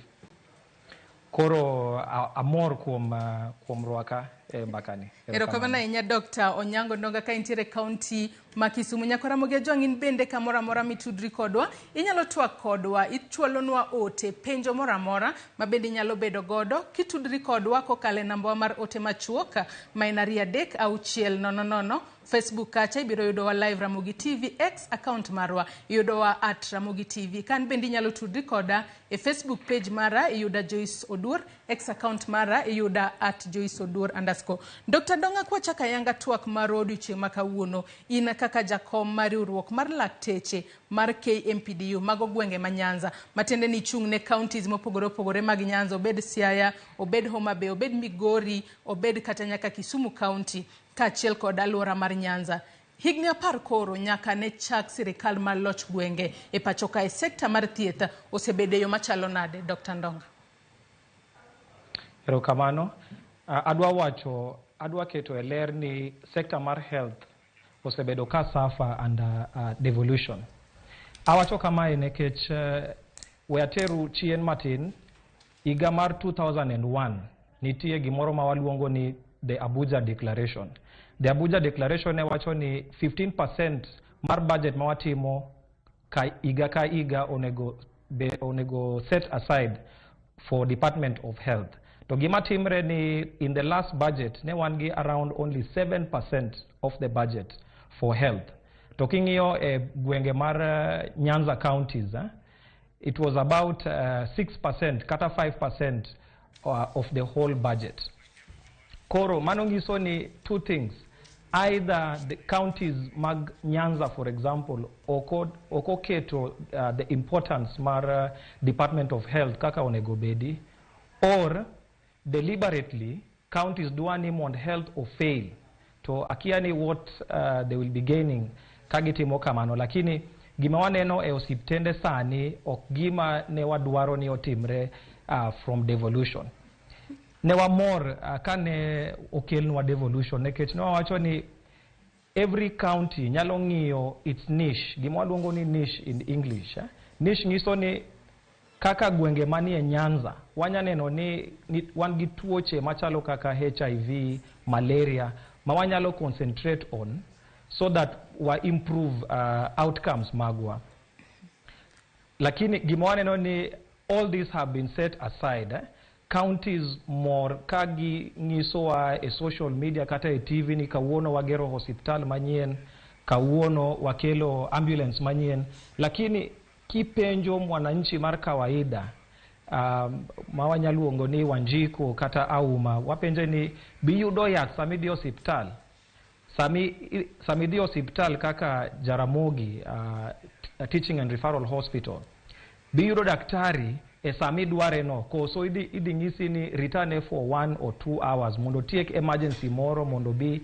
Koro amor kuom rwaka e mbakani. Erokamano ahinya Dr. Onyango Ndonga ka intiere county ma Kisumu. Nyakwa Ramogi Ajwang' in bende kamoro amora mitudri kodwa, inyalo twak kodwa, ichwalonwa ote, penjo moro amora ma bende inyalo bedo godo kitudri kodwa kokalo e namba mar ote machuok ma en 2 3 6 0 0. Facebook kacha ibiro yudowa live Ramogi TV, X account marwa iyudowa at Ramogi TV. Kan bende inyalo tudri koda e Facebook page mara iyuda Joyce Oduor, X account mara iyuda at Joyce Oduor _. Dr. Ndonga, kwachako ayanga twak mar odiochieng' ma kawuono, in kaka jakom mar riwruok mar lakteche mar KMPDU mago gwenge ma Nyanza, matiende ni ichung' ne counties mopogore opogore mag Nyanza, obed Siaya, obed Homa Bay, obed Migori, obed kata nyaka Kisumu county kaachiel kod alwora mar Nyanza. Higni 10 koro nyaka ne chak sirikal mar loch gwenge e pacho kae, sekta mar thieth osebedo e yo machalo nade, Dr. Ndonga? Erokamano. Adwa keto e ler ni sekta mar health osebedo ka suffer under devolution. Awacho kamae nikech we ateru chien matin. Higa mar 2001 nitie gimoro ma waluongo ni the Abuja Declaration. The Abuja Declaration ne wacho ni 15% mar budget ma watimo ka higa ka higa onego set aside for Department of Health. To gima timre ni in the last budget ne wan gi around only 7% of the budget for health. To king'iyo e gwenge mar Nyanza counties, it was about 6% kata 5% of the whole budget. Koro mano nyiso ni two things. Either the counties mag Nyanza, for example, oko oketo the importance mar Department of Health kaka onego bedi, or deliberately counties dwa ni mond health o fail. To akia ni what they will be gaining ka gitimo kamano, lakini gima waneno e osiptende sani ok gima ne wadwaro ni otimre from devolution. Ne wamor kane okelnwa devolution, nikech ne wawacho ni every county nyalo ng'iyo its niche, gima waluongo ni niche in English. Niche nyiso ni kaka gwenge manie Nyanza wanya neno ni wan gi tuoche machalo kaka HIV, malaria, ma wanyalo concentrate on so that wa improve outcomes magwa. Lakini gima waneno ni all these have been set aside. Counties mor ka ging'isowa e social media kata e TV ni kawuono wagero hospital manyien, kawuono wakelo ambulance manyien, lakini kipenjo mwananchi mar kawaida ma wanyalo luongo ni Wanjiku kata Auma, wapenje ni biyudo yath sama idhi osiptal. Sami idhi osiptal kaka Jaramogi Teaching and Referral Hospital, biyudo daktari e sama idware no, koso idhi nyisi ni return for 1 or 2 hours mondo otiek emergency moro mondo bi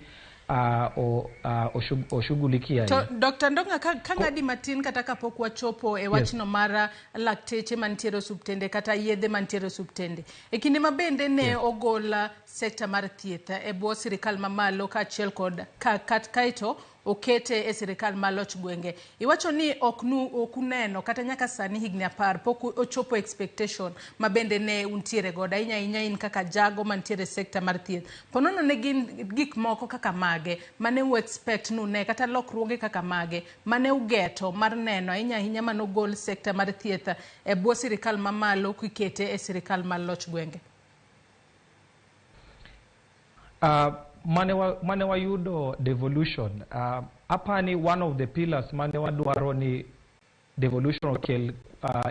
oshughulikia. To Dr. Ndonga, ka ng'adi matin kata kapok wachopo e wachno mar lakteche mantiere osuptende kata yedhe mantiere osuptende. E kinde ma bende ne ogol sekta mar thieth e bwo sirikal mamalo kaachiel kod kaeto okete e sirikal ma loch gwenge. Iwacho ni ok uneno kata nyaka sani higni 10 pok ochopo expectation ma bende ne untiere godo ahinya ahinya in kaka jago mantiere sekta mar thieth. Ponono ne gin gik moko kaka mage mane u expect nune kata lokruoge kaka mage mane ugeto mar neno ahinya ahinya manogol sekta mar thieth e bwo sirikal mamalo kikete e sirikal mar loch gwenge? Mane wayudo devolution, apani one of the pillars mane wadwaro ni devolution okel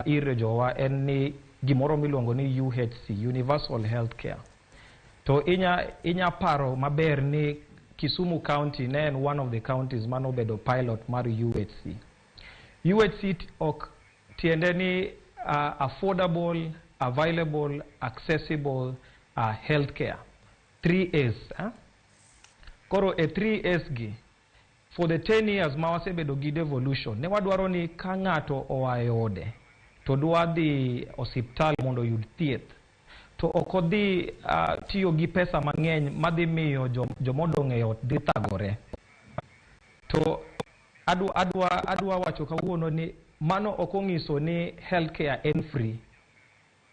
ir jowa en ni gimoro miluongo ni UHC, Universal Healthcare. To inya paro maber ni Kisumu County ne en one of the counties manobedo pilot mar UHC. UHC ok tiende ni affordable, available, accessible healthcare. 3 A's. Koro e 3 A's gi, for the 10 years ma wasebedo gi devolution, ne wadwaro ni ka ng'ato oa e ode to dwa dhi osiptal mondo oyud thieth, to ok odhi tiyo gi pesa mang'eny madhi miyo jomodong' e ot dhi thagore. To adwa wacho kawuono ni mano ok ong'iso ni healthcare en free,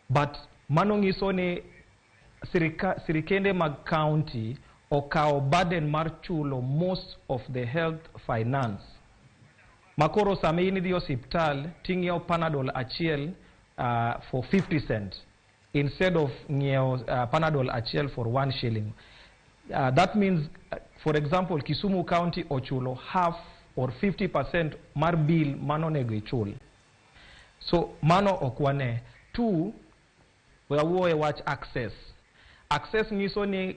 but mano ng'iso ni sirikende mag county okawo burden mar chulo most of the health finance. Makoro sama in idhi osiptal ting'iewo Panadol achiel for 50 cents instead of ng'iewo Panadol achiel for 1 shilling. That means, for example, Kisumu County ochulo half or 50% mar bill mano onego ichul. So mano ok wane. 2, wawuoye wach access. Access nyiso ni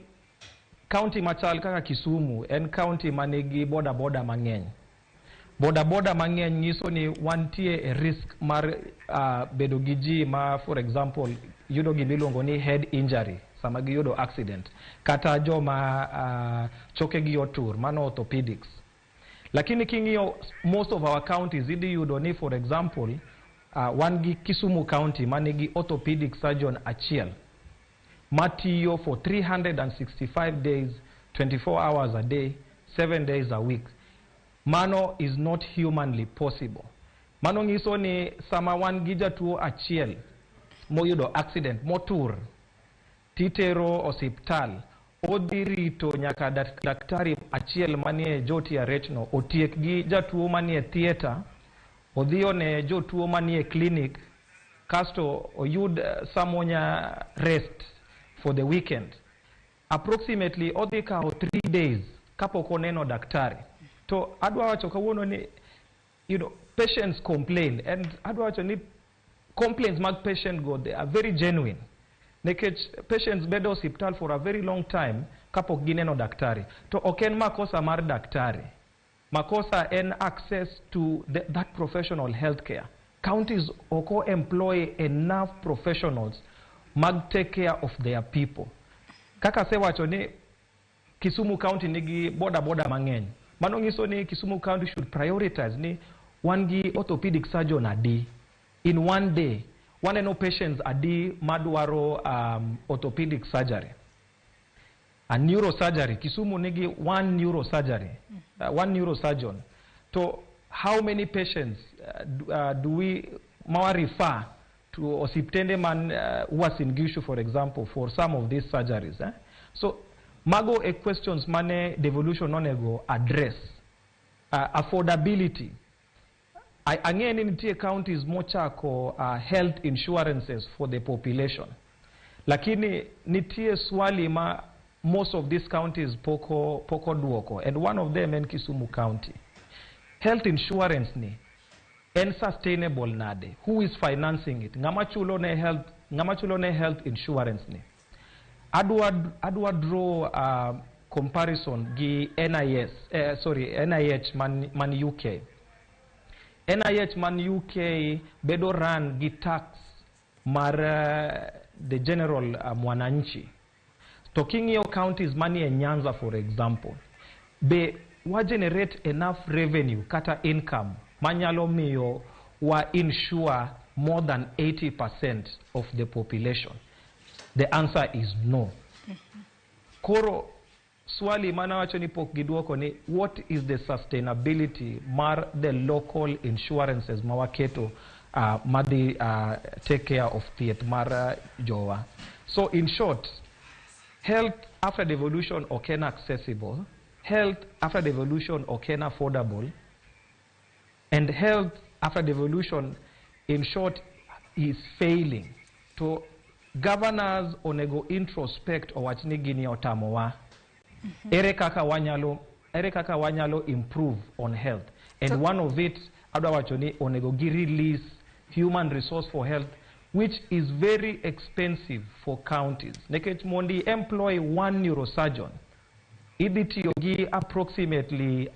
county machal kaka Kisumu en county manigi boda boda mang'eny. Boda boda mang'eny nyiso ni wantie e risk mar bedo gi ji ma, for example, yudo gimiluongo ni head injury sama giyudo accident, kata joma chokegi otur, mano orthopedics. Lakini king'iyo most of our counties idhi yudo ni, for example, wan gi Kisumu County manigi orthopedic surgeon achiel matiyo for 365 days, 24 hours a day, 7 days a week. Mano is not humanly possible. Mano nyiso ni sama wan gi jatuo achiel moyudo accident motur titero osiptal, odhi rito nyaka daktari achiel manie JTRH no otiek gi jatuo manie theater, odhi one jotuo manie clinic, kasto oyud samonya rest for the weekend. Approximately odhi kawo 3 days kapok oneno daktari. To adwa wacho kawuono ni, you know, patients complain, and adwa wacho ni complaints mag patient go, they are very genuine. Nikech patients bedo osiptal for a very long time kapok gineno daktari. To ok en makosa mar daktari. Makosa en access to that professional healthcare. Counties oko employ enough professionals mag take care of their people. Kaka asewacho ni Kisumu County nigi boda boda mang'eny. Mano nyiso ni Kisumu County should prioritize ni wan gi orthopedic surgeon adi in one day. Waneno patients adi madwaro orthopedic surgery. A neurosurgery, Kisumu nigi one neurosurgery, one neurosurgeon. To how many patients do we refer to osiptende man Uasin Gishu, for example, for some of these surgeries? Eh? So mago e questions mane devolution onego address. Affordability. Ang'e ni nitie counties mochako health insurances for the population. Lakini nitie swali ma most of these counties poko duoko, and one of them en Kisumu County. Health insurance ni en sustainable nade? Who is financing it? Ng'ama chulo ne health Ng'ama chulo ne health insurance ni? Adwa draw comparison gi NIS, sorry, NIH man UK. NIH man UK bedo run gi tax mar the general mwananchi. To king'iyo counties manie Nyanza, for example, be wa generate enough revenue kata income manyalo miyo wa insure more than 80% of the population? The answer is no. Koro swali mana wacho ni pok giduoko ni, what is the sustainability mar the local insurances mawaketo madhi take care of thieth mar jowa? So in short, health after devolution ok en accessible, health after devolution ok en affordable, and health after devolution, in short, is failing. To governors onego introspect owach ni gini otamowa. Ere kaka wanyalo improve on health? And one of it, adwa wacho ni onego gi release human resource for health, which is very expensive for counties. Nikech mondi employ one neurosurgeon, idhi tiyo gi approximately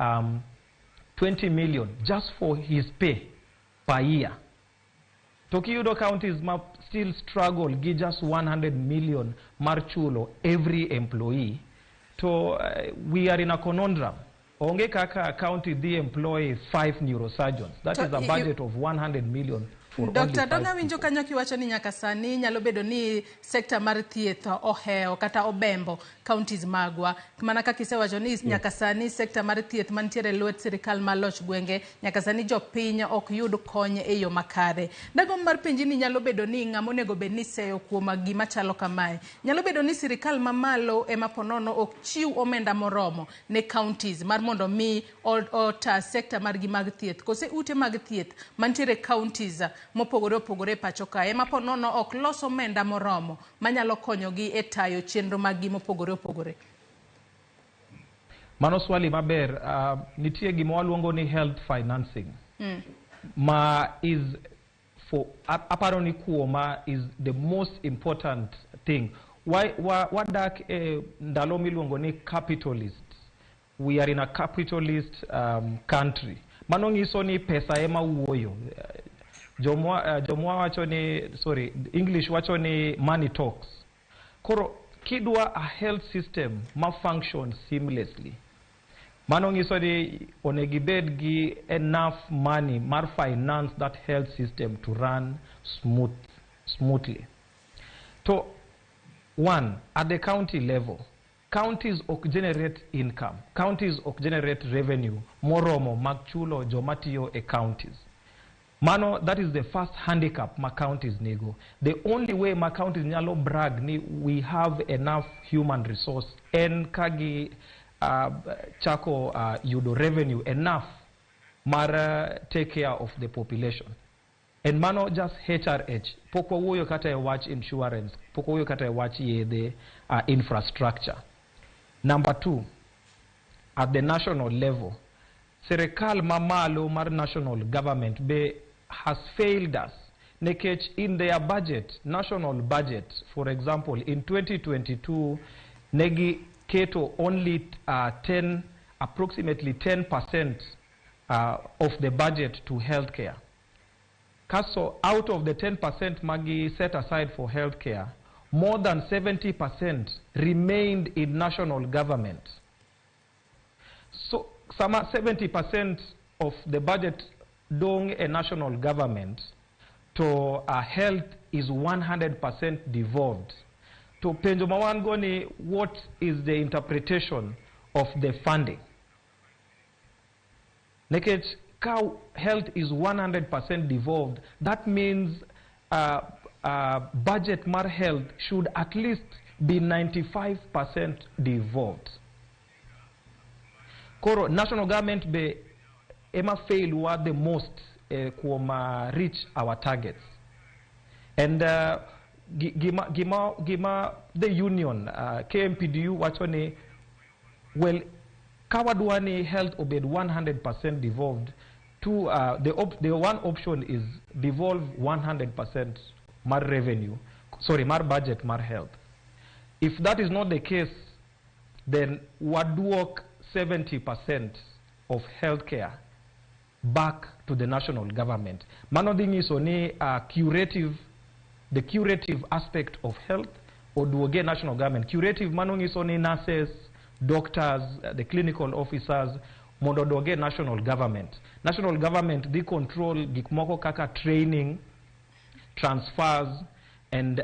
20 million just for his pay per year. To kiyudo counties ma still struggle gi just 100 million mar chulo every employee, to we are in a conundrum. Onge kaka county dhi employ five neurosurgeons. That To is a budget of 100 million for only Dr. five. Donga winjo kanyo kiwacho ni nyaka sani nyalo bedo ni sekta mar thieth ohewo kata obembo counties magwa. Mana kaka isewacho ni nyaka sani sekta mar thieth mantiere e lwet sirikal mar loch gwenge, nyaka sani jopiny ok yud kony e yo makare. Dagombo mar penji ni nyalo bedo ni ng'ama onego bed ni seyo kuom gima chalo kamae. Nyalo bedo ni sirikal mamalo ema ponono ok chiw omenda moromo ne counties mar mondo mi ota sekta margi mag thieth, kose ute mag thieth mantiere counties mopogore opogore e pacho kae ema ponono ok los omenda moromo manyalo konyogi e tayo chenro maggi mopogore opogore. Mano swali maber. Nitie gima waluongo ni health financing ma is for aparo ni kuoma is the most important thing. Wadak e ndalo miluongo ni capitalist. We are in a capitalist country. Mano nyiso ni pesa ema wuoyo. Jomwa wacho ni, sorry, English wacho ni money talks. Koro kidwa a health system ma function seamlessly, mano nyiso ni onego ibed gi enough money mar finance that health system to run smoothly. To one, at the county level, counties ok generate income, counties ok generate revenue moromo mag chulo joma tiyo e counties. Mano, that is the first handicap ma counties nigo. The only way ma counties nyalo brag ni we have enough human resource en kagi chako yudo revenue enough mar take care of the population. And mano just HRH. Pok wawuoyo kata e wach insurance, pok wawuoyo kata e wach yedhe, infrastructure. Number two, at the national level, serikal mamalo mar national government be has failed us nikech in their budget, national budget, for example, in 2022 negi keto only 10, approximately 10% of the budget to healthcare. Kaso out of the 10% magi set aside for healthcare, more than 70% remained in national government. So sama 70% of the budget dong a national government to health is 100% devolved. To penjo ma wan go ni, what is the interpretation of the funding? Nikech ka health is 100% devolved, that means budget mar health should at least be 95% devolved. Koro national government be ema fail wa the most kuom reach our targets. And gima the union KMPDU wacho ni, well, ka wadwa ni health obed 100% devolved to the one option is devolve 100% mar revenue. Sorry, mar budget mar health. If that is not the case, then waduok 70% of healthcare back to the national government. Mano dhi nyiso ni curative, the curative aspect of health oduoge national government. Curative mano nyiso ni nurses, doctors, the clinical officers mondo oduoge national government. National government dhi control gik moko kaka training, transfers, and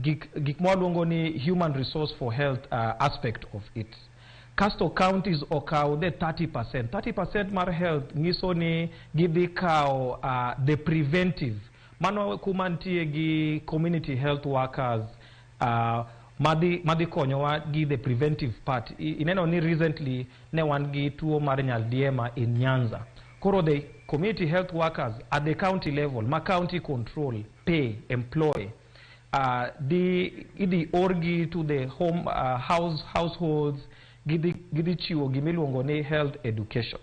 gik mwaluongo ni human resource for health aspect of it. Kasto counties okaw the 30%. 30% mar health nyiso ni gidhi kawo the preventive. Mano kuma nitie gi community health workers madhi konyowa gi the preventive part. Ineno ni recently ne wan gi tuo mar nyaldiema in Nyanza. Koro the community health workers at the county level, ma county control, pay, employ, di idhi orgi to the home households, gidhi chiwo gimiluongo ni health education.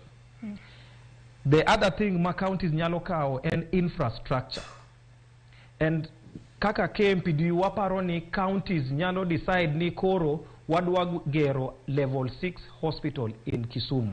The other thing ma counties nyalo kawo en infrastructure. And kaka KMPDU waparo ni counties nyalo decide ni koro wadwa gero level 6 hospital in Kisumu.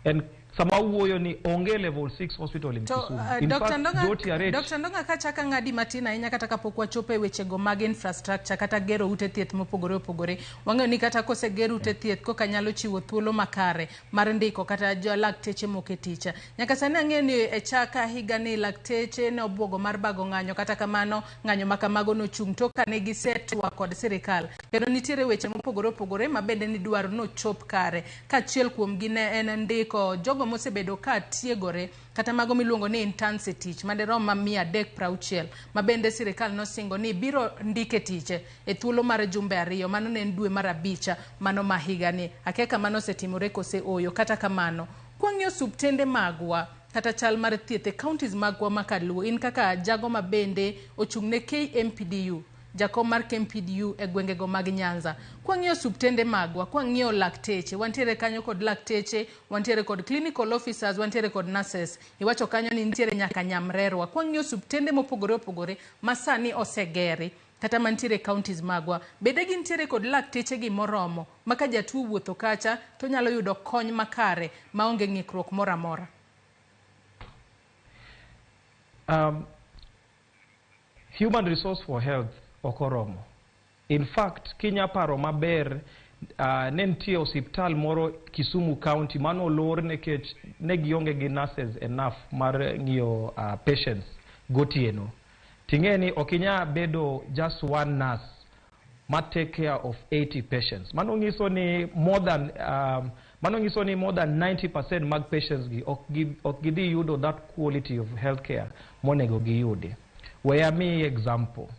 And sama wuoyo ni onge level 6 hospital in To Kisumu. In Dr. fact, Ndonga, jo TRH Dr. Ndonga, kachaka ng'adi matin ahinya kata kapok wachopo e wechego mag infrastructure kata gero ute thieth mopogore opogore. Wang'eyo ni kata koseger ute thieth koka nyalo chiwo thuolo makare mar ndiko kata jo lakteche moko e tich. Nyaka sani ang'eyo ni e chaka higa ni lakteche ne obwogo mar bago ng'anyo, kata kamano ng'anyo ma kamago nochung' tok kane gisetwa kod sirikal. Kendo nitiere weche mopogore opogore ma bende nidwaro nochop kare. Kaachiel kuomgi ne en ndiko jogo mosebedo ka tiegore kata mago miluongo ni interns e tich madirom ma 360 ma bende sirikal nosingo ni biro ndike tich e thuolo mar jumbe 2, mano ne en dwe mar 5 mano ma higani. Akia ka mano osetimore kose oyo. Kata kamano, kwang'iyo osuptende magwa kata chal mar thieth e counties magwa ma kaluo, in kaka jago ma bende ochung' ne KMPDU, jakom mar KMPDU e gwengego mag Nyanza, kwang'iyo osuptende magwa, kwang'iyo lakteche, wantiere kanyo kod lakteche, wantiere kod clinical officers, wantiere kod nurses, iwacho kanyo ni nitiere nyaka nyamrerwa. Kwang'iyo osuptende mopogore opogore ma sani osegeri kata mantiere e counties magwa, bende gintiere kod lakteche gi moromo ma ka jatuo wuotho kacha to nyalo yudo kony makare maonge ng'ikruok moro amora? Human resource for health ok oromo. In fact, kinya paro maber, ne nitie osiptal moro Kisumu County mano olor nikech ne gionge gi nurses enough mar ng'iyo patients gotieno. Ting'e ni ok inya bedo just one nurse ma take care of 80 patients. Mano nyiso ni more than 90% mag patients gi ok gidhi yudo that quality of healthcare monego giyudi. We amiyi example.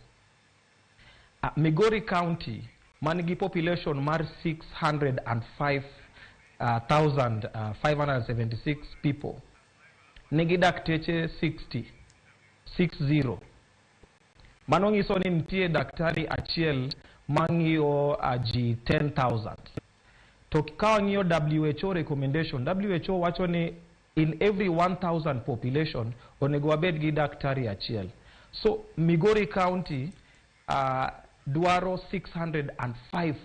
Migori County man gi population mar 605,576 people nigi dakteche 60. Mano nyiso ni nitie daktari achiel mang'iyo ji 10,000. To ka wang'iyo WHO recommendation, WHO wacho ni in every 1,000 population onego wabed gi daktari achiel. So Migori County dwaro 605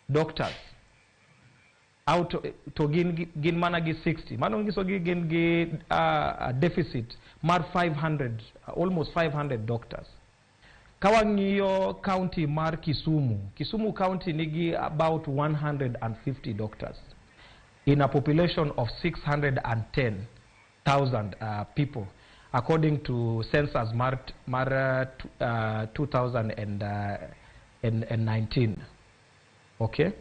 doctors out to gin mana gi 60. Mano nyiso gi gin gi deficit mar 500, almost 500 doctors. Ka wang'iyo county mar Kisumu, Kisumu County nigi about 150 doctors in a population of 610,000 people, according to census mar 2019. Okay?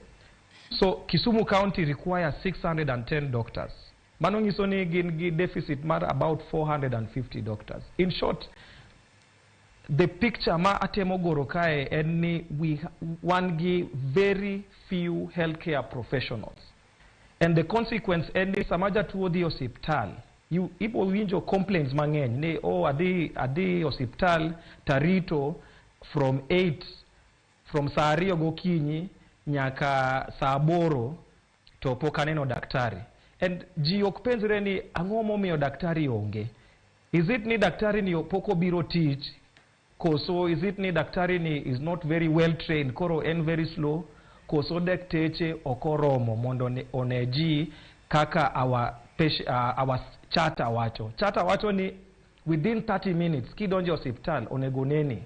So Kisumu County requires 610 doctors. Mano nyiso ni gin gi deficit mar about 450 doctors. In short, the picture ma atemo goro kae en ni we wan gi very few healthcare professionals. And the consequence en ni sama jatuo dhi osiptal, ibo winjo complaints mang'eny ni oh, adhi osiptal tarito from 8, from saa 2 gokinyi nyaka saa 8 to pok aneno daktari. And ji ok penjre ni ang'o momiyo daktari onge. Is it ni daktari ni pok obiro tich Koso is it ni daktari ni is not very well trained, koro en very slow, koso dakteche ok oromo mondo one ji kaka our charter wacho. Charter wacho ni within 30 minutes kidonjo osiptal onego neni.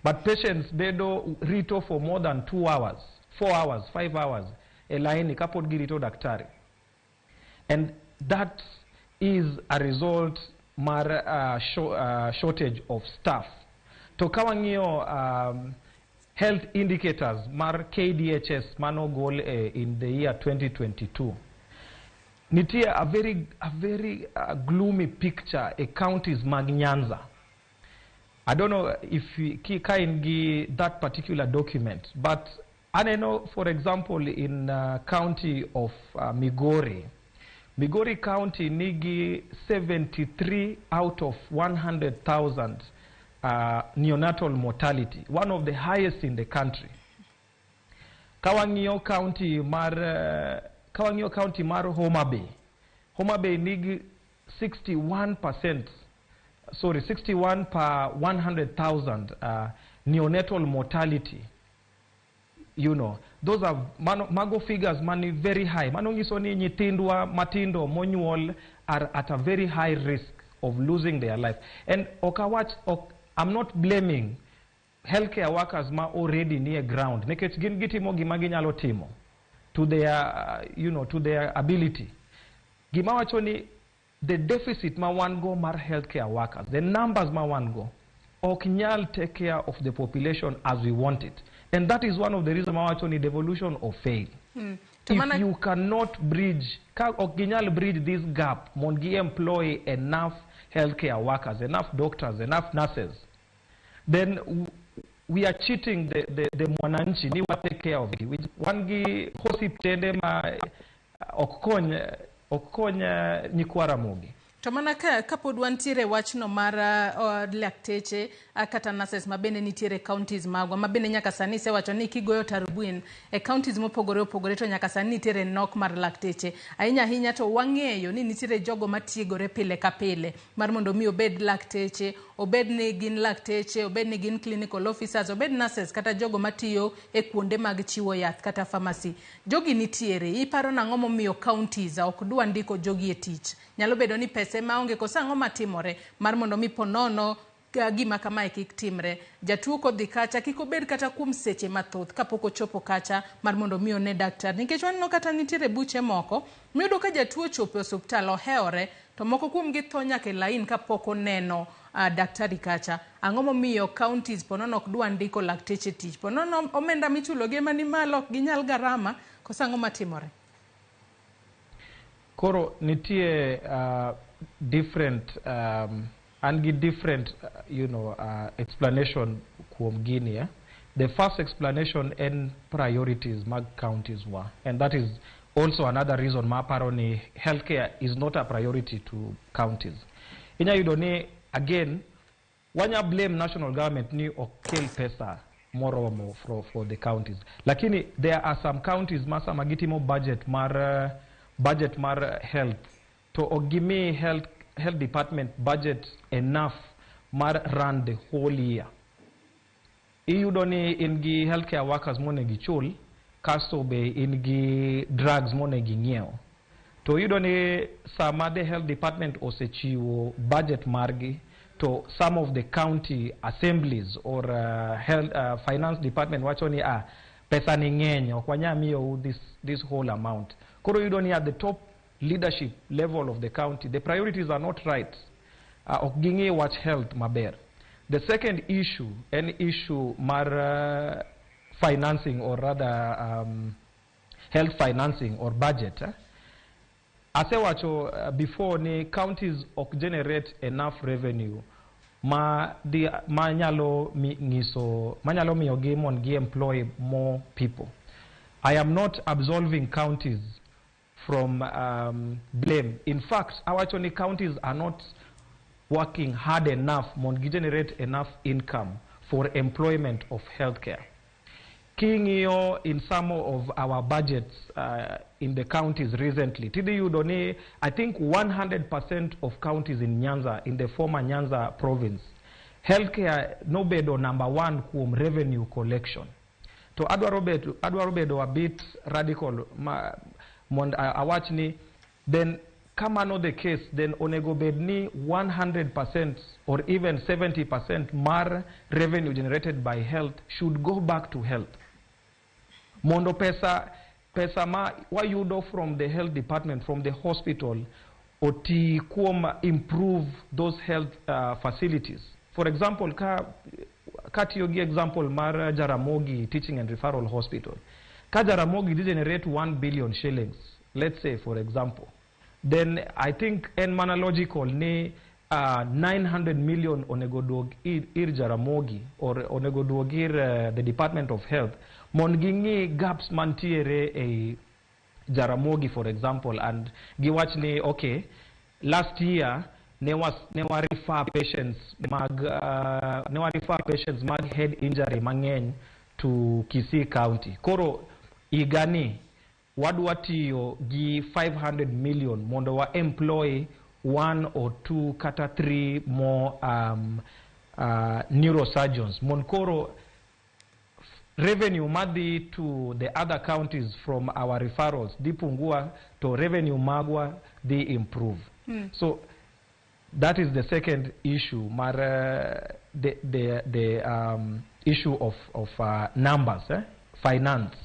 But patients bedo rito for more than 2 hours, 4 hours, 5 hours e laini kapod girito daktari. And that is a result mar shortage of staff. To ka wang'iyo health indicators mar KDHS manogol in the year 2022, nitie a very gloomy picture e counties mag Nyanza. I don't know if ka in gi that particular document, but aneno, for example, in county of Migori. Migori County nigi 73 out of 100,000 neonatal mortality, one of the highest in the country. Kawang'iyo county mar Homa Bay. Homa Bay nigi 61% sorry, 61 per 100,000 neonatal mortality. You know, those are mago figures mani very high. Mano nyiso ni nyithindwa matindo monyuol are at a very high risk of losing their life. And I'm not blaming healthcare workers ma already near ground. Nikech gin gitimo gima ginyalo timo to their, you know, to their ability. Gima wacho ni the deficit ma wan go mar healthcare workers, the numbers ma wan go, ok nyal take care of the population as we want it. And that is one of the reasons ma wacho ni devolution of fail. If you cannot bridge, ok ginyal bridge this gap, mon gi employ enough healthcare workers, enough doctors, enough nurses, then we are cheating the mwananchi ni wa take care of. Wan gi hosiptende ma ok kony nyikwa Ramogi. To mana kapod wantiere wachno mar lakteche kata nurses mabende nitiere counties magwa mabende nyaka sani isewacho ni kigoyo tarubin e counties mopogore opogore to nyaka sani nitiere nok mar lakteche. Ahinya ahinya to wang'eyo ni nitiere jogo matiegore pile ka pile mar mondo mi obed lakteche, obed ni gin lakteche, obed ni gin clinical officers, obed nurses kata jogo matiyo e kuonde mag chiwo yath kata pharmacy. Jogi nitiere, iparo nang'o momiyo counties ok dwa ndiko jogi e tich? Nyalo bedo ni pesa maonge koso ang'o matimore mar mondo mi ponono gima kamae kik timre. Jatuo kodhi kacha kik obed kata kuom seche mathoth kapok ochopo kacha mar mondo mi one daktari. Nikech waneno kata nitiere buche moko miyudo ka jatuo ochopo e osiptal ohewore to moko kuom gi tho nyaka e lain kapok oneno daktari kacha. Ang'o momiyo counties ponono ok dwa ndiko lakteche tich? Ponono omenda michulo gi ema ni malo, ok ginyal garama, koso ang'o matimore? Koro nitie different an gi different you know, explanation kuom gini. The first explanation en priorities mag counties wa, and that is also another reason ma aparo ni healthcare is not a priority to counties. Inya yudo ni again wanya blame national government ni ok kel pesa moromo for the counties, lakini there are some counties ma sama gitimo budget mar health to ok gimi health department budget enough mar run the whole year. Iyudo ni in gi healthcare workers monego ichul, kasto be in gi drugs monego ing'iew. To iyudo ni sama the health department osechiwo budget margi to some of the county assemblies or health finance department wacho ni pesa ni ng'eny, ok wanyal miyou this whole amount. Koro iyudo ni at the top leadership level of the county, the priorities are not right. Ok ging'i wach health maber. The second issue, an issue mar financing, or rather health financing or budget. Asewacho before ni counties ok generate enough revenue ma nyalo miyo gi mondo gi employ more people. I am not absolving counties from blame. In fact, awacho ni counties are not working hard enough mondo gi generate enough income for employment of healthcare. King'iyo in some of our budgets in the counties recently, tidhi yudo ni I think 100% of counties in Nyanza, in the former Nyanza province, Healthcare nobedo number one kuom revenue collection. To adwaro bedo a bit radical ma, mondo awach ni then kamano the case, then onego bed ni 100% or even 70% mar revenue generated by health should go back to health, mondo pesa ma wayudo from the health department, from the hospital, oti kuom improve those health facilities. For example, ka katiyo gi example mar Jaramogi Teaching and Referral Hospital, ka Jaramogi dhi generate 1 billion shillings, let's say for example, then I think en mana logical ni 900 million onego duog ir Jaramogi or onego duog ir the Department of Health mondo ging'i gaps mantiere ei Jaramogi, for example, and giwach ni okay, last year ne wa refer patients mag ne wa refer patients mag head injury mang'eny to Kisii County. Koro higani wadwa tiyo gi 500 million mondo wa employ one or two kata three more neurosurgeons, mon koro revenue madhi to the other counties from our referrals dhi pungua to revenue magwa dhi improve. So that is the second issue mar the issue of numbers, eh? Finance.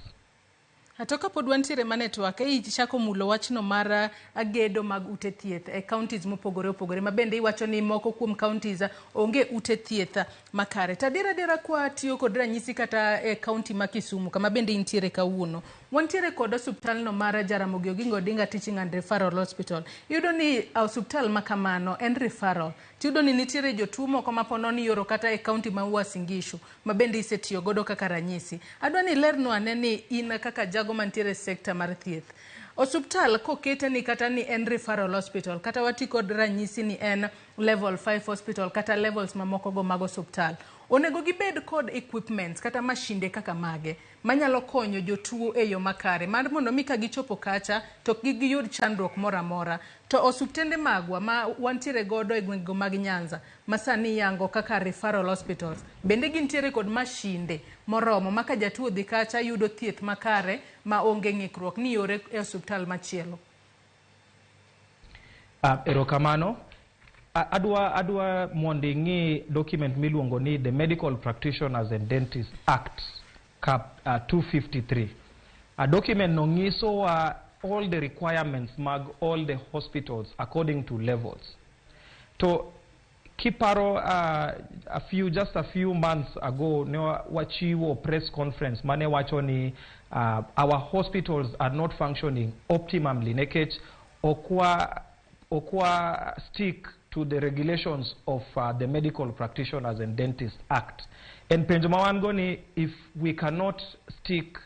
To kapod wantiere ma network, ei chako mulo wachno mar gedo mag ute thieth e counties mopogore opogore, ma bende iwacho ni moko kuom counties onge ute thieth makare. To adiera adiera kwa tiyo kod ranyisi kata e county ma Kisumu kama bende intiere kawuono, wantiere kod osuptal no mar Jaramogi Oginga Odinga Teaching and Referral Hospital. Iyudo ni osuptal ma kamano en referral. Tiyudo ni nitiere jotuo moko ma pono ni ioro kata e county ma Uasin Gishu ma bende isetiyo godo kaka ranyisi. Adwa ni ilernu ane ni in kaka jago mantiere e sekta mar thieth. Osuptal kokete ni kata ni en referral hospital, kata wati kod ranyisi ni en level 5 hospital kata levels mamoko go mag osuptal, onego gibed kod equipments kata mashinde kaka mage manyalo konyo jotuo e yo makare mar mondo mi ka gichopo kacha to kik giyud chandruok moro amora. To osuptende magwa ma wantiere godo e gwengego mag Nyanza ma sani iyango kaka referral hospitals, bende gintiere kod mashinde moromo ma ka jatuo odhi kacha yudo thieth makare ma onge ng'ikruok ni iore e osuptal machielo? Erokamano. Adwa mondo ing'i document miluongo ni the Medical Practitioners and Dentists Act Cap 253. A document no nyisowa all the requirements mag all the hospitals according to levels. To kiparo a few just a few months ago ne wachiwo press conference mane wacho ni our hospitals are not functioning optimally nikech okwa stick to the regulations of the Medical Practitioners and Dentists Act. And penjo ma wan go ni, if we cannot stick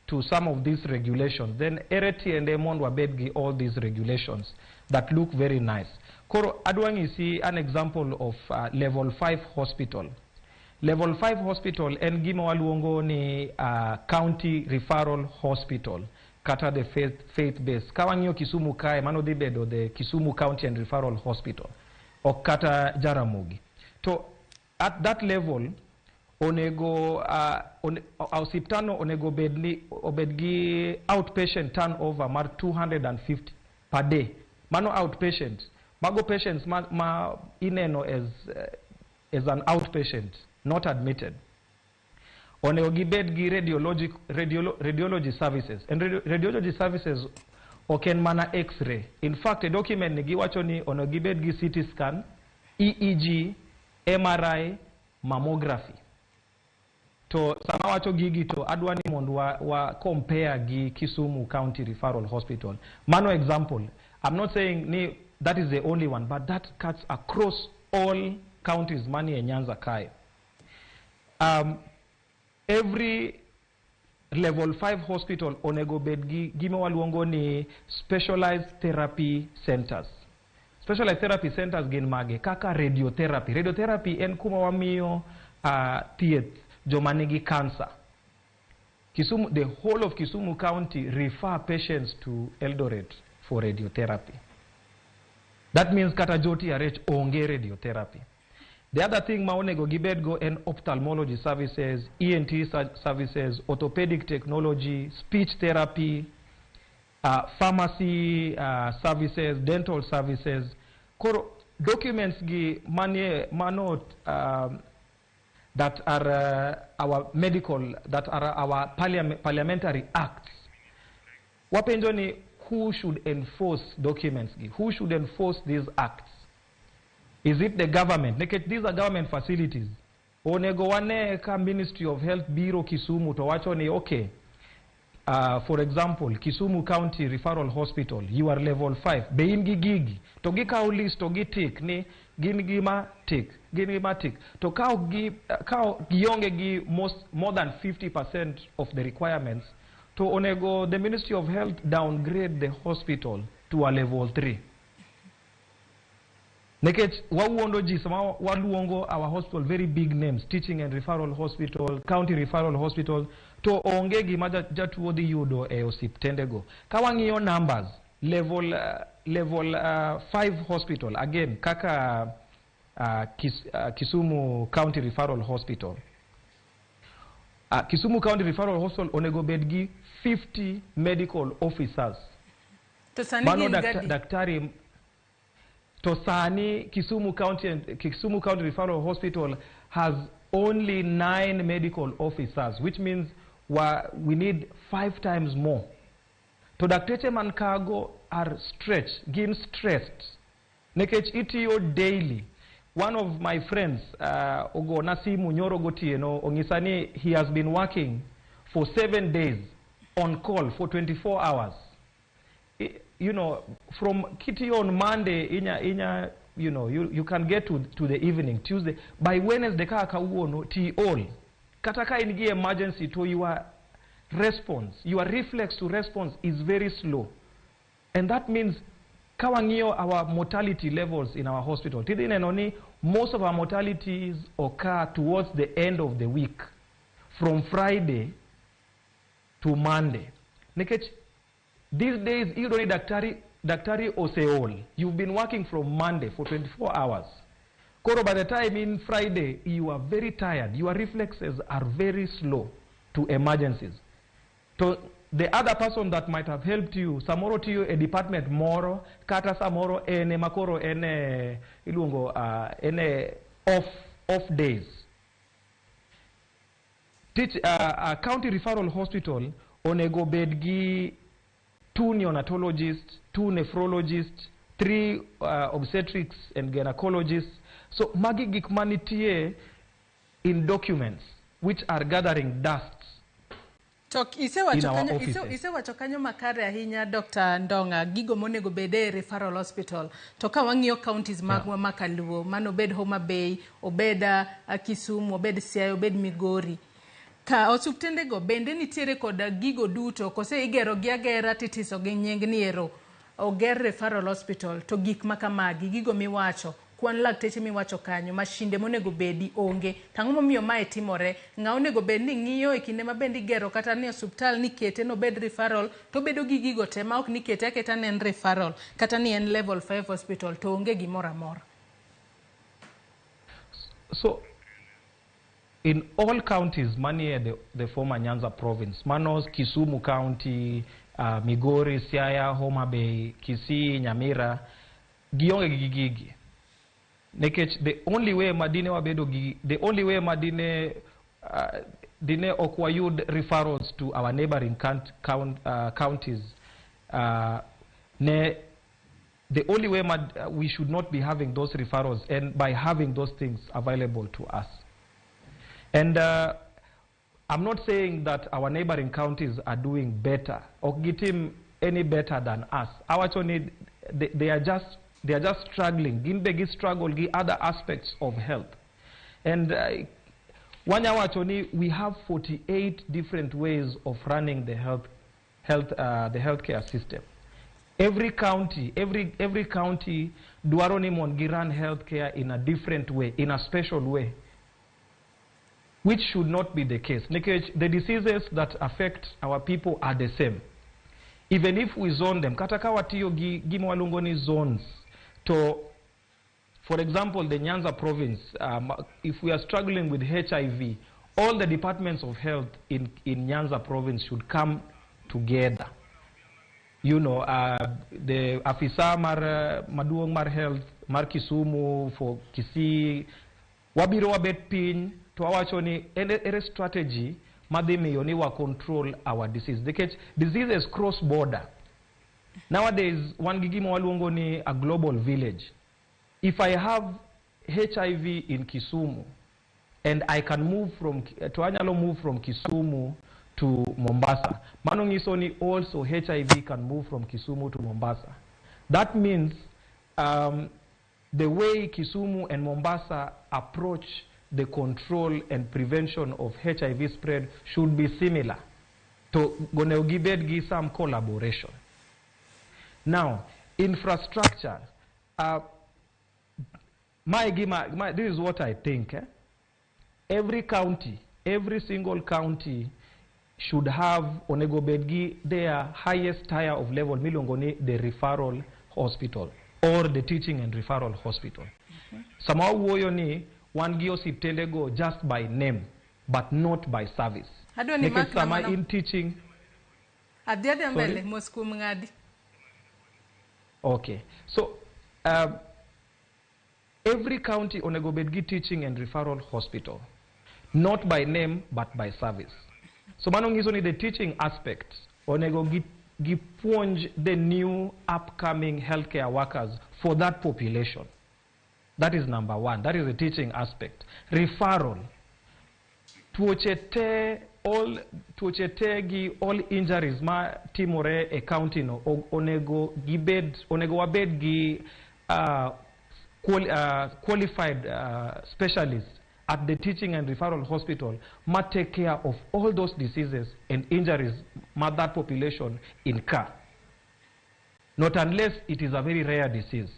to some of these regulations, then ere tiende mondo wabed gi all these regulations that look very nice? Koro adwa nyisi an example of level 5 hospital. Level 5 hospital en gima waluongo ni county referral hospital kata the faith base. Ka wang'iyo Kisumu kae, mano dhi bedo the Kisumu County and Referral Hospital, ok kata Jaramogi. To at that level onego osiptalno onego bed ni obed gi outpatient turnover mar 250 per day. Mano outpatient. Mago patients ma ineno as an outpatient, not admitted. Onego gibed gi radiology services. And radiology services ok en mana x-ray. In fact, e document ni giwacho ni onego gibed gi CT scan, EEG, MRI, mammography. To sama wacho gigi to adwa ni mondo wa compare gi Kisumu County Referral Hospital. Mano example. I'm not saying ni that is the only one, but that cuts across all counties manie Nyanza kae. Every level 5 hospital onego bed gi gima waluongo ni specialized therapy centers. Specialized therapy centers gin mage? Kaka radiotherapy. Radiotherapy en kuma wamiyo thieth joma nigi cancer. Kisumu, the whole of Kisumu County refer patients to Eldoret for radiotherapy. That means kata jo TRH onge radiotherapy. The other thing ma onego gibed go en ophthalmology services, ENT services, orthopedic technology, speech therapy, pharmacy services, dental services. Koro documents gi manie mano that are our medical, that are our parliamentary acts. Wapenjo ni who should enforce documents gi? Who should enforce these acts? Is it the government? Nikech these are government facilities. Onego wane ka Ministry of Health biro Kisumu to wacho ni okay, for example, Kisumu County Referral Hospital, you are level 5. Be in gi gigi, to gikawo list to gitik ni gin gima tick, gin gima tick. To ka ok gi, ka gionge gi more than 50% of the requirements, to onego the Ministry of Health downgrade the hospital to a level 3. Nikech wawuondo ji sama waluongo our hospital very big names, Teaching and Referral Hospital, County Referral Hospital, to onge gima jatuo dhi yudo e osiptendego. Ka wang'iyo numbers, level 5 hospital, again, kaka Kisumu County Referral Hospital. Kisumu County Referral Hospital onego bed gi 50 medical officers. To sani Mano gin gadi? Daktari to sani Kisumu County Referral Hospital has only 9 medical officers, which means we need 5 times more. To dakteche man kago are stretched, gin stressed. Nikech itiyo daily. One of my friends ogona simu nyoro gotieno onyisa ni he has been working for 7 days on call for 24 hours. From kitiyo on Monday, inya, you can get to the evening, Tuesday. By Wednesday, ka kawuono, ti all. Kata ka in gi emergency to your response, your reflex to response is very slow. And that means ka wang'iyo our mortality levels in our hospital, tidhi neno ni most of our mortalities occur towards the end of the week, from Friday to Monday. Nikech these days, iyudo ni daktari oseol. You've been working from Monday for 24 hours. Koro by the time in Friday, you are very tired. Your reflexes are very slow to emergencies. So the other person that might have helped you, samoro tiyo e department moro, kata samoro ene makoro ene iluongo ene off days. Teach, county referral hospital onego bed gi 2 neonatologists, 2 nephrologists, 3 obstetrics and gynecologists. So magi gik manitie in documents which are gathering dust. To isewacho In our kanyo, offices. Isewacho kanyo makare ahinya, Dr. Ndonga, gigo monego bed e referral hospital. To ka wang'iyo counties magwa ma kaluo, mano obed Homa Bay, obed Kisumu, obed Siaya, obed Migori. Ka osuptendego bende nitiere koda gigo duto, kose igero gi agera titiso gi nying ni ero oger referral hospital, to gik ma kamagi, gigo miwacho, kwan lakteche miwacho kanyo, mashinde monego bedi onge. To ang'o momiyo mae timore? Ng'a onego bed ni ng'iyo e kinde ma bende igero kata ni osuptal ni kete nobed referral, to obedo gi gigo te ma ok ni kete aketa ni en referral, kata ni en level 5 hospital, to onge gimoro amora. So in all counties manie the former Nyanza province, Manos, Kisumu County, Migori, Siaya, Homa Bay, Kisii, Nyamira, gionge gi gigi. Nikech the only way madine wabedo gi, the only way madine dine ok wayud referrals to our neighboring counties, ne the only way we should not be having those referrals and by having those things available to us. And I'm not saying that our neighboring counties are doing better or gitim any better than us. Awacho ni they are just struggling. Gin be gi struggle gi other aspects of health. And wanyawacho ni we have 48 different ways of running the healthcare system. Every county dwaro ni mondo gi run healthcare in a different way, in a special way, which should not be the case. Nikech the diseases that affect our people are the same. Even if we zone them, kata ka watiyo gi gima waluongo ni zones, to For example, the Nyanza province, if we are struggling with HIV, all the departments of health in Nyanza province should come together. You know, the afisa mar maduong' mar health mar Kisumu for Kisii, wabiro wabet piny to wawacho ni ere strategy madhi miyo ni wa control our disease. Nikech diseases cross border. Nowadays, wan gi gima waluongo ni a global village. If I have HIV in Kisumu and I can move from, to anyalo move from Kisumu to Mombasa, mano nyiso ni also HIV can move from Kisumu to Mombasa. That means the way Kisumu and Mombasa approach the control and prevention of HIV spread should be similar. To onego gibed gi some collaboration. Now, infrastructure. This is what I think. Every county, every single county should have onego bed gi their highest tier of level miluongo ni the referral hospital or the teaching and referral hospital. Sama wawuoyo ni wan gi osiptende go just by name but not by service. Adwa ni Nikech makna sama mana in teaching. Adhi adhi mbele Sorry? mos kuom ng'adi. Okay. So every county onego bed gi teaching and referral hospital, not by name but by service. So mano nyiso ni the teaching aspect onego gi puonj the new upcoming healthcare workers for that population. That is number one. That is the teaching aspect. Referral. Tuoche te, all tuoche te gi all injuries ma timore e county no onego gibed, onego wabed gi qualified specialists at the teaching and referral hospital ma take care of all those diseases and injuries ma that population incur. Not unless it is a very rare disease.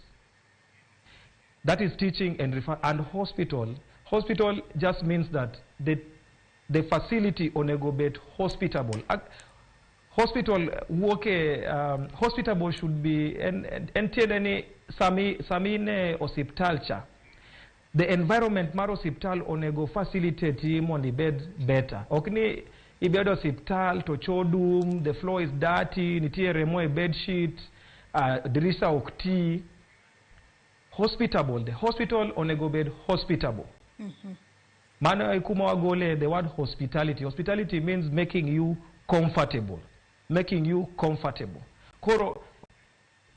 That is teaching and refer and hospital. Hospital just means that the facility onego bet hospitable. Hospital wuok e hospitable should be en tiende ni sami ne osiptal cha. The environment mar osiptal onego facilitate mondo ibed better. Ok ni ibed osiptal to choo dum, the floor is dirty, nitie remo e bed sheet, dirisa ok ti. Hospitable. The hospital onego bed hospitable. Mano e kuma wagole the word hospitality. Hospitality means making you comfortable. Making you comfortable. Koro,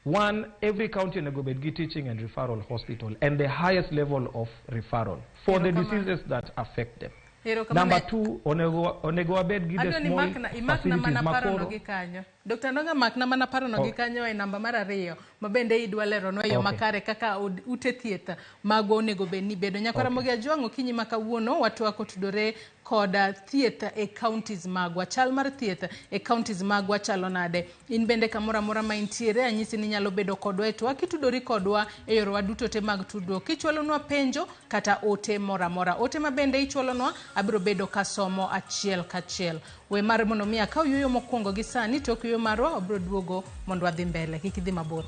one, every county onego bed gi teaching and referral hospital and the highest level of referral for the Erokamano. diseases that affect them. Erokamano. Number two, onego wabed gi the Adwa ni small imakna facilities mana parono makoro. gi kanyo. Dr. Ndonga, makna mana parono gi kanyo e namba mar 2 ma bende idwa leronwa e yo makare kaka ute thieth magwa onego bed ni bedo. Nyakwara Ramogi Ajwang', okinyi ma kawuono watwako tudore kod thieth e counties magwa. Chal mar thieth e counties magwa chalo nade? In bende kamoro amora ma intiere, anyisi ni inyalo bedo kodwa e twak, kitudori kodwa e yorewa duto te mag tudruok, kichwalonwa penjo kata ote moro amora. Ote ma bende ichwalonwa abiro bedo kasomo achiel kachiel. We mar mondo mi akaw yueyo mokwongo gi sani, tok yueyo marwa wabiro duogo mondo wadhi mbele. Kik idhi mabor.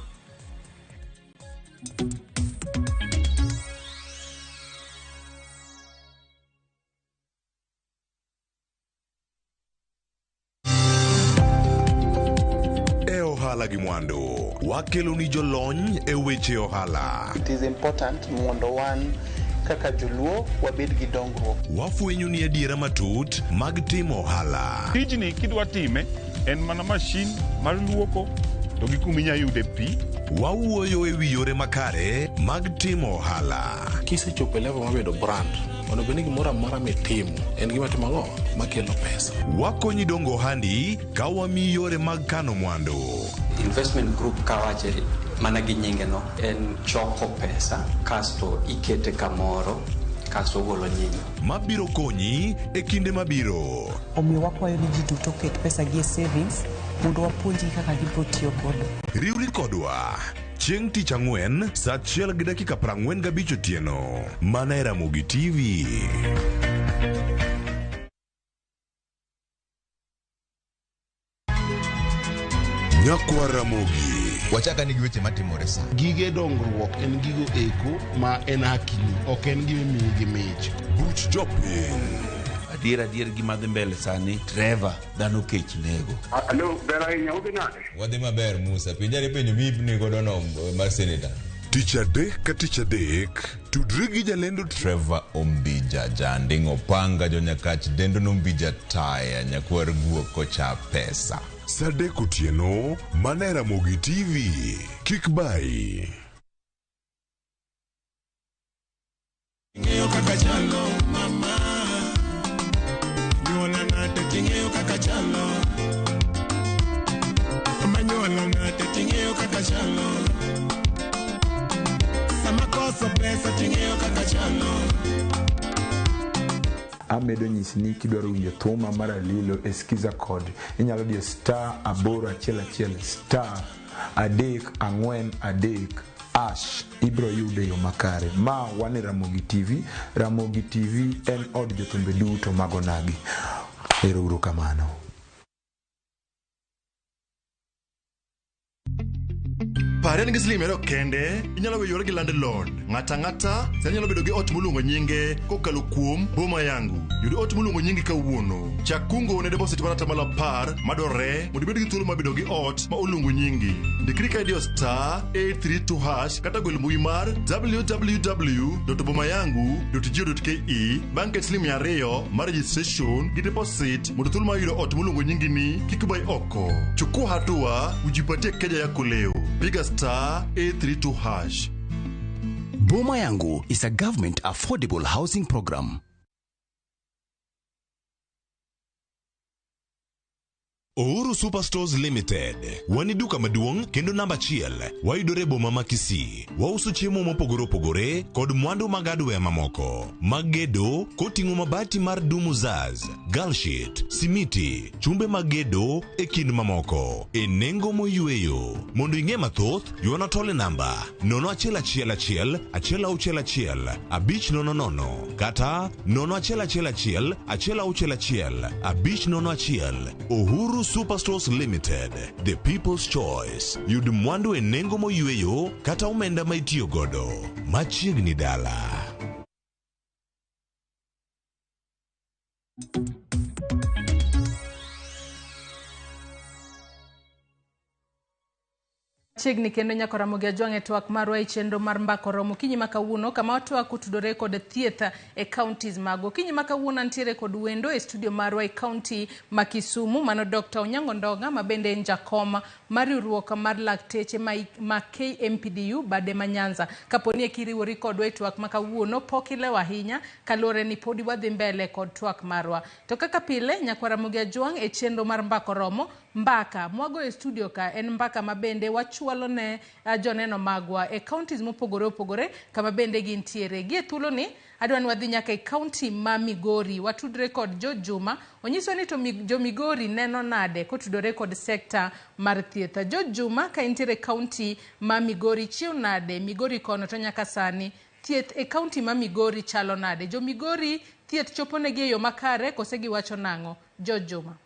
E ohala gi mwandu, wakelo ni jolony e weche ohala. It is important mondo wan kaka joluo wabed gi dongruok. Wafwenyo ni adiera matut mag timo ohala. Tijni kidwa time en mana mashin mar luoko to gi kuma inya yude pi. Wawuoyo e wi yore makare mag timo ohala. Kisechopo e level mabedo brand, onego bed ni gimoro amora mitimo en gima timo ang'o makelo pesa. Wakonyi dongo ohandi ka wamiyi yore mag kano mwandu. Investment group kawache mana gi nyinge no en choko pesa kasto ikete kamoro kasto ogolo nyinyo. Mabiro konyi e kinde mabiro. Omiyo wakwayo ni ji duto oket pesa gi e savings mondo wapuonjgi kaka gibiro tiyo godo. Riwri kodwa chieng' tich ang'wen saa 1:45 otieno mana e Ramogi TV. Nyakwa Ramogi, Wachaka ni gi weche matimore sa. Gige dongruok en gigo eko ma en hakini, ok en gima imiyi gi mich. Buch jopiny. Adier adier gima dhi mbele sani, Trevor, dhano kech nego. Alo, ber ahinya, udhi nade? Wadhi maber Musa, penjane penjo miipni godo no mar seneta. Tich adek ka tich adek, tudri gi jalendo Trevor Ombija, janding' opanga jonyakach dendo nombija taya nyakwar guok kocha pesa. Sa 3 otieno, mana e Ramogi TV. Kik bayi. Ing'eyo kaka chalo mama Nyuola nade ting'eyo kaka chalo Mama nyuola nade ting'eyo kaka chalo Sama koso pesa ting'eyo kaka chalo Amedo nyisi ni kidwaro winjo thuma mar Alilo e Skiza kod inyalo diyo star 811 star 3 4 3 ash ibro yude yo makare. Ma wan e Ramogi TV. Ramogi TV en od jothumbe duto mag onagi. Ero uru kamano. Pare ni gi siling 200 kende, inyalo weyo gi landlord. Ng'ata ang'ata sani nyalo bedo gi ot moluongo nyinge kokalo kuom Boma Yangu. Yud ot moluongo nyingi kawuono. Chak kungo ne deposit mar 10% madwarore mondo ibed gi thuolo mar bedo gi ot ma oluongo nyingi. Ndikri ka idiyo star 832# kata gwel mbui mar www.bomayangu.go.ke bang' ket siling 200 mar registration gi deposit mondo thuolo mar yudo ot moluongo nyingi ni kik bai oko. Chukua hatua ujipatie keja yako leo. Piga star 832 hash. Boma Yangu is a government affordable housing program. Uhuru Superstores Limited. Wan e duka maduong' kendo namba achiel. Wayudore e boma ma Kisii. Wauso chiemo mopogore opogore kod mwandu mag hardware mamoko mag gedo koting'o mabati mar Dumuzaz, Galshit, simiti, chumbe mag gedo e kind mamoko e nengo moyweyo. Mondo ing'e mathoth, ywana tole namba 0111 161 500 kata 0111 161 501. Uhuru Superstores Limited, the people's choice. Yud mwandu e nengo moyweyo kata omenda ma itiyo godo. Machiegni dala. Chiegni kendo nyako Ramogi Ajwang' e twak marwa e chenro mar Mbaka Oromo okinyi ma kawuono kama watwak kotudore kod thieth e counties magwa. Okinyi ma kawuono antiere kod wendo e studio marwa e county ma Kisumu, mano Dr. Onyango Ndonga ma bende en jakom mar riwruok mar lakteche ma KMPDU bade ma Nyanza. Kapo ni kiriwori kodwa e twak ma kawuono pok ilewo ahinya kaluwore ni podi wadhi mbele kod twak marwa. To kaka pile nyako Ramogi Ajwang' e chenro mar Mbaka Oromo, mbaka mwago e studio ka en mbaka ma bende wachwalo ne joneno magwa e counties mopogore opogore kama bende gintiere. Gie thuoloni adwa ni wadhi nyaka e county ma Migori, watudre kod Jo Juma, onyiswa ni to jo Migori neno nade kotudore kod sekta mar thieth. Jo Juma, ka intiere e county ma Migori, chiew nade Migori kono to nyaka sani thieth e county ma Migori chalo nade? Jo Migori thieth choponegi e yo makare kose giwacho nang'o? Jo Juma.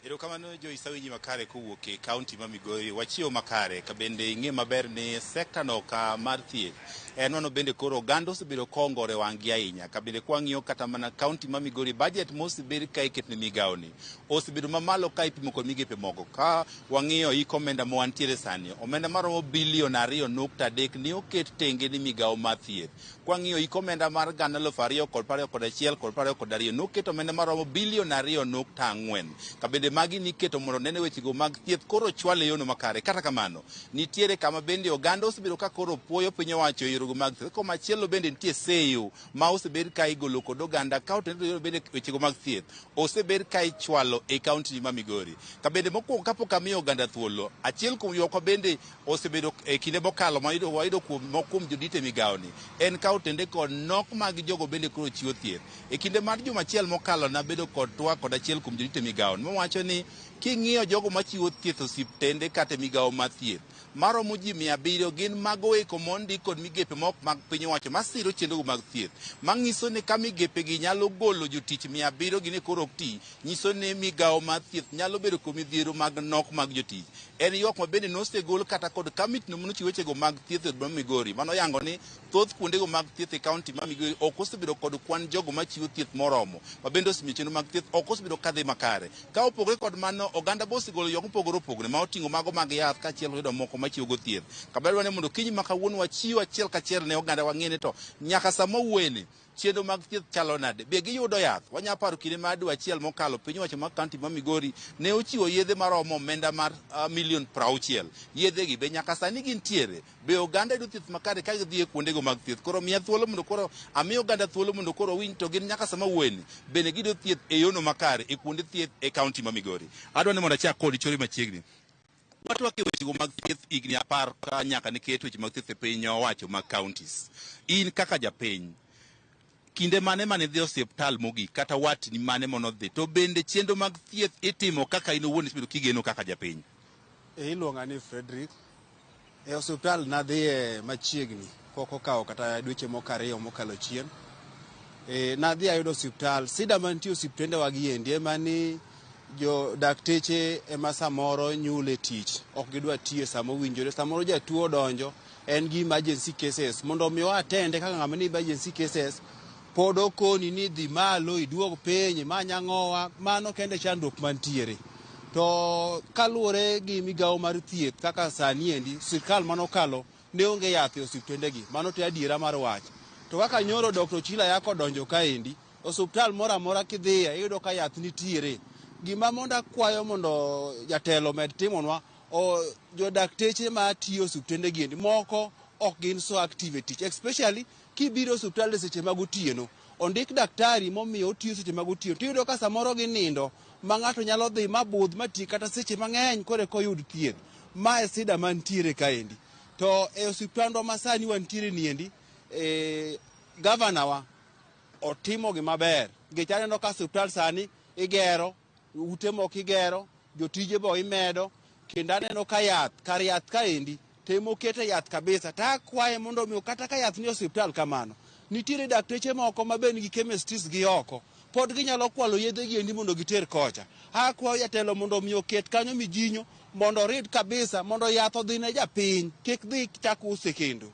Erokamano jo Isawinji makare kowuok e kaunti ma Migori. Wachiewo makare ka bende ing'e maber ni sekta no ka mar thieth en mano bende koro oganda osebedo kongore wang'gi ahinya. Ka bende kwang'iyo kata mana kaunti ma Migori, budget mosebed ka iketo ne migawo ni osebedo mamalo ka ipimo kod migepe moko. Ka wang'iyo hik omenda ma wantiere sani, omenda maromo bilion 2.3 ne oket tenge ni migawo mar thieth. Kwang'iyo hik omenda mar 2021 kod 22 noket omenda maromo bilion 2.4. Ka bende magi niketo mondo nene wechego mag thieth koro chwal e yono makare. Kata kamano, nitiere kama bende oganda osebedo ka koro puoyo piny owacho e yorego mag thieth. Komachielo bende nitie seyo ma osebed ka igolo kod oganda ka otenore bende wechego mag thieth osebed ka ichwalo e kaunti ma Migori. Ka bende mokwongo kapok amiyo oganda thuolo, achiel kuom ywakwa bende osebedo e kinde mokalo ma wayudo kuom kuom jodito e migawo ni en ka otende kod nok mag jogo bende koro chiwo thieth. E kinde mar juma achiel mokalo nabedo kod twak kod achiel kuom jodito e migawo ni mowacho ni King'iyo jogo machiwo thieth osiptende kata e migawo mar thieth, maromo ji 700 gin mago eko mondik kod migepe mok mag piny owacho masiro chenrogo mag thieth. Mang'iso ni ka migepe gi nyalo golo jotich 700 gi ni koro ok ti, nyiso ni migawo mar thieth nyalo bedo kod midhiero mag nok mag jotich. En ywak ma bende nosegol kata kod kamitno manochiwo wechego mag thieth e od boma Migori, manoyango ni thoth kuondego mag thieth e kaunti ma Migori ok osebedo kod kwan jogo machiwo thieth moromo, ma bende osemiyo chenro mag thieth ok osebedo kadhi makare. Ka opogore kod mano, oganda be osegolo ywak mopogore opogore ma oting'o mago mag yath kaachiel kod moko machiwo go thieth. Kabla dwa ni mondo kiny ma kawuono wachiw achiel kachiel ne oganda wang'e ni to nyaka sama wawuoyeni chenro mag thieth chalo nade, be giyudo yath? Wanyalo paro kinde mar dwe achiel mokalo piny owacho mar kaunti ma Migori ne ochiwo yedhe maromo omenda mar milion 60. Yedhe gi be nyaka sani gintiere? Be oganda yudo thieth makare ka gidhi e kuondego mag thieth? Koro miya thuolo mondo koro ami oganda thuolo mondo koro owinj to gin nyaka sama wuoyeni bende giyudo thieth e yono makare e kuonde thieth e kaunti ma Migori. Adwa ni mondo achak kodi chori machiegni. Watwak e wechego mag thieth higni 10 ka nyaka ne ket weche mag thieth e piny owacho mag counties. In kaka japiny, kinde mane mane idhi osiptal mogik kata watni mane monodhi, to bende chenro mag thieth itimo kaka in owuon isebedo kigeno kaka japiny? Iluonga ni Frederick. E osiptal nadhiye machiegni pok okawo kata dweche moko 2 mokalo chien. Nadhi ayudo osiptal. Sida mantie osiptende wa gi endi ema ni jo dakteche ema samoro nyule tich, ok gidwa tiyo sama owinjore. Samoro jatuo odonjo en gi emergency cases, mondo mi o attend kaka ng'ama ni emergency cases pod okoni ni dhi malo iduog piny imany ang'owa. Mano kende chandruok mantiere. To kaluwore gi migawo mar thieth kaka sani endi sirkal manokalo ne onge yath e osiptende gi, mano to adiera mar wach. To kaka nyoro Dr. Ochilo Ayacko odonjo kaendi, osiptal moro amora kidhiye iyudo ka yath nitiere. Gima mondo akwayo mondo jatelo omed timonwa, jodakteche matiyo osiptende gi endi moko ok gin so active e tich, especially kibiro osiptal e seche mag otieno. Ondik daktari momiyo otiyo seche mag otieno, tiyudo ka samoro ginindo ma ng'ato nyalo dhi mabudh mati kata seche mang'eny koro eka oyud thieth. Ma e sida mantiere kaendi. To e osiptandwa ma sani wantiere ni endi, gavana wa otimo gima ber nikech aneno ka osiptal sani igero, ute moko igero, jotije bo imedo, kendo aneno ka yath, kar yath kaendi temo kete yath kabisa. To akwaye mondo mi kata ka yath ni osiptal kamano, nitiere dakteche moko ma be nigi chemistries gi oko, pod ginyalo kwalo yedhe gi endi mondo giter kocha. Akwayo jatelo mondo mi oket kanyo mijinyo mondo orid kabisa mondo yath odhi ne japiny, kik dhi chak use kendo.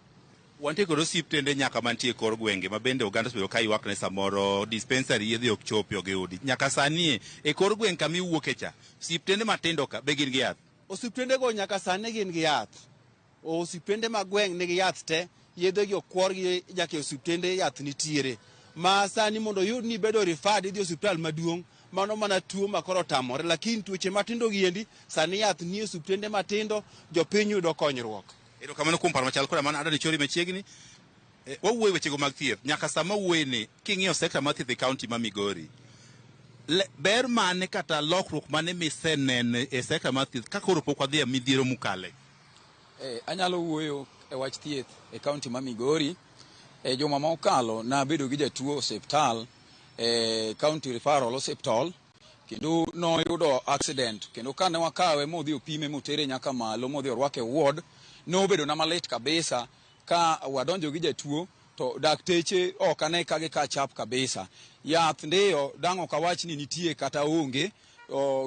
Wantie kod osiptende nyaka mantie e kor gwenge ma bende oganda osebedo ka ywak ne samoro dispensary yedhe ok chopi ok giyudi. Nyaka sani e kor gweng' kama iwuoke cha, osiptende matindo ka be gin gi yath? Osiptende go nyaka sani gin gi yath. Osiptende mag gweng' nigi yath te, yedhe gi okwor gi nyaka e osiptende yath nitiere. Ma sani mondo oyud ni ibedo referred idhi osiptal maduong', mano mana tuo ma koro otamore, lakini tuoche matindo gi endi sani yath nie osiptende matindo, jopiny yudo konyruok. Erokamano kuom paro machal koda mano. Adwa ni chori machiegni. Wawuoyo wechego mag thieth. Nyaka sama wuoyeni, king'iyo sekta mar thieth e kaunti ma Migori, ber mane kata lokruok mane miseneno e sekta mar thieth ka koro pok wadhi e midhiero mukale? Anyalo wuoyo e wach thieth e kaunti ma Migori. E juma ma okalo nabedo gi jatuo osiptal e County Referral Hospital, kendo noyudo accident, kendo kane wakawe modhi opime motere nyaka malo modhi orwake e ward, nobedo na malit kabisa ka wadonjo gi jatuo to dakteche ok ane ka gi catch up kabisa. Yath ndiyo dang' ok awach ni nitie kata onge.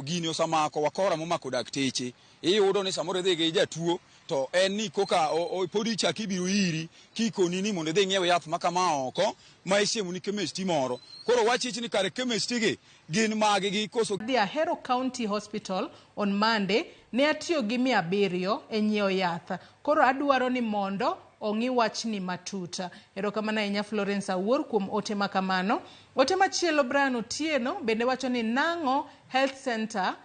Gini osamako wakora momako dakteche. Iyudo ni samoro idhi gi jatuo to en ni koka pod ichak ibiro iri kikoni ni mondo idhi ing'iew yath ma kama oko ma isiemo ni chemist moro. Koro wachich ni kare chemist gi gin mag gi koso. Dhi Ahero County Hospital on Monday ne atiyo gi 700 e nyiewo yath. Koro adwaro ni mondo ong'i wachni matut. Erokamano ahinya Florence Awuor kuom ote ma kamano. Ote machielo Brian Otieno bende wacho ni Nang'o Health Center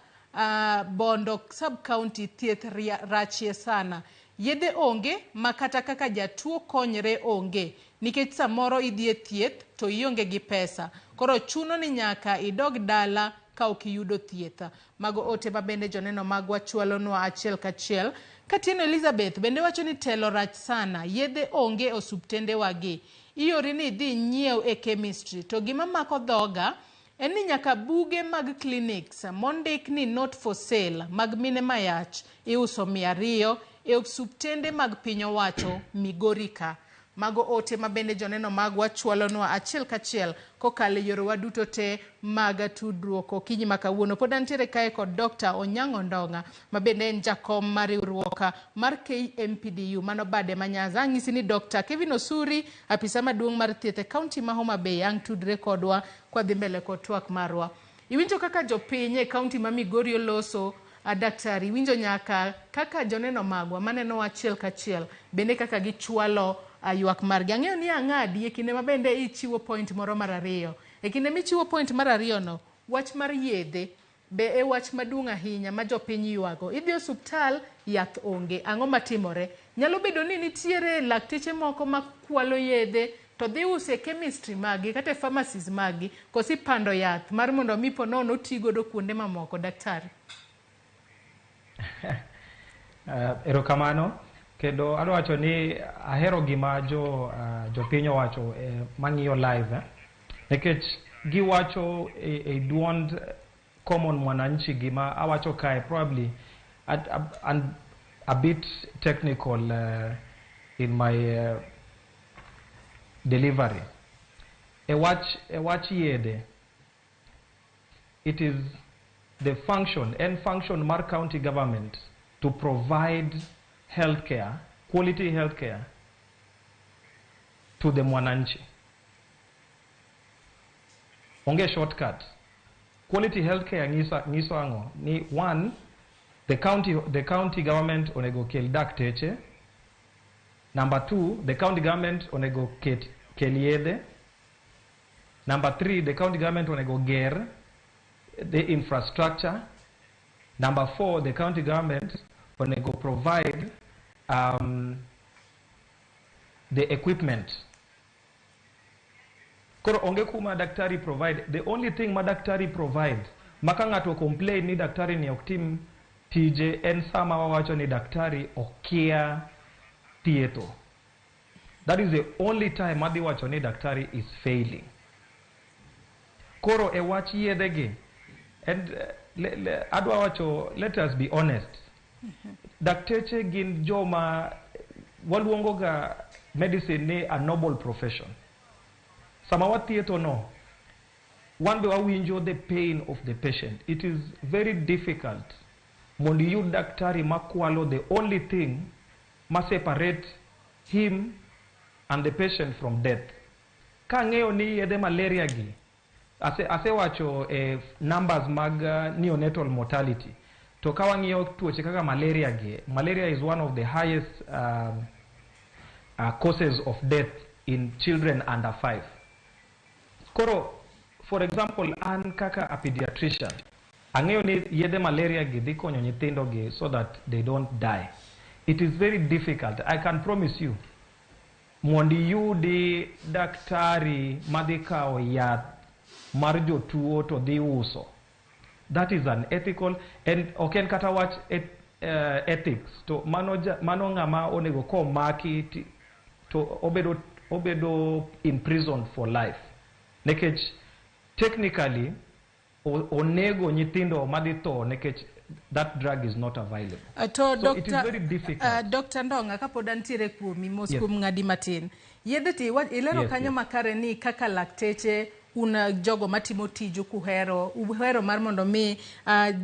Bondo sub-county thieth rachie sana. Yedhe onge ma kata kaka jatuo konyre onge nikech samoro idhi e thieth to ionge gi pesa. Koro chuno ni nyaka idog dala ka ok iyudo thieth. Mago ote ma bende joneno magwa chwalonwa achiel kachiel. Katieno Elizabeth bende wacho ni telo rach sana, yedhe onge e osuptende wagi. Iori ni idhi inyiew e chemistry to gima mako dhoga en ni nyaka buge mag clinics mondik ni not for sale mag mine mayach iuso 200 e osuptende mag piny owacho Migori ka. Mago ote ma bende joneno magwa chwalonwa achiel kachiel kokalo e yorewa duto te mag tudruok okinyi ma kawuono. Pod antiere kae kod Dr. Onyango Ndong'a ma bende en jakom mar riwruok mar KMPDU mano bade ma Nyanza. Ang'isi ni Dr. Kevin Osuri, apisa maduong' mar thieth e kaunti ma Homa Bay, ang' tudre kodwa kwadhi mbele kod twak marwa. Iwinjo kaka jopiny e kaunti ma Migori oloso daktari, iwinjo nyaka kaka joneno magwa maneno achiel kachiel bende kaka gichwalo ywak margi. Ang'eyo ni ang'adi e kinde ma bende ichiwo point moro mar ariyo. E kinde michiwo point mar ariyo no, wach mar yedhe be e wach maduong' ahinya ma jopiny ywago. Idhi osuptal, yath onge. Ang'o matimore? Nyalo bedo ni nitiere lakteche moko makwalo yedhe to dhi use e chemistry maggi kata e pharmacies maggi, koso ipando yath mar mondo mi po nono oti godo kuonde mamoko, daktari? Erokamano. Kendo adwa wacho ni ahero gima jopiny owacho mang'iyo live, nikech giwacho e duond common mwananchi gima awacho kae probably and a bit technical in my delivery. E wach yedhe, it is the function and function mar county government to provide healthcare, quality healthcare to the mwananchi. Onge shortcut. Quality healthcare nyiso ang'o? Ni one, the county government onego kel dakteche. Number two, the county government onego kel yedhe. Number three, the county government onego ger the infrastructure. Number four, the county government onego provide the equipment. Koro onge kuma daktari provide. The only thing ma daktari provide, maka ng'ato complain ni daktari ni ok tim tije, en sama wawacho ni daktari okia thietho. That is the only time adhi wacho ni daktari is failing. Koro e wach yedhe gi, and adwa wacho, let us be honest. Dakteche gin joma waluongo ga medicine ni a noble profession. Sama wathietho no, wan be wawinjo the pain of the patient. It is very difficult mondo iyud daktari makwalo the only thing ma separate him and the patient from death. Kang'eyo ni yedhe malaria gi, asewacho numbers mag neonatal mortality. To ka wang'iyo tuoche kaka malaria gi, malaria is one of the highest causes of death in children under 5. Koro, for example, an kaka a pediatrician, ang'eyo ni yedhe malaria gi dhi konyo nyithindo gi so that they don't die. It is very difficult, I can promise you, mondo iyudi daktari madhi kawo yath mar jotuo to dhi uso. That is unethical and ok en kata wach ethics to mano ng'ama onego komaki to obedo in prison for life. Nikech technically onego nyithindo madhi tho nikech that drug is not available. To So it is Dr. very difficult. Dr. Ndong'a, kapod antiere kuomi mos kuom ng'adi matin. Yedhe ti ilero kanyo makare ni kaka lakteche un jogo matimo tiju kuhero, uhero mar mondo mi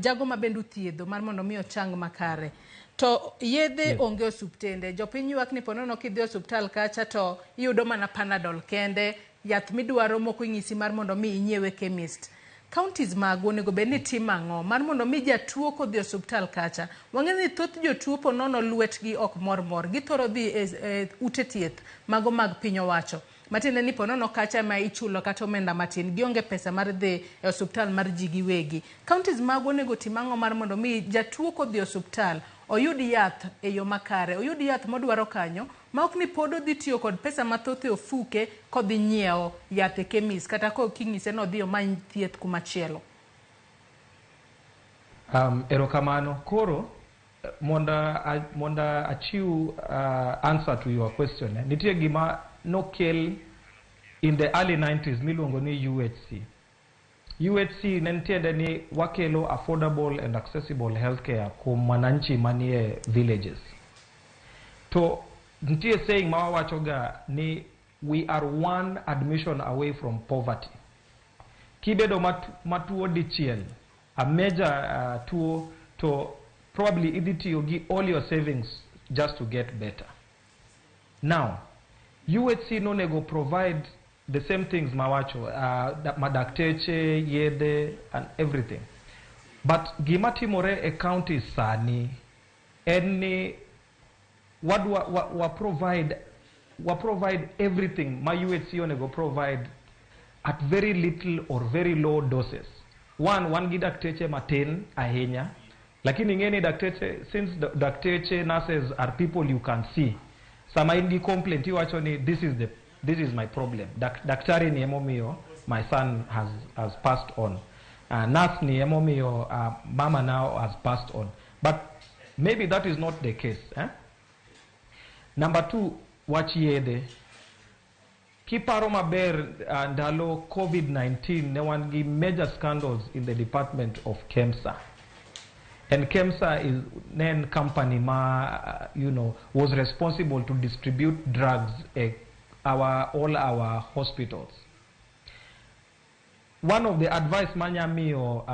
jago ma bende uthiedho mar mondo mi ochang makare. To yedhe onge osuptende. Jopiny ywak ni ponono kidhi osuptal kacha to iyudo mana Panadol kende, yath midwaro moko inyisi mar mondo mi inyiewe chemist. Counties magwa onego bed ni timo ang'o mar mondo mi jatuo kodhi osuptal kacha? Wang'eyo ni thoth jotuo ponono lwetgi ok mor mor, githoro dhi e ute thieth mago mag piny owacho, matiende ni ponono kacha ma ichulo kata omenda matin, gionge pesa mar dhi e osuptal mar ji giwegi. Counties magwa onego tim ang'o mar mondo mi jatuo kodhi osuptal oyud yath e yo makare, oyud yath modwaro kanyo ma ok ni pod odhi tiyo kod pesa mathoth e ofuke kodhi nyiewo yath e chemist kata king'ise ni odhi omany thieth kumachielo? Erokamano. Koro, mondo achiw answer to your question, nitie gima nokel in the early 90s miluongo ni UHC. UHC ne tiende ni wakelo affordable and accessible healthcare kuom mwananchi manie villages. To nitie saying ma wawachoga ni we are one admission away from poverty. Kibedo matuo dichiel, a major tuo, to probably idhi tiyo gi all your savings just to get better. Now, UHC nonego provide the same things mawacho, madakteche, yedhe, and everything. But gima timore e county sani en ni wadwa wa provide everything ma UHC onego provide at very little or very low doses. One, wan gi dakteche matin ahinya, lakini ing'e ni dakteche, since dakteche, nurses are people you can see. Sama in gi complaint iwacho ni this is my problem. Daktari ni emomiyo my son has passed on. Nurse ni emomiyo mama now has passed on. But maybe that is not the case. Eh? Number two, wach yedhe. Kiparo maber, ndalo COVID-19 ne wan gi major scandals in the department of KEMSA. And KEMSA is ne en company ma was responsible to distribute drugs our all our hospitals. One of the advice manya miyo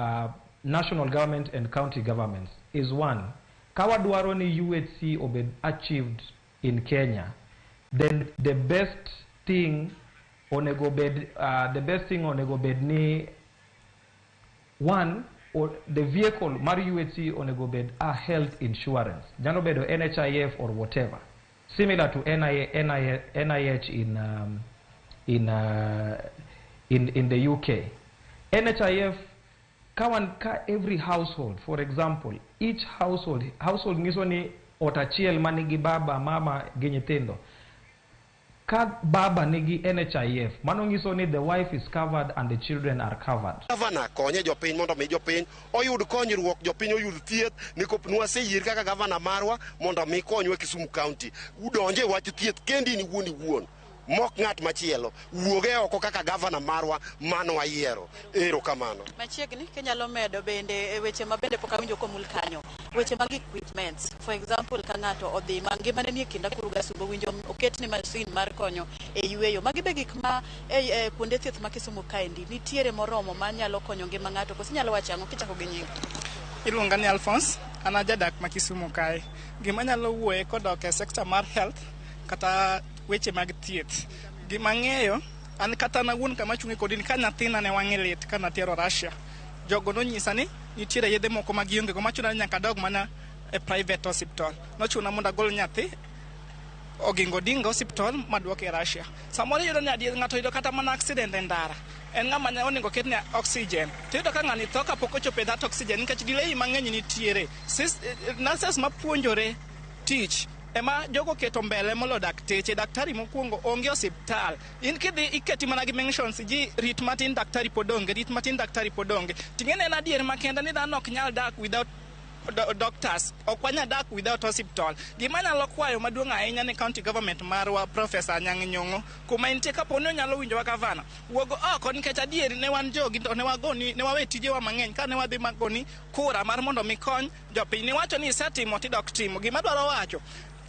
national government and county governments is, one, ka wadwaro ni UHC obed achieved in Kenya, then the best thing onego bed ni, one, or the vehicle mar UHC onego bed a health insurance, nyalo bedo NHIF or whatever, similar to NIA, NIA, NIH in the UK. NHIF ka wan ka every household, for example, each household nyiso ni ot achiel manigi baba, mama gi nyithindo, ka baba nigi NHIF, mano nyiso ni the wife is covered and the children are covered. Gavana konye jopiny mondo mi jopiny oyud konyruok, jopiny oyud thieth nikop nwaseyir kaka gavana marwa mondo mi konywa Kisumu County. Udonje e wach thieth kendi in iwuon iwuon mok ng'at machielo wuoge oko kaka gavana marwa mano wayiero. Erokamano. Machiegni kinyalo medo bende e weche ma bende pok awinjo komul kanyo, weche mag equipments, for example, ka ng'ato odhi ma ngimane nie kind akuru gasumbo, winjo oketne masin mar konyo e yweyo, magi be gik ma e kuonde thieth ma Kisumu kaendi nitiere moromo manyalo konyo ngima ng'ato, koso inyalo wacho ang'o kichako gi nying? Iluonga ni Alphonse, an ajadak ma Kisumu kae. Gima anyalo wuoye kodok e sector mar health kata weche mag thieth. Gima ang'eyo, an kata an awuon kama achung'e kodi ni ka nyathina ne wang'e lit ka natero Russia. Jogo nonyisa ni nitiere yedhe moko ma gionge go machuna ni nyaka adog mana e private hospital. Nochuna mondo agol nyathi Oginga Odinga Hospital maduoke Russia. Samoro iyudo ni adier ng'ato oyudo kata mana accident e ndara. En ng'ama onego ketne oxygen. To iyudo ka ng'ani tho kapok ochopo e that oxygen nikech delay mang'eny nitiere. Nurses mapuonjore tich ema jogo keto mbele molo dakteche. Daktari mokwongo onge osiptal. In kidhi iketi mana gi mentions ji rit matin, daktari pod onge, rit matin, daktari pod onge. Ting'e en adier makende ni dhano ok nyal dak without doctors, ok wanyal dak without hospital. Gima anyalo kwayo maduong' ahinya ni county government marwa, Professor Anyang' Nyong'o kuma entie, kapo ni onyalo winjowa, gavana wuog oko, nikech adieri ne wan jogi to ne wagoni, ne wawe tijewa mang'eny ka ne wadhi magoni kura mar mondo mi kony jopiny. Niwacho ni isetimo tidok timo gima dwaro wacho,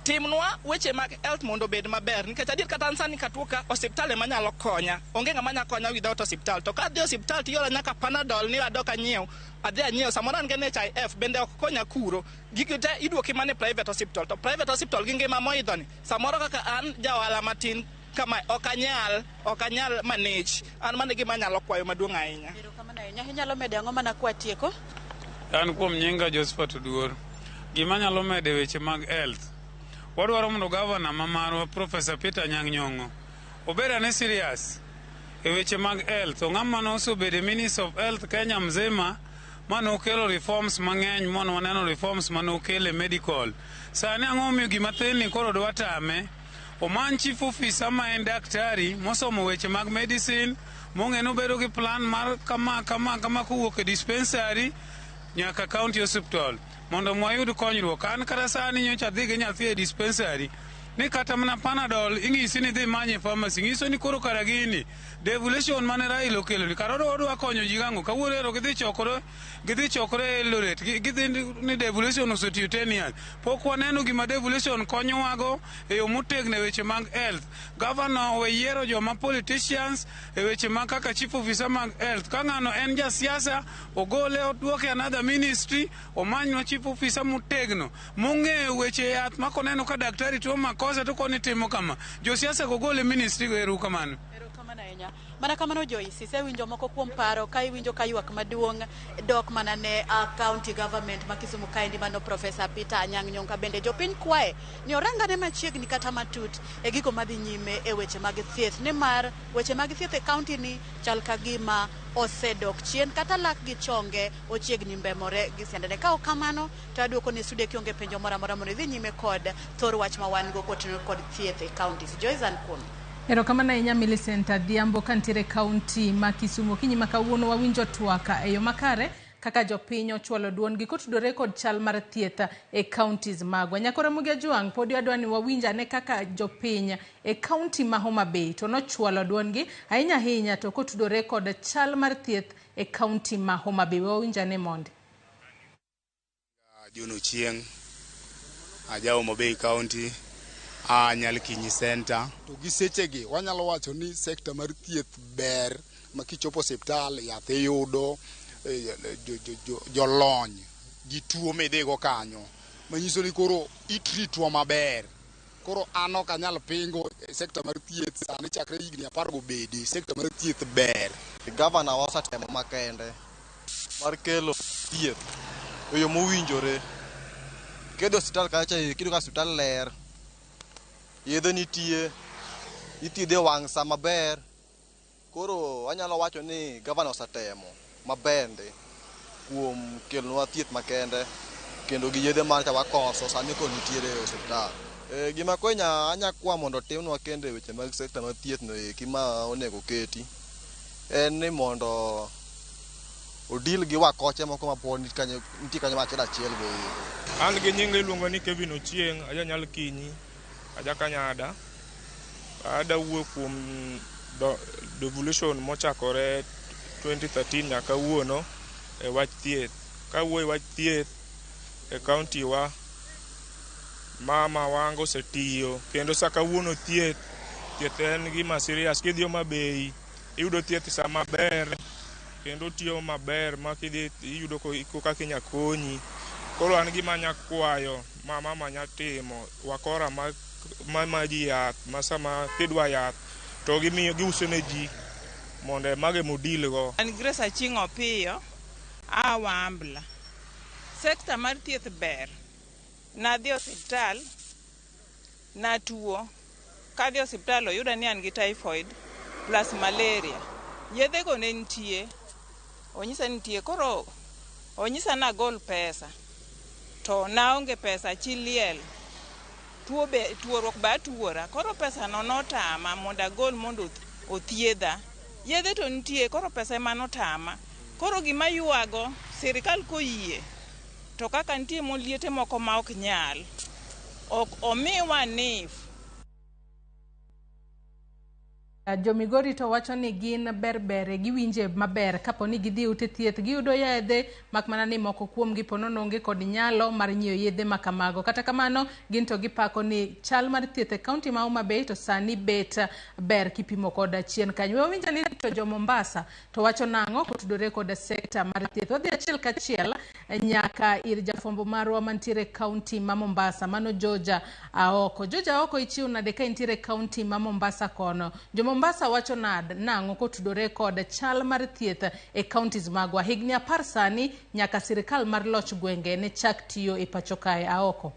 timnwa weche mag health mondo obed maber, nikech adier kata an sani katuo ka, osiptal ema nyalo konya, onge ng'ama nya konya without osiptal. To ka adhi osiptal tiora nyaka Panadol ni adok anyiew, adhi anyiew, samoro an gi NHIF bende ok konya kuro. Gigi te iduoki mana e private hospital, to private hospital gi ngima moidho ni samoro kaka an ja ohala matin kama ok anyal manage. An mano e gima anyalo kwayo maduong' ahinya. Erokamano ahinya. Inyalo medo ang'o mana kwatieko? An kuom nyinga Josephat Oduor. Gima anyalo medo e weche mag health, wadwaro mondo gavana ma marwa, Professor Peter Anyang' Nyong'o, obed ane serious e weche mag health. Ong'ama nosebedo Minister of Health Kenya mzima, manokelo reforms mang'eny, mono waneno reforms manokelo e medical. Sani ang'o momiyo gima thin ni koro dwa tame? Omany chief officer ma en daktari mosomo weche mag medicine, mong'e nobedo gi plan mar kama kama kama kowuok e dispensary nyaka county hospital mondo mwayud konyruok. An kata sani nyocha adhi gi nyathi e dispensary. Ni kata mana Panadol ing'isi ni dhi manye pharmacy, ng'iso ni koro kara gini devolution mane Raila okelo ni kara odwa konyo ji gang'o. Kawuono ero gidhi chokore Eldoret, gidhi ni devolution osetiyo 10 years. Pok waneno gima devolution konyowago e yo motegno e weche mag health. Governor owe yiero joma politicians e weche mag kaka chief officer mag health. Ka ng'ano en jasiasa, ogole oduoke another ministry, omanywa chief officer motegno mong'eyo weche yath ma koneno ka daktari tuo makosa to koni timo kama. Josiasa go gole ministry go, ero kamano. Mana kamano Joyce, isewinjo moko kuom paro ka iwinjo ka ywak maduong' dok mana ne county government ma Kisumu kaendi mano Professor Peter Anyang' Nyong'o. Ka bende jopiny kwaye ni orangane machiegni kata matut e gigo madhi nyime e weche mag thieth, nimar weche mag thieth e county ni chal ka gima osedok chien kata lak gi chonge ochiegni mbemore gi siandane. Ka ok kamano to aduoko ni studio kionge penjo moro amora mondo idhi nyime kod thor wach ma wan go kotenore kod thieth e counties. Joyce an kuom. Erokamano ahinya Millicent Adhiambo kantiere kaunti ma Kisumu. Okinyi ma kawuono wawinjo twak e yo makare kaka jopiny ochwalo duondgi kotudore kod chal mar thieth e counties magwa. Nyakora Ramogi Ajwang' pod adwa ni wawinj ane kaka jopiny e kaunti ma Homa Bay to nochwalo duondgi ahinya ahinya to kotudore kod chal mar thieth e kaunti ma Homa Bay. Wawinj ane mondi. John Ochieng, aja Homa Bay County, Nyalkinyi Center. To gi sechegi wanyalo wacho ni sekta mar thieth ber ma kichopo osiptal yath iyudo, jolony gi tuo midhigo kanyo manyiso ni koro itritwa maber. Koro an ok anyal pingo sekta mar thieth sani chakre higni 10 gobedi, sekta mar thieth ber. Gavana wa osetemo makende mar kelo thieth e yo mowinjore. Kidhi osiptal kacha iyudo ka osiptal ler, yedhe nitie, ithiedhe wang' sa maber. Koro anyalo wacho ni gavana osetemo maber ndi kuom kelonwa thieth makende kendo gi yedhe ma wakoso sani koro nitiere e osiptal. Gima konya anya kwa mondo otimnwa kendo e weche mag sekta mar thieth no eki ma onego keti en ni mondo odil gi wakoche moko ma pod nitie kanyo achiel achiel go eko. An gi nyinga iluongo ni Kevin Ochieng, aja Nyalkinyi, aja Kanyada. Ada wuok kuom devolution mochakore 2013 nyaka kawuono e wach thieth. Kawuoyo e wach thieth e kaunti wa, mama Wanga osetiyo kendo sa kawuono thieth en gima serious. Kidhi Homa Bay iyudo thieth sama ber kendo tiyo maber ma kidhi iyudo kaka inya konyi. Koro an gima anya kwayo ma mama nya timo wakora ma ji yath ma sama kidwa yath to gimiyo giuso ne ji mondo mago emodil go. An Grace Aching' Opiyo, a Wambla. Sekta mar thieth ber. Nadhi osiptal, natuo. Kadhi osiptal oyuda ni an gi typhoid plus malaria. Yedhego ne nitie, onyisa ni nitie, koro onyisa nagol pesa. To naonge pesa chi liel. Tuoruok be atuora, koro pesa no notama mondo agol mondo othiedha. Yedhe to nitie, koro pesa ema notama. Koro gima ywago, sirikal koyie, to kaka nitie moliete moko ma ok nyal, ok omiwa NIF. Jomigori to wacho ni gin berbere, giwinje maber kapo ni gidhi ute thieth giyudo yedhe, mak mana ni moko kuomgi po nono onge kod nyalo mar nyiewo yedhe makamago. Kata kamano gin to gipako ni chal mar thieth e kaunti ma Homa Bay to sani bet ber kipimo kod chien kanyo. Wawinjo ni to jo Mombasa to wacho nang'o kotudore kod sekta mar thieth. Wadhi achiel kachiel nyaka ir jafwambo marwa mantiere kaunti ma Mombasa, mano Georgia Aoko. Georgia Aoko, ichiwo nade ka intiere kaunti ma Mombasa kono? Jo Mombasa wacho nang'o kotudore kod chal mar thieth e counties magwa? Higni 10 sani nyaka sirikal mar loch gwenge ne chak tiyo e pacho kae. Aoko.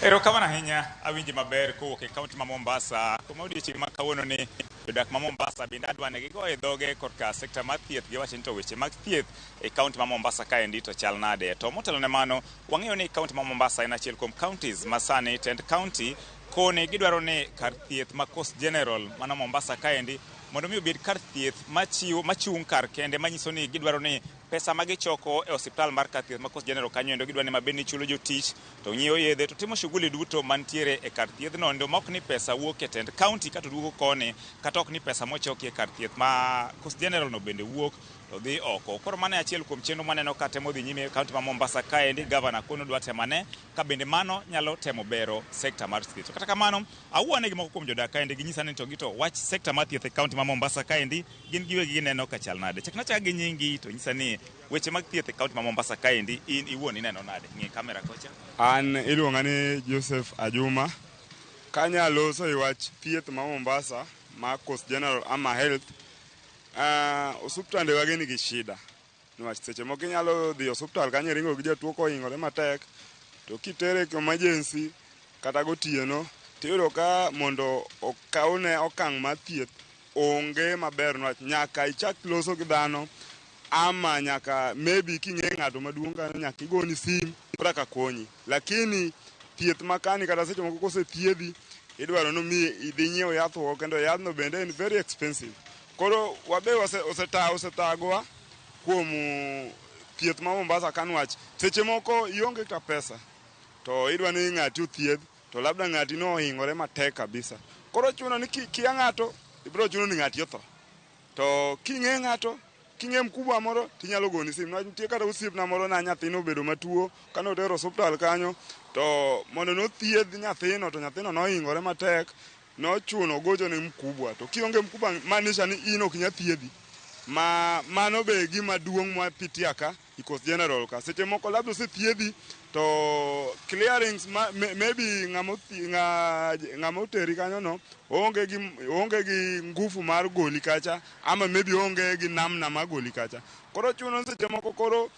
Erokamano ahinya, awinji maber kowuok e kaunti ma Mombasa. Kuma odiochieng' ma kawuono ni jodak ma Mombasa bende adwa ni gigo e dhoge korka sekta mar thieth. Giwacho ni to weche mag thieth e kaunti ma Mombasa kaendi to chal nade. To motelo ne mano, wang'eyo ni kaunti ma Mombasa en achiel kuom counties ma sani tend county koni gidwaro ni kar thieth ma Coast General mano Mombasa kaendi mondo mi obed kar thieth machung' kar kende, manyiso ni gidwaro ni Pesa ma gichoko e osiptal mar kar thieth ma Coast General kanyo endo gidwa ni mabed ni chulo jotich to ng'iewo yedhe to timo shughuli duto mantiere e kar thiedhno endo ma ok ni pesa wuok e tend county kata duogo koni kata ok ni pesa mochoki e kar thieth ma Coast General no bende wuok to dhi oko. Koro mano e achiel kuom chenro maneno ka temo dhi nyime e kaunti ma Mombasa kaendi. Gavana kono dwa temo ane ka bende mano nyalo temo bero sekta mar thieth. To kata kamano, awuo ane gi moko kuom jodak kaendi ginyisa ni to gi to wach sekta mar thieth e kaunti ma Mombasa kaendi gin giwegi gineno ka chal nade. Chakna achaka gi nyingi to nyisa ni weche mag thieth e kaunti ma Mombasa kaendi in iwuon ineno nade? Ng'i kamera kocha. An iluonga ni Joseph Ajuma. Kanya loso e wach thieth ma Mombasa ma Coast General ama Health, osuptande wagi nigi shida. Niwach seche moko inyalo dhi osuptal kanyo iringo gi jatuo kohingore matek, to kitere e emergency kata gotieno, tiyudo ka mondo okawne okang' mar thieth onge maber niwach nyaka ichak loso gi dhano ama nyaka maybe king'e ng'ato maduong' kanyo nyaka igoni sim korka konyi. Lakini thieth makani kata seche moko kosethiedhi idwaro ni mi idhi nyiew yath oko kendo yadhno bende en very expensive. Koro wabe osetagowa kuom thieth ma Mombasa ka niwach seche moko ionge kata pesa to idwa ni ng'ati othiedh to labda ng'ati no ohingore matek kabisa. Koro chuno ni kia ng'ato ibiro chuno ni ng'ati otho. To king'e ng'ato king'e mkubwa moro tinyalo goni sim. Niwach nitie kata osiepna moro na nyathine obedo matuo kane otero osuptal kanyo to mondo nothiedh nyathino to nyathino nohingore matek nochuno ogocho ne mkubwa. To kionge mkubwa maanisha ni in ok nyal thiedhi. Ma mano be gima duong' mwapitia ka e Coast General ka. Seche moko labda osethiedhi to clearings ma, maybe ng'ama oteri kanyo no onge gi ngufu mar goli kacha ama maybe onge gi namna mar goli kacha. Koro chuno seche moko koro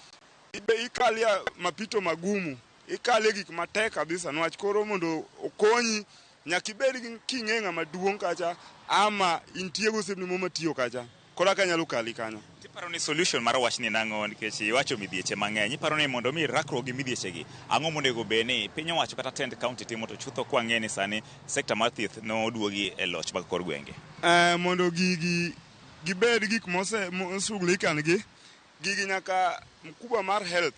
ibe ikalie mapito magumu, ikalie gik matek kabisa niwach koro mondo okonyi nyaka ibed gi king'e ng'ama duong' kacha ama intie gosiepni moro matiyo kacha. Koro aka nyalo kali kanyo. Iparo ni solution mar wachni nang'o nikech iwacho midhieche mang'eny. Iparo ni mondo mi rakruok gi midhiechegi, ang'o monego bed ni piny owacho kata tend county timo to chutho kwang'e ni sani sekta mar thieth noduogi e loch mag kor gwenge? Mondo gigi gibed gik mosughulikan gi, gigi nyaka mkubwa mar health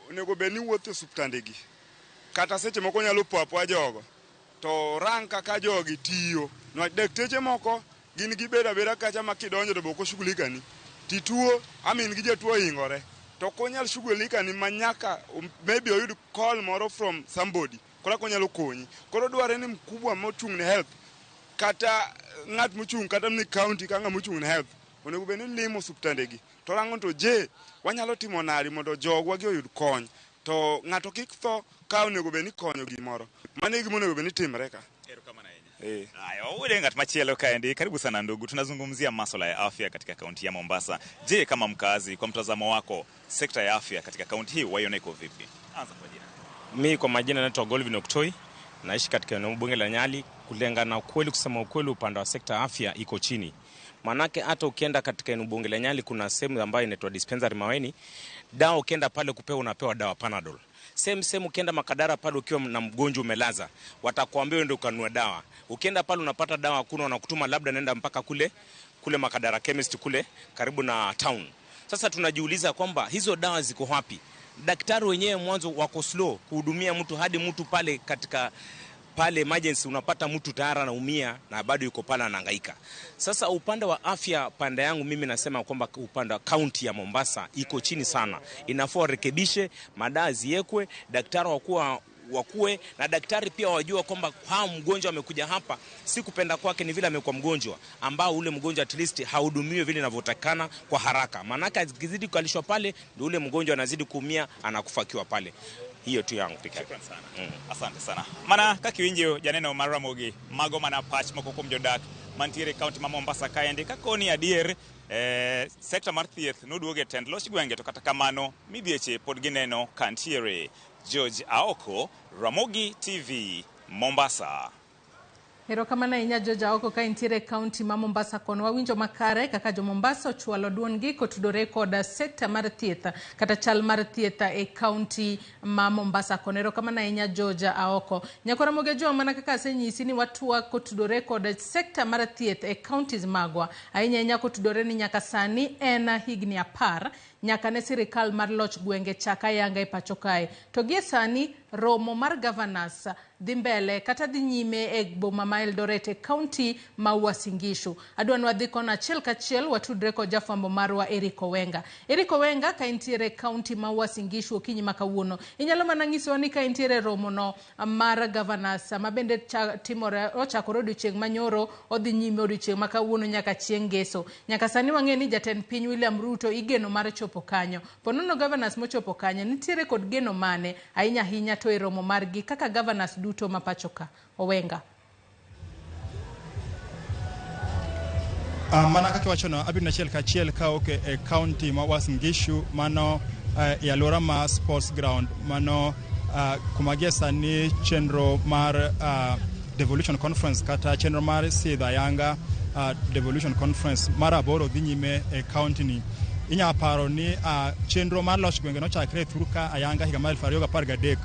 onego bed ni wuotho e osuptande gi. Kata seche moko nyalo po apoya jogo to rang kaka jogi tiyo. Niwach dakteche moko gin gibedo abeda kacha ma kidonjo to be ok oshughulikani. Tituo, amin gi jatuo ohingore. To ok onyal shughulikani ma nyaka maybe oyud call moro from somebody. Koro eka onyalo konyi. Koro dwarre ni mkubwa mochung' ne health kata ng'at mochung' kata ni county ka ng'ama ochung' ne health onego bed ni limo osuptande gi. To rango to je, wanyalo timo nadi mondo jogwa gi oyud kony. To ng'ato kik tho ka onego bed ni konyo gimoro. Mano e gima onego bed ni timre ka. Erokamano ahinya. Haya, wawuode ng'at machielo kaendi. Karibu sana ndugu. Tunazungumzia masuala ya afya katika kaunti ya Mombasa. Je, kama mkazi, kwa mtazamo wako, sekta ya afya katika kaunti hii waiona iko vipi? Anza kwa jina. Mi kwa majina naitwa Golvin Oktoi, naishi katika eneo bunge la Nyali. Kulingana na ukweli, kusema ukweli, upande wa sekta ya afya iko chini. Manake hata ukienda katika eneo bunge la Nyali kuna sehemu ambayo inaitwa dispensary Maweni, dawa ukienda pale kupewa unapewa dawa Panadol. Same ukienda Makadara pale ukiwa na mgonjwa umelaza, watakwambia uende ukanunue dawa. Ukienda pale unapata dawa hakuna, wanakutuma labda nenda mpaka kule Makadara chemist kule karibu na town. Sasa tunajiuliza kwamba hizo dawa ziko wapi? Daktari wenyewe mwanzo wako slow kuhudumia mtu, hadi mtu pale katika pale emergency unapata mtu tayari anaumia na bado yuko pale anahangaika. Sasa upande wa afya, pande yangu mimi nasema kwamba upande wa kaunti ya Mombasa iko chini sana. Inafaa warekebishe, madawa ziwekwe, daktari wakuwe na daktari pia wajua kwamba hao mgonjwa amekuja hapa si kupenda kwake, ni vile amekuwa mgonjwa ambao ule mgonjwa at least hahudumiwi vile inavyotakana kwa haraka. Maana akizidi kukalishwa pale ndio ule mgonjwa anazidi kuumia, anakufa akiwa pale. Hiyo tu yangu peke yake. Shukrani sana. Asante sana. Mana kaka iwinjo janeno mar Ramogi, mago mana pach moko kuom jodak mantiere e kaunti ma Mombasa kaendi kakoni adier sekta mar thieth noduogo e tend loch gwenge to kata kamano midhieche pod gineno kantiere. George Aoko, Ramogi TV, Mombasa. Erokamano ahinya George Aoko ka intiere e kaunti ma Mombasa kono. Wawinjo makare kaka jo Mombasa ochwalo duondgi kotudore kod sekta mar thieth kata chal mar thieth e kaunti ma Mombasa kono. Erokamano ahinya George Aoko. Nyakwar Ramogi Ojwang' mana kaka asenyisi ni watwak kotudore kod sekta mar thieth e kauntis magwa. Ahinya ahinya kotudore ni nyaka sani en higni 10 nyaka ne sirikal mar loch gwenge chak ayanga e pacho kae. To gie sani romo mar governors dhi mbele kata dhi nyime e boma ma Eldoret e kaunti ma Uasin Gishu. Adwa ni wadhi kono achiel kachiel watudre kod jafwambo marwa Eric Owenga. Eric Owenga ka intiere e kaunti ma Uasin Gishu okinyi ma kawuono, inyalo mana nyisowa ni ka intiere e romono mar governors ma bende timore ochakore odiochieng' manyoro odhi nyime odiochieng' ma kawuono nyaka chieng' ngeso. Nyaka sani wang'e ni jatend piny William Ruto igeno mar chopo kanyo. Ponono governors mochopo kanyo nitiere kod geno mane ahinya ahinya to e romo margi kaka governors duto ma pacho ka. Owenga. Mana kaka iwachono, abiro achiel kachiel kawuok e kaunti ma Uasin Gishu, mano e alwora ma sports ground, mano kuma gie sani chenro mar devolution conference kata chenro mar sidho ayanga devolution conference mar 8 dhi nyime e kaunti ni. Inya paro ni chenro mar loch gwenge nochakre e thur ka ayanga higa mar 2013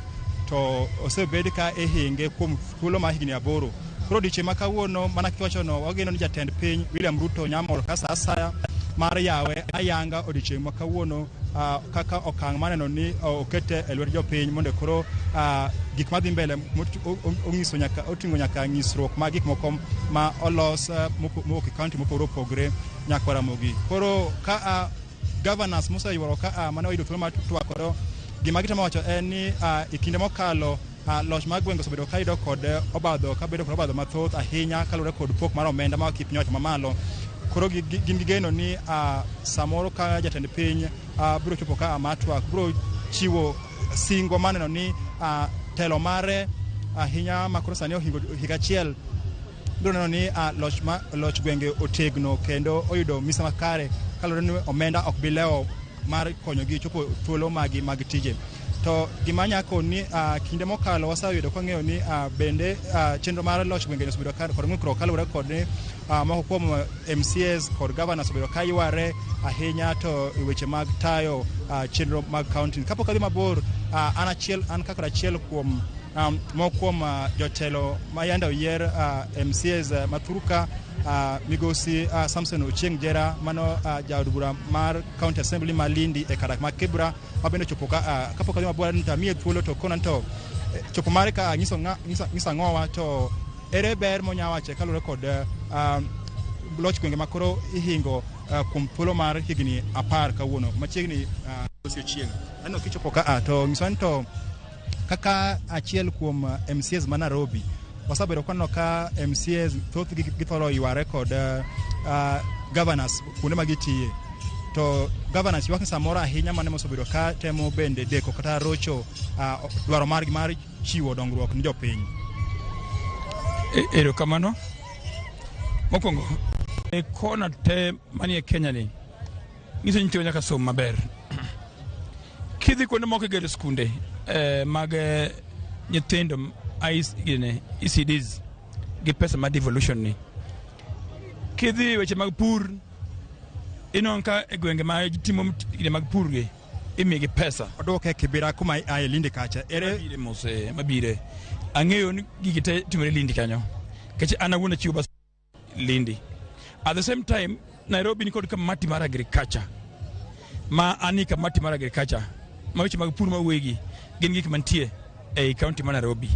to osebed ka ihinge kuom thuolo mar higni 8. Koro odiochieng' ma kawuono mana kaka iwachono, wageno ni jatend piny William Ruto nyamor ka sa asaya mar yawe ayanga odiochieng' ma kawuono kaka okang' maneno ni okete e lwet jopiny mondo koro gik madhi mbele onyiso nyaka oting'o nyaka nyisruok mag gik moko ma olos mowuok e kaunti mopogore opogore nyaka Ramogi. Koro ka governors moseyuoro ka mane oyudo thuolo mar twak godo, gima gitemo wacho en ni e kinde mokalo loch mar gwenge osebedo ka yudo kod obadho kabedo kod obadho mathoth ahinya kaluwore kod pok mar omenda ma piny owacho mamalo. Koro gin gi geno ni samoro ka jatend piny biro chopo ka mar twak biro chiwo singo maneno ni telo mare ahinya ma koro sani ohingo higa achiel biro neno ni loch gwenge otegno kendo oyudo misa makare kaluwore ni omenda ok bi lewo mar konyogi chopo thuolo magi mag tije. To gima nyako ni kinde mokalo waseyudo kwang'eyo ni bende chenro mar loch gwenge osebedo kod ng'ikruok kaluwore kod ni moko kuom MCAs kod governors osebedo ka yware ahinya to e weche mag tayo chenro mag county. Kapok adhi mabor, an kaka achiel kuom moko kuom jotelo ma yande oyier MCAs ma Thurka, migosi Samson Ochieng Jera mano jaod bura mar County Assembly ma Lindi e kadak ma Kibra ma bende ochopo ka kapok adhi mabor to amiye thuolo to kona to chopo mare ka nyiso ang'owa to ere ber monya wache kaluwore kod loch gwenge ma koro ihingo kuom thuolo mar higni 10 kawuono machiegni. Ochieng aneno kichopo ka to nyiswa ni to kaka achiel kuom MCAs ma Nairobi wasebedo kwaneno ka MCAs thothgi githoro yware kod governors kuonde ma gitiye to governors ywak ni samoro ahinya mane mosebedo ka temo bende deko kata rocho dwaro margi mar chiwo dongruok ni jopiny. Erokamano. Mokwongo, e kona te manie Kenya ni, nyiso ni nyithindo nyaka som maber. Kidhi kuonde moko igero skunde mag nyithindo gine, ECDs gi pesa mar devolution ni. Kidhi weche mag pur, inwang'o ka e gwenge ma timo gine mag pur gi, imiyogi pesa. Oduoke Kibera kuma aye Lindi kacha. Ere mabire mos mabire. Ang'eyo ni gigi te timore Lindi kanyo. Nikech an awuon achiwo bas Lindi. At the same time, Nairobi nikod kamati mar agriculture. Ma an e kamati mar agriculture. Ma weche mag pur mawegi gin gik mantie ei county ma Nairobi.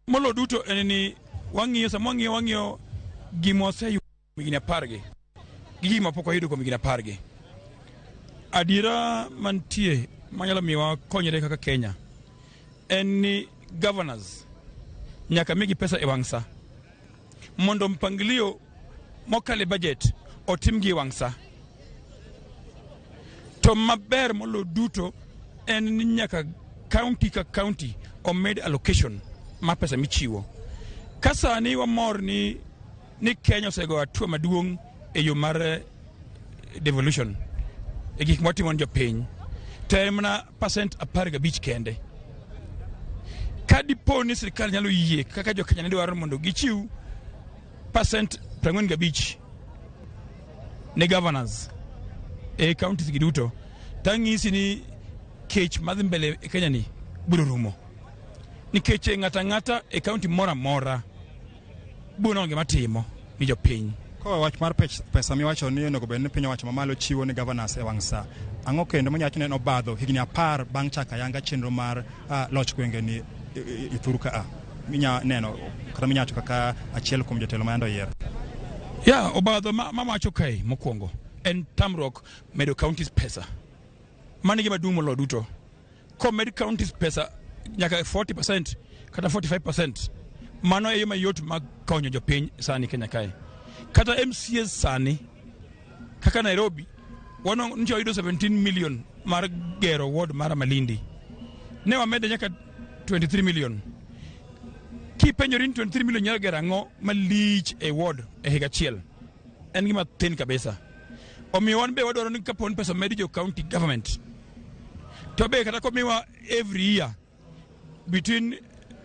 Molo duto en ni wang'iyo sama wang'iyo gima waseyudo kuom higni 10 gi gima pok wayudo kuom higni 10 gi. Adiera mantie manyalo miyo wakonyre kaka Kenya en ni governors nyaka migi pesa e wang' sa mondo mpangilio mokalo e budget otim gi e wang' sa. To maber molo duto en ni nyaka county ka county omed allocation mar pesa michiwo. Ka sani wamor ni Kenya osego hatua maduong' e yo mar devolution e gik mwatimo ne jopiny, to en mana 15% kende. Ka dipo ni sirikal nyalo yie kaka jo Kenya ne dwaro mondo gichiw percent 45 ne governors e counties gi duto, tang'isi ni kech madhi mbele e Kenya ni biro rumo. Nikech ng'ato ang'ata e county moro amora biro neno gima timo ni jopiny. Kowe wach mar pesa miwacho ni onego bed ni piny owacho mamalo chiwo ne governors e wang' sa. Ang'o kendo minyalo wacho ni en obadho higni 10 bang' chako ayanga chenro mar loch gwenge ni e thur ka a? Minya neno kata minya wacho kaka achiel kuom jotelo ma yande oyier. Ya, obadho ma wacho kae mokwongo en tamruok medo counties pesa. Mano e gima duong' moloyo duto. Komed counties pesa nyaka 40% kata 45%, mano e yo mayot mag konyo jopiny sani Kenya kae. Kata MCAs sani kaka Nairobi wano ncho yudo 17 million mar gero ward mar Malindi. Ne wamede nyaka 23 million. Kipenjori ni 23 million nyalo gero ang'o malich e ward e higa achiel? En gima thin kabisa. Omiyo wan be wadwaro ni kapo ni pesa omedi jo county government to be kata komiwa every year between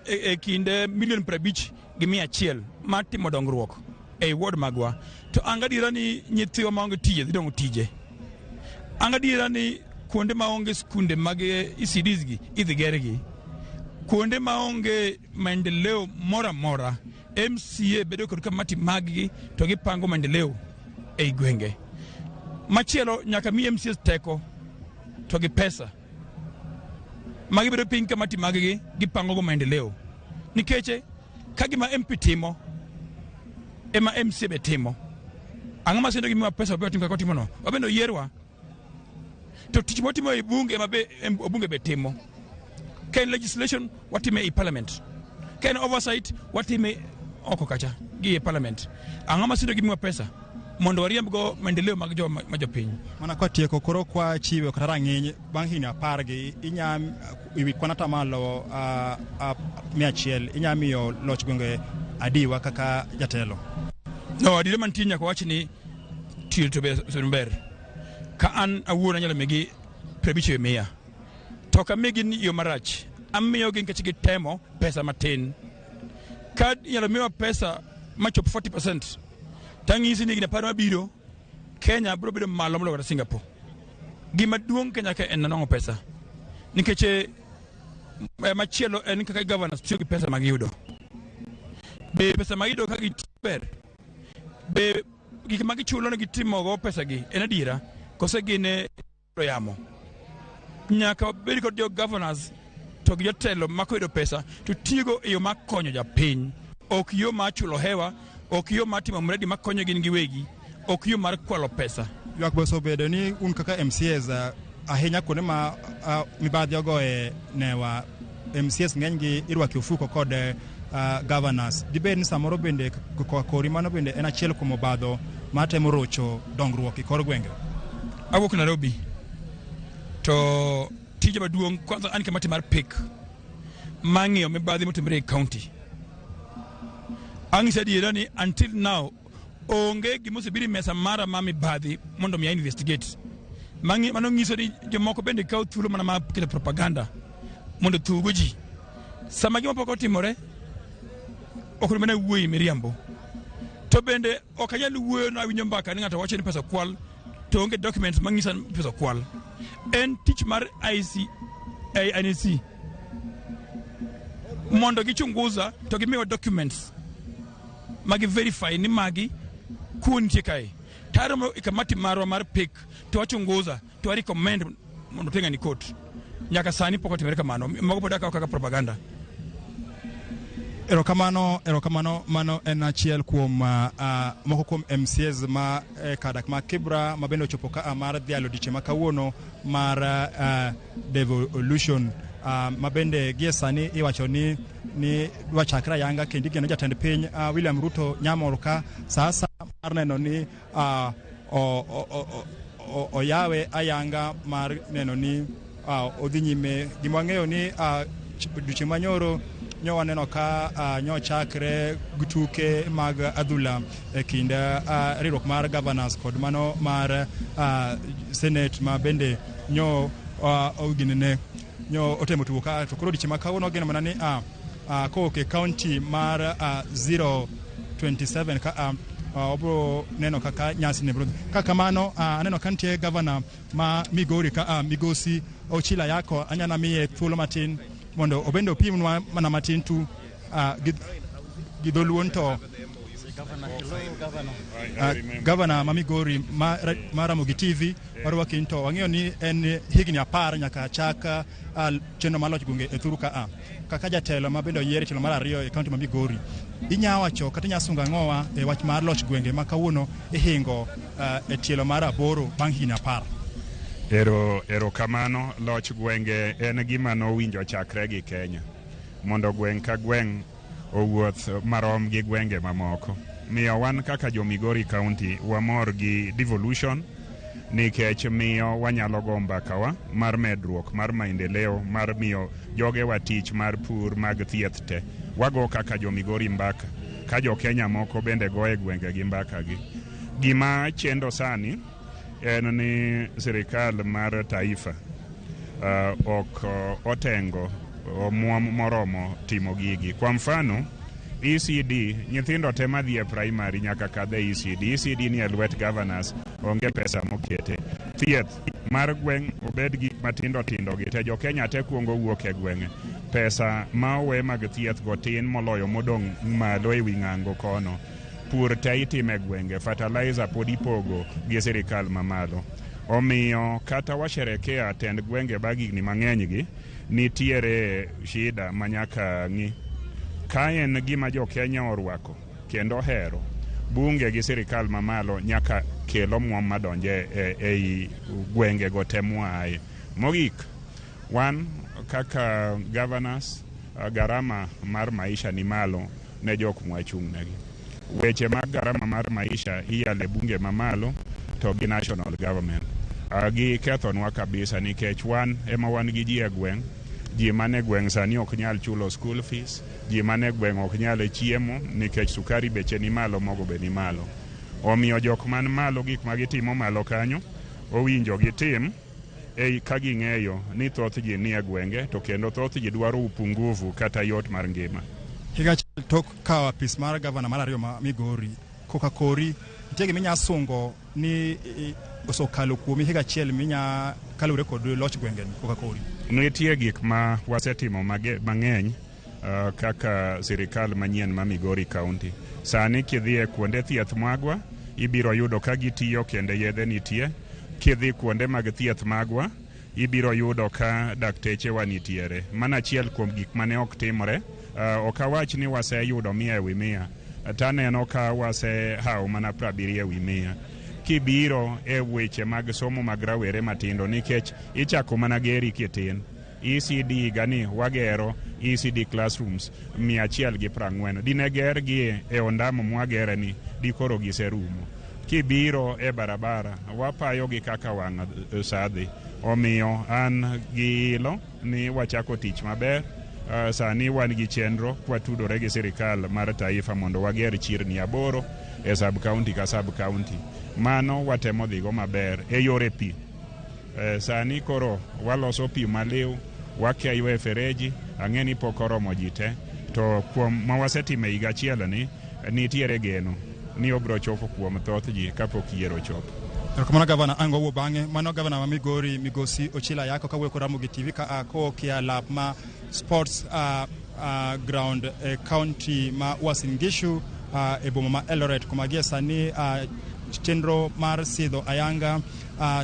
e kinde milion 50 gi 100 mar timo dongruok ei ward magwa, to ang' adiera ni nyithiwa maonge tije dhi dong'o tije. Ang' adiera ni kuonde maonge skunde mag ECDs gi idhi gergi. Kuonde maonge maendeleo moro amora, MCA bedo kod kamati maggi to gipango maendeleo ei gwenge. Machielo, nyaka mi MCAs teko to gi pesa magi bedo piny kamati maggi gipango go maendeleo, nikech ka gima MP timo ema MCA be timo, ang'o masendo gimiwa pesa wabe watim kaka otimono? Wabende oyierwa to tich mwatimo e bunge ema be obunge be timo. Ka en legislation watime e parliament, ka en oversight watime oko kacha gi e parliament. Ang'o masindo gimiwa pesa mondo wariemb go maendeleo mag jo ma jopiny? Mana kwatieko koro kwa chiwo kata rang'iny bang' higni 10 gi inya ewi kwan atamalo 100 inya miyo loch gwenge adiwa kaka jatelo? No, adiera mantie nyaka wach ni tiyo to osebedo maber. Ka an awuon anyalo migi 50 e 100. To ok amigi ni yo marach, amiyogi nikech gitemo pesa matin. Ka inyalo miwa pesa machop 40%, tang'isi ni higni 10 mabiro Kenya biro bedo malo moloyo kata Singapore. Gima duong' Kenya ka en nwang'o pesa. Nikech machielo en kaka governors tiyo gi pesa ma giyudo. Be pesa ma giyudo ka gitiyo ber? Be gik ma gichulo ni gitimogo pesa gi en adiera kose gin yamo? Nyaka wabed kod jo governors to gi jotelo ma koyudo pesa to tiyogo e yo mar konyo japiny, ok yo mar chulo hewa, ok yo mar timo mradi makonyo gin giwegi, ok yo mar kwalo pesa. Ywak be osebedo ni un kaka MCAs ahinya kuonde ma mibadhi ogoye newa, MCAs ng'eny gi irwako e ofuko kod governors. Dibed ni samoro bende kori mano bende en achiel kuom obadho matemo rocho dongruok e kor gwenge? Awuok Nairobi to tija maduong' kwanza an kamati mar PIC mang'iyo mibadhi motimore e county. Ang'isi adiera ni until now onge gima osebiro e mesa mara ma mibadhi mondo mi investigate. Mano nyiso ni jomoko bende kawo thuolo mana mar keto propaganda mondo thuwgo ji. Sama gima pok otimore ok mana wuoyi miriambo. To bende ok anyal wuoyo na awinjo mbaka ni ng'ato wacho ni pesa okwal to onge documents mang'isa ni pesa okwal. En tich mar IC, INEC mondo gichunguza to gimiwa documents ma gi verify ni magi kuo nitie kae. Taromo e kamati marwa mar PIC to wachunguza to wa recommend mondo teng'ani ni court. Nyaka sani pok otimore kamano. Mago pod akawo kaka propaganda. Erokamano, erokamano. Mano en achiel kuom moko kuom MCAs ma kadak ma Kibra ma bende ochopo ka mar dhialo odiochieng' ma kawuono mar devolution ma bende gie sani iwacho ni dwa chakre ayanga kendo igeno jatend piny William Ruto nyamor ka sa asa mar neno ni oyawe ayanga mar neno ni odhi nyime. Gima wang'eyo ni odiochieng' manyoro nyo waneno ka nyo chakre gi tuke mag adhula e kind riwruok mar governors kod mano mar senate ma bende nyo oginene. nyo otemo tugo ka to koro odiechieng' ma kawuono geno mana ni kowuok e county mar 027 ka wabro neno kaka nyasi ne bro dhi. Ka kamano aneno ka nitie gavana ma Migori ka migosi Ochila Ayacko, anyalo miye thuolo matin mondo obende opimnwa mana matin tu gi dholuo to gavana ma Migori ma Ramogi TV warwaki to wang'eyo ni en higni 10 nyaka chak chenro mar loch gwenge e thuru ka kaka jatelo ma bende oyier e tielo mar 2 e kaunti ma Migori, inya wacho kata inya sungo ang'owa e wach mar loch gwenge ma kawuono ihingo e tielo mar 8 bang' higni 10? Ero kamano. Loch gwenge en gima nowinjo chakre gi Kenya mondo gweng' ka gweng' owuoth marom gi gwenge mamoko. Miyo wan kaka jo Migori County wamor gi devolution nikech miyo wanyalo go mbakawa mar medruok mar maendeleo mar miyo jogewa tich mar pur mag thieth te. Wago kaka jo Migori mbaka ka jo Kenya moko bende go e gwenge gi mbaka gi. Gima chendo sani en ni sirikal mar taifa ok otengo omuom moromo timo gigi. Kwa mfano ECD, nyithindo te madhi e primary nyaka kadh e ECD. ECD ni e lwet governors, onge pesa mokete. Thieth mar gweng' obed gik matindo tindo gi te, jo Kenya te kuongo wuok e gweng'e. Pesa ma owe mag thieth go tin moloyo modong' malo e wi ng'ango kono. Pur te itime e gwenge, fertilizer pod ipogo gi sirikal mamalo. Omiyo kata washerekea tend gwenge bang' higni mang'eny gi, nitiere shida manyaka ng'i. Ka en gima jo Kenya orwako kendo ohero, bunge gi sirikal mamalo nyaka kel omuom madonje ei gwenge go te mwaaye. Mogik, wan kaka governors, garama mar maisha ni malo ne jok mwachung' negi. Weche mag garama mar maisha iyalo e bunge mamalo to gi national government. Gikethonwa kabisa nikech wan ema wan gi ji e gweng'. Ji mane gweng' sani ok nyal chulo school fees, ji mane gweng' ok nyal chiemo nikech sukari beche ni malo, mogo be ni malo. Omiyo jok man malo gik ma gitimo malo kanyo owinjo gitim ka ging'eyo ni thoth ji nie gwenge to kendo thoth ji dwaro upungufu kata yot mar ngima. Higa achiel tok kawo apis mar gavana mar 2 ma Migori, koka kori nitie gima inya sungo ni osekalo kuomi higa achiel minya kaluwore kod loch gwenge koka kori? Nitie gik ma wasetimo mang'eny kaka sirikal manyien ma Migori County. Sani kidhi e kuonde thieth magwa, ibiro yudo ka gitiyo kendo yedhe nitie. Kidhi kuonde mag thieth magwa, ibiro yudo ka daktechewa nitiere. Mano achiel kuom gik mane ok timore. Ok awach ni waseyudo 100 ewi 100, taneno ka wasehawo mana 70 ewi 100. Kibiro e weche mag somo mag rawere matindo, nikech ichako mana geri kitin. ECD higani wagero ECD classrooms 140. Dine gergi e ondamo mwagere ni dikoro giserumo. Kibiro e barabara wapayo gi kaka wang' sadhi. Omiyo an gi ilo ni wachako tich maber. Sani wan gi chenro kwatudore gi sirikal mar taifa mondo wager chirni 8 e sub county ka sub county. Mano watemo dhigo maber e yore pi. Sani koro waloso pi maliw, wakeyo e fereji, ang'e ni pok oromo ji te, to kuom ma wasetimo e higa achiel ni nitiere geno ni obro chopo kuom thoth ji kapok yiero ochopo. Erokamano gavana, ang' wawuo bang'e. Mano gavana ma Migori migosi Ochila Ayacko kawuoyo kod Ramogi TV ka kowuok e lap ma sports ground e county ma Uasin Gishu e boma ma Eldoret, kuma gie sani chenro mar sidho ayanga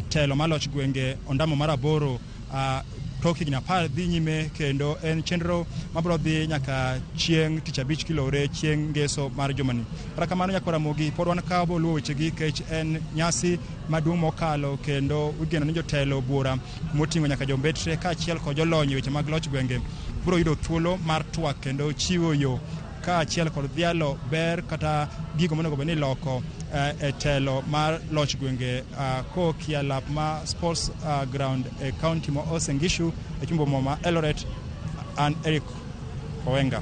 telo mar loch gwenge ondamo mar 8 tok higni 10 dhi nyime, kendo en chenro mabiro dhi nyaka chieng' tich abich kilore chieng' ngeso mar jumani. Kata kamano nyaka Ramogi pod wan ka wabiro luwo wechegi nikech en nyasi maduong' mokalo, kendo igeno ni jotelo buora moting'o nyaka jombetre kaachiel kod jolony e weche mag loch gwenge biro yudo thuolo mar twak kendo chiwo yo kaachiel kod dhialo ber kata gigo monego bed ni iloko e telo mar loch gwenge kokia lap ma sports ground e county ma Uasin Gishu e chumbo ma Eldoret. An Eric Owenga.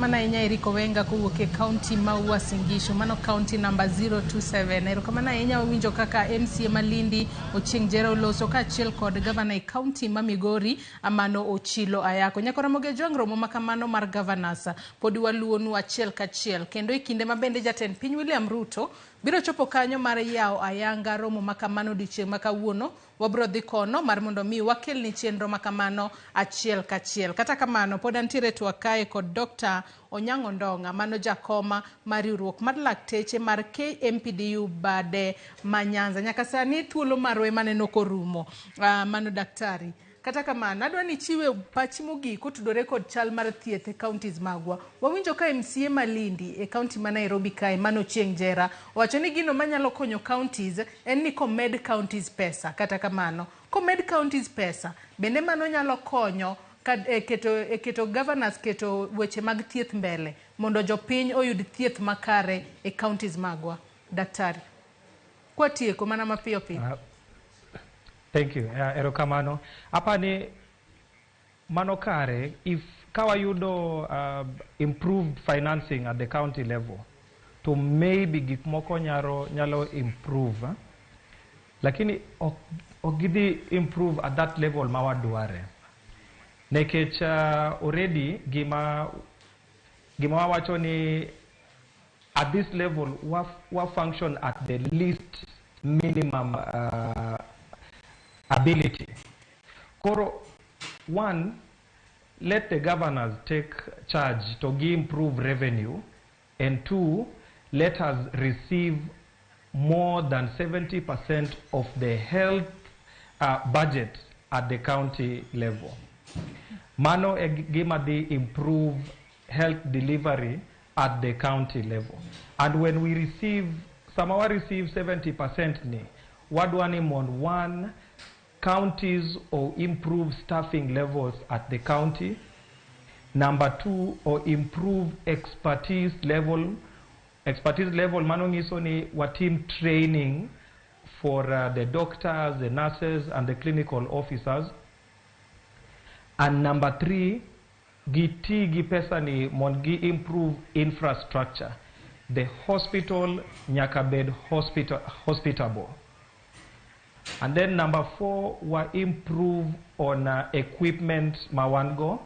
Mana ahinya Eric Owenga kowuok e kaunti ma Uasin Gishu, mano kaunti namba 027. Erokamano ahinya. Wawinjo kaka MCA ma Lindi Ochieng' Jera oloso kaachiel kod gavana e kaunti ma Migori mano Ochilo Ayako. Nyaka Ramogi Ojwang' romo ma kamano mar governors podi waluwonu achiel kachiel, kendo e kinde ma bende jatend piny William Ruto biro chopo kanyo mar yawo ayanga romo ma kamano odiochieng' ma kawuono, wabiro dhi kono mar mondo mi wakelni chenro ma kamano achiel kachiel. Kata kamano pod antiere twak kae kod Dr. Onyango Ndong'a, mano jakoma mar riwruok mar lakteche mar KMPDU bade ma Nyanza. Nyaka sani thuolo marwa ema neno korumo. Mano daktari. Kata kamano, adwa ni ichiwe pachi mogik kotudore kod chal mar thieth e counties magwa. Wawinjo ka MCA ma Lindi e county ma Nairobi kae, mano Ochieng' Jera, owacho ni gino manyalo konyo counties en ni komed counties pesa. Kata kamano, komed counties pesa, bende mano nyalo konyo e keto governors keto weche mag thieth mbele mondo jopiny oyud thieth makare e counties magwa. Daktari, kwatieko mana mapiyo piyo. Thank you. Erokamano. Apani mano kare if ka wayudo improved financing at the county level, to maybe gik moko nyalo improve, eh? Lakini ok gidhi improve at that level ma wadware, nikech already gima wawacho ni at this level wa function at the least minimum ability. Koro one, let the governors take charge to gi improve revenue, and two, let us receive more than 70% of the health budget at the county level. Mano e gima dhi improve health delivery at the county level. And when we receive, sama wa receive 70% ni, wadwa ni mondo one, counties or improve staffing levels at the county. Number two, or improve expertise level. Expertise level mano nyiso ni watim training for the doctors, the nurses, and the clinical officers. And number three, giti gi pesa ni mondo gi improve infrastructure. The hospital nyaka bed hospitable. And then number four, wa improve on equipment ma wan go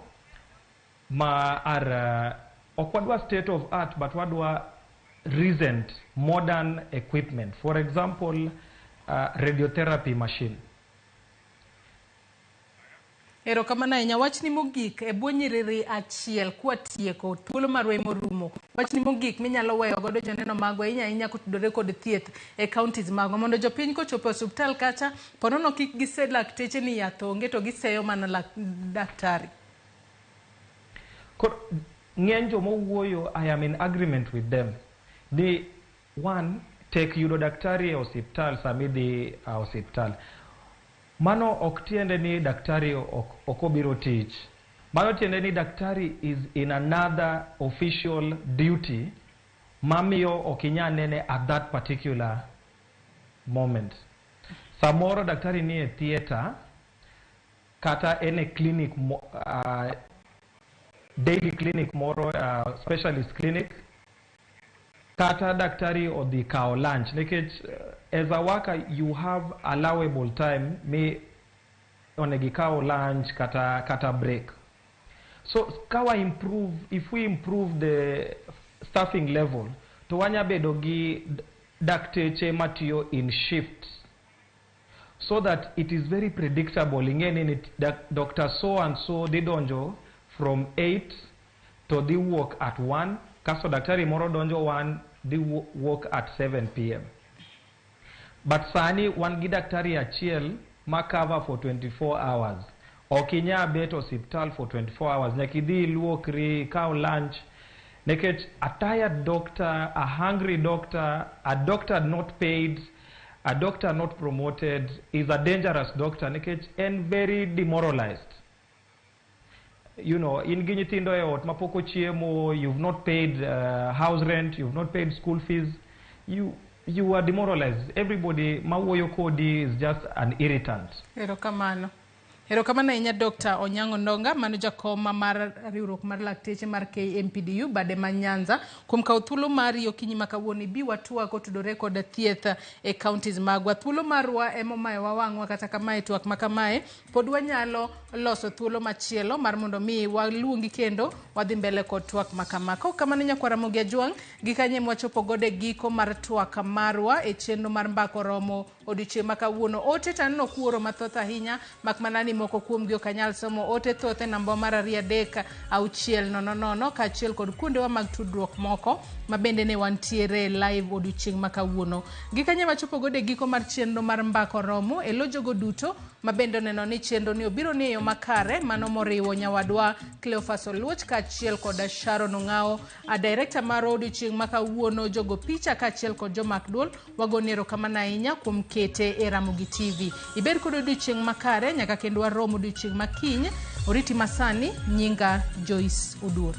ma are ok wadwa state of art, but wadwa recent modern equipment. For example, radiotherapy machine. Erokamano ahinya. Wachni mogik e bwo nyiriri achiel kwatieko thuolo marwa emorumo. Wachni mogik minyalo weyo godo joneno magwa ahinya ahinya kotudore kod thieth e counties magwa mondo jopiny kochopo e osuptal kacha ponono kik gise lakteche ni yath onge to giseyo mana lak, daktari. Koro ng'eny jomowuoyo, I am in agreement with them. Ni one, tek yudo daktari e osiptal sama idhi osiptal. Mano ok tiende ni daktari ok obiro tich. Mano tiende ni daktari is in another official duty mamiyo ok inyal nene at that particular moment. Samoro daktari ni e theatre kata en e clinic daily clinic moro, specialist clinic, kata daktari odhi kawo lunch, nikech as a worker you have allowable time mi onego ikaw lunch kata break. So ka wa improve, if we improve the staffing level, to wanya bedo gi dakteche matiyo in shifts so that it is very predictable. Ing'e ni Dr. So and so dhi donjo from 8 to dhi wuok at 1, kasto daktari moro donjo 1, dhi wuok at 7 p.m. But sani wan gi daktari achiel ma cover for 24 hours. Ok inyal bet osiptal for 24 hours, nyaka idhi iluokri, ikaw lunch, nikech a tired doctor, a hungry doctor, a doctor not paid, a doctor not promoted is a dangerous doctor, nikech en very demoralized. In gi nyithindo e ot mapok ochiemo, you've not paid house rent, you've not paid school fees, you are demoralized. Everybody mawuoyo kodi is just an irritant. Erokamano. Erokamano ahinya Dr. Onyango Ndonga, mano jakom mar riwruok mar lakteche mar KMPDU bade ma Nyanza, kuom kawo thuolo mari okinyi ma kawuono ibi watwak otudore kod thieth e counties magwa. Thuolo marwa ema omayowa wang'wa, kata kamae twak ma kamae pod wanyalo loso thuolo machielo mar mondo mi waluongi kendo wadhi mbele kod twak ma kama. Kaok kamano nyakwar Ramogi Ajwang', gi kanye mwachopo godo e giko mar twak marwa e chenro mar Mbaka Oromo odiochieng' ma kawuono. Ote to aneno kuoro mathoth ahinya, mak mana ni moko kuomgi ok anyal somo. Ote thoth e namba mar 2 3 6 0 0 kaachiel kod kuondewa mag tudruok moko ma bende ne wantiere live odiochieng' ma kawuono. Gi kanye wachopo godo e giko mar chenro mar Mbaka Oromo e lo jogo duto ma bende oneno ni chenro ni obiro ni e yo makare, mano moriwo nyawadwa Cleophas Oluoch kaachiel kod Sharon Ong'awo, a director mar odiochieng' ma kawuono, jogo picha kaachiel kod jomak duol. Wagoni erokamano ahinya kuom kete e Ramogi TV. Ibed kod odiochieng' makare nyaka kendo warom odiochieng' makiny. Oriti masani, nyinga Joyce Oduor.